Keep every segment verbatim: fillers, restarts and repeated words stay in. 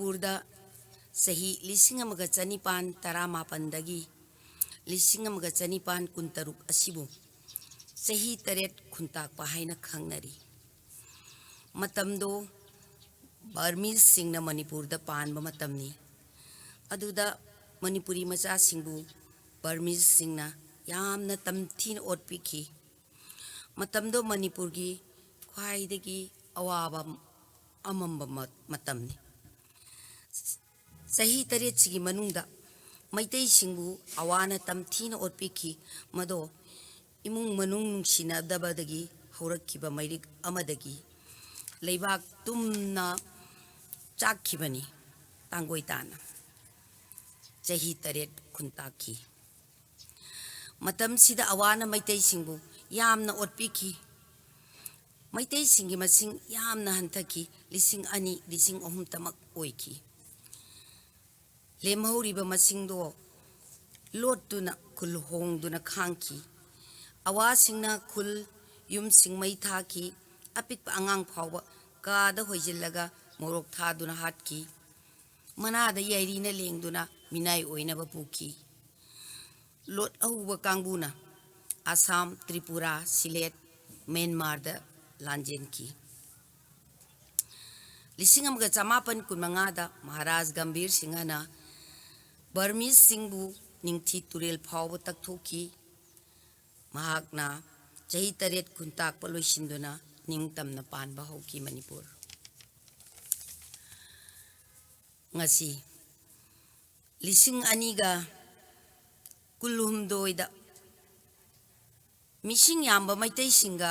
ꯃꯅꯤꯄꯨꯔꯗ ꯆꯍꯤ ꯂꯤꯁꯤꯡ ꯑꯃꯒ ꯆꯅꯤꯄꯥꯟ ꯇꯔꯥꯃꯥꯄꯟꯗꯒꯤ ꯂꯤꯁꯤꯡ ꯑꯃꯒ ꯆꯅꯤꯄꯥꯟ ꯀꯨꯟꯇꯔꯨꯛ ꯑꯁꯤꯕꯨ ꯆꯍꯤ ꯇꯔꯦꯠ ꯈꯨꯟꯇꯥꯛꯄ ꯍꯥꯏꯅ ꯈꯪꯅꯔꯤ꯫ ꯃꯇꯝꯗꯣ ꯕꯔꯃꯤꯁꯁꯤꯡꯅ ꯃꯅꯤꯄꯨꯔꯗ ꯄꯥꯟꯕ ꯃꯇꯝꯅꯤ꯫ ꯑꯗꯨꯗ ꯃꯅꯤꯄꯨꯔꯤ ꯃꯆꯥꯁꯤꯡꯕꯨ ꯕꯔꯃꯤꯁꯁꯤꯡꯅ ꯌꯥꯝꯅ ꯇꯝꯊꯤꯅ ꯑꯣꯠꯄꯤꯈꯤ꯫ ꯃꯇꯝꯗꯣ ꯃꯅꯤꯄꯨꯔꯒꯤ ꯈ꯭ꯋꯥꯏꯗꯒꯤ ꯑꯋꯥꯕ ꯑꯃꯝꯕ ꯃ-, ꯃꯇꯝꯅꯤ꯫ ꯆꯍꯤ ꯇꯔꯦꯠꯁꯤꯒꯤ ꯃꯅꯨꯡꯗ ꯃꯩꯇꯩꯁꯤꯡꯕꯨ ꯑꯋꯥꯅ ꯇꯝꯊꯤꯅ ꯑꯣꯠꯄꯤꯈꯤ꯫ ꯃꯗꯣ ꯏꯃꯨꯡ ꯃꯅꯨꯡ ꯅꯨꯡꯁꯤꯅꯗꯕꯗꯒꯤ ꯍꯧꯔꯛꯈꯤꯕ ꯃꯩꯔꯤꯛ ꯑꯃꯗꯒꯤ ꯂꯩꯕꯥꯛ ꯇꯨꯝꯅ ꯆꯥꯛꯈꯤꯕꯅꯤ꯫ ꯇꯥꯡꯒꯣꯏ ꯇꯥꯅ ꯆꯍꯤ ꯇꯔꯦꯠ ꯈꯨꯟꯇꯥꯛꯈꯤ꯫ ꯃꯇꯝꯁꯤꯗ ꯑꯋꯥꯅ ꯃꯩꯇꯩꯁꯤꯡꯕꯨ ꯌꯥꯝꯅ ꯑꯣꯠꯄꯤꯈꯤ꯫ ꯃꯩꯇꯩꯁꯤꯡꯒꯤ ꯃꯁꯤꯡ ꯌꯥꯝꯅ ꯍꯟꯊꯈꯤ, ꯂꯤꯁꯤꯡ ꯑꯅꯤ, ꯂꯤꯁꯤꯡ ꯑꯍꯨꯝꯇꯃꯛ ꯑꯣꯏꯈꯤ꯫ ꯂꯦꯝꯍꯧꯔꯤꯕ ꯃꯁꯤꯡꯗꯣ ꯂꯣꯠꯇꯨꯅ ꯈꯨꯜ ꯍꯣꯡꯗꯨꯅ ꯈꯥꯡꯈꯤ꯫ ꯑꯋꯥꯁꯤꯡꯅ ꯈꯨꯜ ꯌꯨꯝꯁꯤꯡ ꯃꯩ ꯊꯥꯈꯤ, ꯑꯄꯤꯛꯄ ꯑꯉꯥꯡ ꯐꯥꯎꯕ ꯀꯥꯗ ꯍꯣꯏꯖꯤꯜꯂꯒ ꯃꯣꯔꯣꯛ ꯊꯥꯗꯨꯅ ꯍꯥꯠꯈꯤ꯫ ꯃꯅꯥꯗ ꯌꯥꯏꯔꯤꯅ ꯂꯦꯡꯗꯨꯅ ꯃꯤꯅꯥꯏ ꯑꯣꯏꯅꯕ ꯄꯨꯈꯤ꯫ ꯂꯣꯠ ꯑꯍꯧꯕ ꯀꯥꯡꯕꯨꯅ ꯑꯁꯥꯝ, ꯇ꯭ꯔꯤꯄꯨꯔꯥ, ꯁꯤꯂꯦꯠ, ꯃ꯭ꯌꯥꯟꯃꯥꯔꯗ ꯂꯥꯟꯖꯦꯟꯈꯤ꯫ ꯂꯤꯁꯤꯡ ꯑꯃꯒ ꯆꯃꯥꯄꯟ ꯀꯨꯟꯃꯉꯥꯗ ꯃꯍꯥꯔꯥꯖ ꯒꯝꯚꯤꯔ ꯁꯤꯡꯍꯅ ꯕꯔꯃꯤꯁꯁꯤꯡꯕꯨ ꯅꯤꯡꯊꯤ ꯇꯨꯔꯦꯜ ꯐꯥꯎꯕ ꯇꯛꯊꯣꯛꯈꯤ꯫ ꯃꯍꯥꯛꯅ ꯆꯍꯤ ꯇꯔꯦꯠ ꯈꯨꯟꯇꯥꯛꯄ ꯂꯣꯏꯁꯤꯟꯗꯨꯅ ꯅꯤꯡꯇꯝꯅ ꯄꯥꯟꯕ ꯍꯧꯈꯤ ꯃꯅꯤꯄꯨꯔ꯫ ꯉꯁꯤ ꯂꯤꯁꯤꯡ ꯑꯅꯤꯒ ꯀꯨꯟꯍꯨꯝꯗꯣꯏꯗ ꯃꯤꯁꯤꯡ ꯌꯥꯝꯕ ꯃꯩꯇꯩꯁꯤꯡꯒ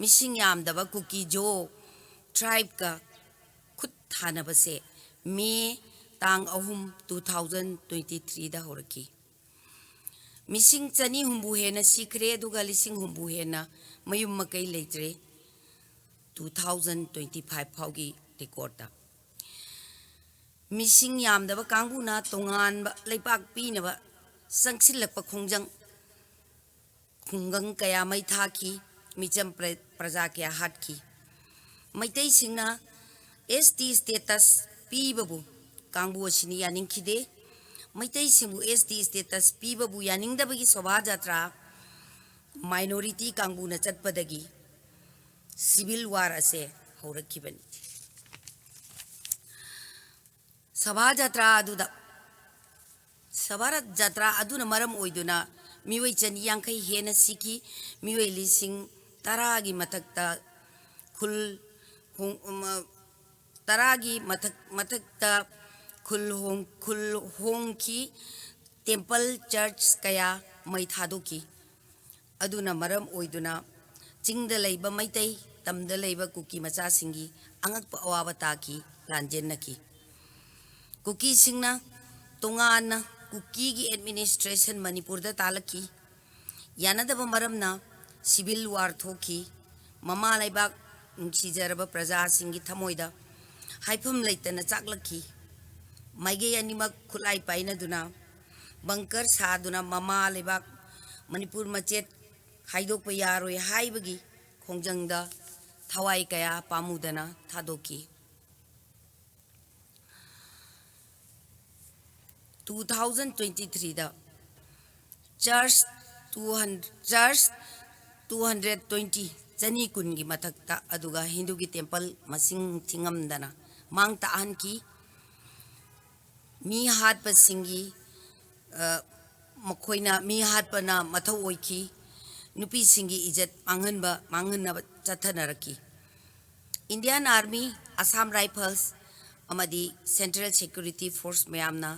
ꯃꯤꯁꯤꯡ ꯌꯥꯝꯗꯕ ꯀꯨꯀꯤ ꯖꯣ ꯇ꯭ꯔꯥꯏꯕꯀ ꯈꯨꯠ ꯊꯥꯅꯕꯁꯦ ꯃꯦ ꯇꯥꯡ ꯑꯍꯨꯝ, two thousand twenty threeꯗ ꯍꯧꯔꯛꯈꯤ꯫ ꯃꯤꯁꯤꯡ ꯆꯅꯤ ꯍꯨꯝꯐꯨ ꯍꯦꯟꯅ ꯁꯤꯈ꯭ꯔꯦ, ꯑꯗꯨꯒ ꯂꯤꯁꯤꯡ ꯍꯨꯝꯐꯨ ꯍꯦꯟꯅ ꯃꯌꯨꯝ ꯃꯀꯩ ꯂꯩꯇ꯭ꯔꯦ꯫ Two thousand twenty five ꯐꯥꯎꯒꯤ ꯔꯦꯀꯣꯔꯠꯇ ꯃꯤꯁꯤꯡ ꯌꯥꯝꯗꯕ ꯀꯥꯡꯕꯨꯅ ꯇꯣꯉꯥꯟꯕ ꯂꯩꯄꯥꯛ ꯄꯤꯅꯕ ꯆꯪꯁꯤꯜꯂꯛꯄ ꯈꯣꯡꯖꯪ, ꯈꯨꯡꯒꯪ ꯀꯌꯥ ꯃꯩ ꯊꯥꯈꯤ, ꯃꯤꯆꯝ ꯄ꯭ꯔ-, ꯄ꯭ꯔꯖꯥ ꯀꯌꯥ ꯍꯥꯠꯈꯤ꯫ ꯃꯩꯇꯩꯁꯤꯡꯅ S T status ꯄꯤꯕꯕꯨ ꯀꯥꯡꯕꯨ ꯑꯁꯤꯅ ꯌꯥꯅꯤꯡꯈꯤꯗꯦ꯫ ꯃꯩꯇꯩꯁꯤꯡꯕꯨ S T status ꯄꯤꯕꯕꯨ ꯌꯥꯅꯤꯡꯗꯕꯒꯤ Sobha ꯖꯥꯇ꯭ꯔꯥ minority ꯀꯥꯡꯕꯨꯅ ꯆꯠꯄꯗꯒꯤ civil war ꯑꯁꯦ ꯍꯧꯔꯛꯈꯤꯕꯅꯤ꯫ ꯁꯚꯥ ꯖꯥꯇ꯭ꯔꯥ ꯑꯗꯨꯗ, ꯁꯚꯥ ꯖꯥꯇ꯭ꯔꯥ ꯑꯗꯨꯅ ꯃꯔꯝ ꯑꯣꯏꯗꯨꯅ ꯃꯤꯑꯣꯏ ꯆꯅꯤ ꯌꯥꯡꯈꯩ ꯍꯦꯟꯅ ꯁꯤꯈꯤ꯫ ꯃꯤꯑꯣꯏ ꯂꯤꯁꯤꯡ ꯇꯔꯥꯒꯤ ꯃꯊꯛꯇ ꯈꯨꯜ ꯍꯣꯡ-, ꯇꯔꯥꯒꯤ ꯃꯊꯛ, ꯃꯊꯛꯇ ꯈꯨꯜ ꯍꯣꯡ-, ꯈꯨꯜ ꯍꯣꯡꯈꯤ꯫ Temple, church ꯀꯌꯥ ꯃꯩ ꯊꯥꯗꯣꯛꯈꯤ꯫ ꯑꯗꯨꯅ ꯃꯔꯝ ꯑꯣꯏꯗꯨꯅ ꯆꯤꯡꯗ ꯂꯩꯕ ꯃꯩꯇꯩ, ꯇꯝꯗ ꯂꯩꯕ ꯀꯨꯀꯤ ꯃꯆꯥꯁꯤꯡꯒꯤ ꯑꯉꯛꯄ ꯑꯋꯥꯕ ꯇꯥꯈꯤ, ꯂꯥꯟꯖꯦꯟꯅꯈꯤ꯫ ꯀꯨꯀꯤꯁꯤꯡꯅ ꯇꯣꯉꯥꯟꯅ ꯀꯨꯀꯤꯒꯤ administration ꯃꯅꯤꯄꯨꯔꯗ ꯇꯥꯜꯂꯛꯈꯤ꯫ ꯌꯥꯅꯗꯕ ꯃꯔꯝꯅ civil war ꯊꯣꯛꯈꯤ꯫ ꯃꯃꯥ ꯂꯩꯕꯥꯛ ꯅꯨꯡꯁꯤꯖꯔꯕ ꯄ꯭ꯔꯖꯥꯁꯤꯡꯒꯤ ꯊꯃꯣꯏꯗ ꯍꯥꯏꯐꯝ ꯂꯩꯇꯅ ꯆꯥꯛꯂꯛꯈꯤ꯫ ꯃꯥꯏꯀꯩ ꯑꯅꯤꯃꯛ ꯈꯨꯠꯂꯥꯏ ꯄꯥꯏꯅꯗꯨꯅ bunker ꯁꯥꯗꯨꯅ ꯃꯃꯥ ꯂꯩꯕꯥꯛ ꯃꯅꯤꯄꯨꯔ ꯃꯆꯦꯠ ꯈꯥꯏꯗꯣꯛꯄ ꯌꯥꯔꯣꯏ ꯍꯥꯏꯕꯒꯤ ꯈꯣꯡꯖꯪꯗ ꯊꯋꯥꯏ ꯀꯌꯥ ꯄꯥꯝꯃꯨꯗꯅ ꯊꯥꯗꯣꯛꯈꯤ꯫ Two thousand twenty-threeꯗ church two hundred, church two hundred twenty, ꯆꯅꯤ ꯀꯨꯟꯒꯤ ꯃꯊꯛꯇ, ꯑꯗꯨꯒ ꯍꯤꯟꯗꯨꯒꯤ temple ꯃꯁꯤꯡ ꯊꯤꯉꯝꯗꯅ ꯃꯥꯡ ꯇꯥꯛꯍꯟꯈꯤ꯫ ꯃꯤ ꯍꯥꯠꯄꯁꯤꯡꯒꯤ, ꯑ, ꯃꯈꯣꯏꯅ ꯃꯤ ꯍꯥꯠꯄꯅ ꯃꯊꯧ ꯑꯣꯏꯈꯤ꯫ ꯅꯨꯄꯤꯁꯤꯡꯒꯤ ꯏꯖꯠ ꯃꯥꯡꯍꯟꯕ, ꯃꯥꯡꯍꯟꯅꯕ ꯆꯠꯊꯅꯔꯛꯈꯤ꯫ Indian Army, Assam Rifles ꯑꯃꯗꯤ Central Security Force ꯃꯌꯥꯝꯅ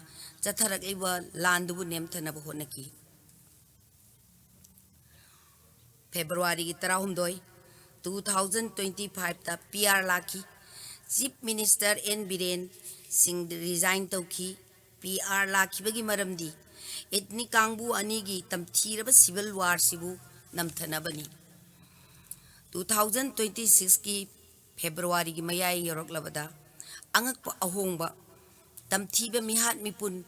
ꯆꯠꯊꯔꯛꯂꯤꯕ ꯂꯥꯟꯗꯨꯕꯨ ꯅꯦꯝꯊꯅꯕ ꯍꯣꯠꯅꯈꯤ꯫ Februaryꯒꯤ ꯇꯔꯥꯍꯨꯝꯗꯣꯏ, two thousand twenty-fiveꯇ PR ꯂꯥꯛꯈꯤ꯫ Chief Minister N ꯕꯤꯔꯦꯟ ꯁꯤꯡ resign ꯇꯧꯈꯤ꯫ PR ꯂꯥꯛꯈꯤꯕꯒꯤ ꯃꯔꯝꯗꯤ ethnic ꯀꯥꯡꯕꯨ ꯑꯅꯤꯒꯤ ꯇꯝꯊꯤꯔꯕ civil warꯁꯤꯕꯨ ꯅꯝꯊꯅꯕꯅꯤ꯫ Two thousand twenty-sixꯀꯤ Februaryꯒꯤ ꯃꯌꯥꯏ ꯌꯧꯔꯛꯂꯕꯗ ꯑꯉꯛꯄ ꯑꯍꯣꯡꯕ, ꯇꯝꯊꯤꯕ ꯃꯤꯍꯥꯠ ꯃꯤꯄꯨꯟ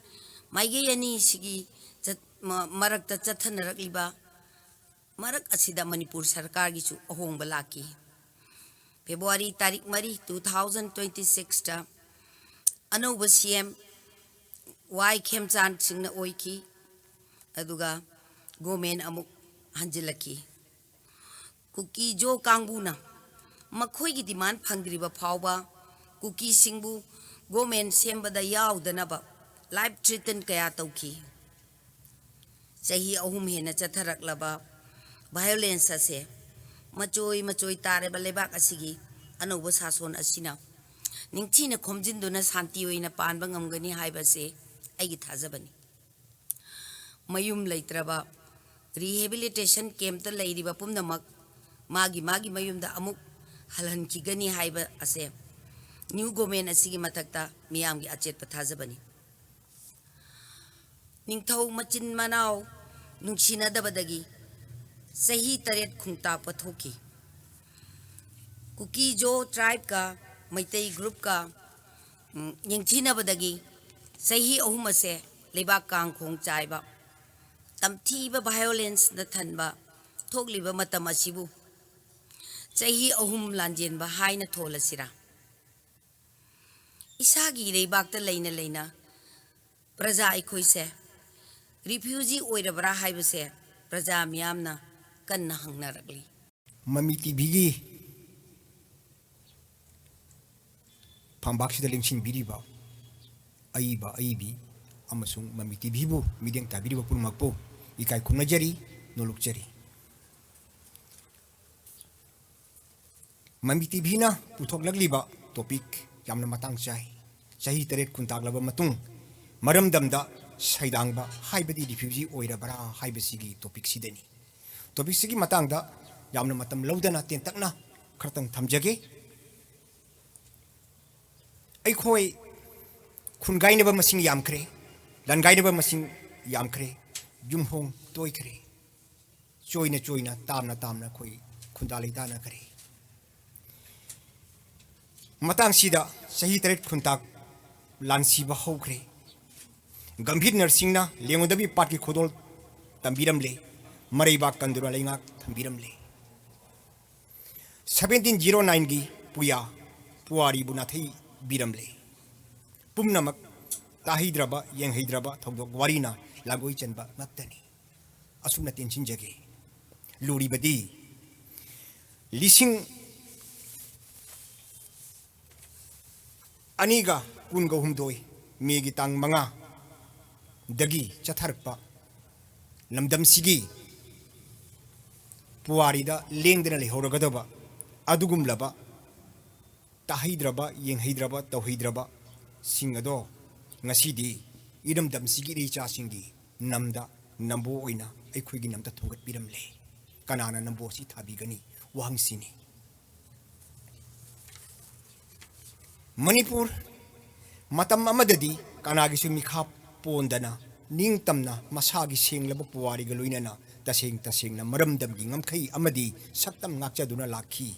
ꯃꯥꯏꯀꯩ ꯑꯅꯤꯁꯤꯒꯤ ꯆꯠ-, ꯃ-, ꯃꯔꯛꯇ ꯆꯠꯊꯅꯔꯛꯂꯤꯕ ꯃꯔꯛ ꯑꯁꯤꯗ ꯃꯅꯤꯄꯨꯔ ꯁꯔꯀꯥꯔꯒꯤꯁꯨ ꯑꯍꯣꯡꯕ ꯂꯥꯛꯈꯤ꯫ February ꯇꯥꯔꯤꯛ ꯃꯔꯤ, two thousand twenty-sixꯇ ꯑꯅꯧꯕ ꯁꯤ ꯑꯦꯝ ꯋꯥꯏ ꯈꯦꯝꯆꯥꯟ ꯁꯤꯡꯅ ꯑꯣꯏꯈꯤ꯫ ꯑꯗꯨꯒ ꯒꯣꯃꯦꯟ ꯑꯃꯨꯛ ꯍꯟꯖꯤꯜꯂꯛꯈꯤ꯫ ꯀꯨꯀꯤ ꯖꯣ ꯀꯥꯡꯕꯨꯅ ꯃꯈꯣꯏꯒꯤ ꯗꯤꯃꯥꯟ ꯐꯪꯗ꯭ꯔꯤꯕ ꯐꯥꯎꯕ ꯀꯨꯀꯤꯁꯤꯡꯕꯨ ꯒꯣꯃꯦꯟ ꯁꯦꯝꯕꯗ ꯌꯥꯎꯗꯅꯕ ꯂꯥꯏꯐ ꯊ꯭ꯔꯦꯇꯟ ꯀꯌꯥ ꯇꯧꯈꯤ꯫ ꯆꯍꯤ ꯑꯍꯨꯝ ꯍꯦꯟꯅ ꯆꯠꯊꯔꯛꯂꯕ ꯚꯥꯏꯑꯣꯂꯦꯟꯁ ꯑꯁꯦ ꯃꯆꯣꯏ ꯃꯆꯣꯏ ꯇꯥꯔꯕ ꯂꯩꯕꯥꯛ ꯑꯁꯤꯒꯤ ꯑꯅꯧꯕ ꯁꯥꯁꯣꯟ ꯑꯁꯤꯅ ꯅꯤꯡꯊꯤꯅ ꯈꯣꯝꯖꯤꯟꯗꯨꯅ ꯁꯥꯟꯇꯤ ꯑꯣꯏꯅ ꯄꯥꯟꯕ ꯉꯝꯒꯅꯤ ꯍꯥꯏꯕꯁꯦ ꯑꯩꯒꯤ ꯊꯥꯖꯕꯅꯤ꯫ ꯃꯌꯨꯝ ꯂꯩꯇ꯭ꯔꯕ, ꯔꯤꯍꯦꯕꯤꯂꯤꯇꯦꯁꯟ ꯀꯦꯝꯞꯇ ꯂꯩꯔꯤꯕ ꯄꯨꯝꯅꯃꯛ ꯃꯥꯒꯤ ꯃꯥꯒꯤ ꯃꯌꯨꯝꯗ ꯑꯃꯨꯛ ꯍꯜꯍꯟꯈꯤꯒꯅꯤ ꯍꯥꯏꯕ ꯑꯁꯦ ꯅ꯭ꯌꯨ ꯒꯣꯃꯦꯟ ꯑꯁꯤꯒꯤ ꯃꯊꯛꯇ ꯃꯤꯌꯥꯝꯒꯤ ꯑꯆꯦꯠꯄ ꯊꯥꯖꯕꯅꯤ꯫ ꯅꯤꯡꯊꯧ ꯃꯆꯤꯟ ꯃꯅꯥꯎ ꯅꯨꯡꯁꯤꯅꯗꯕꯗꯒꯤ ꯆꯍꯤ ꯇꯔꯦꯠ ꯈꯨꯟꯇꯥꯛꯄ ꯊꯣꯛꯈꯤ꯫ ꯀꯨꯀꯤ ꯖꯣ ꯇ꯭ꯔꯥꯏꯕꯀ ꯃꯩꯇꯩ ꯒ꯭ꯔꯨꯞꯀ, ꯎꯝ, ꯌꯦꯡꯊꯤꯅꯕꯗꯒꯤ ꯆꯍꯤ ꯑꯍꯨꯝ ꯑꯁꯦ ꯂꯩꯕꯥꯛ ꯀꯥꯡꯈꯣꯡ ꯆꯥꯏꯕ, ꯇꯝꯊꯤꯕ ꯚꯥꯏꯑꯣꯂꯦꯟꯁꯅ ꯊꯟꯕ ꯊꯣꯛꯂꯤꯕ ꯃꯇꯝ ꯑꯁꯤꯕꯨ ꯆꯍꯤ ꯑꯍꯨꯝ ꯂꯥꯟꯖꯦꯟꯕ ꯍꯥꯏꯅ ꯊꯣꯜꯂꯁꯤꯔꯥ? ꯏꯁꯥꯒꯤ ꯂꯩꯕꯥꯛꯇ ꯂꯩꯅ ꯂꯩꯅ ꯄ꯭ꯔꯖꯥ ꯑꯩꯈꯣꯏꯁꯦ ꯔꯤꯐ꯭ꯌꯨꯖꯤ ꯑꯣꯏꯔꯕ꯭ꯔꯥ ꯍꯥꯏꯕꯁꯦ ꯄ꯭ꯔꯖꯥ ꯃꯤꯌꯥꯝꯅ ꯀꯟꯅ ꯍꯪꯅꯔꯛꯂꯤ꯫ ꯃꯃꯤ ꯇꯤꯚꯤꯒꯤ ꯐꯝꯕꯥꯛꯁꯤꯗ ꯂꯦꯡꯁꯤꯟꯕꯤꯔꯤꯕ ꯑꯏꯕ ꯑꯏꯕꯤ ꯑꯃꯁꯨꯡ ꯃꯃꯤ ꯇꯤꯚꯤꯕꯨ ꯃꯤꯠꯌꯦꯡ ꯇꯥꯕꯤꯔꯤꯕ ꯄꯨꯝꯅꯃꯛꯄꯨ ꯏꯀꯥꯏ ꯈꯨꯝꯅꯖꯔꯤ, ꯅꯣꯂꯨꯛꯆꯔꯤ꯫ ꯃꯃꯤ ꯇꯤꯚꯤꯅ ꯄꯨꯊꯣꯛꯂꯛꯂꯤꯕ ꯇꯣꯄꯤꯛ ꯌꯥꯝꯅ ꯃꯇꯥꯡ ꯆꯥꯏ꯫ ꯆꯍꯤ ꯇꯔꯦꯠ ꯈꯨꯟꯇꯥꯛꯂꯕ ꯃꯇꯨꯡ ꯃꯔꯝꯗꯝꯗ ꯁꯩꯗꯥꯡꯕ ꯍꯥꯏꯕꯗꯤ ꯔꯤꯐ꯭ꯌꯨꯖꯤ ꯑꯣꯏꯔꯕ꯭ꯔꯥ ꯍꯥꯏꯕꯁꯤꯒꯤ ꯇꯣꯄꯤꯛꯁꯤꯗꯅꯤ꯫ ꯇꯣꯄꯤꯛꯁꯤꯒꯤ ꯃꯇꯥꯡꯗ ꯌꯥꯝꯅ ꯃꯇꯝ ꯂꯧꯗꯅ ꯇꯦꯟꯇꯛꯅ ꯈꯔꯇꯪ ꯊꯝꯖꯒꯦ꯫ ꯑꯩꯈꯣꯏ ꯈꯨꯟꯒꯥꯏꯅꯕ ꯃꯁꯤꯡ ꯌꯥꯝꯈ꯭ꯔꯦ, ꯂꯥꯟꯒꯥꯏꯅꯕ ꯃꯁꯤꯡ ꯌꯥꯝꯈ꯭ꯔꯦ, ꯌꯨꯝꯍꯣꯡ ꯇꯣꯏꯈ꯭ꯔꯦ, ꯆꯣꯏꯅ ꯆꯣꯏꯅ, ꯇꯥꯝꯅ ꯇꯥꯝꯅ ꯑꯩꯈꯣꯏ ꯈꯨꯟꯗꯥ ꯂꯩꯇꯥꯅꯈ꯭ꯔꯦ꯫ ꯃꯇꯥꯡꯁꯤꯗ ꯆꯍꯤ ꯇꯔꯦꯠ ꯈꯨꯟꯇꯥꯛ ꯂꯥꯟꯁꯤꯕ ꯍꯧꯈ꯭ꯔꯦ꯫ ꯒꯝꯚꯤꯔ ꯅꯔꯁꯤꯡꯅ ꯂꯦꯡꯉꯨꯗꯕꯤ ꯄꯥꯠꯀꯤ ꯈꯨꯗꯣꯜ ꯇꯝꯕꯤꯔꯝꯂꯦ, ꯃꯔꯩꯕꯥꯛ ꯀꯟꯗꯨꯅ ꯂꯩꯉꯥꯛ ꯊꯝꯕꯤꯔꯝꯂꯦ꯫ ꯁꯕꯦꯟꯇꯤꯟ ꯖꯤꯔꯣ ꯅꯥꯏꯟꯒꯤ ꯄꯨꯌꯥ ꯄꯨꯋꯥꯔꯤꯕꯨ ꯅꯥꯊꯩꯕꯤꯔꯝꯂꯦ꯫ ꯄꯨꯝꯅꯃꯛ ꯇꯥꯍꯩꯗ꯭ꯔꯕ, ꯌꯦꯡꯍꯩꯗ꯭ꯔꯕ ꯊꯧꯗꯣꯛ ꯋꯥꯔꯤꯅ ꯂꯥꯡꯒꯣꯏ ꯆꯟꯕ ꯉꯥꯛꯇꯅꯤ꯫ ꯑꯁꯨꯝꯅ ꯇꯦꯟꯁꯤꯟꯖꯒꯦ꯫ ꯂꯨꯔꯤꯕꯗꯤ ꯂꯤꯁꯤꯡ ꯑꯅꯤꯒ ꯀꯨꯟꯒ ꯍꯨꯝꯗꯣꯏ ꯃꯦꯒꯤ ꯇꯥꯡ ꯃꯉꯥꯗꯒꯤ ꯆꯠꯊꯔꯛꯄ ꯂꯝꯗꯝꯁꯤꯒꯤ ꯄꯨꯋꯥꯔꯤꯗ ꯂꯦꯡꯗꯅ ꯂꯩꯍꯧꯔꯒꯗꯕ ꯑꯗꯨꯒꯨꯝꯂꯕ ꯇꯥꯍꯩꯗ꯭ꯔꯕ, ꯌꯦꯡꯍꯩꯗ꯭ꯔꯕ, ꯇꯧꯍꯩꯗ꯭ꯔꯕꯁꯤꯡ ꯑꯗꯣ ꯉꯁꯤꯗꯤ ꯏꯔꯝꯗꯝꯁꯤꯒꯤ ꯏꯔꯩꯆꯥꯁꯤꯡꯒꯤ ꯅꯝꯗ ꯅꯝꯕꯣ ꯑꯣꯏꯅ ꯑꯩꯈꯣꯏꯒꯤ ꯅꯝꯗ ꯊꯣꯡꯒꯠꯄꯤꯔꯝꯂꯦ꯫ ꯀꯅꯥꯅ ꯅꯝꯕꯣꯁꯤ ꯊꯥꯕꯤꯒꯅꯤ? ꯋꯥꯍꯪꯁꯤꯅꯤ꯫ ꯃꯅꯤꯄꯨꯔ ꯃꯇꯝ ꯑꯃꯗꯗꯤ ꯀꯅꯥꯒꯤꯁꯨ ꯃꯤꯈꯥ ꯄꯣꯟꯗꯅ ꯅꯤꯡꯇꯝꯅ ꯃꯁꯥꯒꯤ ꯁꯦꯡꯂꯕ ꯄꯨꯋꯥꯔꯤꯒ ꯂꯣꯏꯅꯅ ꯇꯁꯦꯡ ꯇꯁꯦꯡꯅ ꯃꯔꯝꯗꯝꯒꯤ ꯉꯝꯈꯩ ꯑꯃꯗꯤ ꯁꯛꯇꯝ ꯉꯥꯛꯆꯗꯨꯅ ꯂꯥꯛꯈꯤ꯫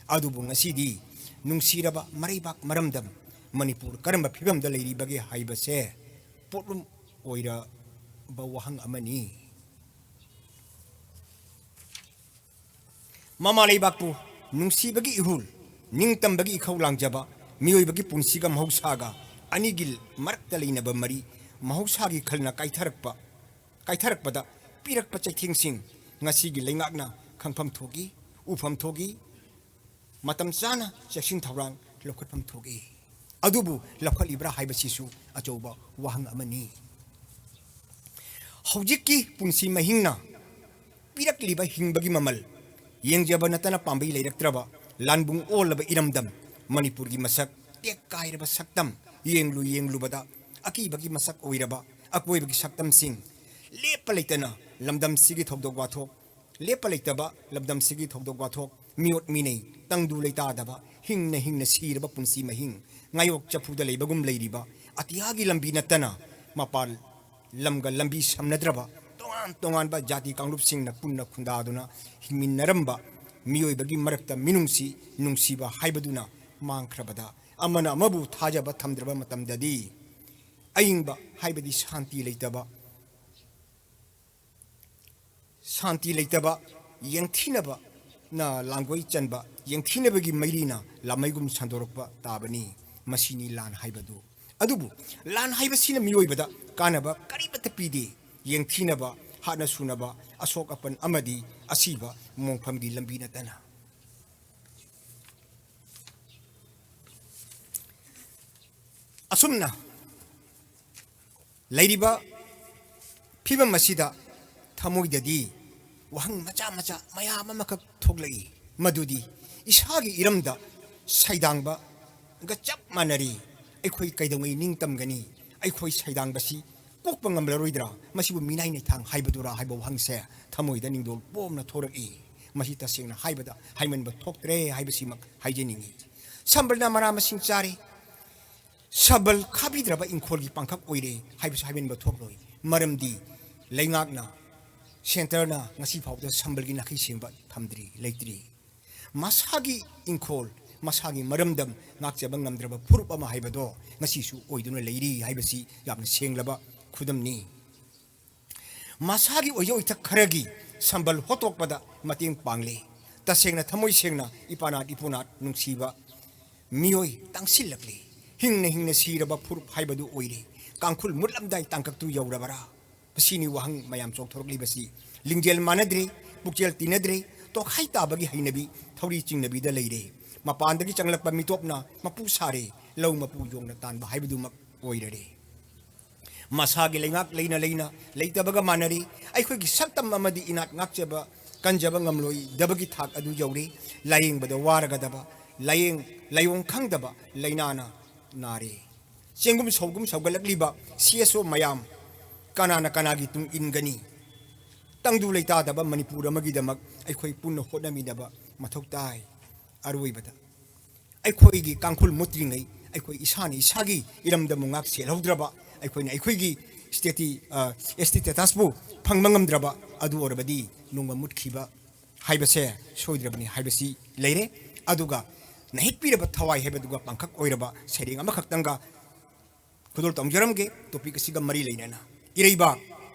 ꯑꯗꯨꯕꯨ ꯉꯁꯤꯗꯤ ꯅꯨꯡꯁꯤꯔꯕ ꯃꯔꯩꯕꯥꯛ ꯃꯔꯝꯗꯝ ꯃꯅꯤꯄꯨꯔ ꯀꯔꯝꯕ ꯐꯤꯕꯝꯗ ꯂꯩꯔꯤꯕꯒꯦ ꯍꯥꯏꯕꯁꯦ ꯄꯣꯠꯂꯨꯝ ꯑꯣꯏꯔꯕ ꯋꯥꯍꯪ ꯑꯃꯅꯤ꯫ ꯃꯃꯥ ꯂꯩꯕꯥꯛꯄꯨ ꯅꯨꯡꯁꯤꯕꯒꯤ ꯏꯍꯨꯜ, ꯅꯤꯡꯇꯝꯕꯒꯤ ꯏꯈꯧ ꯂꯥꯡꯖꯕ, ꯃꯤꯑꯣꯏꯕꯒꯤ ꯄꯨꯟꯁꯤꯒ ꯃꯍꯧꯁꯥꯒ ꯑꯅꯤꯒꯤ ꯃꯔꯛꯇ ꯂꯩꯅꯕ ꯃꯔꯤ ꯃꯍꯧꯁꯥꯒꯤ ꯈꯜꯅ ꯀꯥꯏꯊꯔꯛꯄ, ꯀꯥꯏꯊꯔꯛꯄꯗ ꯄꯤꯔꯛꯄ ꯆꯩꯊꯦꯡꯁꯤꯡ ꯉꯁꯤꯒꯤ ꯂꯩꯉꯥꯛꯅ ꯈꯪꯐꯝ ꯊꯣꯛꯏ, ꯎꯐꯝ ꯊꯣꯛꯏ, ꯃꯇꯝ ꯆꯥꯅ ꯆꯦꯛꯁꯤꯟ ꯊꯧꯔꯥꯡ ꯂꯧꯈꯠꯐꯝ ꯊꯣꯛꯏ꯫ ꯑꯗꯨꯕꯨ ꯂꯧꯈꯠꯂꯤꯕ꯭ꯔꯥ ꯍꯥꯏꯕꯁꯤꯁꯨ ꯑꯆꯧꯕ ꯋꯥꯍꯪ ꯑꯃꯅꯤ꯫ ꯍꯧꯖꯤꯛꯀꯤ ꯄꯨꯟꯁꯤ ꯃꯍꯤꯡꯅ ꯄꯤꯔꯛꯂꯤꯕ ꯍꯤꯡꯕꯒꯤ ꯃꯃꯜ ꯌꯦꯡꯖꯕ ꯅꯠꯇꯅ ꯄꯥꯝꯕꯩ ꯂꯩꯔꯛꯇ꯭ꯔꯕ ꯂꯥꯟꯕꯨꯡ ꯑꯣꯜꯂꯕ ꯏꯔꯝꯗꯝ ꯃꯅꯤꯄꯨꯔꯒꯤ ꯃꯁꯛ ꯇꯦꯛ ꯀꯥꯏꯔꯕ ꯁꯛꯇꯝ ꯌꯦꯡꯂꯨ ꯌꯦꯡꯂꯨꯕꯗ ꯑꯀꯤꯕꯒꯤ ꯃꯁꯛ ꯑꯣꯏꯔꯕ ꯑꯀꯣꯏꯕꯒꯤ ꯁꯛꯇꯝꯁꯤꯡ ꯂꯦꯞꯄ ꯂꯩꯇꯅ ꯂꯝꯗꯝꯁꯤꯒꯤ ꯊꯧꯗꯣꯛ ꯋꯥꯊꯣꯛ ꯂꯦꯞꯄ ꯂꯩꯇꯕ ꯂꯝꯗꯝꯁꯤꯒꯤ ꯊꯧꯗꯣꯛ ꯋꯥꯊꯣꯛ, ꯃꯤꯑꯣꯠ ꯃꯤꯅꯩ, ꯇꯪꯗꯨ ꯂꯩꯇꯥꯗꯕ, ꯍꯤꯡꯅ ꯍꯤꯡꯅ ꯁꯤꯔꯕ ꯄꯨꯟꯁꯤ ꯃꯍꯤꯡ, ꯉꯥꯌꯣꯛ ꯆꯐꯨꯗ ꯂꯩꯕꯒꯨꯝ ꯂꯩꯔꯤꯕ ꯑꯇꯤꯌꯥꯒꯤ ꯂꯝꯕꯤ ꯅꯠꯇꯅ ꯃꯄꯥꯟ ꯂꯝꯒ ꯂꯝꯕꯤ ꯁꯝꯅꯗ꯭ꯔꯕ ꯇꯣꯉꯥꯟ ꯇꯣꯉꯥꯟꯕ ꯖꯥꯇꯤ ꯀꯥꯡꯂꯨꯞꯁꯤꯡꯅ ꯄꯨꯟꯅ ꯈꯨꯟꯗꯥꯗꯨꯅ ꯍꯤꯡꯃꯤꯟꯅꯔꯝꯕ ꯃꯤꯑꯣꯏꯕꯒꯤ ꯃꯔꯛꯇ ꯃꯤꯅꯨꯡꯁꯤ ꯅꯨꯡꯁꯤꯕ ꯍꯥꯏꯕꯗꯨꯅ ꯃꯥꯡꯈ꯭ꯔꯕꯗ, ꯑꯃꯅ ꯑꯃꯕꯨ ꯊꯥꯖꯕ ꯊꯝꯗ꯭ꯔꯕ ꯃꯇꯝꯗꯗꯤ ꯑꯏꯪꯕ ꯍꯥꯏꯕꯗꯤ ꯁꯥꯟꯇꯤ ꯂꯩꯇꯕ, ꯁꯥꯟꯇꯤ ꯂꯩꯇꯕ, ꯌꯦꯡꯊꯤꯅꯕꯅ ꯂꯥꯡꯒꯣꯏ ꯆꯟꯕ, ꯌꯦꯡꯊꯤꯅꯕꯒꯤ ꯃꯩꯔꯤꯅ ꯂꯥꯃꯩꯒꯨꯝ ꯁꯟꯗꯣꯔꯛꯄ ꯇꯥꯕꯅꯤ꯫ ꯃꯁꯤꯅꯤ ꯂꯥꯟ ꯍꯥꯏꯕꯗꯨ꯫ ꯑꯗꯨꯕꯨ ꯂꯥꯟ ꯍꯥꯏꯕꯁꯤꯅ ꯃꯤꯑꯣꯏꯕꯗ ꯀꯥꯟꯅꯕ ꯀꯔꯤꯃꯠꯇ ꯄꯤꯗꯦ꯫ ꯌꯦꯡꯊꯤꯅꯕ, ꯍꯥꯠꯅ ꯁꯨꯅꯕ, ꯑꯁꯣꯛ ꯑꯄꯟ ꯑꯃꯗꯤ ꯑꯁꯤꯕ ꯃꯣꯡꯐꯝꯒꯤ ꯂꯝꯕꯤ ꯅꯠꯇꯅ꯫ ꯑꯁꯨꯝꯅ ꯂꯩꯔꯤꯕ ꯐꯤꯕꯝ ꯑꯁꯤꯗ ꯊꯃꯣꯏꯗꯗꯤ ꯋꯥꯍꯪ ꯃꯆꯥ ꯃꯆꯥ ꯃꯌꯥꯝ ꯑꯃꯈꯛ ꯊꯣꯛꯂꯛꯏ꯫ ꯃꯗꯨꯗꯤ ꯏꯁꯥꯒꯤ ꯏꯔꯝꯗ ꯁꯩꯗꯥꯡꯕꯒ ꯆꯞ ꯃꯥꯟꯅꯔꯤ꯫ ꯑꯩꯈꯣꯏ ꯀꯩꯗꯧꯉꯩ ꯅꯤꯡꯇꯝꯒꯅꯤ? ꯑꯩꯈꯣꯏ ꯁꯩꯗꯥꯡꯕꯁꯤ ꯀꯣꯛꯄ ꯉꯝꯂꯔꯣꯏꯗ꯭ꯔꯥ? ꯃꯁꯤꯕꯨ ꯃꯤꯅꯥꯏ ꯅꯩꯊꯥꯡ ꯍꯥꯏꯕꯗꯨꯔꯥ ꯍꯥꯏꯕ ꯋꯥꯍꯪꯁꯦ ꯊꯃꯣꯏꯗ ꯅꯤꯡꯗꯣꯜ ꯄꯣꯝꯅ ꯊꯣꯔꯛꯏ꯫ ꯃꯁꯤ ꯇꯁꯦꯡꯅ ꯍꯥꯏꯕꯗ ꯍꯥꯏꯃꯟꯕ ꯊꯣꯛꯇ꯭ꯔꯦ ꯍꯥꯏꯕꯁꯤꯃꯛ ꯍꯥꯏꯖꯅꯤꯡꯏ꯫ ꯁꯝꯕꯜꯅ ꯃꯅꯥ ꯃꯁꯤꯡ ꯆꯥꯔꯦ, ꯁꯝꯕꯜ ꯈꯥꯕꯤꯗ꯭ꯔꯕ ꯏꯪꯈꯣꯜꯒꯤ ꯄꯥꯡꯈꯛ ꯑꯣꯏꯔꯦ ꯍꯥꯏꯕꯁꯨ ꯍꯥꯏꯃꯟꯕ ꯊꯣꯛꯂꯣꯏ꯫ ꯃꯔꯝꯗꯤ ꯂꯩꯉꯥꯛꯅ, ꯁꯦꯟꯇꯔꯅ ꯉꯁꯤ ꯐꯥꯎꯕꯗ ꯁꯝꯕꯜꯒꯤ ꯅꯥꯈꯩ ꯁꯦꯡꯕ ꯊꯝꯗ꯭ꯔꯤ, ꯂꯩꯇ꯭ꯔꯤ꯫ ꯃꯁꯥꯒꯤ ꯏꯪꯈꯣꯜ, ꯃꯁꯥꯒꯤ ꯃꯔꯝꯗꯝ ꯉꯥꯛꯆꯕ ꯉꯝꯗ꯭ꯔꯕ ꯐꯨꯔꯨꯞ ꯑꯃ ꯍꯥꯏꯕꯗꯣ ꯉꯁꯤꯁꯨ ꯑꯣꯏꯗꯨꯅ ꯂꯩꯔꯤ ꯍꯥꯏꯕꯁꯤ ꯌꯥꯝꯅ ꯁꯦꯡꯂꯕ ꯈꯨꯗꯝꯅꯤ꯫ ꯃꯁꯥꯒꯤ ꯑꯣꯏꯖ ꯑꯣꯏꯊꯛ ꯈꯔꯒꯤ ꯁꯝꯕꯜ ꯍꯣꯠꯇꯣꯛꯄꯗ ꯃꯇꯦꯡ ꯄꯥꯡꯂꯤ꯫ ꯇꯁꯦꯡꯅ ꯊꯃꯣꯏ ꯁꯦꯡꯅ ꯏꯄꯥꯅꯥꯠ ꯏꯄꯨꯅꯥꯠ ꯅꯨꯡꯁꯤꯕ ꯃꯤꯑꯣꯏ ꯇꯥꯡꯁꯤꯜꯂꯛꯂꯤ꯫ ꯍꯤꯡꯅ ꯍꯤꯡꯅ ꯁꯤꯔꯕ ꯐꯨꯔꯨꯞ ꯍꯥꯏꯕꯗꯨ ꯑꯣꯏꯔꯦ꯫ ꯀꯥꯡꯈꯨꯜ ꯃꯨꯠꯂꯝꯗꯥꯏ ꯇꯥꯡꯀꯛꯇꯨ ꯌꯧꯔꯕꯔꯥ? ꯃꯁꯤꯅꯤ ꯋꯥꯍꯪ ꯃꯌꯥꯝ ꯆꯣꯡꯊꯣꯔꯛꯂꯤꯕꯁꯤ꯫ ꯂꯤꯡꯖꯦꯜ ꯃꯥꯟꯅꯗ꯭ꯔꯦ, ꯄꯨꯛꯆꯦꯜ ꯇꯤꯟꯅꯗ꯭ꯔꯦ, ꯇꯣꯈꯥꯏ ꯇꯥꯕꯒꯤ ꯍꯩꯅꯕꯤ ꯊꯧꯔꯤ ꯆꯤꯡꯅꯕꯤꯗ ꯂꯩꯔꯦ꯫ ꯃꯄꯥꯟꯗꯒꯤ ꯆꯪꯂꯛꯄ ꯃꯤꯇꯣꯞꯅ ꯃꯄꯨ ꯁꯥꯔꯦ, ꯂꯧ ꯃꯄꯨ ꯌꯣꯡꯅ ꯇꯥꯟꯕ ꯍꯥꯏꯕꯗꯨꯃꯛ ꯑꯣꯏꯔꯔꯦ꯫ ꯃꯁꯥꯒꯤ ꯂꯩꯉꯥꯛ ꯂꯩꯅ ꯂꯩꯅ ꯂꯩꯇꯕꯒ ꯃꯥꯟꯅꯔꯦ꯫ ꯑꯩꯈꯣꯏꯒꯤ ꯁꯛꯇꯝ ꯑꯃꯗꯤ ꯏꯅꯥꯠ ꯉꯥꯛꯆꯕ ꯀꯟꯖꯕ ꯉꯝꯂꯣꯏꯗꯕꯒꯤ ꯊꯥꯛ ꯑꯗꯨ ꯌꯧꯔꯦ꯫ ꯂꯥꯌꯦꯡꯕꯗ ꯋꯥꯔꯒꯗꯕ, ꯂꯥꯌꯦꯡ ꯂꯥꯏꯑꯣꯡ ꯈꯪꯗꯕ ꯂꯥꯏꯅꯥꯅ ꯅꯥꯔꯦ꯫ ꯆꯦꯡꯒꯨꯝ ꯁꯧꯒꯨꯝ ꯁꯧꯒꯠꯂꯛꯂꯤꯕ ꯁꯤ ꯑꯦꯁ ꯑꯣ ꯃꯌꯥꯝ ꯀꯅꯥꯅ ꯀꯅꯥꯒꯤ ꯇꯨꯡ ꯏꯟꯒꯅꯤ? ꯇꯪꯗꯨ ꯂꯩꯇꯥꯗꯕ ꯃꯅꯤꯄꯨꯔ ꯑꯃꯒꯤꯗꯃꯛ ꯑꯩꯈꯣꯏ ꯄꯨꯟꯅ ꯍꯣꯠꯅꯃꯤꯟꯅꯕ ꯃꯊꯧ ꯇꯥꯏ꯫ ꯑꯔꯣꯏꯕꯗ ꯑꯩꯈꯣꯏꯒꯤ ꯀꯥꯡꯈꯨꯜ ꯃꯨꯠꯇ꯭ꯔꯤꯉꯩ ꯑꯩꯈꯣꯏ ꯏꯁꯥꯅ ꯏꯁꯥꯒꯤ ꯏꯔꯝꯗꯝꯕꯨ ꯉꯥꯛ ꯁꯦꯜꯍꯧꯗ꯭ꯔꯕ, ꯑꯩꯈꯣꯏꯅ ꯑꯩꯈꯣꯏꯒꯤ ꯁ꯭ꯇꯦꯇꯤ-, ꯑ, ꯑꯦꯁ ꯇꯤ ꯁ꯭ꯇꯦꯇꯁꯄꯨ ꯐꯪꯕ ꯉꯝꯗ꯭ꯔꯕ, ꯑꯗꯨ ꯑꯣꯏꯔꯕꯗꯤ ꯅꯣꯡꯃ ꯃꯨꯠꯈꯤꯕ ꯍꯥꯏꯕꯁꯦ ꯁꯣꯏꯗ꯭ꯔꯕꯅꯤ ꯍꯥꯏꯕꯁꯤ ꯂꯩꯔꯦ꯫ ꯑꯗꯨꯒ ꯅꯥꯍꯤꯛꯄꯤꯔꯕ ꯊꯋꯥꯏ ꯍꯥꯏꯕꯗꯨꯒ ꯄꯥꯡꯈꯛ ꯑꯣꯏꯔꯕ ꯁꯩꯔꯦꯡ ꯑꯃꯈꯛꯇꯪꯒ ꯈꯨꯗꯣꯜ ꯇꯝꯖꯔꯝꯒꯦ꯫ ꯇꯣꯄꯤꯛ ꯑꯁꯤꯒ ꯃꯔꯤ ꯂꯩꯅꯅ, ꯏꯔꯩꯕꯥꯛ,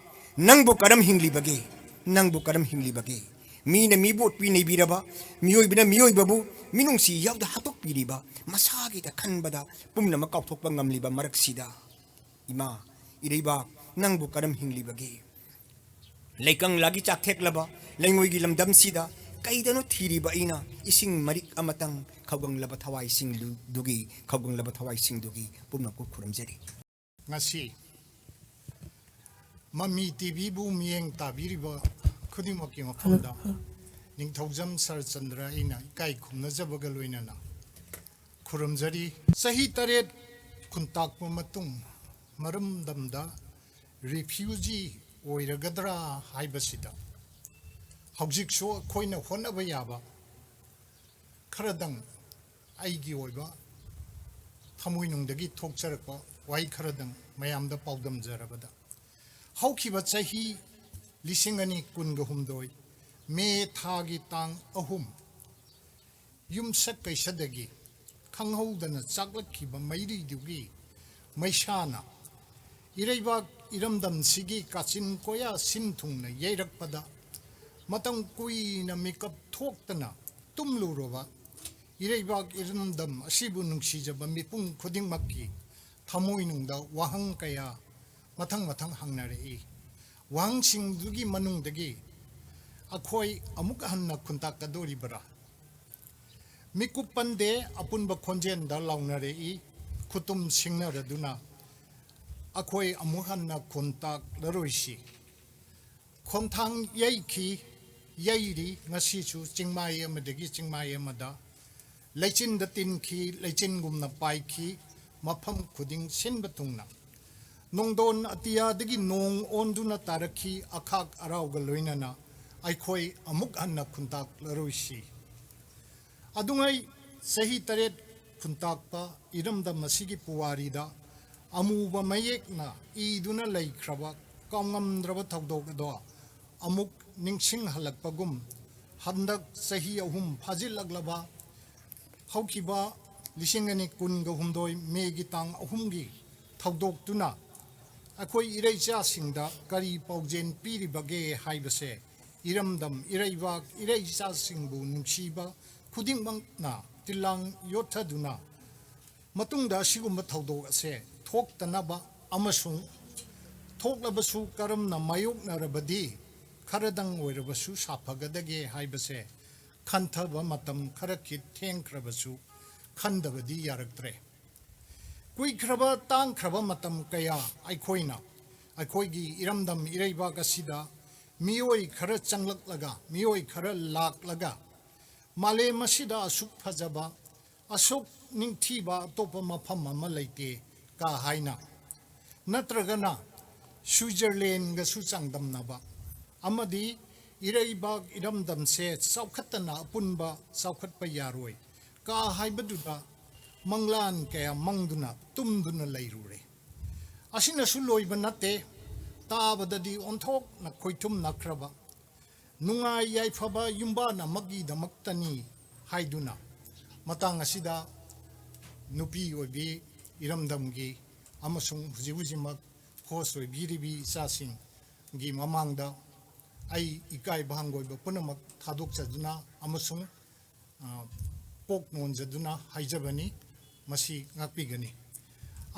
ꯅꯪꯕꯨ ꯀꯔꯝ ꯍꯤꯡꯂꯤꯕꯒꯦ? ꯅꯪꯕꯨ ꯀꯔꯝ ꯍꯤꯡꯂꯤꯕꯒꯦ? ꯃꯤꯅ ꯃꯤꯕꯨ ꯑꯣꯠꯄꯤ ꯅꯩꯕꯤꯔꯕ, ꯃꯤꯑꯣꯏꯕꯅ ꯃꯤꯑꯣꯏꯕꯕꯨ ꯃꯤꯅꯨꯡꯁꯤ ꯌꯥꯎꯗ ꯍꯥꯠꯇꯣꯛꯄꯤꯔꯤꯕ, ꯃꯁꯥꯒꯤꯗ ꯈꯟꯕꯗ ꯄꯨꯝꯅꯃꯛ ꯀꯥꯎꯊꯣꯛꯄ ꯉꯝꯂꯤꯕ ꯃꯔꯛꯁꯤꯗ, ꯏꯃꯥ ꯏꯔꯩꯕꯥꯛ, ꯅꯪꯕꯨ ꯀꯔꯝ ꯍꯤꯡꯂꯤꯕꯒꯦ? ꯂꯩꯀꯪꯂꯥꯒꯤ ꯆꯥꯛꯊꯦꯛꯂꯕ ꯂꯩꯉꯣꯏꯒꯤ ꯂꯝꯗꯝꯁꯤꯗ ꯀꯩꯗꯅꯣ ꯊꯤꯔꯤꯕ ꯑꯩꯅ ꯏꯁꯤꯡ ꯃꯔꯤꯛ ꯑꯃꯇꯪ ꯈꯧꯒꯪꯂꯕ ꯊꯋꯥꯏꯁꯤꯡꯗꯨꯒꯤ, ꯈꯧꯒꯪꯂꯕ ꯊꯋꯥꯏꯁꯤꯡꯗꯨꯒꯤ ꯄꯨꯝꯅꯃꯛꯄꯨ ꯈꯨꯔꯨꯝꯖꯔꯤ꯫ ꯉꯁꯤ ꯃꯃꯤ ꯇꯤꯚꯤꯕꯨ ꯃꯤꯠꯌꯦꯡ ꯇꯥꯕꯤꯔꯤꯕ ꯈꯨꯗꯤꯡꯃꯛꯀꯤ ꯃꯐꯝꯗ ꯅꯤꯡꯊꯧꯖꯝ ꯁꯔꯠꯆꯟꯗ꯭ꯔ ꯑꯩꯅ ꯏꯀꯥꯏ ꯈꯨꯝꯅꯖꯕꯒ ꯂꯣꯏꯅꯅ ꯈꯨꯔꯨꯝꯖꯔꯤ꯫ ꯆꯍꯤ ꯇꯔꯦꯠ ꯈꯨꯟꯇꯥꯛꯄ ꯃꯇꯨꯡ ꯃꯔꯝꯗꯝꯗ ꯔꯤꯐ꯭ꯌꯨꯖꯤ ꯑꯣꯏꯔꯒꯗ꯭ꯔꯥ ꯍꯥꯏꯕꯁꯤꯗ ꯍꯧꯖꯤꯛꯁꯨ ꯑꯩꯈꯣꯏꯅ ꯍꯣꯠꯅꯕ ꯌꯥꯕ ꯈꯔꯗꯪ, ꯑꯩꯒꯤ ꯑꯣꯏꯕ ꯊꯃꯣꯏꯅꯨꯡꯗꯒꯤ ꯊꯣꯛꯆꯔꯛꯄ ꯋꯥꯍꯩ ꯈꯔꯗꯪ ꯃꯌꯥꯝꯗ ꯄꯥꯎꯗꯝꯖꯔꯕꯗ, ꯍꯧꯈꯤꯕ ꯆꯍꯤ ꯂꯤꯁꯤꯡ ꯑꯅꯤ ꯀꯨꯟꯒ ꯍꯨꯝꯗꯣꯏ ꯃꯦ ꯊꯥꯒꯤ ꯇꯥꯡ ꯑꯍꯨꯝ, ꯌꯨꯝꯁꯀꯩꯁꯗꯒꯤ ꯈꯪꯍꯧꯗꯅ ꯆꯥꯛꯂꯛꯈꯤꯕ ꯃꯩꯔꯤꯗꯨꯒꯤ ꯃꯩꯁꯥꯅ ꯏꯔꯩꯕꯥꯛ ꯏꯔꯝꯗꯝꯁꯤꯒꯤ ꯀꯥꯆꯤꯟ ꯀꯣꯌꯥ ꯁꯤꯟ ꯊꯨꯡꯅ ꯌꯩꯔꯛꯄꯗ, ꯃꯇꯝ ꯀꯨꯏꯅ ꯃꯤꯀꯞ ꯊꯣꯛꯇꯅ ꯇꯨꯝꯂꯨꯔꯕ ꯏꯔꯩꯕꯥꯛ ꯏꯔꯝꯗꯝ ꯑꯁꯤꯕꯨ ꯅꯨꯡꯁꯤꯖꯕ ꯃꯤꯄꯨꯝ ꯈꯨꯗꯤꯡꯃꯛꯀꯤ ꯊꯃꯣꯏꯅꯨꯡꯗ ꯋꯥꯍꯪ ꯀꯌꯥ ꯃꯊꯪ ꯃꯊꯪ ꯍꯪꯅꯔꯛꯏ꯫ ꯋꯥꯍꯪꯁꯤꯡꯗꯨꯒꯤ ꯃꯅꯨꯡꯗꯒꯤ ꯑꯩꯈꯣꯏ ꯑꯃꯨꯛ ꯍꯟꯅ ꯈꯨꯟꯇꯥꯛꯀꯗꯧꯔꯤꯕꯔꯥ? ꯃꯤꯀꯨꯞ ꯄꯟꯗꯦ, ꯑꯄꯨꯟꯕ ꯈꯣꯟꯖꯦꯜꯗ ꯂꯥꯎꯅꯔꯛꯏ꯫ ꯈꯨꯇꯨꯝ ꯁꯤꯡꯅꯔꯗꯨꯅ ꯑꯩꯈꯣꯏ ꯑꯃꯨꯛ ꯍꯟꯅ ꯈꯨꯟꯇꯥꯛꯂꯔꯣꯏꯁꯤ꯫ ꯈꯣꯡꯊꯥꯡ ꯌꯩꯈꯤ, ꯌꯩꯔꯤ, ꯉꯁꯤꯁꯨ ꯆꯤꯡꯃꯥꯏ ꯑꯃꯗꯒꯤ ꯆꯤꯡꯃꯥꯏ ꯑꯃꯗ꯫ ꯂꯩꯆꯤꯟꯗ ꯇꯤꯟꯈꯤ, ꯂꯩꯆꯤꯟꯒꯨꯝꯅ ꯄꯥꯏꯈꯤ, ꯃꯐꯝ ꯈꯨꯗꯤꯡ ꯁꯤꯟꯕ ꯊꯨꯡꯅ꯫ ꯅꯣꯡꯗꯣꯟ ꯑꯇꯤꯌꯥꯗꯒꯤ ꯅꯣꯡ ꯑꯣꯟꯗꯨꯅ ꯇꯥꯔꯛꯈꯤ, ꯑꯈꯥꯛ ꯑꯔꯥꯎꯒ ꯂꯣꯏꯅꯅ꯫ ꯑꯩꯈꯣꯏ ꯑꯃꯨꯛ ꯍꯟꯅ ꯈꯨꯟꯇꯥꯛꯂꯔꯣꯏꯁꯤ꯫ ꯑꯗꯨꯉꯩ ꯆꯍꯤ ꯇꯔꯦꯠ ꯈꯨꯟꯇꯥꯛꯄ ꯏꯔꯝꯗꯝ ꯑꯁꯤꯒꯤ ꯄꯨꯋꯥꯔꯤꯗ ꯑꯃꯨꯕ ꯃꯌꯦꯛꯅ ꯏꯗꯨꯅ ꯂꯩꯈ꯭ꯔꯕ ꯀꯥꯎꯉꯝꯗ꯭ꯔꯕ ꯊꯧꯗꯣꯛ ꯑꯗꯣ ꯑꯃꯨꯛ ꯅꯤꯡꯁꯤꯡꯍꯜꯂꯛꯄꯒꯨꯝ, ꯍꯟꯗꯛ ꯆꯍꯤ ꯑꯍꯨꯝ ꯐꯥꯖꯤꯜꯂꯛꯂꯕ ꯍꯧꯈꯤꯕ ꯂꯤꯁꯤꯡ ꯑꯅꯤ ꯀꯨꯟꯒ ꯍꯨꯝꯗꯣꯏ ꯃꯦꯒꯤ ꯇꯥꯡ ꯑꯍꯨꯝꯒꯤ ꯊꯧꯗꯣꯛꯇꯨꯅ ꯑꯩꯈꯣꯏ ꯏꯔꯩꯆꯥꯁꯤꯡꯗ ꯀꯔꯤ ꯄꯥꯎꯖꯦꯜ ꯄꯤꯔꯤꯕꯒꯦ ꯍꯥꯏꯕꯁꯦ ꯏꯔꯝꯗꯝ, ꯏꯔꯩꯕꯥꯛ, ꯏꯔꯩꯆꯥꯁꯤꯡꯕꯨ ꯅꯨꯡꯁꯤꯕ ꯈꯨꯗꯤꯡꯃꯛꯅ ꯇꯤꯜꯂꯥꯡ ꯌꯣꯠꯊꯗꯨꯅ ꯃꯇꯨꯡꯗ ꯑꯁꯤꯒꯨꯝꯕ ꯊꯧꯗꯣꯛ ꯑꯁꯦ ꯊꯣꯛꯇꯅꯕ ꯑꯃꯁꯨꯡ ꯊꯣꯛꯂꯕꯁꯨ ꯀꯔꯝꯅ ꯃꯥꯌꯣꯛꯅꯔꯕꯗꯤ ꯈꯔꯗꯪ ꯑꯣꯏꯔꯕꯁꯨ ꯁꯥꯐꯒꯗꯒꯦ ꯍꯥꯏꯕꯁꯦ ꯈꯟꯊꯕ ꯃꯇꯝ ꯈꯔ ꯈꯤꯠ ꯊꯦꯡꯈ꯭ꯔꯕꯁꯨ ꯈꯟꯗꯕꯗꯤ ꯌꯥꯔꯛꯇ꯭ꯔꯦ꯫ ꯀꯨꯏꯈ꯭ꯔꯕ ꯇꯥꯡꯈ꯭ꯔꯕ ꯃꯇꯝ ꯀꯌꯥ ꯑꯩꯈꯣꯏꯅ ꯑꯩꯈꯣꯏꯒꯤ ꯏꯔꯝꯗꯝ ꯏꯔꯩꯕꯥꯛ ꯑꯁꯤꯗ ꯃꯤꯑꯣꯏ ꯈꯔ ꯆꯪꯂꯛꯂꯒ, ꯃꯤꯑꯣꯏ ꯈꯔ ꯂꯥꯛꯂꯒ, ꯃꯥꯂꯦꯝ ꯑꯁꯤꯗ ꯑꯁꯨꯛ ꯐꯖꯕ, ꯑꯁꯨꯛ ꯅꯤꯡꯊꯤꯕ ꯑꯇꯣꯞꯄ ꯃꯐꯝ ꯑꯃ ꯂꯩꯇꯦ ꯀꯥ ꯍꯥꯏꯅ, ꯅꯠꯇ꯭ꯔꯒꯅ ꯁ꯭ꯋꯤꯖꯔꯂꯦꯟꯒꯁꯨ ꯆꯥꯡꯗꯝꯅꯕ, ꯑꯃꯗꯤ ꯏꯔꯩꯕꯥꯛ ꯏꯔꯝꯗꯝꯁꯦ ꯆꯥꯎꯈꯠꯇꯅ ꯑꯄꯨꯟꯕ ꯆꯥꯎꯈꯠꯄ ꯌꯥꯔꯣꯏ ꯀꯥ ꯍꯥꯏꯕꯗꯨꯗ ꯃꯪꯂꯥꯟ ꯀꯌꯥ ꯃꯪꯗꯨꯅ ꯇꯨꯝꯗꯨꯅ ꯂꯩꯔꯨꯔꯦ꯫ ꯑꯁꯤꯅꯁꯨ ꯂꯣꯏꯕ ꯅꯠꯇꯦ, ꯇꯥꯕꯗꯗꯤ ꯑꯣꯟꯊꯣꯛꯅ ꯈꯣꯏꯊꯨꯝꯅꯈ꯭ꯔꯕ, ꯅꯨꯡꯉꯥꯏ ꯌꯥꯏꯐꯕ ꯌꯨꯝꯕꯥꯟ ꯑꯃꯒꯤꯗꯃꯛꯇꯅꯤ ꯍꯥꯏꯗꯨꯅ, ꯃꯇꯥꯡ ꯑꯁꯤꯗ ꯅꯨꯄꯤ ꯑꯣꯏꯕꯤ ꯏꯔꯝꯗꯝꯒꯤ ꯑꯃꯁꯨꯡ ꯍꯧꯖꯤꯛ ꯍꯧꯖꯤꯛꯃꯛ ꯍꯣꯁ ꯑꯣꯏꯕꯤꯔꯤꯕꯤ ꯏꯆꯥꯁꯤꯡꯒꯤ ꯃꯃꯥꯡꯗ ꯑꯩ ꯏꯀꯥꯏꯕ ꯍꯪꯒꯣꯏꯕ ꯄꯨꯝꯅꯃꯛ ꯊꯥꯗꯣꯛꯆꯗꯨꯅ ꯑꯃꯁꯨꯡ, ꯑ, ꯀꯣꯛ ꯅꯣꯟꯖꯗꯨꯅ ꯍꯥꯏꯖꯕꯅꯤ, ꯃꯁꯤ ꯉꯥꯛꯄꯤꯒꯅꯤ꯫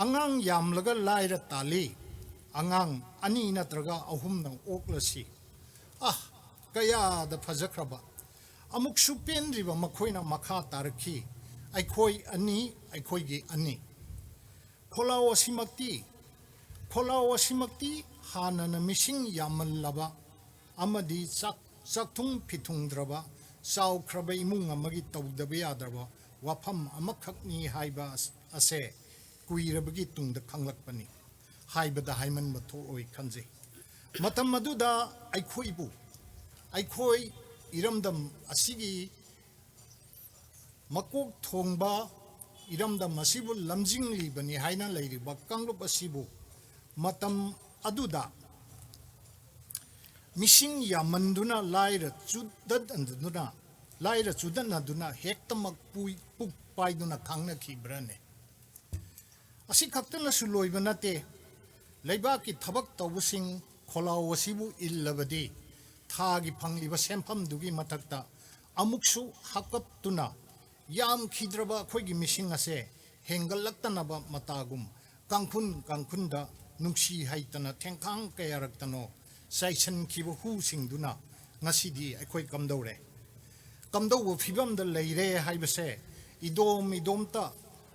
ꯑꯉꯥꯡ ꯌꯥꯝꯂꯒ ꯂꯥꯏꯔ ꯇꯥꯜꯂꯤ, ꯑꯉꯥꯡ ꯑꯅꯤ ꯅꯠꯇ꯭ꯔꯒ ꯑꯍꯨꯝꯅ ꯑꯣꯛꯂꯁꯤ꯫ ꯑꯥ, ꯀꯌꯥꯗ ꯐꯖꯈ꯭ꯔꯕ! ꯑꯃꯨꯛꯁꯨ ꯄꯦꯟꯗ꯭ꯔꯤꯕ ꯃꯈꯣꯏꯅ ꯃꯈꯥ ꯇꯥꯔꯛꯈꯤ, "ꯑꯩꯈꯣꯏ ꯑꯅꯤ, ꯑꯩꯈꯣꯏꯒꯤ ꯑꯅꯤ꯫ ꯈꯣꯜꯂꯥꯎ ꯑꯁꯤꯃꯛꯇꯤ, ꯈꯣꯜꯂꯥꯎ ꯑꯁꯤꯃꯛꯇꯤ ꯍꯥꯟꯅꯅ ꯃꯤꯁꯤꯡ ꯌꯥꯝꯃꯜꯂꯕ ꯑꯃꯗꯤ ꯆꯥꯛ, ꯆꯥꯛꯊꯨꯡ ꯐꯤꯊꯨꯡꯗ꯭ꯔꯕ ꯆꯥꯎꯈ꯭ꯔꯕ ꯏꯃꯨꯡ ꯑꯃꯒꯤ ꯇꯧꯗꯕ ꯌꯥꯗ꯭ꯔꯕ ꯋꯥꯐꯝ ꯑꯃꯈꯛꯅꯤ ꯍꯥꯏꯕ ꯑꯁ-, ꯑꯁꯦ ꯀꯨꯏꯔꯕꯒꯤ ꯇꯨꯡꯗ ꯈꯪꯂꯛꯄꯅꯤ" ꯍꯥꯏꯕꯗ ꯍꯥꯏꯃꯟꯕ ꯊꯣꯛꯂꯣꯏ ꯈꯟꯖꯩ꯫ ꯃꯇꯝ ꯑꯗꯨꯗ ꯑꯩꯈꯣꯏꯕꯨ, ꯑꯩꯈꯣꯏ ꯏꯔꯝꯗꯝ ꯑꯁꯤꯒꯤ ꯃꯀꯣꯛ ꯊꯣꯡꯕ, ꯏꯔꯝꯗꯝ ꯑꯁꯤꯕꯨ ꯂꯝꯖꯤꯡꯂꯤꯕꯅꯤ ꯍꯥꯏꯅ ꯂꯩꯔꯤꯕ ꯀꯥꯡꯂꯨꯞ ꯑꯁꯤꯕꯨ ꯃꯇꯝ ꯑꯗꯨꯗ ꯃꯤꯁꯤꯡ ꯌꯥꯝꯃꯟꯗꯨꯅ ꯂꯥꯏꯔ ꯆꯨꯗꯠꯅꯗꯨꯅ, ꯂꯥꯏꯔ ꯆꯨꯗꯠꯅꯗꯨꯅ ꯍꯦꯛꯇꯃꯛ ꯄꯨꯏ-, ꯄꯨꯛ ꯄꯥꯏꯗꯨꯅ ꯈꯥꯡꯅꯈꯤꯕ꯭ꯔꯅꯦ? ꯑꯁꯤ ꯈꯛꯇꯅꯁꯨ ꯂꯣꯏꯕ ꯅꯠꯇꯦ꯫ ꯂꯩꯕꯥꯛꯀꯤ ꯊꯕꯛ ꯇꯧꯕꯁꯤꯡ ꯈꯣꯜꯂꯥꯎ ꯑꯁꯤꯕꯨ ꯏꯜꯂꯕꯗꯤ ꯊꯥꯒꯤ ꯐꯪꯂꯤꯕ ꯁꯦꯟꯐꯝꯗꯨꯒꯤ ꯃꯊꯛꯇ ꯑꯃꯨꯛꯁꯨ ꯍꯥꯞꯀꯠꯇꯨꯅ ꯌꯥꯝꯈꯤꯗ꯭ꯔꯕ ꯑꯩꯈꯣꯏꯒꯤ ꯃꯤꯁꯤꯡ ꯑꯁꯦ ꯍꯦꯟꯒꯠꯂꯛꯇꯅꯕ ꯃꯇꯥꯒꯨꯝ ꯀꯥꯡꯈꯨꯟ ꯀꯥꯡꯈꯨꯟꯗ ꯅꯨꯡꯁꯤ ꯍꯩꯇꯅ ꯊꯦꯡꯈꯥꯡ ꯀꯌꯥꯔꯛꯇꯅꯣ ꯆꯥꯏꯁꯤꯟꯈꯤꯕ ꯍꯨꯁꯤꯡꯗꯨꯅ ꯉꯁꯤꯗꯤ ꯑꯩꯈꯣꯏ ꯀꯝꯗꯧꯔꯦ? ꯀꯝꯗꯧꯕ ꯐꯤꯕꯝꯗ ꯂꯩꯔꯦ ꯍꯥꯏꯕꯁꯦ ꯏꯗꯣꯝ ꯏꯗꯣꯝꯇ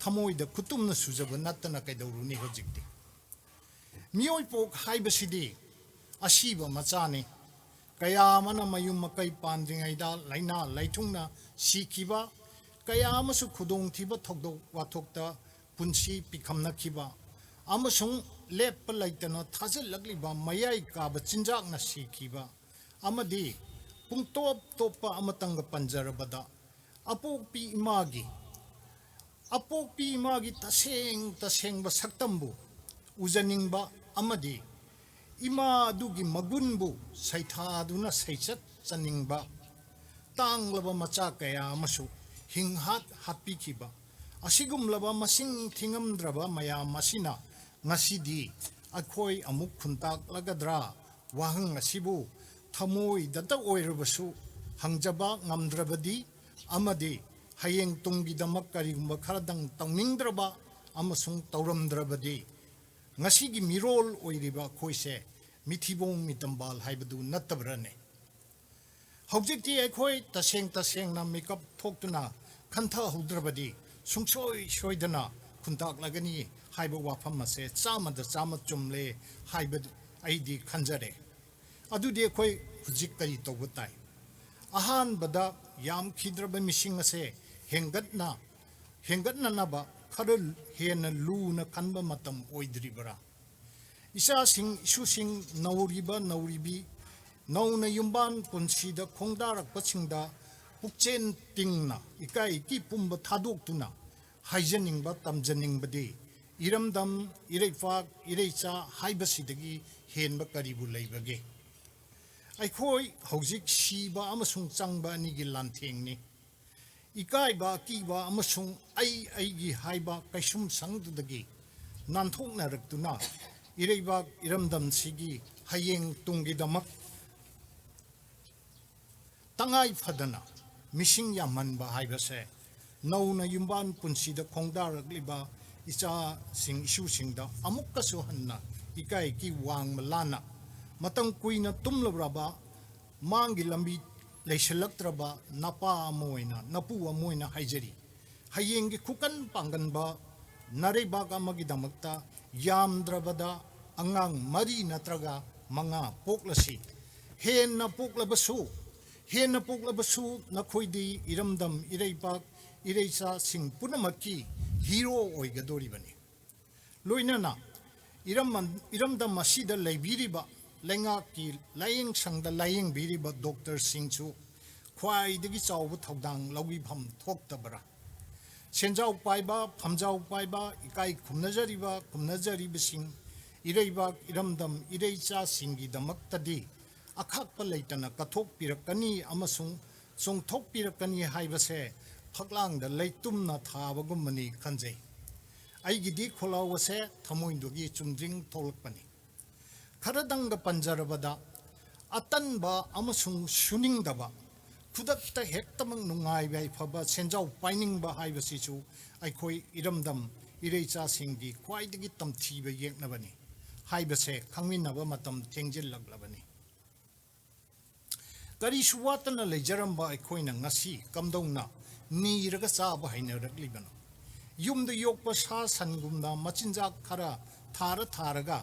ꯊꯃꯣꯏꯗ ꯈꯨꯇꯨꯝꯅ ꯁꯨꯖꯕ ꯅꯠꯇꯅ ꯀꯩꯗꯧꯔꯨꯅꯤ ꯍꯧꯖꯤꯛꯇꯤ? ꯃꯤꯑꯣꯏꯄꯣꯛ ꯍꯥꯏꯕꯁꯤꯗꯤ ꯑꯁꯤꯕ ꯃꯆꯥꯅꯤ꯫ ꯀꯌꯥ ꯑꯃꯅ ꯃꯌꯨꯝ ꯃꯀꯩ ꯄꯥꯟꯗ꯭ꯔꯤꯉꯩꯗ ꯂꯥꯏꯅꯥ ꯂꯥꯏꯊꯨꯡꯅ ꯁꯤꯈꯤꯕ, ꯀꯌꯥ ꯑꯃꯁꯨ ꯈꯨꯗꯣꯡꯊꯤꯕ ꯊꯧꯗꯣꯛ ꯋꯥꯊꯣꯛꯇ ꯄꯨꯟꯁꯤ ꯄꯤꯈꯝꯅꯈꯤꯕ, ꯑꯃꯁꯨꯡ ꯂꯦꯞꯄ ꯂꯩꯇꯅ ꯊꯥꯖꯤꯜꯂꯛꯂꯤꯕ ꯃꯌꯥꯏ ꯀꯥꯕ ꯆꯤꯟꯖꯥꯛꯅ ꯁꯤꯈꯤꯕ, ꯑꯃꯗꯤ ꯄꯨꯡꯇꯣꯞ ꯇꯣꯞꯄ ꯑꯃꯇꯪꯒ ꯄꯟꯖꯔꯕꯗ, ꯑꯄꯣꯛꯄꯤ ꯏꯃꯥꯒꯤ, ꯑꯄꯣꯛꯄꯤ ꯏꯃꯥꯒꯤ ꯇꯁꯦꯡ ꯇꯁꯦꯡꯕ ꯁꯛꯇꯝꯕꯨ ꯎꯖꯅꯤꯡꯕ ꯑꯃꯗꯤ ꯏꯃꯥ ꯑꯗꯨꯒꯤ ꯃꯒꯨꯟꯕꯨ ꯁꯩꯊꯥꯗꯨꯅ ꯁꯩꯆꯠꯆꯅꯤꯡꯕ ꯇꯥꯡꯂꯕ ꯃꯆꯥ ꯀꯌꯥ ꯑꯃꯁꯨ ꯍꯤꯡꯍꯥꯠ ꯍꯥꯠꯄꯤꯈꯤꯕ ꯑꯁꯤꯒꯨꯝꯂꯕ ꯃꯁꯤꯡ ꯊꯤꯉꯝꯗ꯭ꯔꯕ ꯃꯌꯥꯝ ꯑꯁꯤꯅ ꯉꯁꯤꯗꯤ ꯑꯩꯈꯣꯏ ꯑꯃꯨꯛ ꯈꯨꯟꯇꯥꯛꯂꯒꯗ꯭ꯔꯥ? ꯋꯥꯍꯪ ꯑꯁꯤꯕꯨ ꯊꯃꯣꯏꯗꯇ ꯑꯣꯏꯔꯕꯁꯨ ꯍꯪꯖꯕ ꯉꯝꯗ꯭ꯔꯕꯗꯤ ꯑꯃꯗꯤ ꯍꯌꯦꯡ ꯇꯨꯡꯒꯤꯗꯃꯛ ꯀꯔꯤꯒꯨꯝꯕ ꯈꯔꯗꯪ ꯇꯧꯅꯤꯡꯗ꯭ꯔꯕ ꯑꯃꯁꯨꯡ ꯇꯧꯔꯝꯗ꯭ꯔꯕꯗꯤ ꯉꯁꯤꯒꯤ ꯃꯤꯔꯣꯜ ꯑꯣꯏꯔꯤꯕ ꯑꯩꯈꯣꯏꯁꯦ ꯃꯤꯊꯤꯕꯣꯡ ꯃꯤꯇꯝꯕꯥꯜ ꯍꯥꯏꯕꯗꯨ ꯅꯠꯇꯕ꯭ꯔꯅꯦ? ꯍꯧꯖꯤꯛꯇꯤ ꯑꯩꯈꯣꯏ ꯇꯁꯦꯡ ꯇꯁꯦꯡꯅ ꯃꯤꯀꯞ ꯊꯣꯛꯇꯨꯅ ꯈꯟꯊꯍꯧꯗ꯭ꯔꯕꯗꯤ ꯁꯨꯡꯁꯣꯏ ꯁꯣꯏꯗꯅ ꯈꯨꯟꯇꯥꯛꯂꯒꯅꯤ ꯍꯥꯏꯕ ꯋꯥꯐꯝ ꯑꯁꯦ ꯆꯥꯝꯃꯗ ꯆꯥꯝꯃ ꯆꯨꯝꯂꯦ ꯍꯥꯏꯕꯗꯨ ꯑꯩꯗꯤ ꯈꯟꯖꯔꯦ꯫ ꯑꯗꯨꯗꯤ ꯑꯩꯈꯣꯏ ꯍꯧꯖꯤꯛ ꯀꯔꯤ ꯇꯧꯕ ꯇꯥꯏ? ꯑꯍꯥꯟꯕꯗ ꯌꯥꯝꯈꯤꯗ꯭ꯔꯕ ꯃꯤꯁꯤꯡ ꯑꯁꯦ ꯍꯦꯟꯒꯠꯅ, ꯍꯦꯟꯒꯠꯅꯅꯕ ꯈꯔ ꯍꯦꯟꯅ ꯂꯨꯅ ꯈꯟꯕ ꯃꯇꯝ ꯑꯣꯏꯗ꯭ꯔꯤꯕꯔꯥ? ꯏꯆꯥꯁꯤꯡ, ꯏꯁꯨꯁꯤꯡ, ꯅꯧꯔꯤꯕ ꯅꯧꯔꯤꯕꯤ, ꯅꯧꯅ ꯌꯨꯝꯕꯥꯟ ꯄꯨꯟꯁꯤꯗ ꯈꯣꯡꯗꯥꯔꯛꯄꯁꯤꯡꯗ ꯄꯨꯛꯆꯦꯟ ꯇꯤꯡꯅ ꯏꯀꯥꯏ ꯏꯀꯤ ꯄꯨꯝꯕ ꯊꯥꯗꯣꯛꯇꯨꯅ ꯍꯥꯏꯖꯅꯤꯡꯕ, ꯇꯝꯖꯅꯤꯡꯕꯗꯤ ꯏꯔꯝꯗꯝ, ꯏꯔꯩꯄꯥꯛ, ꯏꯔꯩꯆꯥ ꯍꯥꯏꯕꯁꯤꯗꯒꯤ ꯍꯦꯟꯕ ꯀꯔꯤꯕꯨ ꯂꯩꯕꯒꯦ? ꯑꯩꯈꯣꯏ ꯍꯧꯖꯤꯛ ꯁꯤꯕ ꯑꯃꯁꯨꯡ ꯆꯪꯕ ꯑꯅꯤꯒꯤ ꯂꯥꯟꯊꯦꯡꯅꯤ꯫ ꯏꯀꯥꯏꯕ, ꯑꯀꯤꯕ ꯑꯃꯁꯨꯡ ꯑꯩ ꯑꯩꯒꯤ ꯍꯥꯏꯕ ꯀꯩꯁꯨꯝꯁꯪꯗꯨꯗꯒꯤ ꯅꯥꯟꯊꯣꯛꯅꯔꯛꯇꯨꯅ ꯏꯔꯩꯕꯥꯛ ꯏꯔꯝꯗꯝꯁꯤꯒꯤ ꯍꯌꯦꯡ ꯇꯨꯡꯒꯤꯗꯃꯛ ꯇꯉꯥꯏ ꯐꯗꯅ ꯃꯤꯁꯤꯡ ꯌꯥꯝꯍꯟꯕ ꯍꯥꯏꯕꯁꯦ ꯅꯧꯅ ꯌꯨꯝꯕꯥꯟ ꯄꯨꯟꯁꯤꯗ ꯈꯣꯡꯗꯥꯔꯛꯂꯤꯕ ꯏꯆꯥꯁꯤꯡ ꯏꯁꯨꯁꯤꯡꯗ ꯑꯃꯨꯛꯀꯁꯨ ꯍꯟꯅ ꯏꯀꯥꯏꯒꯤ ꯋꯥꯡꯃ ꯂꯥꯟꯅ ꯃꯇꯝ ꯀꯨꯏꯅ ꯇꯨꯝꯂꯨꯔꯕ ꯃꯥꯡꯒꯤ ꯂꯝꯕꯤ ꯂꯩꯁꯤꯜꯂꯛꯇ꯭ꯔꯕ ꯅꯄꯥ ꯑꯃ ꯑꯣꯏꯅ, ꯅꯄꯨ ꯑꯃ ꯑꯣꯏꯅ ꯍꯥꯏꯖꯔꯤ꯫ ꯍꯌꯦꯡꯒꯤ ꯈꯨꯀꯟ ꯄꯥꯡꯒꯟꯕ ꯅꯥꯔꯩꯕꯥꯛ ꯑꯃꯒꯤꯗꯃꯛꯇ ꯌꯥꯝꯗ꯭ꯔꯕꯗ ꯑꯉꯥꯡ ꯃꯔꯤ ꯅꯠꯇ꯭ꯔꯒ ꯃꯉꯥ ꯄꯣꯛꯂꯁꯤ꯫ ꯍꯦꯟꯅ ꯄꯣꯛꯂꯕꯁꯨ, ꯍꯦꯟꯅ ꯄꯣꯛꯂꯕꯁꯨ ꯅꯈꯣꯏꯗꯤ ꯏꯔꯝꯗꯝ, ꯏꯔꯩꯕꯥꯛ, ꯏꯔꯩꯆꯥꯁꯤꯡ ꯄꯨꯝꯅꯃꯛꯀꯤ ꯍꯤꯔꯣ ꯑꯣꯏꯒꯗꯧꯔꯤꯕꯅꯤ꯫ ꯂꯣꯏꯅꯅ ꯏꯔꯝ-, ꯏꯔꯝꯗꯝ ꯑꯁꯤꯗ ꯂꯩꯕꯤꯔꯤꯕ ꯂꯩꯉꯥꯛꯀꯤ ꯂꯥꯌꯦꯡ ꯁꯪꯗ ꯂꯥꯌꯦꯡꯕꯤꯔꯤꯕ ꯗꯣꯛꯇꯔꯁꯤꯡꯁꯨ ꯈ꯭ꯋꯥꯏꯗꯒꯤ ꯆꯥꯎꯕ ꯊꯧꯗꯥꯡ ꯂꯧꯕꯤꯐꯝ ꯊꯣꯛꯇꯕ꯭ꯔꯥ? ꯁꯦꯟꯖꯥꯎ ꯄꯥꯏꯕ, ꯐꯝꯖꯥꯎ ꯄꯥꯏꯕ, ꯏꯀꯥꯏ ꯈꯨꯝꯅꯖꯔꯤꯕ, ꯈꯨꯝꯅꯖꯔꯤꯕꯁꯤꯡ, ꯏꯔꯩꯕꯥꯛ, ꯏꯔꯝꯗꯝ, ꯏꯔꯩꯆꯥꯁꯤꯡꯒꯤꯗꯃꯛꯇꯗꯤ ꯑꯈꯥꯛꯄ ꯂꯩꯇꯅ ꯀꯠꯊꯣꯛꯄꯤꯔꯛꯀꯅꯤ ꯑꯃꯁꯨꯡ ꯆꯣꯡꯊꯣꯛꯄꯤꯔꯛꯀꯅꯤ ꯍꯥꯏꯕꯁꯦ ꯐꯛꯂꯥꯡꯗ ꯂꯩꯇꯨꯝꯅ ꯊꯥꯕꯒꯨꯝꯕꯅꯤ ꯈꯟꯖꯩ꯫ ꯑꯩꯒꯤꯗꯤ ꯈꯣꯜꯂꯥꯎ ꯑꯁꯦ ꯊꯃꯣꯏꯗꯨꯒꯤ ꯆꯨꯝꯗ꯭ꯔꯤꯡ ꯊꯣꯛꯂꯛꯄꯅꯤ꯫ ꯈꯔꯗꯪꯒ ꯄꯟꯖꯔꯕꯗ, ꯑꯇꯟꯕ ꯑꯃꯁꯨꯡ ꯁꯨꯅꯤꯡꯗꯕ, ꯈꯨꯗꯛꯇ ꯍꯦꯛꯇꯃꯛ ꯅꯨꯡꯉꯥꯏꯕ ꯌꯥꯏꯐꯕ ꯁꯦꯟꯖꯥꯎ ꯄꯥꯏꯅꯤꯡꯕ ꯍꯥꯏꯕꯁꯤꯁꯨ ꯑꯩꯈꯣꯏ ꯏꯔꯝꯗꯝ ꯏꯔꯩꯆꯥꯁꯤꯡꯒꯤ ꯈ꯭ꯋꯥꯏꯗꯒꯤ ꯇꯝꯊꯤꯕ ꯌꯦꯛꯅꯕꯅꯤ ꯍꯥꯏꯕꯁꯦ ꯈꯪꯃꯤꯟꯅꯕ ꯃꯇꯝ ꯊꯦꯡꯖꯤꯜꯂꯛꯂꯕꯅꯤ꯫ ꯀꯔꯤꯁꯨ ꯋꯥꯠꯇꯅ ꯂꯩꯖꯔꯝꯕ ꯑꯩꯈꯣꯏꯅ ꯉꯁꯤ ꯀꯝꯗꯧꯅ ꯅꯤꯔꯒ ꯆꯥꯕ ꯍꯩꯅꯔꯛꯂꯤꯕꯅꯣ? ꯌꯨꯝꯗ ꯌꯣꯛꯄ ꯁꯥ ꯁꯟꯒꯨꯝꯅ ꯃꯆꯤꯟꯖꯥꯛ ꯈꯔ ꯊꯥꯔ ꯊꯥꯔꯒ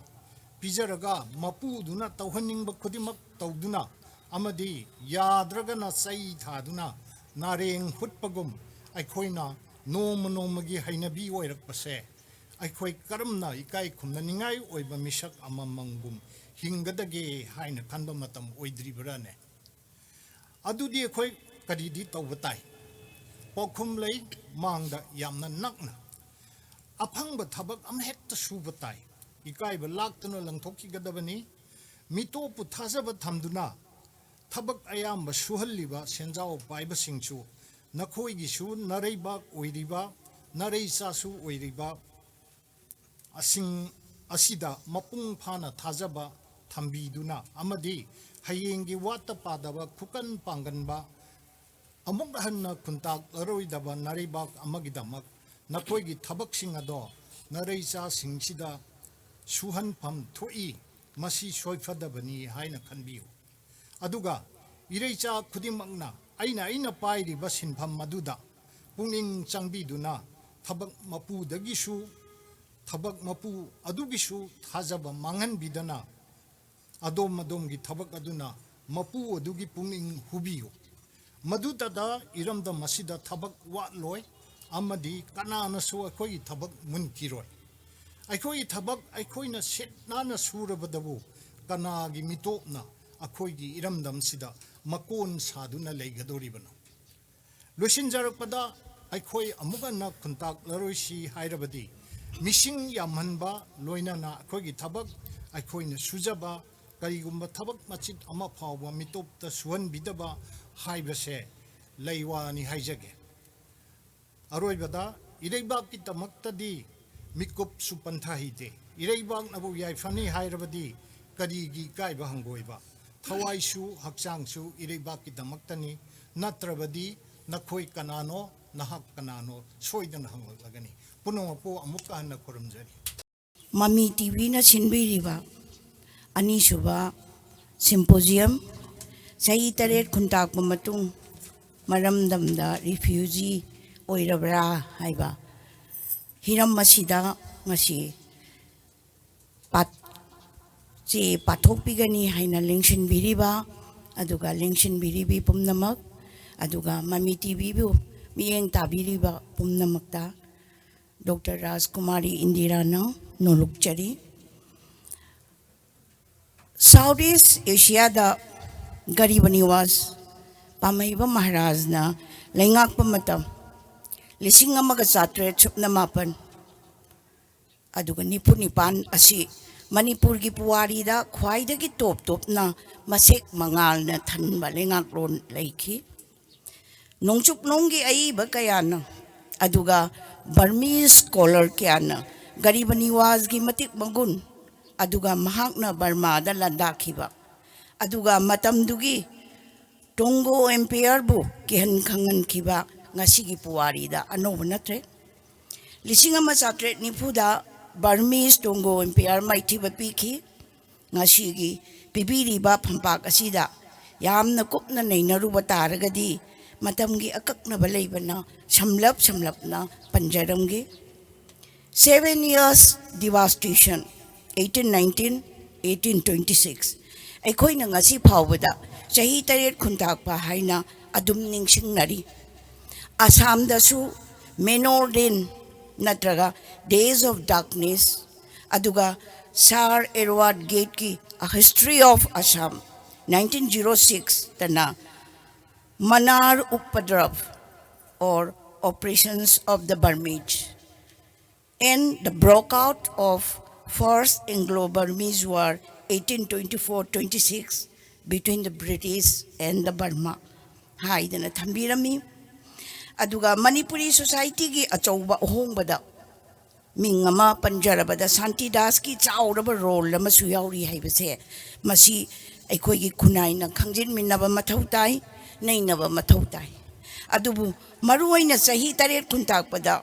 ꯄꯤꯖꯔꯒ ꯃꯄꯨꯗꯨꯅ ꯇꯧꯍꯟꯅꯤꯡꯕ ꯈꯨꯗꯤꯡꯃꯛ ꯇꯧꯗꯨꯅ ꯑꯃꯗꯤ ꯌꯥꯗ꯭ꯔꯒꯅ ꯆꯩ ꯊꯥꯗꯨꯅ ꯅꯥꯔꯦꯡ ꯍꯨꯠꯄꯒꯨꯝ ꯑꯩꯈꯣꯏꯅ ꯅꯣꯡꯃ ꯅꯣꯡꯃꯒꯤ ꯍꯩꯅꯕꯤ ꯑꯣꯏꯔꯛꯄꯁꯦ ꯑꯩꯈꯣꯏ ꯀꯔꯝꯅ ꯏꯀꯥꯏ ꯈꯨꯝꯅꯅꯤꯡꯉꯥꯏ ꯑꯣꯏꯕ ꯃꯤꯁꯛ ꯑꯃꯃꯝꯒꯨꯝ ꯍꯤꯡꯒꯗꯒꯦ ꯍꯥꯏꯅ ꯈꯟꯕ ꯃꯇꯝ ꯑꯣꯏꯗ꯭ꯔꯤꯕ꯭ꯔꯥꯅꯦ? ꯑꯗꯨꯗꯤ ꯑꯩꯈꯣꯏ ꯀꯔꯤꯗꯤ ꯇꯧꯕ ꯇꯥꯏ? ꯄꯥꯎꯈꯨꯝ ꯂꯩ, ꯃꯥꯡꯗ ꯌꯥꯝꯅ ꯅꯛꯅ꯫ ꯑꯐꯪꯕ ꯊꯕꯛ ꯑꯃꯍꯦꯛꯇ ꯁꯨꯕ ꯇꯥꯏ꯫ ꯏꯀꯥꯏꯕ ꯂꯥꯛꯇꯅ ꯂꯪꯊꯣꯛꯈꯤꯒꯗꯕꯅꯤ꯫ ꯃꯤꯇꯣꯞꯄꯨ ꯊꯥꯖꯕ ꯊꯝꯗꯨꯅ ꯊꯕꯛ ꯑꯌꯥꯝꯕ ꯁꯨꯍꯜꯂꯤꯕ ꯁꯦꯟꯖꯥꯎ ꯄꯥꯏꯕꯁꯤꯡꯁꯨ ꯅꯈꯣꯏꯒꯤꯁꯨ ꯅꯔꯩꯕꯥꯛ ꯑꯣꯏꯔꯤꯕ, ꯅꯔꯩ ꯆꯥꯁꯨ ꯑꯣꯏꯔꯤꯕ ꯑꯁꯤꯡ ꯑꯁꯤꯗ ꯃꯄꯨꯡ ꯐꯥꯅ ꯊꯥꯖꯕ ꯊꯝꯕꯤꯗꯨꯅ ꯑꯃꯗꯤ ꯍꯌꯦꯡꯒꯤ ꯋꯥꯠꯇ ꯄꯥꯗꯕ ꯈꯨꯀꯟ ꯄꯥꯡꯒꯟꯕ ꯑꯃꯨꯛ ꯍꯟꯅ ꯈꯨꯟꯇꯥꯛꯂꯔꯣꯏꯗꯕ ꯅꯥꯔꯩꯕꯥꯛ ꯑꯃꯒꯤꯗꯃꯛ ꯅꯈꯣꯏꯒꯤ ꯊꯕꯛꯁꯤꯡ ꯑꯗꯣ ꯅꯥꯔꯩꯆꯥꯁꯤꯡꯁꯤꯗ ꯁꯨꯍꯟꯐꯝ ꯊꯣꯛꯏ꯫ ꯃꯁꯤ ꯁꯣꯏꯐꯗꯕꯅꯤ ꯍꯥꯏꯅ ꯈꯟꯕꯤꯌꯨ꯫ ꯑꯗꯨꯒ ꯏꯔꯩꯆꯥ ꯈꯨꯗꯤꯡꯃꯛꯅ ꯑꯩꯅ ꯑꯩꯅ ꯄꯥꯏꯔꯤꯕ ꯁꯤꯟꯐꯝ ꯑꯗꯨꯗ ꯄꯨꯛꯅꯤꯡ ꯆꯪꯕꯤꯗꯨꯅ ꯊꯕꯛ ꯃꯄꯨꯗꯒꯤꯁꯨ ꯊꯕꯛ ꯃꯄꯨ ꯑꯗꯨꯒꯤꯁꯨ ꯊꯥꯖꯕ ꯃꯥꯡꯍꯟꯕꯤꯗꯅ ꯑꯗꯣꯝ ꯑꯗꯣꯝꯒꯤ ꯊꯕꯛ ꯑꯗꯨꯅ ꯃꯄꯨ ꯑꯗꯨꯒꯤ ꯄꯨꯛꯅꯤꯡ ꯍꯨꯕꯤꯌꯨ꯫ ꯃꯗꯨꯇꯗ ꯏꯔꯝꯗꯝ ꯑꯁꯤꯗ ꯊꯕꯛ ꯋꯥꯠꯂꯣꯏ ꯑꯃꯗꯤ ꯀꯅꯥꯅꯁꯨ ꯑꯩꯈꯣꯏꯒꯤ ꯊꯕꯛ ꯃꯨꯟꯈꯤꯔꯣꯏ꯫ ꯑꯩꯈꯣꯏꯒꯤ ꯊꯕꯛ ꯑꯩꯈꯣꯏꯅ ꯁꯤꯠ ꯅꯥꯟꯅ ꯁꯨꯔꯕꯗꯕꯨ ꯀꯅꯥꯒꯤ ꯃꯤꯇꯣꯞꯅ ꯑꯩꯈꯣꯏꯒꯤ ꯏꯔꯝꯗꯝꯁꯤꯗ ꯃꯀꯣꯟ ꯁꯥꯗꯨꯅ ꯂꯩꯒꯗꯧꯔꯤꯕꯅꯣ? ꯂꯣꯏꯁꯤꯟꯖꯔꯛꯄꯗ ꯑꯩꯈꯣꯏ ꯑꯃꯨꯛ ꯍꯟꯅ ꯈꯨꯟꯇꯥꯛꯂꯔꯣꯏꯁꯤ ꯍꯥꯏꯔꯕꯗꯤ ꯃꯤꯁꯤꯡ ꯌꯥꯝꯍꯟꯕ ꯂꯣꯏꯅꯅ ꯑꯩꯈꯣꯏꯒꯤ ꯊꯕꯛ ꯑꯩꯈꯣꯏꯅ ꯁꯨꯖꯕ ꯀꯔꯤꯒꯨꯝꯕ ꯊꯕꯛ ꯃꯆꯤꯠ ꯑꯃ ꯐꯥꯎꯕ ꯃꯤꯇꯣꯞꯇ ꯁꯨꯍꯟꯕꯤꯗꯕ ꯍꯥꯏꯕꯁꯦ ꯂꯩꯋꯥꯅꯤ ꯍꯥꯏꯖꯒꯦ꯫ ꯑꯔꯣꯏꯕꯗ ꯏꯔꯩꯕꯥꯛꯀꯤꯗꯃꯛꯇꯗꯤ ꯃꯤꯀꯨꯞꯁꯨ ꯄꯟꯊꯍꯩꯗꯦ꯫ ꯏꯔꯩꯕꯥꯛꯅꯕꯨ ꯌꯥꯏꯐꯅꯤ ꯍꯥꯏꯔꯕꯗꯤ ꯀꯔꯤꯒꯤ ꯏꯀꯥꯏꯕ ꯍꯪꯒꯣꯏꯕ? ꯊꯋꯥꯏꯁꯨ ꯍꯛꯆꯥꯡꯁꯨ ꯏꯔꯩꯕꯥꯛꯀꯤꯗꯃꯛꯇꯅꯤ, ꯅꯠꯇ꯭ꯔꯕꯗꯤ ꯅꯈꯣꯏ ꯀꯅꯥꯅꯣ, ꯅꯍꯥꯛ ꯀꯅꯥꯅꯣ ꯁꯣꯏꯗꯅ ꯍꯪꯂꯛꯂꯒꯅꯤ꯫ ꯄꯨꯝꯅꯃꯛꯄꯨ ꯑꯃꯨꯛꯀ ꯍꯟꯅ ꯈꯨꯔꯨꯝꯖꯔꯤ꯫ ꯃꯃꯤ ꯇꯤꯚꯤꯅ ꯁꯤꯟꯕꯤꯔꯤꯕ ꯑꯅꯤꯁꯨꯕ ꯁꯤꯝꯄꯣꯖꯤꯌꯝ, ꯆꯍꯤ ꯇꯔꯦꯠ ꯈꯨꯟꯇꯥꯛꯄ ꯃꯇꯨꯡ ꯃꯔꯝꯗꯝꯗ ꯔꯤꯐ꯭ꯌꯨꯖꯤ ꯑꯣꯏꯔꯕ꯭ꯔꯥ ꯍꯥꯏꯕ ꯍꯤꯔꯝ ꯑꯁꯤꯗ ꯉꯁꯤ ꯄꯥꯠ-, ꯆꯦ ꯄꯥꯊꯣꯛꯄꯤꯒꯅꯤ ꯍꯥꯏꯅ ꯂꯦꯡꯁꯤꯟꯕꯤꯔꯤꯕ, ꯑꯗꯨꯒ ꯂꯦꯡꯁꯤꯟꯕꯤꯔꯤꯕꯤ ꯄꯨꯝꯅꯃꯛ, ꯑꯗꯨꯒ ꯃꯃꯤ ꯇꯤꯚꯤꯕꯨ ꯃꯤꯠꯌꯦꯡ ꯇꯥꯕꯤꯔꯤꯕ ꯄꯨꯝꯅꯃꯛꯇ ꯗꯣꯛꯇꯔ ꯔꯥꯖꯀꯨꯃꯥꯔꯤ ꯏꯟꯗꯤꯔꯥꯅ ꯅꯣꯂꯨꯛꯆꯔꯤ꯫ ꯁꯥꯎꯠ ꯏꯁ ꯑꯦꯁꯤꯌꯥꯗ ꯒꯔꯤꯕ ꯅꯤꯋꯥꯖ ꯄꯥꯝꯍꯩꯕ ꯃꯍꯥꯔꯥꯖꯅ ꯂꯩꯉꯥꯛꯄ ꯃꯇꯝ ꯂꯤꯁꯤꯡ ꯑꯃꯒ ꯆꯥꯇ꯭ꯔꯦꯠ ꯁꯨꯞꯅ ꯃꯥꯄꯟ ꯑꯗꯨꯒ ꯅꯤꯐꯨ ꯅꯤꯄꯥꯟ ꯑꯁꯤ ꯃꯅꯤꯄꯨꯔꯒꯤ ꯄꯨꯋꯥꯔꯤꯗ ꯈ꯭ꯋꯥꯏꯗꯒꯤ ꯇꯣꯞ ꯇꯣꯞꯅ ꯃꯁꯦꯛ ꯃꯉꯥꯜꯅ ꯊꯟꯕ ꯂꯩꯉꯥꯛꯂꯣꯟ ꯂꯩꯈꯤ꯫ ꯅꯣꯡꯆꯨꯞꯂꯣꯝꯒꯤ ꯑꯏꯕ ꯀꯌꯥꯅ, ꯑꯗꯨꯒ ꯕꯔꯃꯤꯁ ꯁ꯭ꯀꯣꯂꯔ ꯀꯌꯥꯅ ꯒꯔꯤꯕ ꯅꯤꯋꯥꯖꯒꯤ ꯃꯇꯤꯛ ꯃꯒꯨꯟ, ꯑꯗꯨꯒ ꯃꯍꯥꯛꯅ ꯕꯔꯃꯥꯗ ꯂꯥꯟꯗꯥꯈꯤꯕ, ꯑꯗꯨꯒ ꯃꯇꯝꯗꯨꯒꯤ ꯇꯣꯡꯒꯣ ꯑꯦꯝꯄꯤꯌꯔꯕꯨ ꯀꯤꯍꯟ ꯈꯪꯍꯟꯈꯤꯕ ꯉꯁꯤꯒꯤ ꯄꯨꯋꯥꯔꯤꯗ ꯑꯅꯧꯕ ꯅꯠꯇ꯭ꯔꯦ꯫ ꯂꯤꯁꯤꯡ ꯑꯃ ꯆꯥꯇ꯭ꯔꯦꯠ ꯅꯤꯐꯨꯗ ꯕꯔꯃꯤꯁ ꯇꯣꯡꯒꯣ ꯑꯦꯝꯄꯤꯌꯔ ꯃꯥꯏꯊꯤꯕ ꯄꯤꯈꯤ꯫ ꯉꯁꯤꯒꯤ ꯄꯤꯕꯤꯔꯤꯕ ꯐꯝꯄꯥꯛ ꯑꯁꯤꯗ ꯌꯥꯝꯅ ꯀꯨꯞꯅ ꯅꯩꯅꯔꯨꯕ ꯇꯥꯔꯒꯗꯤ ꯃꯇꯝꯒꯤ ꯑꯀꯛꯅꯕ ꯂꯩꯕꯅ ꯁꯝꯂꯞ ꯁꯝꯂꯞꯅ ꯄꯟꯖꯔꯝꯒꯦ꯫ Seven years devastation, eighteen nineteen, eighteen twenty-six꯫ ꯑꯩꯈꯣꯏꯅ ꯉꯁꯤ ꯐꯥꯎꯕꯗ ꯆꯍꯤ ꯇꯔꯦꯠ ꯈꯨꯟꯇꯥꯛꯄ ꯍꯥꯏꯅ ꯑꯗꯨꯝ ꯅꯤꯡꯁꯤꯡꯅꯔꯤ꯫ ꯑꯁꯥꯝꯗꯁꯨ ꯃꯦꯅꯣꯔꯗꯤꯟ ꯅꯠꯇ꯭ꯔꯒ Days of Darkness, ꯑꯗꯨꯒ ꯁꯥꯔ Edward ꯒꯦꯠꯀꯤ A History of Assam, nineteen zero six ꯇꯅ Manar Upadrav or Oppressions of the Burmese and the Breakout of First Anglo-Burmese War, eighteen twenty-four twenty-six, between the British and the Burma ꯍꯥꯏꯗꯅ ꯊꯝꯕꯤꯔꯝꯃꯤ꯫ ꯑꯗꯨꯒ ꯃꯅꯤꯄꯨꯔꯤ ꯁꯣꯁꯥꯏꯇꯤꯒꯤ ꯑꯆꯧꯕ ꯑꯍꯣꯡꯕꯗ ꯃꯤꯡ ꯑꯃ ꯄꯟꯖꯔꯕꯗ ꯁꯥꯟꯇꯤꯗꯥꯁꯀꯤ ꯆꯥꯎꯔꯕ role ꯑꯃꯁꯨ ꯌꯥꯎꯔꯤ ꯍꯥꯏꯕꯁꯦ ꯃꯁꯤ ꯑꯩꯈꯣꯏꯒꯤ ꯈꯨꯟꯅꯥꯏꯅ ꯈꯪꯖꯤꯟꯃꯤꯟꯅꯕ ꯃꯊꯧ ꯇꯥꯏ, ꯅꯩꯅꯕ ꯃꯊꯧ ꯇꯥꯏ꯫ ꯑꯗꯨꯕꯨ ꯃꯔꯨꯑꯣꯏꯅ ꯆꯍꯤ ꯇꯔꯦꯠ ꯈꯨꯟꯇꯥꯛꯄꯗ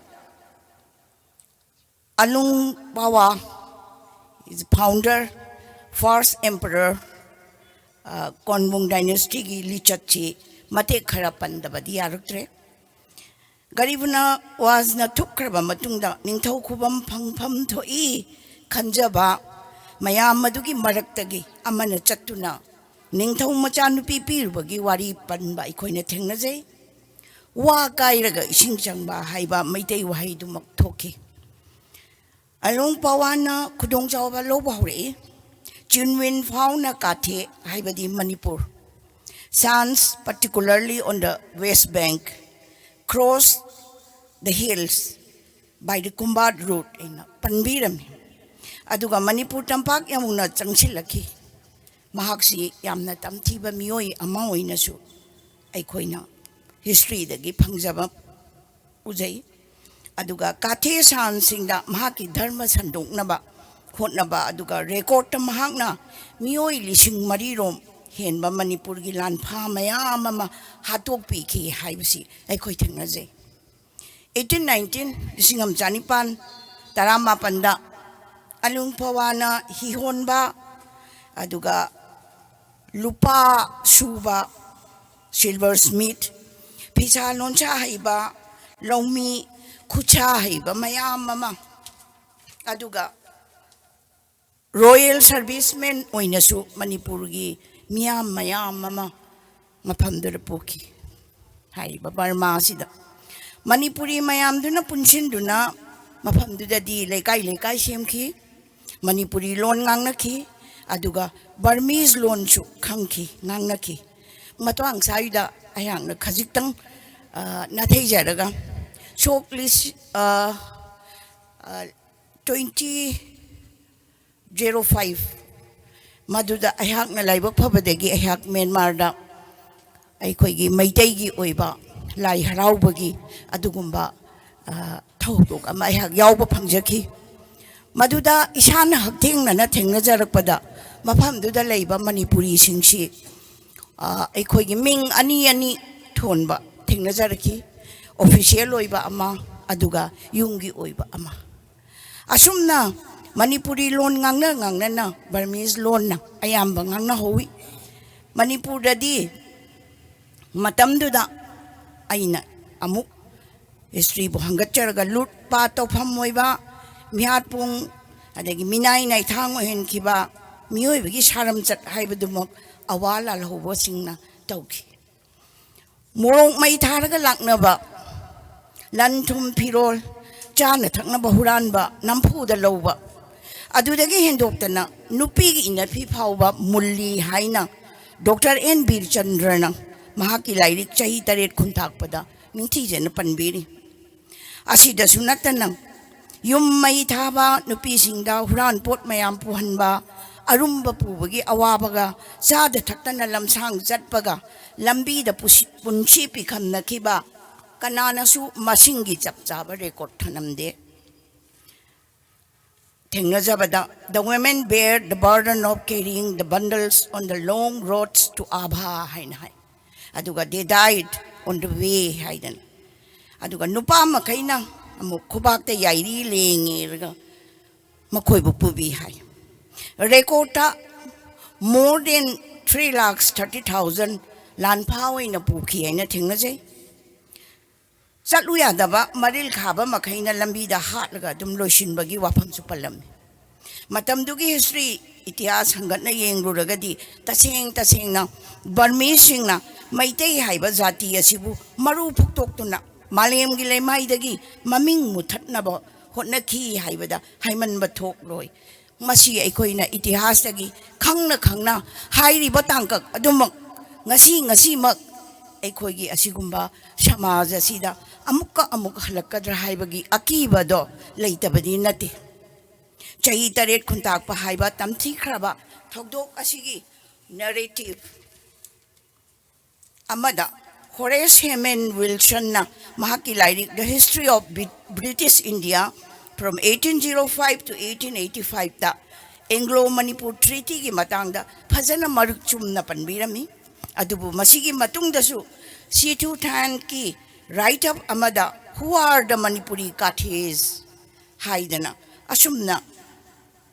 ꯑꯂꯨꯡ ꯄꯥꯋꯥ, founder, first emperor, ꯀꯣꯟꯕꯨꯡ ꯗꯥꯏꯅꯦꯁꯇꯤꯒꯤ ꯂꯤꯆꯠꯁꯤ ꯃꯇꯦꯛ ꯈꯔ ꯄꯟꯗꯕꯗꯤ ꯌꯥꯔꯛꯇ꯭ꯔꯦ꯫ ꯒꯔꯤꯕꯅ ꯋꯥꯖꯅ ꯊꯨꯞꯈ꯭ꯔꯕ ꯃꯇꯨꯡꯗ ꯅꯤꯡꯊꯧ ꯈꯨꯕꯝ ꯐꯪꯐꯝ ꯊꯣꯛꯏ ꯈꯟꯖꯕ ꯃꯌꯥꯝ ꯑꯗꯨꯒꯤ ꯃꯔꯛꯇꯒꯤ ꯑꯃꯅ ꯆꯠꯇꯨꯅ ꯅꯤꯡꯊꯧ ꯃꯆꯥꯅꯨꯄꯤ ꯄꯤꯔꯨꯕꯒꯤ ꯋꯥꯔꯤ ꯄꯟꯕ ꯑꯩꯈꯣꯏꯅ ꯊꯦꯡꯅꯖꯩ꯫ ꯋꯥ ꯀꯥꯏꯔꯒ ꯏꯁꯤꯡ ꯆꯪꯕ ꯍꯥꯏꯕ ꯃꯩꯇꯩ ꯋꯥꯍꯩꯗꯨꯃꯛ ꯊꯣꯛꯈꯤ꯫ ꯑꯂꯣꯡ ꯄꯋꯥꯅ ꯈꯨꯗꯣꯡꯆꯥꯕ ꯂꯧꯕ ꯍꯧꯔꯛꯏ꯫ ꯆꯤꯟꯋꯤꯟ ꯐꯥꯎꯅ ꯀꯥꯊꯦ, ꯍꯥꯏꯕꯗꯤ Manipur, Chance, particularly on the West Bank, cross the hills by the Kumbat route ꯑꯩꯅ ꯄꯟꯕꯤꯔꯝꯃꯤ꯫ ꯑꯗꯨꯒ ꯃꯅꯤꯄꯨꯔ ꯇꯝꯄꯥꯛ ꯌꯧꯅ ꯆꯪꯁꯤꯜꯂꯛꯈꯤ꯫ ꯃꯍꯥꯛꯁꯤ ꯌꯥꯝꯅ ꯇꯝꯊꯤꯕ ꯃꯤꯑꯣꯏ ꯑꯃ ꯑꯣꯏꯅꯁꯨ ꯑꯩꯈꯣꯏꯅ ꯍꯤꯁꯇ꯭ꯔꯤꯗꯒꯤ ꯐꯪꯖꯕ ꯎꯖꯩ꯫ ꯑꯗꯨꯒ ꯀꯥꯊꯦ ꯁꯥꯟꯁꯤꯡꯗ ꯃꯍꯥꯛꯀꯤ ꯙꯔꯃ ꯁꯟꯗꯣꯛꯅꯕ ꯍꯣꯠꯅꯕ, ꯑꯗꯨꯒ ꯔꯦꯀꯣꯔꯠꯇ ꯃꯍꯥꯛꯅ ꯃꯤꯑꯣꯏ ꯂꯤꯁꯤꯡ ꯃꯔꯤꯔꯣꯝ ꯍꯦꯟꯕ ꯃꯅꯤꯄꯨꯔꯒꯤ ꯂꯥꯟꯐꯥ ꯃꯌꯥꯝ ꯑꯃ ꯍꯥꯠꯇꯣꯛꯄꯤꯈꯤ ꯍꯥꯏꯕꯁꯤ ꯑꯩꯈꯣꯏ ꯊꯦꯡꯅꯖꯩ꯫ ꯑꯩꯠꯇꯤꯟ ꯅꯥꯏꯟꯇꯤꯟ, ꯂꯤꯁꯤꯡ ꯑꯃ ꯆꯅꯤꯄꯥꯟ ꯇꯔꯥꯃꯥꯄꯟꯗ ꯑꯂꯨꯡ ꯐꯋꯥꯅ ꯍꯤꯍꯣꯟꯕ, ꯑꯗꯨꯒ ꯂꯨꯄꯥ ꯁꯨꯕ, silver smith, ꯐꯤꯁꯥ ꯂꯣꯟꯁꯥ ꯍꯩꯕ, ꯂꯧꯃꯤ, ꯈꯨꯠꯁꯥ ꯍꯩꯕ ꯃꯌꯥꯝ ꯑꯃ, ꯑꯗꯨꯒ royal serviceman ꯑꯣꯏꯅꯁꯨ ꯃꯅꯤꯄꯨꯔꯒꯤ ꯃꯤꯌꯥꯝ ꯃꯌꯥꯝ ꯑꯃ ꯃꯐꯝꯗꯨꯗ ꯄꯣꯛꯈꯤ꯫ ꯍꯥꯏꯔꯤꯕ ꯕꯔꯃꯥ ꯑꯁꯤꯗ ꯃꯅꯤꯄꯨꯔꯤ ꯃꯌꯥꯝꯗꯨꯅ ꯄꯨꯟꯁꯤꯟꯗꯨꯅ ꯃꯐꯝꯗꯨꯗꯗꯤ ꯂꯩꯀꯥꯏ ꯂꯩꯀꯥꯏ ꯁꯦꯝꯈꯤ, ꯃꯅꯤꯄꯨꯔꯤ ꯂꯣꯟ ꯉꯥꯡꯅꯈꯤ, ꯑꯗꯨꯒ ꯕꯔꯃꯤꯁ ꯂꯣꯟꯁꯨ ꯈꯪꯈꯤ, ꯉꯥꯡꯅꯈꯤ꯫ ꯃꯇꯥꯡ ꯁ꯭ꯋꯥꯏꯗ ꯑꯩꯍꯥꯛꯅ ꯈꯖꯤꯛꯇꯪ, ꯑ, ꯅꯥꯊꯩꯖꯔꯒ, ꯁꯣꯛ ꯂꯤꯁ-, ꯑ, ꯑ, twenty zero five, ꯃꯗꯨꯗ ꯑꯩꯍꯥꯛꯅ ꯂꯥꯏꯕꯛ ꯐꯕꯗꯒꯤ ꯑꯩꯍꯥꯛ ꯃ꯭ꯌꯥꯟꯃꯥꯔꯗ ꯑꯩꯈꯣꯏꯒꯤ ꯃꯩꯇꯩꯒꯤ ꯑꯣꯏꯕ ꯂꯥꯏ ꯍꯔꯥꯎꯕꯒꯤ ꯑꯗꯨꯒꯨꯝꯕ, ꯑ, ꯊꯧꯗꯣꯛ ꯑꯃ ꯑꯩꯍꯥꯛ ꯌꯥꯎꯕ ꯐꯪꯖꯈꯤ꯫ ꯃꯗꯨꯗ ꯏꯁꯥꯅ ꯍꯛꯊꯦꯡꯅꯅ ꯊꯦꯡꯅꯖꯔꯛꯄꯗ, ꯃꯐꯝꯗꯨꯗ ꯂꯩꯕ ꯃꯅꯤꯄꯨꯔꯤꯁꯤꯡꯁꯤ, ꯑ, ꯑꯩꯈꯣꯏꯒꯤ ꯃꯤꯡ ꯑꯅꯤ ꯑꯅꯤ ꯊꯣꯟꯕ ꯊꯦꯡꯅꯖꯔꯛꯈꯤ, official ꯑꯣꯏꯕ ꯑꯃ, ꯑꯗꯨꯒ ꯌꯨꯝꯒꯤ ꯑꯣꯏꯕ ꯑꯃ꯫ ꯑꯁꯨꯝꯅ ꯃꯅꯤꯄꯨꯔꯤ ꯂꯣꯟ ꯉꯥꯡꯅ ꯉꯥꯡꯅꯅ ꯕꯔꯃꯤꯁ ꯂꯣꯟꯅ ꯑꯌꯥꯝꯕ ꯉꯥꯡꯅꯍꯧꯋꯤ꯫ ꯃꯅꯤꯄꯨꯔꯗꯗꯤ ꯃꯇꯝꯗꯨꯗ ꯑꯩꯅ ꯑꯃꯨꯛ historyꯕꯨ ꯍꯪꯒꯠꯆꯔꯒ ꯂꯨꯠ ꯄꯥꯠ ꯇꯧꯐꯝ ꯑꯣꯏꯕ, ꯃꯤꯍꯥꯠꯄꯨꯡ, ꯑꯗꯒꯤ ꯃꯤꯅꯥꯏ ꯅꯥꯏꯊꯥꯡ ꯑꯣꯏꯍꯟꯈꯤꯕ ꯃꯤꯑꯣꯏꯕꯒꯤ ꯁꯥꯔꯝꯆꯠ ꯍꯥꯏꯕꯗꯨꯃꯛ ꯑꯋꯥ ꯂꯥꯜꯍꯧꯕꯁꯤꯡꯅ ꯇꯧꯈꯤ꯫ ꯃꯣꯔꯣꯛ ꯃꯩ ꯊꯥꯔꯒ ꯂꯥꯛꯅꯕ, ꯂꯟ ꯊꯨꯝ ꯐꯤꯔꯣꯜ, ꯆꯥꯅ ꯊꯛꯅꯕ ꯍꯨꯔꯥꯟꯕ, ꯅꯝꯐꯨꯗ ꯂꯧꯕ, ꯑꯗꯨꯗꯒꯤ ꯍꯦꯟꯗꯣꯛꯇꯅ ꯅꯨꯄꯤꯒꯤ ꯏꯟꯅꯐꯤ ꯐꯥꯎꯕ ꯃꯨꯜꯂꯤ ꯍꯥꯏꯅ ꯗꯣꯛꯇꯔ ꯑꯦꯟ ꯕꯤꯔꯆꯟꯗ꯭ꯔꯅ ꯃꯍꯥꯛꯀꯤ ꯂꯥꯏꯔꯤꯛ ꯆꯍꯤ ꯇꯔꯦꯠ ꯈꯨꯟꯇꯥꯛꯄꯗ ꯅꯤꯡꯊꯤꯖꯅ ꯄꯟꯕꯤꯔꯤ꯫ ꯑꯁꯤꯗꯁꯨ ꯅꯠꯇꯅ ꯌꯨꯝ ꯃꯩ ꯊꯥꯕ, ꯅꯨꯄꯤꯁꯤꯡꯗ ꯍꯨꯔꯥꯟ ꯄꯣꯠ ꯃꯌꯥꯝ ꯄꯨꯍꯟꯕ, ꯑꯔꯨꯝꯕ ꯄꯨꯕꯒꯤ ꯑꯋꯥꯕꯒ, ꯆꯥꯗ ꯊꯛꯇꯅ ꯂꯝꯁꯥꯡ ꯆꯠꯄꯒ, ꯂꯝꯕꯤꯗ ꯄꯨꯁꯤ-, ꯄꯨꯟꯁꯤ ꯄꯤꯈꯝꯅꯈꯤꯕ ꯀꯅꯥꯅꯁꯨ ꯃꯁꯤꯡꯒꯤ ꯆꯞ ꯆꯥꯕ record ꯊꯅꯝꯗꯦ꯫ ꯊꯦꯡꯅꯖꯕꯗ, "The women bear the burden of carrying the bundles on the long roads to Abha" ꯍꯥꯏꯅ ꯍꯥꯏ꯫ ꯑꯗꯨꯒ "They died on the way" ꯍꯥꯏꯗꯅ꯫ ꯑꯗꯨꯒ ꯅꯨꯄꯥ ꯃꯈꯩꯅ ꯑꯃꯨꯛ ꯈꯨꯕꯥꯛꯇ ꯌꯥꯏꯔꯤ ꯂꯦꯡꯉꯦꯔꯒ ꯃꯈꯣꯏꯕꯨ ꯄꯨꯕꯤ ꯍꯥꯏ꯫ ꯔꯦꯀꯣꯔꯠꯇ more than three lakhs thirty thousand ꯂꯥꯟꯐꯥ ꯑꯣꯏꯅ ꯄꯨꯈꯤ ꯍꯥꯏꯅ ꯊꯦꯡꯅꯖꯩ꯫ ꯆꯠꯂꯨ ꯌꯥꯗꯕ ꯃꯔꯤꯜ ꯈꯥꯕ ꯃꯈꯩꯅ ꯂꯝꯕꯤꯗ ꯍꯥꯠꯂꯒ ꯑꯗꯨꯝ ꯂꯣꯏꯁꯤꯟꯕꯒꯤ ꯋꯥꯐꯝꯁꯨ ꯄꯜꯂꯝꯃꯤ꯫ ꯃꯇꯝꯗꯨꯒꯤ ꯍꯤꯁꯇ꯭ꯔꯤ, ꯏꯇꯤꯍꯥꯁ ꯍꯪꯒꯠꯅ ꯌꯦꯡꯂꯨꯔꯒꯗꯤ, ꯇꯁꯦꯡ ꯇꯁꯦꯡꯅ ꯕꯔꯃꯤꯁꯤꯡꯅ ꯃꯩꯇꯩ ꯍꯥꯏꯕ ꯖꯥꯇꯤ ꯑꯁꯤꯕꯨ ꯃꯔꯨ ꯐꯨꯛꯇꯣꯛꯇꯨꯅ ꯃꯥꯂꯦꯝꯒꯤ ꯂꯩꯃꯥꯏꯗꯒꯤ ꯃꯃꯤꯡ ꯃꯨꯊꯠꯅꯕ ꯍꯣꯠꯅꯈꯤ ꯍꯥꯏꯕꯗ ꯍꯥꯏꯃꯟꯕ ꯊꯣꯛꯂꯣꯏ꯫ ꯃꯁꯤ ꯑꯩꯈꯣꯏꯅ ꯏꯇꯤꯍꯥꯁꯇꯒꯤ ꯈꯪꯅ ꯈꯪꯅ ꯍꯥꯏꯔꯤꯕ ꯇꯥꯡꯀꯛ ꯑꯗꯨꯃꯛ ꯉꯁꯤ ꯉꯁꯤꯃꯛ ꯑꯩꯈꯣꯏꯒꯤ ꯑꯁꯤꯒꯨꯝꯕ ꯁꯃꯥꯖ ꯑꯁꯤꯗ ꯑꯃꯨꯛꯀ ꯑꯃꯨꯛ ꯍꯜꯂꯛꯀꯗ꯭ꯔꯥ ꯍꯥꯏꯕꯒꯤ ꯑꯀꯤꯕꯗꯣ ꯂꯩꯇꯕꯗꯤ ꯅꯠꯇꯦ꯫ ꯆꯍꯤ ꯇꯔꯦꯠ ꯈꯨꯟꯇꯥꯛꯄ ꯍꯥꯏꯕ ꯇꯝꯊꯤꯈ꯭ꯔꯕ ꯊꯧꯗꯣꯛ ꯑꯁꯤꯒꯤ ꯅꯦꯔꯦꯇꯤꯚ ꯑꯃꯗ ꯍꯣꯔꯦꯁ ꯍꯦꯃꯟ ꯋꯤꯜꯁꯟꯅ ꯃꯍꯥꯛꯀꯤ ꯂꯥꯏꯔꯤꯛ The History of Bri- British India from eighteen zero five to eighteen eighty fiveꯇ ꯑꯦꯡꯒ꯭ꯂꯣ ꯃꯅꯤꯄꯨꯔ ꯇ꯭ꯔꯤꯇꯤꯒꯤ ꯃꯇꯥꯡꯗ ꯐꯖꯅ ꯃꯔꯤꯛ ꯆꯨꯝꯅ ꯄꯟꯕꯤꯔꯝꯃꯤ꯫ ꯑꯗꯨꯕꯨ ꯃꯁꯤꯒꯤ ꯃꯇꯨꯡꯗꯁꯨ ꯁꯤꯊꯨ ꯊꯥꯟꯀꯤ ꯔꯥꯏꯠ ꯑꯞ ꯑꯃꯗ Who are the Manipuri Kathis ꯍꯥꯏꯗꯅ ꯑꯁꯨꯝꯅ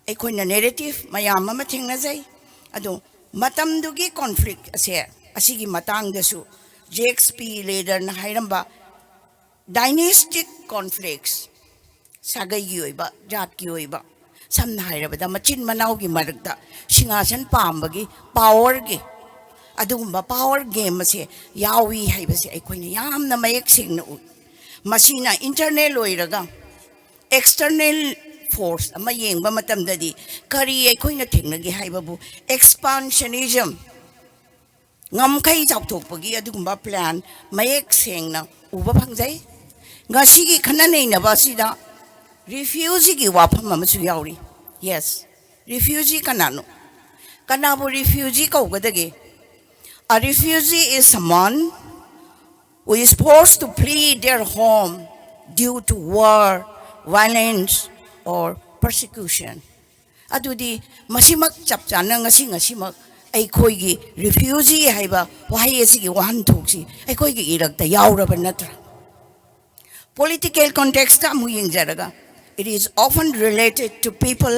ꯑꯩꯈꯣꯏꯅ ꯅꯦꯔꯦꯇꯤꯚ ꯃꯌꯥꯝ ꯑꯃ ꯊꯦꯡꯅꯖꯩ꯫ ꯑꯗꯣ ꯃꯇꯝꯗꯨꯒꯤ ꯀꯣꯟꯐ꯭ꯂꯤꯛ ꯑꯁꯦ, ꯑꯁꯤꯒꯤ ꯃꯇꯥꯡꯗꯁꯨ ꯖꯦꯛꯁ ꯄꯤ ꯂꯦꯗꯔꯅ ꯍꯥꯏꯔꯝꯕ ꯗꯥꯏꯅꯦꯁꯇꯤꯛ ꯀꯣꯟꯐ꯭ꯂꯤꯛꯁ, ꯁꯥꯒꯩꯒꯤ ꯑꯣꯏꯕ, ꯖꯥꯠꯀꯤ ꯑꯣꯏꯕ, ꯁꯝꯅ ꯍꯥꯏꯔꯕꯗ ꯃꯆꯤꯟ ꯃꯅꯥꯎꯒꯤ ꯃꯔꯛꯇ ꯁꯤꯡꯍꯥꯁꯟ ꯄꯥꯝꯕꯒꯤ ꯄꯥꯋꯔꯒꯤ ꯑꯗꯨꯒꯨꯝꯕ ꯄꯥꯋꯔ ꯒꯦꯝ ꯑꯁꯦ ꯌꯥꯎꯏ ꯍꯥꯏꯕꯁꯦ ꯑꯩꯈꯣꯏꯅ ꯌꯥꯝꯅ ꯃꯌꯦꯛ ꯁꯦꯡꯅ ꯎꯏ꯫ ꯃꯁꯤꯅ ꯏꯟꯇꯔꯅꯦꯜ ꯑꯣꯏꯔꯒ ꯑꯦꯛꯁꯇꯔꯅꯦꯜ ꯐꯣꯔꯁ ꯑꯃ ꯌꯦꯡꯕ ꯃꯇꯝꯗꯗꯤ ꯀꯔꯤ ꯑꯩꯈꯣꯏꯅ ꯊꯦꯡꯅꯒꯦ ꯍꯥꯏꯕꯕꯨ ꯑꯦꯛꯁꯄꯥꯟꯁꯅꯤꯖꯝ, ꯉꯝꯈꯩ ꯆꯥꯎꯊꯣꯛꯄꯒꯤ ꯑꯗꯨꯒꯨꯝꯕ ꯄ꯭ꯂꯥꯟ ꯃꯌꯦꯛ ꯁꯦꯡꯅ ꯎꯕ ꯐꯪꯖꯩ꯫ ꯉꯁꯤꯒꯤ ꯈꯟꯅ ꯅꯩꯅꯕ ꯑꯁꯤꯗ ꯔꯤꯐ꯭ꯌꯨꯖꯤꯒꯤ ꯋꯥꯐꯝ ꯑꯃꯁꯨ ꯌꯥꯎꯔꯤ꯫ ꯌꯦꯁ, ꯔꯤꯐ꯭ꯌꯨꯖꯤ ꯀꯅꯥꯅꯣ? ꯀꯅꯥꯕꯨ refugee ꯀꯧꯒꯗꯒꯦ? A refugee is someone who is forced to flee their home due to war, violence, or persecution. ꯑꯗꯨꯗꯤ ꯃꯁꯤꯃꯛ ꯆꯞ ꯆꯥꯅ ꯉꯁꯤ ꯉꯁꯤꯃꯛ ꯑꯩꯈꯣꯏꯒꯤ refugee ꯍꯥꯏꯕ ꯋꯥꯍꯩ ꯑꯁꯤꯒꯤ ꯋꯥꯍꯟꯊꯣꯛꯁꯤ ꯑꯩꯈꯣꯏꯒꯤ ꯏꯔꯛꯇ ꯌꯥꯎꯔꯕ ꯅꯠꯇ꯭ꯔꯥ? Political context ꯑꯃꯨꯛ ꯌꯦꯡꯖꯔꯒ, it is often related to people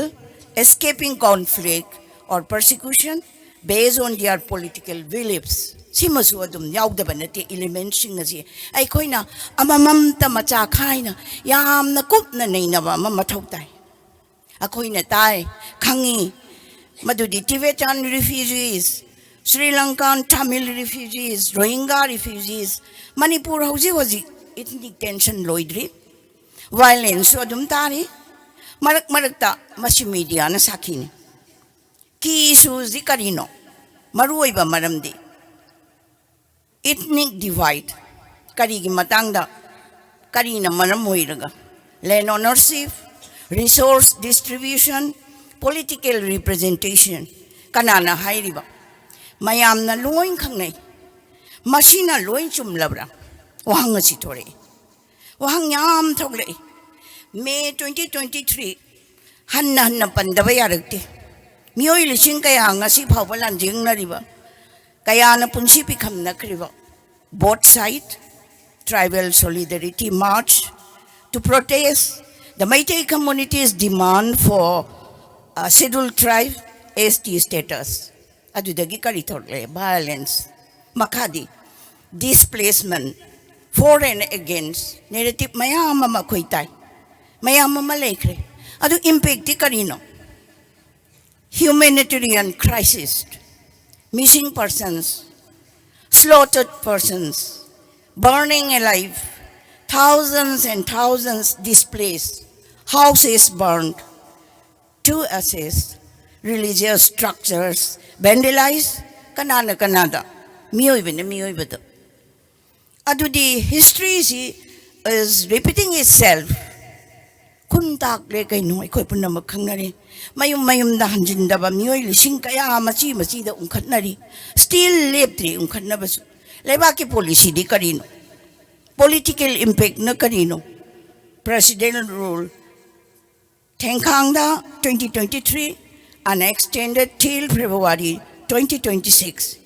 escaping conflict or persecution based on their political beliefs. ꯁꯤꯃꯁꯨ ꯑꯗꯨꯝ ꯌꯥꯎꯗꯕ ꯅꯠꯇꯦ, elementꯁꯤꯡ ꯑꯁꯤ ꯑꯩꯈꯣꯏꯅ ꯑꯃꯃꯝꯇ ꯃꯆꯥ ꯈꯥꯏꯅ ꯌꯥꯝꯅ ꯀꯨꯞꯅ ꯅꯩꯅꯕ ꯑꯃ ꯃꯊꯧ ꯇꯥꯏ꯫ ꯑꯩꯈꯣꯏꯅ ꯇꯥꯏ, ꯈꯪꯉꯤ, ꯃꯗꯨꯗꯤ Tibetan refugees, Sri Lankan Tamil refugees, Rohingya refugees, Manipur ꯍꯧꯖꯤꯛ ꯍꯧꯖꯤꯛ ethnic tension ꯂꯣꯏꯗ꯭ꯔꯤ, violenceꯁꯨ ꯑꯗꯨꯝ ꯇꯥꯔꯤ꯫ ꯃꯔꯛ ꯃꯔꯛꯇ ꯃꯁꯤ mediaꯅ ꯁꯥꯈꯤꯅꯤ꯫ Key issueꯁꯤ ꯀꯔꯤꯅꯣ? ꯃꯔꯨꯑꯣꯏꯕ ꯃꯔꯝꯗꯤ ethnic divide꯫ ꯀꯔꯤꯒꯤ ꯃꯇꯥꯡꯗ? ꯀꯔꯤꯅ ꯃꯔꯝ ꯑꯣꯏꯔꯒ? Land ownership, resource distribution, political representation꯫ ꯀꯅꯥꯅ ꯍꯥꯏꯔꯤꯕ? ꯃꯌꯥꯝꯅ ꯂꯣꯏ ꯈꯪꯅꯩ꯫ ꯃꯁꯤꯅ ꯂꯣꯏ ꯆꯨꯝꯂꯕ꯭ꯔꯥ? ꯋꯥꯍꯪ ꯑꯁꯤ ꯊꯣꯔꯛꯏ꯫ ꯋꯥꯍꯪ ꯌꯥꯝ ꯊꯣꯛꯂꯛꯏ꯫ May twenty twenty three ꯍꯟꯅ ꯍꯟꯅ ꯄꯟꯗꯕ ꯌꯥꯔꯛꯇꯦ꯫ ꯃꯤꯑꯣꯏ ꯂꯤꯁꯤꯡ ꯀꯌꯥ ꯉꯁꯤ ꯐꯥꯎꯕ ꯂꯥꯟꯖꯦꯡꯅꯔꯤꯕ, ꯀꯌꯥꯅ ꯄꯨꯟꯁꯤ ꯄꯤꯈꯝꯅꯈ꯭ꯔꯤꯕ꯫ Both side, tribal solidarity march to protest the Meitei community's demand for, uh, scheduled tribe S T status꯫ ꯑꯗꯨꯗꯒꯤ ꯀꯔꯤ ꯊꯣꯛꯂꯛꯑꯦ? Violence꯫ ꯃꯈꯥꯗꯤ displacement, for and against narrative ꯃꯌꯥꯝ ꯑꯃ ꯑꯩꯈꯣꯏ ꯇꯥꯏ, ꯃꯌꯥꯝ ꯑꯃ ꯂꯩꯈ꯭ꯔꯦ꯫ ꯑꯗꯨ impactꯇꯤ ꯀꯔꯤꯅꯣ? Humanitarian crisis, missing persons, slaughtered persons, burning alive, thousands and thousands displaced, houses burned to ashes, religious structures vandalized, ꯀꯅꯥꯅ ꯀꯅꯥꯗ? ꯃꯤꯑꯣꯏꯕꯅ ꯃꯤꯑꯣꯏꯕꯗ꯫ ꯑꯗꯨꯗꯤ historyꯁꯤ is repeating itself꯫ ꯈꯨꯟ ꯇꯥꯛꯂꯦ ꯀꯩꯅꯣ, ꯑꯩꯈꯣꯏ ꯄꯨꯝꯅꯃꯛ ꯈꯪꯅꯔꯦ꯫ ꯃꯌꯨꯝ ꯃꯌꯨꯝꯗ ꯍꯟꯖꯤꯟꯗꯕ ꯃꯤꯑꯣꯏ ꯂꯤꯁꯤꯡ ꯀꯌꯥ ꯃꯆꯤ ꯃꯆꯤꯗ ꯎꯪꯈꯠꯅꯔꯤ꯫ Still ꯂꯦꯞꯇ꯭ꯔꯤ ꯎꯪꯈꯠꯅꯕꯁꯨ꯫ ꯂꯩꯕꯥꯛꯀꯤ policyꯗꯤ ꯀꯔꯤꯅꯣ? Political impactꯅ ꯀꯔꯤꯅꯣ? President rule, ꯊꯦꯡꯈꯥꯡꯗ twenty twenty-three and extended till February twenty twenty-six꯫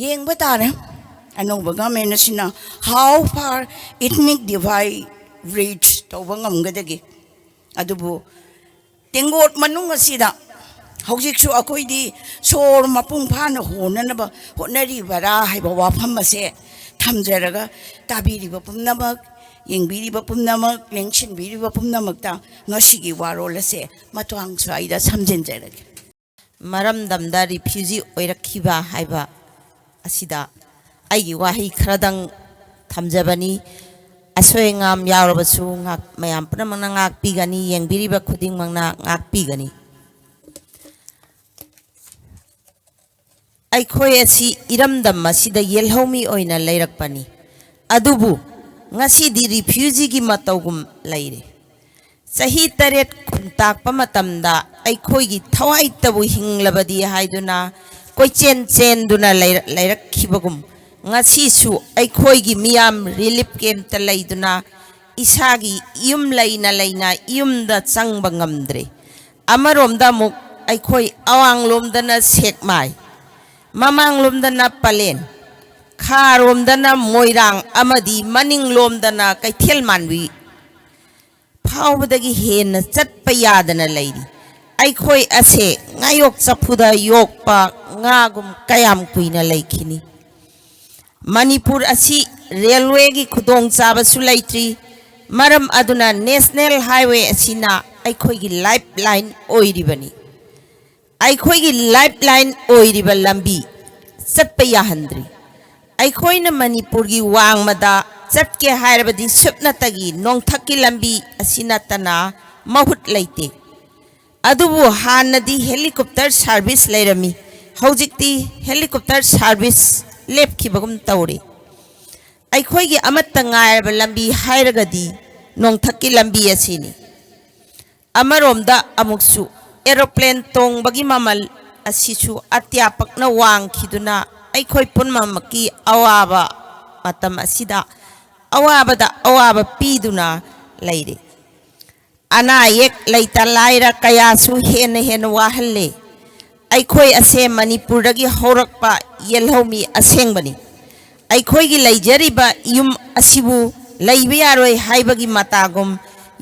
ꯌꯦꯡꯕ ꯇꯥꯔꯦ, ꯑꯅꯧꯕ ꯒꯚꯔꯟꯃꯦꯟ ꯑꯁꯤꯅ how far ethnic divide bridge ꯇꯧꯕ ꯉꯝꯒꯗꯒꯦ꯫ ꯑꯗꯨꯕꯨ ꯇꯦꯡꯒꯣꯠ ꯃꯅꯨꯡ ꯑꯁꯤꯗ ꯍꯧꯖꯤꯛꯁꯨ ꯑꯩꯈꯣꯏꯗꯤ ꯁꯣꯔ ꯃꯄꯨꯡ ꯐꯥꯅ ꯍꯣꯟꯅꯅꯕ ꯍꯣꯠꯅꯔꯤꯕꯔꯥ ꯍꯥꯏꯕ ꯋꯥꯐꯝ ꯑꯁꯦ ꯊꯝꯖꯔꯒ, ꯇꯥꯕꯤꯔꯤꯕ ꯄꯨꯝꯅꯃꯛ, ꯌꯦꯡꯕꯤꯔꯤꯕ ꯄꯨꯝꯅꯃꯛ, ꯂꯦꯡꯁꯤꯟꯕꯤꯔꯤꯕ ꯄꯨꯝꯅꯃꯛꯇ ꯉꯁꯤꯒꯤ ꯋꯥꯔꯣꯜ ꯑꯁꯦ ꯃꯇꯥꯡ ꯁ꯭ꯋꯥꯏꯗ ꯁꯝꯖꯤꯟꯖꯔꯒꯦ꯫ ꯃꯔꯝꯗꯝꯗ ꯔꯤꯐ꯭ꯌꯨꯖꯤ ꯑꯣꯏꯔꯛꯈꯤꯕ ꯍꯥꯏꯕ ꯑꯁꯤꯗ ꯑꯩꯒꯤ ꯋꯥꯍꯩ ꯈꯔꯗꯪ ꯊꯝꯖꯕꯅꯤ꯫ ꯑꯁꯣꯏ ꯑꯉꯥꯝ ꯌꯥꯎꯔꯕꯁꯨ ꯉꯥꯛ-, ꯃꯌꯥꯝ ꯄꯨꯝꯅꯃꯛꯅ ꯉꯥꯛꯄꯤꯒꯅꯤ, ꯌꯦꯡꯕꯤꯔꯤꯕ ꯈꯨꯗꯤꯡꯃꯛꯅ ꯉꯥꯛꯄꯤꯒꯅꯤ꯫ ꯑꯩꯈꯣꯏ ꯑꯁꯤ ꯏꯔꯝꯗꯝ ꯑꯁꯤꯗ ꯌꯦꯜꯍꯧꯃꯤ ꯑꯣꯏꯅ ꯂꯩꯔꯛꯄꯅꯤ, ꯑꯗꯨꯕꯨ ꯉꯁꯤꯗꯤ ꯔꯤꯐ꯭ꯌꯨꯖꯤꯒꯤ ꯃꯇꯧꯒꯨꯝ ꯂꯩꯔꯦ꯫ ꯆꯍꯤ ꯇꯔꯦꯠ ꯈꯨꯟꯇꯥꯛꯄ ꯃꯇꯝꯗ ꯑꯩꯈꯣꯏꯒꯤ ꯊꯋꯥꯏꯇꯕꯨ ꯍꯤꯡꯂꯕꯗꯤ ꯍꯥꯏꯗꯨꯅ ꯀꯣꯏꯆꯦꯟ ꯆꯦꯟꯗꯨꯅ ꯂꯩꯔ-, ꯂꯩꯔꯛꯈꯤꯕꯒꯨꯝ, ꯉꯁꯤꯁꯨ ꯑꯩꯈꯣꯏꯒꯤ ꯃꯤꯌꯥꯝ ꯔꯤꯂꯤꯐ ꯀꯦꯝꯞꯇ ꯂꯩꯗꯨꯅ ꯏꯁꯥꯒꯤ ꯌꯨꯝ ꯂꯩꯅ ꯂꯩꯅ ꯌꯨꯝꯗ ꯆꯪꯕ ꯉꯝꯗ꯭ꯔꯦ꯫ ꯑꯃꯔꯣꯝꯗ ꯑꯃꯨꯛ ꯑꯩꯈꯣꯏ ꯑꯋꯥꯡꯂꯣꯝꯗꯅ ꯁꯦꯛꯃꯥꯏ, ꯃꯃꯥꯡꯂꯣꯝꯗꯅ ꯄꯂꯦꯟ, ꯈꯥꯔꯣꯝꯗꯅ ꯃꯣꯏꯔꯥꯡ ꯑꯃꯗꯤ ꯃꯅꯤꯡꯂꯣꯝꯗꯅ ꯀꯩꯊꯦꯜ ꯃꯥꯟꯕꯤ ꯐꯥꯎꯕꯗꯒꯤ ꯍꯦꯟꯅ ꯆꯠꯄ ꯌꯥꯗꯅ ꯂꯩꯔꯤ꯫ ꯑꯩꯈꯣꯏ ꯑꯁꯦ ꯉꯥꯌꯣꯛ ꯆꯐꯨꯗ ꯌꯣꯛꯄ ꯉꯥꯒꯨꯝ ꯀꯌꯥꯝ ꯀꯨꯏꯅ ꯂꯩꯈꯤꯅꯤ? ꯃꯅꯤꯄꯨꯔ ꯑꯁꯤ ꯔꯦꯜꯋꯦꯒꯤ ꯈꯨꯗꯣꯡꯆꯥꯕꯁꯨ ꯂꯩꯇ꯭ꯔꯤ꯫ ꯃꯔꯝ ꯑꯗꯨꯅ ꯅꯦꯁꯅꯦꯜ ꯍꯥꯏꯋꯦ ꯑꯁꯤꯅ ꯑꯩꯈꯣꯏꯒꯤ ꯂꯥꯏꯐ ꯂꯥꯏꯟ ꯑꯣꯏꯔꯤꯕꯅꯤ꯫ ꯑꯩꯈꯣꯏꯒꯤ ꯂꯥꯏꯐ ꯂꯥꯏꯟ ꯑꯣꯏꯔꯤꯕ ꯂꯝꯕꯤ ꯆꯠꯄ ꯌꯥꯍꯟꯗ꯭ꯔꯤ꯫ ꯑꯩꯈꯣꯏꯅ ꯃꯅꯤꯄꯨꯔꯒꯤ ꯋꯥꯡꯃꯗ ꯆꯠꯀꯦ ꯍꯥꯏꯔꯕꯗꯤ ꯁꯨꯞꯅꯇꯒꯤ ꯅꯣꯡꯊꯛꯀꯤ ꯂꯝꯕꯤ ꯑꯁꯤ ꯅꯠꯇꯅ ꯃꯍꯨꯠ ꯂꯩꯇꯦ꯫ ꯑꯗꯨꯕꯨ ꯍꯥꯟꯅꯗꯤ ꯍꯦꯂꯤꯀꯣꯞꯇꯔ ꯁꯥꯔꯚꯤꯁ ꯂꯩꯔꯝꯃꯤ, ꯍꯧꯖꯤꯛꯇꯤ ꯍꯦꯂꯤꯀꯣꯞꯇꯔ ꯁꯥꯔꯚꯤꯁ ꯂꯦꯞꯈꯤꯕꯒꯨꯝ ꯇꯧꯔꯦ꯫ ꯑꯩꯈꯣꯏꯒꯤ ꯑꯃꯠꯇ ꯉꯥꯏꯔꯕ ꯂꯝꯕꯤ ꯍꯥꯏꯔꯒꯗꯤ ꯅꯣꯡꯊꯛꯀꯤ ꯂꯝꯕꯤ ꯑꯁꯤꯅꯤ꯫ ꯑꯃꯔꯣꯝꯗ ꯑꯃꯨꯛꯁꯨ ꯑꯦꯔꯣꯄ꯭ꯂꯦꯟ ꯇꯣꯡꯕꯒꯤ ꯃꯃꯜ ꯑꯁꯤꯁꯨ ꯑꯇꯤꯌꯥ ꯄꯛꯅ ꯋꯥꯡꯈꯤꯗꯨꯅ ꯑꯩꯈꯣꯏ ꯄꯨꯝꯅꯃꯛꯀꯤ ꯑꯋꯥꯕ ꯃꯇꯝ ꯑꯁꯤꯗ ꯑꯋꯥꯕꯗ ꯑꯋꯥꯕ ꯄꯤꯗꯨꯅ ꯂꯩꯔꯤ꯫ ꯑꯅꯥ ꯑꯌꯦꯛ ꯂꯩꯇ ꯂꯥꯏꯔ ꯀꯌꯥꯁꯨ ꯍꯦꯟꯅ ꯍꯦꯟꯅ ꯋꯥꯍꯜꯂꯦ꯫ ꯑꯩꯈꯣꯏ ꯑꯁꯦ ꯃꯅꯤꯄꯨꯔꯗꯒꯤ ꯍꯧꯔꯛꯄ ꯌꯦꯜꯍꯧꯃꯤ ꯑꯁꯦꯡꯕꯅꯤ꯫ ꯑꯩꯈꯣꯏꯒꯤ ꯂꯩꯖꯔꯤꯕ ꯌꯨꯝ ꯑꯁꯤꯕꯨ ꯂꯩꯕ ꯌꯥꯔꯣꯏ ꯍꯥꯏꯕꯒꯤ ꯃꯇꯥꯒꯨꯝ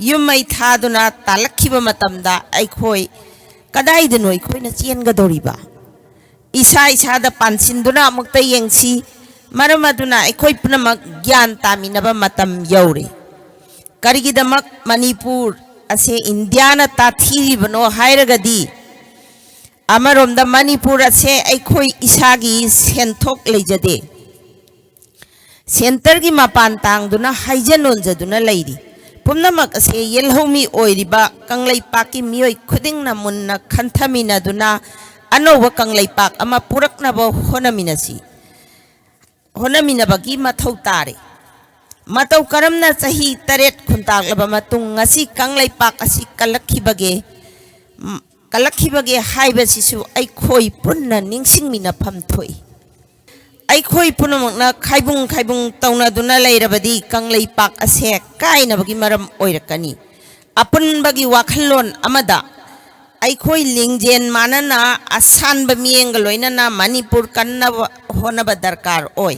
ꯌꯨꯝ ꯃꯩ ꯊꯥꯗꯨꯅ ꯇꯥꯜꯂꯛꯈꯤꯕ ꯃꯇꯝꯗ ꯑꯩꯈꯣꯏ ꯀꯗꯥꯏꯗꯅꯣ ꯑꯩꯈꯣꯏꯅ ꯆꯦꯟꯒꯗꯧꯔꯤꯕ? ꯏꯁꯥ ꯏꯁꯥꯗ ꯄꯥꯟꯁꯤꯟꯗꯨꯅ ꯑꯃꯨꯛꯇ ꯌꯦꯡꯁꯤ꯫ ꯃꯔꯝ ꯑꯗꯨꯅ ꯑꯩꯈꯣꯏ ꯄꯨꯝꯅꯃꯛ ꯒ꯭ꯌꯥꯟ ꯇꯥꯃꯤꯟꯅꯕ ꯃꯇꯝ ꯌꯧꯔꯦ꯫ ꯀꯔꯤꯒꯤꯗꯃꯛ ꯃꯅꯤꯄꯨꯔ ꯑꯁꯦ ꯏꯟꯗꯤꯌꯥꯅ ꯇꯥꯊꯤꯔꯤꯕꯅꯣ ꯍꯥꯏꯔꯒꯗꯤ, ꯑꯃꯔꯣꯝꯗ ꯃꯅꯤꯄꯨꯔ ꯑꯁꯦ ꯑꯩꯈꯣꯏ ꯏꯁꯥꯒꯤ ꯁꯦꯟꯊꯣꯛ ꯂꯩꯖꯗꯦ꯫ ꯁꯦꯟꯇꯔꯒꯤ ꯃꯄꯥꯟ ꯇꯥꯡꯗꯨꯅ ꯍꯥꯏꯖ ꯅꯣꯟꯖꯗꯨꯅ ꯂꯩꯔꯤ꯫ ꯄꯨꯝꯅꯃꯛ ꯑꯁꯦ ꯌꯦꯜꯍꯧꯃꯤ ꯑꯣꯏꯔꯤꯕ ꯀꯪꯂꯩꯄꯥꯛꯀꯤ ꯃꯤꯑꯣꯏ ꯈꯨꯗꯤꯡꯅ ꯃꯨꯟꯅ ꯈꯟꯊꯃꯤꯟꯅꯗꯨꯅ ꯑꯅꯧꯕ ꯀꯪꯂꯩꯄꯥꯛ ꯑꯃ ꯄꯨꯔꯛꯅꯕ ꯍꯣꯠꯅꯃꯤꯟꯅꯁꯤ꯫ ꯍꯣꯠꯅꯃꯤꯟꯅꯕꯒꯤ ꯃꯊꯧ ꯇꯥꯔꯦ꯫ ꯃꯇꯧ ꯀꯔꯝꯅ ꯆꯍꯤ ꯇꯔꯦꯠ ꯈꯨꯟꯇꯥꯛꯂꯕ ꯃꯇꯨꯡ ꯉꯁꯤ ꯀꯪꯂꯩꯄꯥꯛ ꯑꯁꯤ ꯀꯜꯂꯛꯈꯤꯕꯒꯦ, ꯎꯝ, ꯀꯜꯂꯛꯈꯤꯕꯒꯦ ꯍꯥꯏꯕꯁꯤꯁꯨ ꯑꯩꯈꯣꯏ ꯄꯨꯟꯅ ꯅꯤꯡꯁꯤꯡꯃꯤꯟꯅꯐꯝ ꯊꯣꯛꯏ꯫ ꯑꯩꯈꯣꯏ ꯄꯨꯝꯅꯃꯛꯅ ꯈꯥꯏꯕꯨꯡ ꯈꯥꯏꯕꯨꯡ ꯇꯧꯅꯗꯨꯅ ꯂꯩꯔꯕꯗꯤ ꯀꯪꯂꯩꯄꯥꯛ ꯑꯁꯦ ꯀꯥꯏꯅꯕꯒꯤ ꯃꯔꯝ ꯑꯣꯏꯔꯛꯀꯅꯤ꯫ ꯑꯄꯨꯟꯕꯒꯤ ꯋꯥꯈꯜꯂꯣꯟ ꯑꯃꯗ ꯑꯩꯈꯣꯏ ꯂꯤꯡꯖꯦꯜ ꯃꯥꯟꯅꯅ ꯑꯁꯥꯟꯕ ꯃꯤꯠꯌꯦꯡꯒ ꯂꯣꯏꯅꯅ ꯃꯅꯤꯄꯨꯔ ꯀꯟꯅꯕ ꯍꯣꯠꯅꯕ ꯗꯔꯀꯥꯔ ꯑꯣꯏ꯫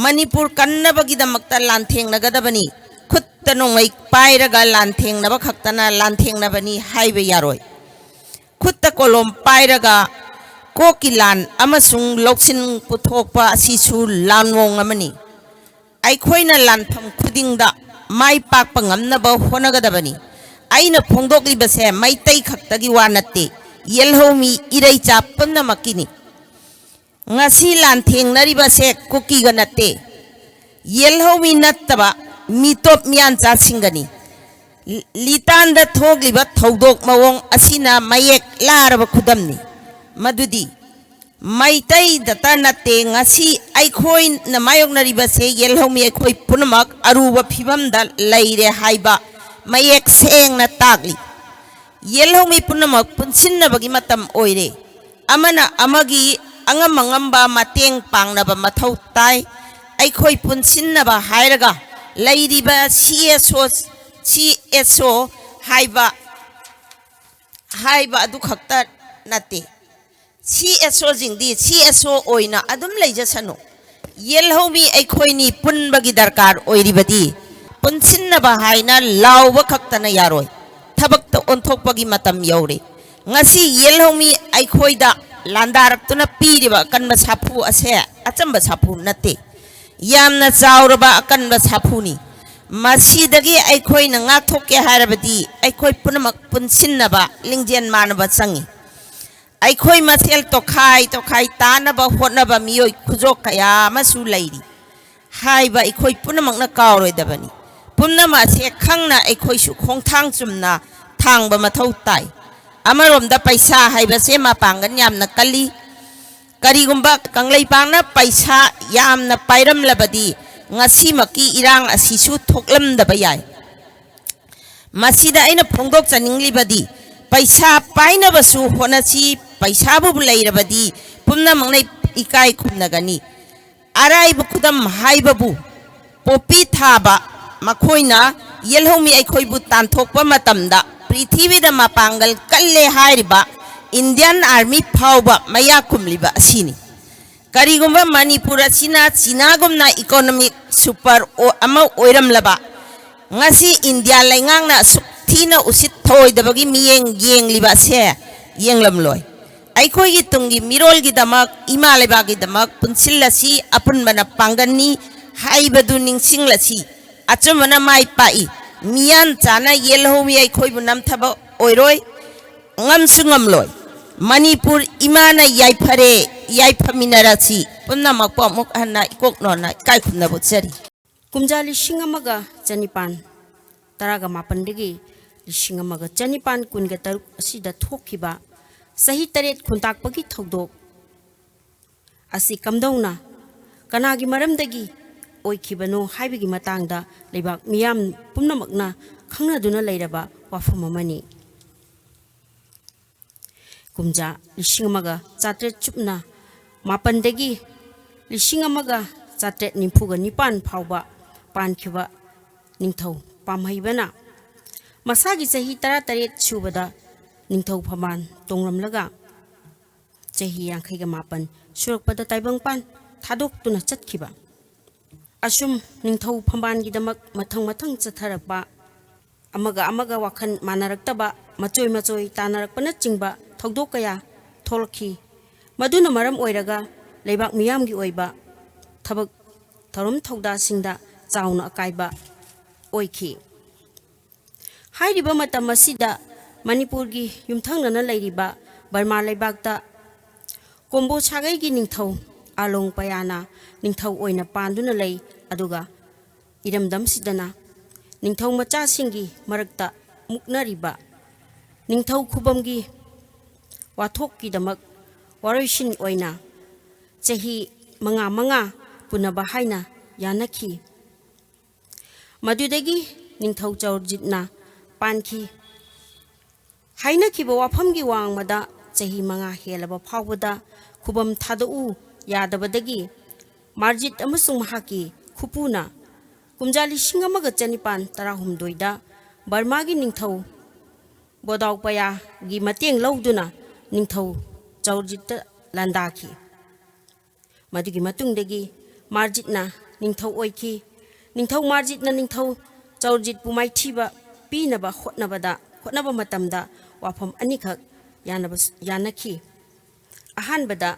ꯃꯅꯤꯄꯨꯔ ꯀꯟꯅꯕꯒꯤꯗꯃꯛꯇ ꯂꯥꯟꯊꯦꯡꯅꯒꯗꯕꯅꯤ꯫ ꯈꯨꯠꯇ ꯅꯣꯡꯃꯩ ꯄꯥꯏꯔꯒ ꯂꯥꯟꯊꯦꯡꯅꯕ ꯈꯛꯇꯅ ꯂꯥꯟꯊꯦꯡꯅꯕꯅꯤ ꯍꯥꯏꯕ ꯌꯥꯔꯣꯏ꯫ ꯈꯨꯠꯇ ꯀꯣꯂꯣꯝ ꯄꯥꯏꯔꯒ ꯀꯣꯛꯀꯤ ꯂꯥꯟ ꯑꯃꯁꯨꯡ ꯂꯧꯁꯤꯟ ꯄꯨꯊꯣꯛꯄ ꯑꯁꯤꯁꯨ ꯂꯥꯟꯃꯣꯡ ꯑꯃꯅꯤ꯫ ꯑꯩꯈꯣꯏꯅ ꯂꯥꯟꯐꯝ ꯈꯨꯗꯤꯡꯗ ꯃꯥꯏ ꯄꯥꯛꯄ ꯉꯝꯅꯕ ꯍꯣꯠꯅꯒꯗꯕꯅꯤ꯫ ꯑꯩꯅ ꯐꯣꯡꯗꯣꯛꯂꯤꯕꯁꯦ ꯃꯩꯇꯩ ꯈꯛꯇꯒꯤ ꯋꯥ ꯅꯠꯇꯦ, ꯌꯦꯜꯍꯧꯃꯤ ꯏꯔꯩꯆꯥ ꯄꯨꯝꯅꯃꯛꯀꯤꯅꯤ꯫ ꯉꯁꯤ ꯂꯥꯟꯊꯦꯡꯅꯔꯤꯕꯁꯦ ꯀꯨꯀꯤꯒ ꯅꯠꯇꯦ, ꯌꯦꯜꯍꯧꯃꯤ ꯅꯠꯇꯕ ꯃꯤꯇꯣꯞ ꯃꯤꯌꯥꯟꯆꯥꯁꯤꯡꯒꯅꯤ꯫ ꯂꯤ-, ꯂꯤꯇꯥꯟꯗ ꯊꯣꯛꯂꯤꯕ ꯊꯧꯗꯣꯛ ꯃꯑꯣꯡ ꯑꯁꯤꯅ ꯃꯌꯦꯛ ꯂꯥꯔꯕ ꯈꯨꯗꯝꯅꯤ꯫ ꯃꯗꯨꯗꯤ ꯃꯩꯇꯩꯗꯇ ꯅꯠꯇꯦ, ꯉꯁꯤ ꯑꯩꯈꯣꯏꯅ ꯃꯥꯌꯣꯛꯅꯔꯤꯕꯁꯦ ꯌꯦꯜꯍꯧꯃꯤ ꯑꯩꯈꯣꯏ ꯄꯨꯝꯅꯃꯛ ꯑꯔꯨꯕ ꯐꯤꯕꯝꯗ ꯂꯩꯔꯦ ꯍꯥꯏꯕ ꯃꯌꯦꯛ ꯁꯦꯡꯅ ꯇꯥꯛꯂꯤ꯫ ꯌꯦꯜꯍꯧꯃꯤ ꯄꯨꯝꯅꯃꯛ ꯄꯨꯟꯁꯤꯟꯅꯕꯒꯤ ꯃꯇꯝ ꯑꯣꯏꯔꯦ꯫ ꯑꯃꯅ ꯑꯃꯒꯤ ꯑꯉꯝ ꯑꯉꯝꯕ ꯃꯇꯦꯡ ꯄꯥꯡꯅꯕ ꯃꯊꯧ ꯇꯥꯏ꯫ ꯑꯩꯈꯣꯏ ꯄꯨꯟꯁꯤꯟꯅꯕ ꯍꯥꯏꯔꯒ ꯂꯩꯔꯤꯕ ꯁꯤ ꯑꯦꯁ ꯑꯣ, ꯁꯤ ꯑꯦꯁ ꯑꯣ ꯍꯥꯏꯕ, ꯍꯥꯏꯕ ꯑꯗꯨ ꯈꯛꯇ ꯅꯠꯇꯦ꯫ ꯁꯤ ꯑꯦꯁ ꯑꯣꯁꯤꯡꯗꯤ ꯁꯤ ꯑꯦꯁ ꯑꯣ ꯑꯣꯏꯅ ꯑꯗꯨꯝ ꯂꯩꯖꯁꯅꯨ꯫ ꯌꯦꯜꯍꯧꯃꯤ ꯑꯩꯈꯣꯏꯅꯤ ꯄꯨꯟꯕꯒꯤ ꯗꯔꯀꯥꯔ ꯑꯣꯏꯔꯤꯕꯗꯤ ꯄꯨꯟꯁꯤꯟꯅꯕ ꯍꯥꯏꯅ ꯂꯥꯎꯕ ꯈꯛꯇꯅ ꯌꯥꯔꯣꯏ꯫ ꯊꯕꯛꯇ ꯑꯣꯟꯊꯣꯛꯄꯒꯤ ꯃꯇꯝ ꯌꯧꯔꯦ꯫ ꯉꯁꯤ ꯌꯦꯜꯍꯧꯃꯤ ꯑꯩꯈꯣꯏꯗ ꯂꯥꯟꯗꯥꯔꯛꯇꯨꯅ ꯄꯤꯔꯤꯕ ꯑꯀꯟꯕ ꯁꯥꯐꯨ ꯑꯁꯦ ꯑꯆꯝꯕ ꯁꯥꯐꯨ ꯅꯠꯇꯦ꯫ ꯌꯥꯝꯅ ꯆꯥꯎꯔꯕ ꯑꯀꯟꯕ ꯁꯥꯐꯨꯅꯤ꯫ ꯃꯁꯤꯗꯒꯤ ꯑꯩꯈꯣꯏꯅ ꯉꯥꯛꯊꯣꯛꯀꯦ ꯍꯥꯏꯔꯕꯗꯤ ꯑꯩꯈꯣꯏ ꯄꯨꯝꯅꯃꯛ ꯄꯨꯟꯁꯤꯟꯅꯕ, ꯂꯤꯡꯖꯦꯜ ꯃꯥꯟꯅꯕ ꯆꯪꯏ꯫ ꯑꯩꯈꯣꯏ ꯃꯁꯦꯜ ꯇꯣꯈꯥꯏ ꯇꯣꯈꯥꯏ ꯇꯥꯅꯕ ꯍꯣꯠꯅꯕ ꯃꯤꯑꯣꯏ ꯈꯨꯖꯣꯛ ꯀꯌꯥ ꯑꯃꯁꯨ ꯂꯩꯔꯤ꯫ ꯍꯥꯏꯕ ꯑꯩꯈꯣꯏ ꯄꯨꯝꯅꯃꯛꯅ ꯀꯥꯎꯔꯣꯏꯗꯕꯅꯤ꯫ ꯄꯨꯝꯅꯃꯛ ꯑꯁꯦ ꯈꯪꯅ ꯑꯩꯈꯣꯏꯁꯨ ꯈꯣꯡꯊꯥꯡ ꯆꯨꯝꯅ ꯊꯥꯡꯕ ꯃꯊꯧ ꯇꯥꯏ꯫ ꯑꯃꯔꯣꯝꯗ ꯄꯩꯁꯥ ꯍꯥꯏꯕꯁꯦ ꯃꯄꯥꯡꯒꯜ ꯌꯥꯝꯅ ꯀꯜꯂꯤ꯫ ꯀꯔꯤꯒꯨꯝꯕ ꯀꯪꯂꯩꯄꯥꯛꯅ ꯄꯩꯁꯥ ꯌꯥꯝꯅ ꯄꯥꯏꯔꯝꯂꯕꯗꯤ ꯉꯁꯤꯃꯛꯀꯤ ꯏꯔꯥꯡ ꯑꯁꯤꯁꯨ ꯊꯣꯛꯂꯝꯗꯕ ꯌꯥꯏ꯫ ꯃꯁꯤꯗ ꯑꯩꯅ ꯐꯣꯡꯗꯣꯛꯆꯅꯤꯡꯂꯤꯕꯗꯤ, ꯄꯩꯁꯥ ꯄꯥꯏꯅꯕꯁꯨ ꯍꯣꯠꯅꯁꯤ, ꯄꯩꯁꯥꯕꯨ ꯂꯩꯔꯕꯗꯤ ꯄꯨꯝꯅꯃꯛꯅ ꯏꯀꯥꯏ ꯈꯨꯝꯅꯒꯅꯤ꯫ ꯑꯔꯥꯏꯕ ꯈꯨꯗꯝ ꯍꯥꯏꯕꯕꯨ, ꯄꯣꯄꯤ ꯊꯥꯕ ꯃꯈꯣꯏꯅ ꯌꯦꯜꯍꯧꯃꯤ ꯑꯩꯈꯣꯏꯕꯨ ꯇꯥꯟꯊꯣꯛꯄ ꯃꯇꯝꯗ ꯄ꯭ꯔꯤꯊꯤꯕꯤꯗ ꯃꯄꯥꯡꯒꯜ ꯀꯜꯂꯦ ꯍꯥꯏꯔꯤꯕ ꯏꯟꯗꯤꯌꯥꯟ ꯑꯥꯔꯃꯤ ꯐꯥꯎꯕ ꯃꯌꯥ ꯀꯨꯝꯂꯤꯕ ꯑꯁꯤꯅꯤ꯫ ꯀꯔꯤꯒꯨꯝꯕ ꯃꯅꯤꯄꯨꯔ ꯑꯁꯤꯅ ꯆꯤꯅꯥꯒꯨꯝꯅ ꯏꯀꯣꯅꯣꯃꯤꯛ ꯁꯨꯄꯔ ꯑꯣ-, ꯑꯃ ꯑꯣꯏꯔꯝꯂꯕ, ꯉꯁꯤ ꯏꯟꯗꯤꯌꯥ ꯂꯩꯉꯥꯛꯅ ꯑꯁꯨꯛ ꯊꯤꯅ ꯎꯁꯤꯠ ꯊꯑꯣꯏꯗꯕꯒꯤ ꯃꯤꯠꯌꯦꯡ ꯌꯦꯡꯂꯤꯕ ꯑꯁꯦ ꯌꯦꯡꯂꯝꯂꯣꯏ꯫ ꯑꯩꯈꯣꯏꯒꯤ ꯇꯨꯡꯒꯤ ꯃꯤꯔꯣꯜꯒꯤꯗꯃꯛ, ꯏꯃꯥ ꯂꯩꯕꯥꯛꯀꯤꯗꯃꯛ ꯄꯨꯟꯁꯤꯜꯂꯁꯤ, ꯑꯄꯨꯟꯕꯅ ꯄꯥꯡꯒꯜꯅꯤ ꯍꯥꯏꯕꯗꯨ ꯅꯤꯡꯁꯤꯡꯂꯁꯤ꯫ ꯑꯆꯨꯝꯕꯅ ꯃꯥꯏ ꯄꯥꯛꯏ꯫ ꯃꯤꯌꯥꯟ ꯆꯥꯅ ꯌꯦꯜꯍꯧꯃꯤ ꯑꯩꯈꯣꯏꯕꯨ ꯅꯝꯊꯕ ꯑꯣꯏꯔꯣꯏ, ꯉꯝꯁꯨ ꯉꯝꯂꯣꯏ꯫ ꯃꯅꯤꯄꯨꯔ ꯏꯃꯥꯅ ꯌꯥꯏꯐꯔꯦ, ꯌꯥꯏꯐꯃꯤꯟꯅꯔꯁꯤ꯫ ꯄꯨꯝꯅꯃꯛꯄꯨ ꯑꯃꯨꯛ ꯍꯟꯅ ꯏꯀꯣꯛ ꯅꯣꯟꯅ ꯏꯀꯥꯏ ꯈꯨꯝꯅꯕ ꯎꯠꯆꯔꯤ꯫ ꯀꯨꯝꯖꯥ ꯂꯤꯁꯤꯡ ꯑꯃꯒ ꯆꯅꯤꯄꯥꯟ ꯇꯔꯥꯒ ꯃꯥꯄꯟꯗꯒꯤ ꯂꯤꯁꯤꯡ ꯑꯃꯒ ꯆꯅꯤꯄꯥꯟ ꯀꯨꯟꯒ ꯇꯔꯨꯛ ꯑꯁꯤꯗ ꯊꯣꯛꯈꯤꯕ ꯆꯍꯤ ꯇꯔꯦꯠ ꯈꯨꯟꯇꯥꯛꯄꯒꯤ ꯊꯧꯗꯣꯛ ꯑꯁꯤ ꯀꯝꯗꯧꯅ, ꯀꯅꯥꯒꯤ ꯃꯔꯝꯗꯒꯤ ꯑꯣꯏꯈꯤꯕꯅꯣ ꯍꯥꯏꯕꯒꯤ ꯃꯇꯥꯡꯗ ꯂꯩꯕꯥꯛ ꯃꯤꯌꯥꯝ ꯄꯨꯝꯅꯃꯛꯅ ꯈꯪꯅꯗꯨꯅ ꯂꯩꯔꯕ ꯋꯥꯐꯝ ꯑꯃꯅꯤ꯫ ꯀꯨꯝꯖꯥ ꯂꯤꯁꯤꯡ ꯑꯃꯒ ꯆꯥꯇ꯭ꯔꯦꯠ ꯆꯨꯞꯅ ꯃꯥꯄꯟꯗꯒꯤ ꯂꯤꯁꯤꯡ ꯑꯃꯒ ꯆꯥꯇ꯭ꯔꯦꯠ ꯅꯤꯐꯨꯒ ꯅꯤꯄꯥꯟ ꯐꯥꯎꯕ ꯄꯥꯟꯈꯤꯕ ꯅꯤꯡꯊꯧ ꯄꯥꯝꯍꯩꯕꯅ ꯃꯁꯥꯒꯤ ꯆꯍꯤ ꯇꯔꯥꯇꯔꯦꯠ ꯁꯨꯕꯗ ꯅꯤꯡꯊꯧ ꯐꯝꯕꯥꯜ ꯇꯣꯡꯂꯝꯂꯒ ꯆꯍꯤ ꯌꯥꯡꯈꯩꯒ ꯃꯥꯄꯟ ꯁꯨꯔꯛꯄꯗ ꯇꯥꯏꯕꯪꯄꯥꯟ ꯊꯥꯗꯣꯛꯇꯨꯅ ꯆꯠꯈꯤꯕ꯫ ꯑꯁꯨꯝ ꯅꯤꯡꯊꯧ ꯐꯝꯕꯥꯜꯒꯤꯗꯃꯛ ꯃꯊꯪ ꯃꯊꯪ ꯆꯠꯊꯔꯛꯄ, ꯑꯃꯒ ꯑꯃꯒ ꯋꯥꯈꯜ ꯃꯥꯟꯅꯔꯛꯇꯕ, ꯃꯆꯣꯏ ꯃꯆꯣꯏ ꯇꯥꯟꯅꯔꯛꯄꯅꯆꯤꯡꯕ ꯊꯧꯗꯣꯛ ꯀꯌꯥ ꯊꯣꯛꯂꯛꯈꯤ꯫ ꯃꯗꯨꯅ ꯃꯔꯝ ꯑꯣꯏꯔꯒ ꯂꯩꯕꯥꯛ ꯃꯤꯌꯥꯝꯒꯤ ꯑꯣꯏꯕ ꯊꯕꯛ ꯊꯧꯔꯝ ꯊꯧꯗꯥꯁꯤꯡꯗ ꯆꯥꯎꯅ ꯑꯀꯥꯏꯕ ꯑꯣꯏꯈꯤ꯫ ꯍꯥꯏꯔꯤꯕ ꯃꯇꯝ ꯑꯁꯤꯗ ꯃꯅꯤꯄꯨꯔꯒꯤ ꯌꯨꯝꯊꯪꯅꯅ ꯂꯩꯔꯤꯕ ꯕꯔꯃꯥ ꯂꯩꯕꯥꯛꯇ ꯀꯣꯝꯕꯣ ꯁꯥꯒꯩꯒꯤ ꯅꯤꯡꯊꯧ ꯑꯥꯂꯣꯡ ꯄꯌꯥꯅ ꯅꯤꯡꯊꯧ ꯑꯣꯏꯅ ꯄꯥꯟꯗꯨꯅ ꯂꯩ꯫ ꯑꯗꯨꯒ ꯏꯔꯝꯗꯝꯁꯤꯗꯅ ꯅꯤꯡꯊꯧ ꯃꯆꯥꯁꯤꯡꯒꯤ ꯃꯔꯛꯇ ꯃꯨꯛꯅꯔꯤꯕ ꯅꯤꯡꯊꯧ ꯈꯨꯕꯝꯒꯤ ꯋꯥꯊꯣꯛꯀꯤꯗꯃꯛ ꯋꯥꯔꯣꯏꯁꯤꯟ ꯑꯣꯏꯅ ꯆꯍꯤ ꯃꯉꯥ ꯃꯉꯥ ꯄꯨꯅꯕ ꯍꯥꯏꯅ ꯌꯥꯅꯈꯤ꯫ ꯃꯗꯨꯗꯒꯤ ꯅꯤꯡꯊꯧ ꯆꯧꯔꯖꯤꯠꯅ ꯄꯥꯟꯈꯤ꯫ ꯍꯥꯏꯅꯈꯤꯕ ꯋꯥꯐꯝꯒꯤ ꯋꯥꯡꯃꯗ ꯆꯍꯤ ꯃꯉꯥ ꯍꯦꯜꯂꯕ ꯐꯥꯎꯕꯗ ꯈꯨꯕꯝ ꯊꯥꯗꯣꯛꯎ ꯌꯥꯗꯕꯗꯒꯤ ꯃꯥꯔꯖꯤꯠ ꯑꯃꯁꯨꯡ ꯃꯍꯥꯛꯀꯤ ꯈꯨꯄꯨꯅ ꯀꯨꯝꯖꯥ ꯂꯤꯁꯤꯡ ꯑꯃꯒ ꯆꯅꯤꯄꯥꯟ ꯇꯔꯥꯍꯨꯝꯗꯣꯏꯗ ꯕꯔꯃꯥꯒꯤ ꯅꯤꯡꯊꯧ ꯕꯣꯗꯥꯎꯄꯌꯥꯒꯤ ꯃꯇꯦꯡ ꯂꯧꯗꯨꯅ ꯅꯤꯡꯊꯧ ꯆꯧꯔꯖꯤꯠꯇ ꯂꯥꯟꯗꯥꯈꯤ꯫ ꯃꯗꯨꯒꯤ ꯃꯇꯨꯡꯗꯒꯤ ꯃꯥꯔꯖꯤꯠꯅ ꯅꯤꯡꯊꯧ ꯑꯣꯏꯈꯤ꯫ ꯅꯤꯡꯊꯧ ꯃꯥꯔꯖꯤꯠꯅ ꯅꯤꯡꯊꯧ ꯆꯧꯔꯖꯤꯠꯄꯨ ꯃꯥꯏꯊꯤꯕ ꯄꯤꯅꯕ ꯍꯣꯠꯅꯕꯗ, ꯍꯣꯠꯅꯕ ꯃꯇꯝꯗ ꯋꯥꯐꯝ ꯑꯅꯤꯈꯛ ꯌꯥꯅꯕ, ꯌꯥꯅꯈꯤ꯫ ꯑꯍꯥꯟꯕꯗ,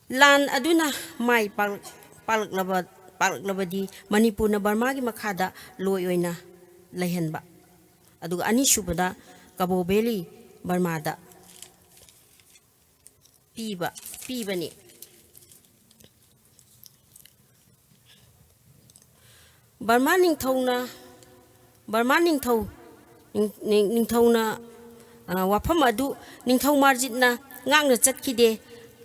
ꯂꯥꯟ ꯑꯗꯨꯅ ꯃꯥꯏ ꯄꯥꯛꯂꯛ-, ꯄꯥꯛꯂꯛꯂꯕ-, ꯄꯥꯛꯂꯛꯂꯕꯗꯤ ꯃꯅꯤꯄꯨꯔꯅ ꯕꯔꯃꯥꯒꯤ ꯃꯈꯥꯗ ꯂꯣꯏ ꯑꯣꯏꯅ ꯂꯩꯍꯟꯕ꯫ ꯑꯗꯨꯒ ꯑꯅꯤꯁꯨꯕꯗ, ꯀꯕꯣ ꯚꯦꯂꯤ ꯕꯔꯃꯥꯗ ꯄꯤꯕ, ꯄꯤꯕꯅꯤ꯫ ꯕꯔꯃꯥ ꯅꯤꯡꯊꯧꯅ, ꯕꯔꯃꯥ ꯅꯤꯡꯊꯧ, ꯅꯤꯡ-, ꯅꯤꯡ-, ꯅꯤꯡꯊꯧꯅ, ꯑ, ꯋꯥꯐꯝ ꯑꯗꯨ ꯅꯤꯡꯊꯧ ꯃꯥꯔꯖꯤꯠꯅ ꯉꯥꯛꯅ ꯆꯠꯈꯤꯗꯦ꯫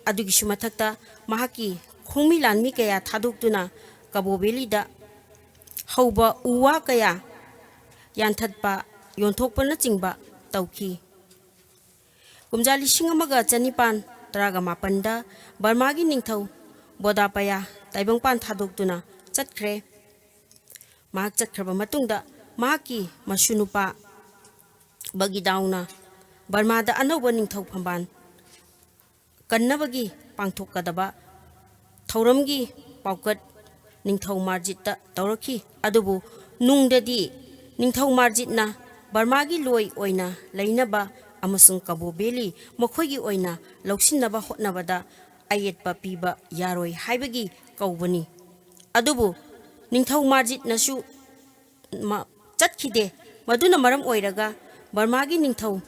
ꯑꯗꯨꯒꯤꯁꯨ ꯃꯊꯛꯇ ꯃꯍꯥꯛꯀꯤ ꯈꯣꯡꯃꯤ ꯂꯥꯟꯃꯤ ꯀꯌꯥ ꯊꯥꯗꯣꯛꯇꯨꯅ ꯀꯕꯣ ꯚꯦꯂꯤꯗ ꯍꯧꯕ ꯎ ꯋꯥ ꯀꯌꯥ ꯌꯥꯟꯊꯠꯄ, ꯌꯣꯟꯊꯣꯛꯄꯅꯆꯤꯡꯕ ꯇꯧꯈꯤ꯫ ꯀꯨꯝꯖꯥ ꯂꯤꯁꯤꯡ ꯑꯃꯒ ꯆꯅꯤꯄꯥꯟ ꯇꯔꯥꯒ ꯃꯥꯄꯟꯗ ꯕꯔꯃꯥꯒꯤ ꯅꯤꯡꯊꯧ ꯕꯣꯗꯥꯄꯥꯌꯥ ꯇꯥꯏꯕꯪꯄꯥꯟ ꯊꯥꯗꯣꯛꯇꯨꯅ ꯆꯠꯈ꯭ꯔꯦ꯫ ꯃꯍꯥꯛ ꯆꯠꯈ꯭ꯔꯕ ꯃꯇꯨꯡꯗ ꯃꯍꯥꯛꯀꯤ ꯃꯁꯨ ꯅꯨꯄꯥ ꯕꯒꯤꯗꯥꯎꯅ ꯕꯔꯃꯥꯗ ꯑꯅꯧꯕ ꯅꯤꯡꯊꯧ ꯐꯝꯕꯥꯜ ꯀꯟꯅꯕꯒꯤ ꯄꯥꯡꯊꯣꯛꯀꯗꯕ ꯊꯧꯔꯝꯒꯤ ꯄꯥꯎꯀꯠ ꯅꯤꯡꯊꯧ ꯃꯥꯔꯖꯤꯠꯇ ꯇꯧꯔꯛꯈꯤ꯫ ꯑꯗꯨꯕꯨ ꯅꯨꯡꯗꯗꯤ ꯅꯤꯡꯊꯧ ꯃꯥꯔꯖꯤꯠꯅ ꯕꯔꯃꯥꯒꯤ ꯂꯣꯏ ꯑꯣꯏꯅ ꯂꯩꯅꯕ ꯑꯃꯁꯨꯡ ꯀꯕꯣ ꯚꯦꯂꯤ ꯃꯈꯣꯏꯒꯤ ꯑꯣꯏꯅ ꯂꯧꯁꯤꯟꯅꯕ ꯍꯣꯠꯅꯕꯗ ꯑꯌꯦꯠꯄ ꯄꯤꯕ ꯌꯥꯔꯣꯏ ꯍꯥꯏꯕꯒꯤ ꯀꯧꯕꯅꯤ꯫ ꯑꯗꯨꯕꯨ ꯅꯤꯡꯊꯧ ꯃꯥꯔꯖꯤꯠꯅꯁꯨ ꯃ-, ꯆꯠꯈꯤꯗꯦ꯫ ꯃꯗꯨꯅ ꯃꯔꯝ ꯑꯣꯏꯔꯒ ꯕꯔꯃꯥꯒꯤ ꯅꯤꯡꯊꯧ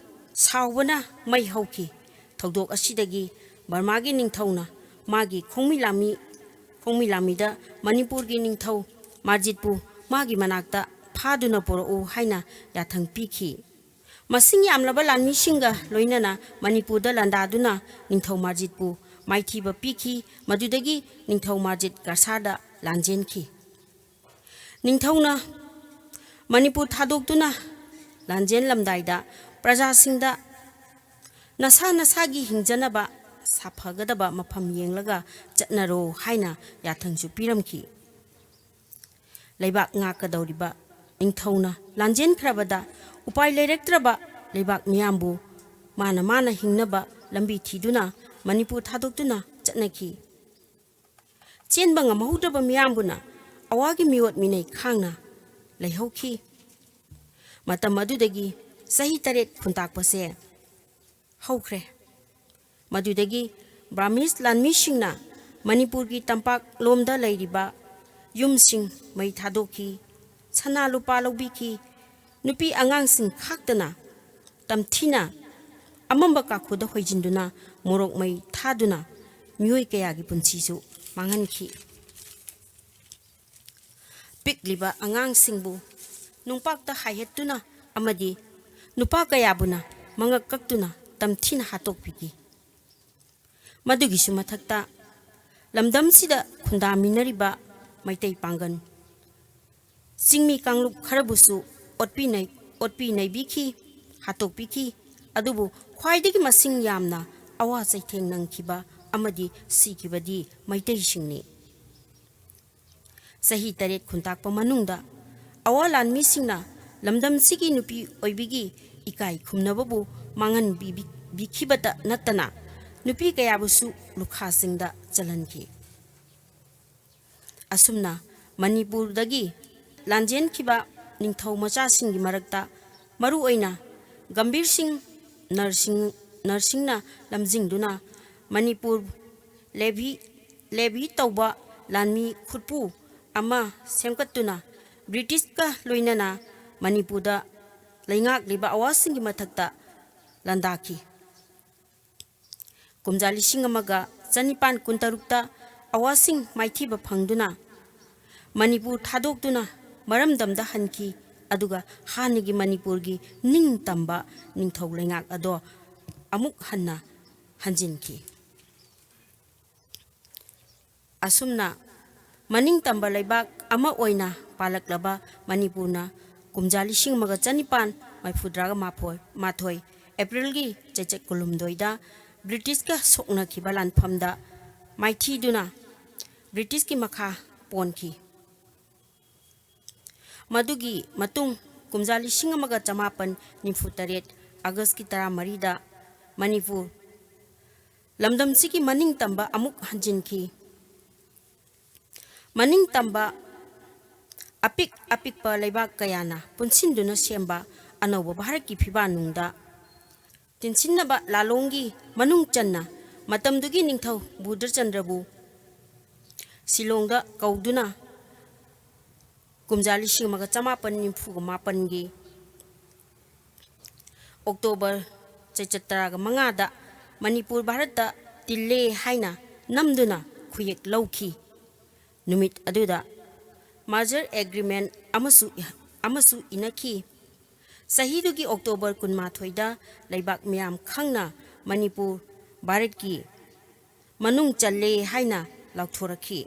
ꯁꯥꯎꯕꯅ ꯃꯩ ꯍꯧꯈꯤ꯫ ꯊꯧꯗꯣꯛ ꯑꯁꯤꯗꯒꯤ ꯕꯔꯃꯥꯒꯤ ꯅꯤꯡꯊꯧꯅ ꯃꯥꯒꯤ ꯈꯣꯡꯃꯤ ꯂꯥꯃꯤ, ꯈꯣꯡꯃꯤ ꯂꯥꯃꯤꯗ ꯃꯅꯤꯄꯨꯔꯒꯤ ꯅꯤꯡꯊꯧ ꯃꯥꯔꯖꯤꯠꯄꯨ ꯃꯥꯒꯤ ꯃꯅꯥꯛꯇ ꯐꯥꯗꯨꯅ ꯄꯨꯔꯛꯎ ꯍꯥꯏꯅ ꯌꯥꯊꯪ ꯄꯤꯈꯤ꯫ ꯃꯁꯤꯡ ꯌꯥꯝꯂꯕ ꯂꯥꯟꯃꯤꯁꯤꯡꯒ ꯂꯣꯏꯅꯅ ꯃꯅꯤꯄꯨꯔꯗ ꯂꯥꯟꯗꯥꯗꯨꯅ ꯅꯤꯡꯊꯧ ꯃꯥꯔꯖꯤꯠꯄꯨ ꯃꯥꯏꯊꯤꯕ ꯄꯤꯈꯤ꯫ ꯃꯗꯨꯗꯒꯤ ꯅꯤꯡꯊꯧ ꯃꯥꯔꯖꯤꯠ ꯀꯁꯥꯔꯗ ꯂꯥꯟꯖꯦꯟꯈꯤ꯫ ꯅꯤꯡꯊꯧꯅ ꯃꯅꯤꯄꯨꯔ ꯊꯥꯗꯣꯛꯇꯨꯅ ꯂꯥꯟꯖꯦꯜꯂꯝꯗꯥꯏꯗ ꯄ꯭ꯔꯖꯥꯁꯤꯡꯗ ꯅꯁꯥ ꯅꯁꯥꯒꯤ ꯍꯤꯡꯖꯅꯕ ꯁꯥꯐꯒꯗꯕ ꯃꯐꯝ ꯌꯦꯡꯂꯒ ꯆꯠꯅꯔꯣ ꯍꯥꯏꯅ ꯌꯥꯊꯪꯁꯨ ꯄꯤꯔꯝꯈꯤ꯫ ꯂꯩꯕꯥꯛ ꯉꯥꯛꯀꯗꯧꯔꯤꯕ ꯅꯤꯡꯊꯧꯅ ꯂꯥꯟꯖꯦꯟꯈ꯭ꯔꯕꯗ ꯎꯄꯥꯏ ꯂꯩꯔꯛꯇ꯭ꯔꯕ ꯂꯩꯕꯥꯛ ꯃꯤꯌꯥꯝꯕꯨ ꯃꯥꯅ ꯃꯥꯅ ꯍꯤꯡꯅꯕ ꯂꯝꯕꯤ ꯊꯤꯗꯨꯅ ꯃꯅꯤꯄꯨꯔ ꯊꯥꯗꯣꯛꯇꯨꯅ ꯆꯠꯅꯈꯤ꯫ ꯆꯦꯟꯕ ꯉꯝꯍꯧꯗ꯭ꯔꯕ ꯃꯤꯌꯥꯝꯕꯨꯅ ꯑꯋꯥꯒꯤ ꯃꯤꯑꯣꯠ ꯃꯤꯅꯩ ꯈꯥꯡꯅ ꯂꯩꯍꯧꯈꯤ꯫ ꯃꯇꯝ ꯑꯗꯨꯗꯒꯤ ꯆꯍꯤ ꯇꯔꯦꯠ ꯈꯨꯟꯇꯥꯛꯄꯁꯦ ꯍꯧꯈ꯭ꯔꯦ꯫ ꯃꯗꯨꯗꯒꯤ ꯕ꯭ꯔꯥꯍꯃꯤꯁ ꯂꯥꯟꯃꯤꯁꯤꯡꯅ ꯃꯅꯤꯄꯨꯔꯒꯤ ꯇꯝꯄꯥꯛ ꯂꯣꯝꯗ ꯂꯩꯔꯤꯕ ꯌꯨꯝꯁꯤꯡ ꯃꯩ ꯊꯥꯗꯣꯛꯈꯤ, ꯁꯅꯥ ꯂꯨꯄꯥ ꯂꯧꯕꯤꯈꯤ, ꯅꯨꯄꯤ ꯑꯉꯥꯡꯁꯤꯡ ꯈꯥꯛꯇꯅ ꯇꯝꯊꯤꯅ ꯑꯃꯝꯕ ꯀꯥꯈꯨꯗ ꯍꯣꯏꯖꯤꯟꯗꯨꯅ ꯃꯣꯔꯣꯛ ꯃꯩ ꯊꯥꯗꯨꯅ ꯃꯤꯑꯣꯏ ꯀꯌꯥꯒꯤ ꯄꯨꯟꯁꯤꯁꯨ ꯃꯥꯡꯍꯟꯈꯤ꯫ ꯄꯤꯛꯂꯤꯕ ꯑꯉꯥꯡꯁꯤꯡꯕꯨ ꯅꯨꯡꯄꯥꯛꯇ ꯍꯥꯏꯍꯠꯇꯨꯅ ꯑꯃꯗꯤ ꯅꯨꯄꯥ ꯀꯌꯥꯕꯨꯅ ꯃꯉꯛ ꯀꯛꯇꯨꯅ ꯇꯝꯊꯤꯅ ꯍꯥꯠꯇꯣꯛꯄꯤꯈꯤ꯫ ꯃꯗꯨꯒꯤꯁꯨ ꯃꯊꯛꯇ ꯂꯝꯗꯝꯁꯤꯗ ꯈꯨꯟꯗꯥꯃꯤꯟꯅꯔꯤꯕ ꯃꯩꯇꯩ ꯄꯥꯡꯒꯜ ꯆꯤꯡꯃꯤ ꯀꯥꯡꯂꯨꯞ ꯈꯔꯕꯨꯁꯨ ꯑꯣꯠꯄꯤ ꯅꯩ-, ꯑꯣꯠꯄꯤ ꯅꯩꯕꯤꯈꯤ, ꯍꯥꯠꯇꯣꯛꯄꯤꯈꯤ꯫ ꯑꯗꯨꯕꯨ ꯈ꯭ꯋꯥꯏꯗꯒꯤ ꯃꯁꯤꯡ ꯌꯥꯝꯅ ꯑꯋꯥ ꯆꯩꯊꯦꯡ ꯅꯪꯈꯤꯕ ꯑꯃꯗꯤ ꯁꯤꯈꯤꯕꯗꯤ ꯃꯩꯇꯩꯁꯤꯡꯅꯤ꯫ ꯆꯍꯤ ꯇꯔꯦꯠ ꯈꯨꯟꯇꯥꯛꯄ ꯃꯅꯨꯡꯗ ꯑꯋꯥ ꯂꯥꯟꯃꯤꯁꯤꯡꯅ ꯂꯝꯗꯝꯁꯤꯒꯤ ꯅꯨꯄꯤ ꯑꯣꯏꯕꯤꯒꯤ ꯏꯀꯥꯏ ꯈꯨꯝꯅꯕꯕꯨ ꯃꯥꯡꯍꯟꯕꯤꯈꯤꯕꯇ ꯅꯠꯇꯅ ꯅꯨꯄꯤ ꯀꯌꯥꯕꯨꯁꯨ ꯂꯨꯈꯥꯁꯤꯡꯗ ꯆꯜꯍꯟꯈꯤ꯫ ꯑꯁꯨꯝꯅ ꯃꯅꯤꯄꯨꯔꯗꯒꯤ ꯂꯥꯟꯖꯦꯟꯈꯤꯕ ꯅꯤꯡꯊꯧ ꯃꯆꯥꯁꯤꯡꯒꯤ ꯃꯔꯛꯇ ꯃꯔꯨꯑꯣꯏꯅ ꯒꯝꯚꯤꯔ ꯁꯤꯡ ꯅꯔꯁꯤꯡ ꯅꯔꯁꯤꯡꯅ ꯂꯝꯖꯤꯡꯗꯨꯅ ꯃꯅꯤꯄꯨꯔ ꯂꯦꯚꯤ ꯂꯦꯚꯤ ꯇꯧꯕ ꯂꯥꯟꯃꯤ ꯈꯨꯠꯄꯨ ꯑꯃ ꯁꯦꯝꯒꯠꯇꯨꯅ ꯕ꯭ꯔꯤꯇꯤꯁꯀ ꯂꯣꯏꯅꯅ ꯃꯅꯤꯄꯨꯔꯗ ꯂꯩꯉꯥꯛꯂꯤꯕ ꯑꯋꯥꯁꯤꯡꯒꯤ ꯃꯊꯛꯇ ꯂꯥꯟꯗꯥꯈꯤ꯫ ꯀꯨꯝꯖꯥ ꯂꯤꯁꯤꯡ ꯑꯃꯒ ꯆꯅꯤꯄꯥꯟ ꯀꯨꯟꯇꯔꯨꯛꯇ ꯑꯋꯥꯁꯤꯡ ꯃꯥꯏꯊꯤꯕ ꯐꯪꯗꯨꯅ ꯃꯅꯤꯄꯨꯔ ꯊꯥꯗꯣꯛꯇꯨꯅ ꯃꯔꯝꯗꯝꯗ ꯍꯟꯈꯤ꯫ ꯑꯗꯨꯒ ꯍꯥꯟꯅꯒꯤ ꯃꯅꯤꯄꯨꯔꯒꯤ ꯅꯤꯡꯇꯝꯕ ꯅꯤꯡꯊꯧ ꯂꯩꯉꯥꯛ ꯑꯗꯣ ꯑꯃꯨꯛ ꯍꯟꯅ ꯍꯟꯖꯤꯟꯈꯤ꯫ ꯑꯁꯨꯝꯅ ꯃꯅꯤꯡꯇꯝꯕ ꯂꯩꯕꯥꯛ ꯑꯃ ꯑꯣꯏꯅ ꯄꯥꯜꯂꯛꯂꯕ ꯃꯅꯤꯄꯨꯔꯅ ꯀꯨꯝꯖꯥ ꯂꯤꯁꯤꯡ ꯑꯃꯒ ꯆꯅꯤꯄꯥꯟ ꯃꯔꯤꯐꯨꯇꯔꯥꯒ ꯃꯥꯊꯣꯏ ꯑꯦꯄ꯭ꯔꯤꯜꯒꯤ ꯆꯩꯆꯠ ꯀꯨꯟꯍꯨꯝꯗꯣꯏꯗ ꯕ꯭ꯔꯤꯇꯤꯁꯀ ꯁꯣꯛꯅꯈꯤꯕ ꯂꯥꯟꯐꯝꯗ ꯃꯥꯏꯊꯤꯗꯨꯅ ꯕ꯭ꯔꯤꯇꯤꯁꯀꯤ ꯃꯈꯥ ꯄꯣꯟꯈꯤ꯫ ꯃꯗꯨꯒꯤ ꯃꯇꯨꯡ ꯀꯨꯝꯖꯥ ꯂꯤꯁꯤꯡ ꯑꯃꯒ ꯆꯃꯥꯄꯟ ꯅꯤꯐꯨ ꯇꯔꯦꯠ ꯑꯥꯒꯁꯀꯤ ꯇꯔꯥꯃꯔꯤꯗ ꯃꯅꯤꯄꯨꯔ ꯂꯝꯗꯝꯁꯤꯒꯤ ꯃꯅꯤꯡ ꯇꯝꯕ ꯑꯃꯨꯛ ꯍꯟꯖꯤꯟꯈꯤ꯫ ꯃꯅꯤꯡ ꯇꯝꯕ ꯑꯄꯤꯛ ꯑꯄꯤꯛꯄ ꯂꯩꯕꯥꯛ ꯀꯌꯥꯅ ꯄꯨꯟꯁꯤꯟꯗꯨꯅ ꯁꯦꯝꯕ ꯑꯅꯧꯕ ꯚꯥꯔꯠꯀꯤ ꯐꯤꯕꯥꯟꯅꯨꯡꯗ ꯇꯤꯟꯁꯤꯟꯅꯕ ꯂꯥꯂꯣꯡꯒꯤ ꯃꯅꯨꯡ ꯆꯟꯅ ꯃꯇꯝꯗꯨꯒꯤ ꯅꯤꯡꯊꯧ ꯕꯨꯙꯆꯟꯗ꯭ꯔꯕꯨ ꯁꯤꯂꯣꯡꯗ ꯀꯧꯗꯨꯅ ꯀꯨꯝꯖꯥ ꯂꯤꯁꯤꯡ ꯑꯃꯒ ꯆꯃꯥꯄꯟ ꯅꯤꯐꯨꯒ ꯃꯥꯄꯟꯒꯤ ꯑꯣꯛꯇꯣꯕꯔ ꯆꯩꯆꯠ ꯇꯔꯥꯒ ꯃꯉꯥꯗ ꯃꯅꯤꯄꯨꯔ ꯚꯥꯔꯠꯇ ꯇꯤꯜꯂꯦ ꯍꯥꯏꯅ ꯅꯝꯗꯨꯅ ꯈꯨꯌꯦꯛ ꯂꯧꯈꯤ꯫ ꯅꯨꯃꯤꯠ ꯑꯗꯨꯗ merger agreement ꯑꯃꯁꯨ ꯑꯃꯁꯨ ꯏꯅꯈꯤ꯫ ꯆꯍꯤꯗꯨꯒꯤ ꯑꯣꯛꯇꯣꯕꯔ ꯀꯨꯟꯃꯥꯊꯣꯏꯗ ꯂꯩꯕꯥꯛ ꯃꯤꯌꯥꯝ ꯈꯪꯅ ꯃꯅꯤꯄꯨꯔ ꯚꯥꯔꯠꯀꯤ ꯃꯅꯨꯡ ꯆꯜꯂꯦ ꯍꯥꯏꯅ ꯂꯥꯎꯊꯣꯔꯛꯈꯤ꯫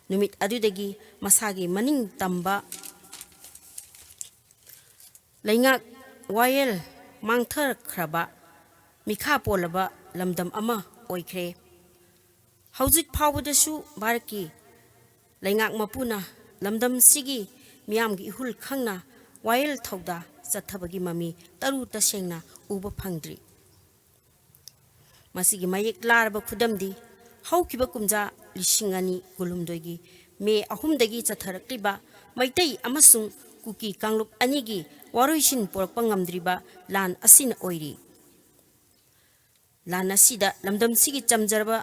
ꯅꯨꯃꯤꯠ ꯑꯗꯨꯗꯒꯤ ꯃꯁꯥꯒꯤ ꯃꯅꯤꯡ ꯇꯝꯕ ꯂꯩꯉꯥꯛ ꯋꯥꯌꯦꯜ ꯃꯥꯡꯊꯔꯛꯈ꯭ꯔꯕ ꯃꯤꯈꯥ ꯄꯣꯜꯂꯕ ꯂꯝꯗꯝ ꯑꯃ ꯑꯣꯏꯈ꯭ꯔꯦ꯫ ꯍꯧꯖꯤꯛ ꯐꯥꯎꯕꯗꯁꯨ ꯚꯥꯔꯠꯀꯤ ꯂꯩꯉꯥꯛ ꯃꯄꯨꯅ ꯂꯝꯗꯝꯁꯤꯒꯤ ꯃꯤꯌꯥꯝꯒꯤ ꯏꯍꯨꯜ ꯈꯪꯅ ꯋꯥꯌꯦꯜ ꯊꯧꯗꯥ ꯆꯠꯊꯕꯒꯤ ꯃꯃꯤ ꯇꯔꯨ ꯇꯁꯦꯡꯅ ꯎꯕ ꯐꯪꯗ꯭ꯔꯤ꯫ ꯃꯁꯤꯒꯤ ꯃꯌꯦꯛ ꯂꯥꯔꯕ ꯈꯨꯗꯝꯗꯤ ꯍꯧꯈꯤꯕ ꯀꯨꯝꯖꯥ ꯂꯤꯁꯤꯡ ꯑꯅꯤ ꯀꯨꯟꯍꯨꯝꯗꯣꯏꯒꯤ ꯃꯦ ꯑꯍꯨꯝꯗꯒꯤ ꯆꯠꯊꯔꯛꯂꯤꯕ ꯃꯩꯇꯩ ꯑꯃꯁꯨꯡ ꯀꯨꯀꯤ ꯀꯥꯡꯂꯨꯞ ꯑꯅꯤꯒꯤ ꯋꯥꯔꯣꯏꯁꯤꯟ ꯄꯣꯔꯛꯄ ꯉꯝꯗ꯭ꯔꯤꯕ ꯂꯥꯟ ꯑꯁꯤꯅ ꯑꯣꯏꯔꯤ꯫ ꯂꯥꯟ ꯑꯁꯤꯗ ꯂꯝꯗꯝꯁꯤꯒꯤ ꯆꯝꯖꯔꯕ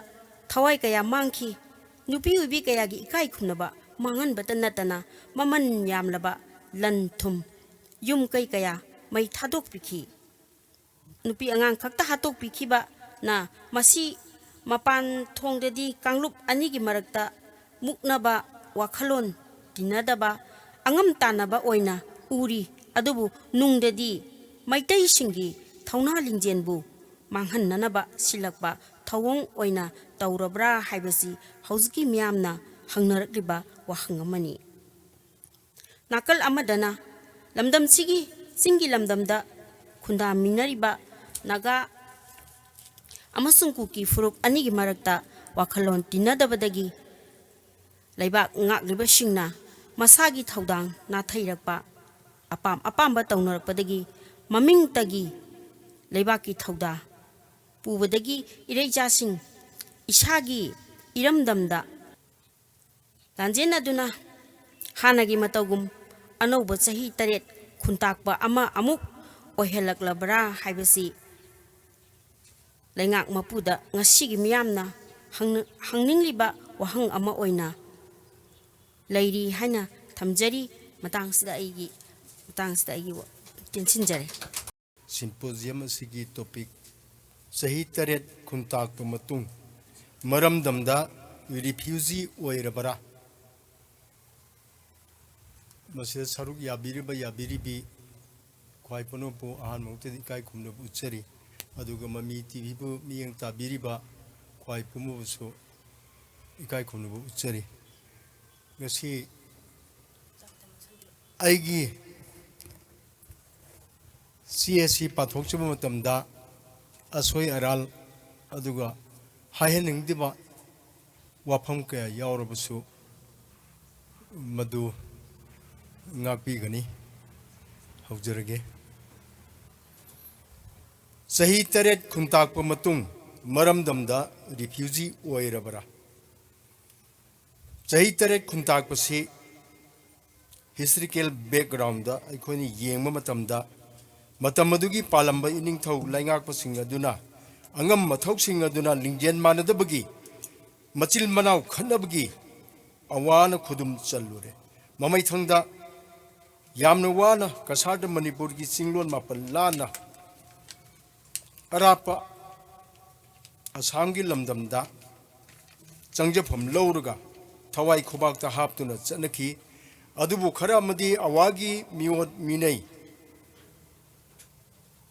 ꯊꯋꯥꯏ ꯀꯌꯥ ꯃꯥꯡꯈꯤ꯫ ꯅꯨꯄꯤ ꯑꯣꯏꯕꯤ ꯀꯌꯥꯒꯤ ꯏꯀꯥꯏ ꯈꯨꯝꯅꯕ ꯃꯥꯡꯍꯟꯕꯇ ꯅꯠꯇꯅ ꯃꯃꯜ ꯌꯥꯝꯂꯕ ꯂꯟ ꯊꯨꯝ, ꯌꯨꯝ ꯀꯩ ꯀꯌꯥ ꯃꯩ ꯊꯥꯗꯣꯛꯄꯤꯈꯤ꯫ ꯅꯨꯄꯤ ꯑꯉꯥꯡ ꯈꯛꯇ ꯍꯥꯠꯇꯣꯛꯄꯤꯈꯤꯕꯅ ꯃꯁꯤ ꯃꯄꯥꯟ ꯊꯣꯡꯗꯗꯤ ꯀꯥꯡꯂꯨꯞ ꯑꯅꯤꯒꯤ ꯃꯔꯛꯇ ꯃꯨꯛꯅꯕ, ꯋꯥꯈꯜꯂꯣꯟ ꯇꯤꯟꯅꯗꯕ, ꯑꯉꯝ ꯇꯥꯟꯅꯕ ꯑꯣꯏꯅ ꯎꯔꯤ꯫ ꯑꯗꯨꯕꯨ ꯅꯨꯡꯗꯗꯤ ꯃꯩꯇꯩꯁꯤꯡꯒꯤ ꯊꯧꯅꯥ ꯂꯤꯡꯖꯦꯜꯕꯨ ꯃꯥꯡꯍꯟꯅꯅꯕ ꯁꯤꯜꯂꯛꯄ ꯊꯧꯑꯣꯡ ꯑꯣꯏꯅ ꯇꯧꯔꯕ꯭ꯔꯥ ꯍꯥꯏꯕꯁꯤ ꯍꯧꯖꯤꯛꯀꯤ ꯃꯤꯌꯥꯝꯅ ꯍꯪꯅꯔꯛꯂꯤꯕ ꯋꯥꯍꯪ ꯑꯃꯅꯤ꯫ ꯅꯥꯀꯜ ꯑꯃꯗꯅ ꯂꯝꯗꯝꯁꯤꯒꯤ ꯆꯤꯡꯒꯤ ꯂꯝꯗꯝꯗ ꯈꯨꯟꯗꯥꯃꯤꯟꯅꯔꯤꯕ ꯅꯥꯒꯥ ꯑꯃꯁꯨꯡ ꯀꯨꯀꯤ ꯐꯨꯔꯨꯞ ꯑꯅꯤꯒꯤ ꯃꯔꯛꯇ ꯋꯥꯈꯜꯂꯣꯟ ꯇꯤꯟꯅꯗꯕꯗꯒꯤ ꯂꯩꯕꯥꯛ ꯉꯥꯛꯂꯤꯕꯁꯤꯡꯅ ꯃꯁꯥꯒꯤ ꯊꯧꯗꯥꯡ ꯅꯥꯊꯩꯔꯛꯄ, ꯑꯄꯥꯝ ꯑꯄꯥꯝꯕ ꯇꯧꯅꯔꯛꯄꯗꯒꯤ ꯃꯃꯤꯡꯇꯒꯤ ꯂꯩꯕꯥꯛꯀꯤ ꯊꯧꯗꯥ ꯄꯨꯕꯗꯒꯤ ꯏꯔꯩꯆꯥꯁꯤꯡ ꯏꯁꯥꯒꯤ ꯏꯔꯝꯗꯝꯗ ꯂꯥꯟꯖꯦꯟꯅꯗꯨꯅ ꯍꯥꯟꯅꯒꯤ ꯃꯇꯧꯒꯨꯝ ꯑꯅꯧꯕ ꯆꯍꯤ ꯇꯔꯦꯠ ꯈꯨꯟꯇꯥꯛꯄ ꯑꯃ ꯑꯃꯨꯛ ꯑꯣꯏꯍꯜꯂꯛꯂꯕ꯭ꯔꯥ ꯍꯥꯏꯕꯁꯤ ꯂꯩꯉꯥꯛ ꯃꯄꯨꯗ ꯉꯁꯤꯒꯤ ꯃꯤꯌꯥꯝꯅ ꯍꯪꯅ-, ꯍꯪꯅꯤꯡꯂꯤꯕ ꯋꯥꯍꯪ ꯑꯃ ꯑꯣꯏꯅ ꯂꯩꯔꯤ ꯍꯥꯏꯅ ꯊꯝꯖꯔꯤ꯫ ꯃꯇꯥꯡꯁꯤꯗ ꯑꯩꯒꯤ, ꯃꯇꯥꯡꯁꯤꯗ ꯑꯩꯒꯤ ꯋꯥ-, ꯇꯦꯟꯁꯤꯟꯖꯔꯦ꯫ Symposium ꯑꯁꯤꯒꯤ topic, ꯆꯍꯤ ꯇꯔꯦꯠ ꯈꯨꯟꯇꯥꯛꯄ ꯃꯇꯨꯡ ꯃꯔꯝꯗꯝꯗ refugee ꯑꯣꯏꯔꯕꯔꯥ? ꯃꯁꯤꯗ ꯁꯔꯨꯛ ꯌꯥꯕꯤꯔꯤꯕ ꯌꯥꯕꯤꯔꯤꯕꯤ ꯈ꯭ꯋꯥꯏ ꯄꯨꯝꯅꯃꯛꯄꯨ ꯑꯍꯥꯟꯕ ꯃꯛꯇꯗ ꯏꯀꯥꯏ ꯈꯨꯝꯅꯕ ꯎꯠꯆꯔꯤ꯫ ꯑꯗꯨꯒ ꯃꯃꯤ ꯇꯤꯚꯤꯕꯨ ꯃꯤꯠꯌꯦꯡ ꯇꯥꯕꯤꯔꯤꯕ ꯈ꯭ꯋꯥꯏ ꯄꯨꯝꯅꯃꯛꯁꯨ ꯏꯀꯥꯏ ꯈꯨꯝꯅꯕ ꯎꯠꯆꯔꯤ꯫ ꯉꯁꯤ ꯑꯩꯒꯤ ꯆꯦ ꯑꯁꯤ ꯄꯥꯊꯣꯛꯆꯕ ꯃꯇꯝꯗ ꯑꯁꯣꯏ ꯑꯔꯥꯜ ꯑꯗꯨꯒ ꯍꯥꯏꯍꯟꯅꯤꯡꯗꯕ ꯋꯥꯐꯝ ꯀꯌꯥ ꯌꯥꯎꯔꯕꯁꯨ, ꯃꯗꯨ ꯉꯥꯛꯄꯤꯒꯅꯤ꯫ ꯍꯧꯖꯔꯒꯦ꯫ ꯆꯍꯤ ꯇꯔꯦꯠ ꯈꯨꯟꯇꯥꯛꯄ ꯃꯇꯨꯡ ꯃꯔꯝꯗꯝꯗ ꯔꯤꯐ꯭ꯌꯨꯖꯤ ꯑꯣꯏꯔꯕꯔꯥ? ꯆꯍꯤ ꯇꯔꯦꯠ ꯈꯨꯟꯇꯥꯛꯄꯁꯤ ꯍꯤꯁꯇ꯭ꯔꯤꯀꯦꯜ ꯕꯦꯛꯒ꯭ꯔꯥꯎꯟꯗ ꯑꯩꯈꯣꯏꯅ ꯌꯦꯡꯕ ꯃꯇꯝꯗ, ꯃꯇꯝ ꯑꯗꯨꯒꯤ ꯄꯥꯜꯂꯝꯕ ꯏꯅꯤꯡꯊꯧ ꯂꯩꯉꯥꯛꯄꯁꯤꯡ ꯑꯗꯨꯅ ꯑꯉꯝ ꯑꯊꯧꯁꯤꯡ ꯑꯗꯨꯅ ꯂꯤꯡꯖꯦꯜ ꯃꯥꯟꯅꯗꯕꯒꯤ ꯃꯆꯤꯜ ꯃꯅꯥꯎ ꯈꯠꯅꯕꯒꯤ ꯑꯋꯥꯅ ꯈꯨꯗꯨꯝ ꯆꯜꯂꯨꯔꯦ꯫ ꯃꯃꯩꯊꯪꯗ ꯌꯥꯝꯅ ꯋꯥꯅ ꯀꯁꯥꯔꯗ ꯃꯅꯤꯄꯨꯔꯒꯤ ꯆꯤꯡꯂꯣꯟ ꯃꯥꯄꯜ ꯂꯥꯟꯅ ꯑꯔꯥꯞꯄ ꯑꯁꯥꯝꯒꯤ ꯂꯝꯗꯝꯗ ꯆꯪꯖꯐꯝ ꯂꯧꯔꯒ ꯊꯋꯥꯏ ꯈꯨꯕꯥꯛꯇ ꯍꯥꯞꯇꯨꯅ ꯆꯠꯅꯈꯤ꯫ ꯑꯗꯨꯕꯨ ꯈꯔ ꯑꯃꯗꯤ ꯑꯋꯥꯒꯤ ꯃꯤꯑꯣꯠ ꯃꯤꯅꯩ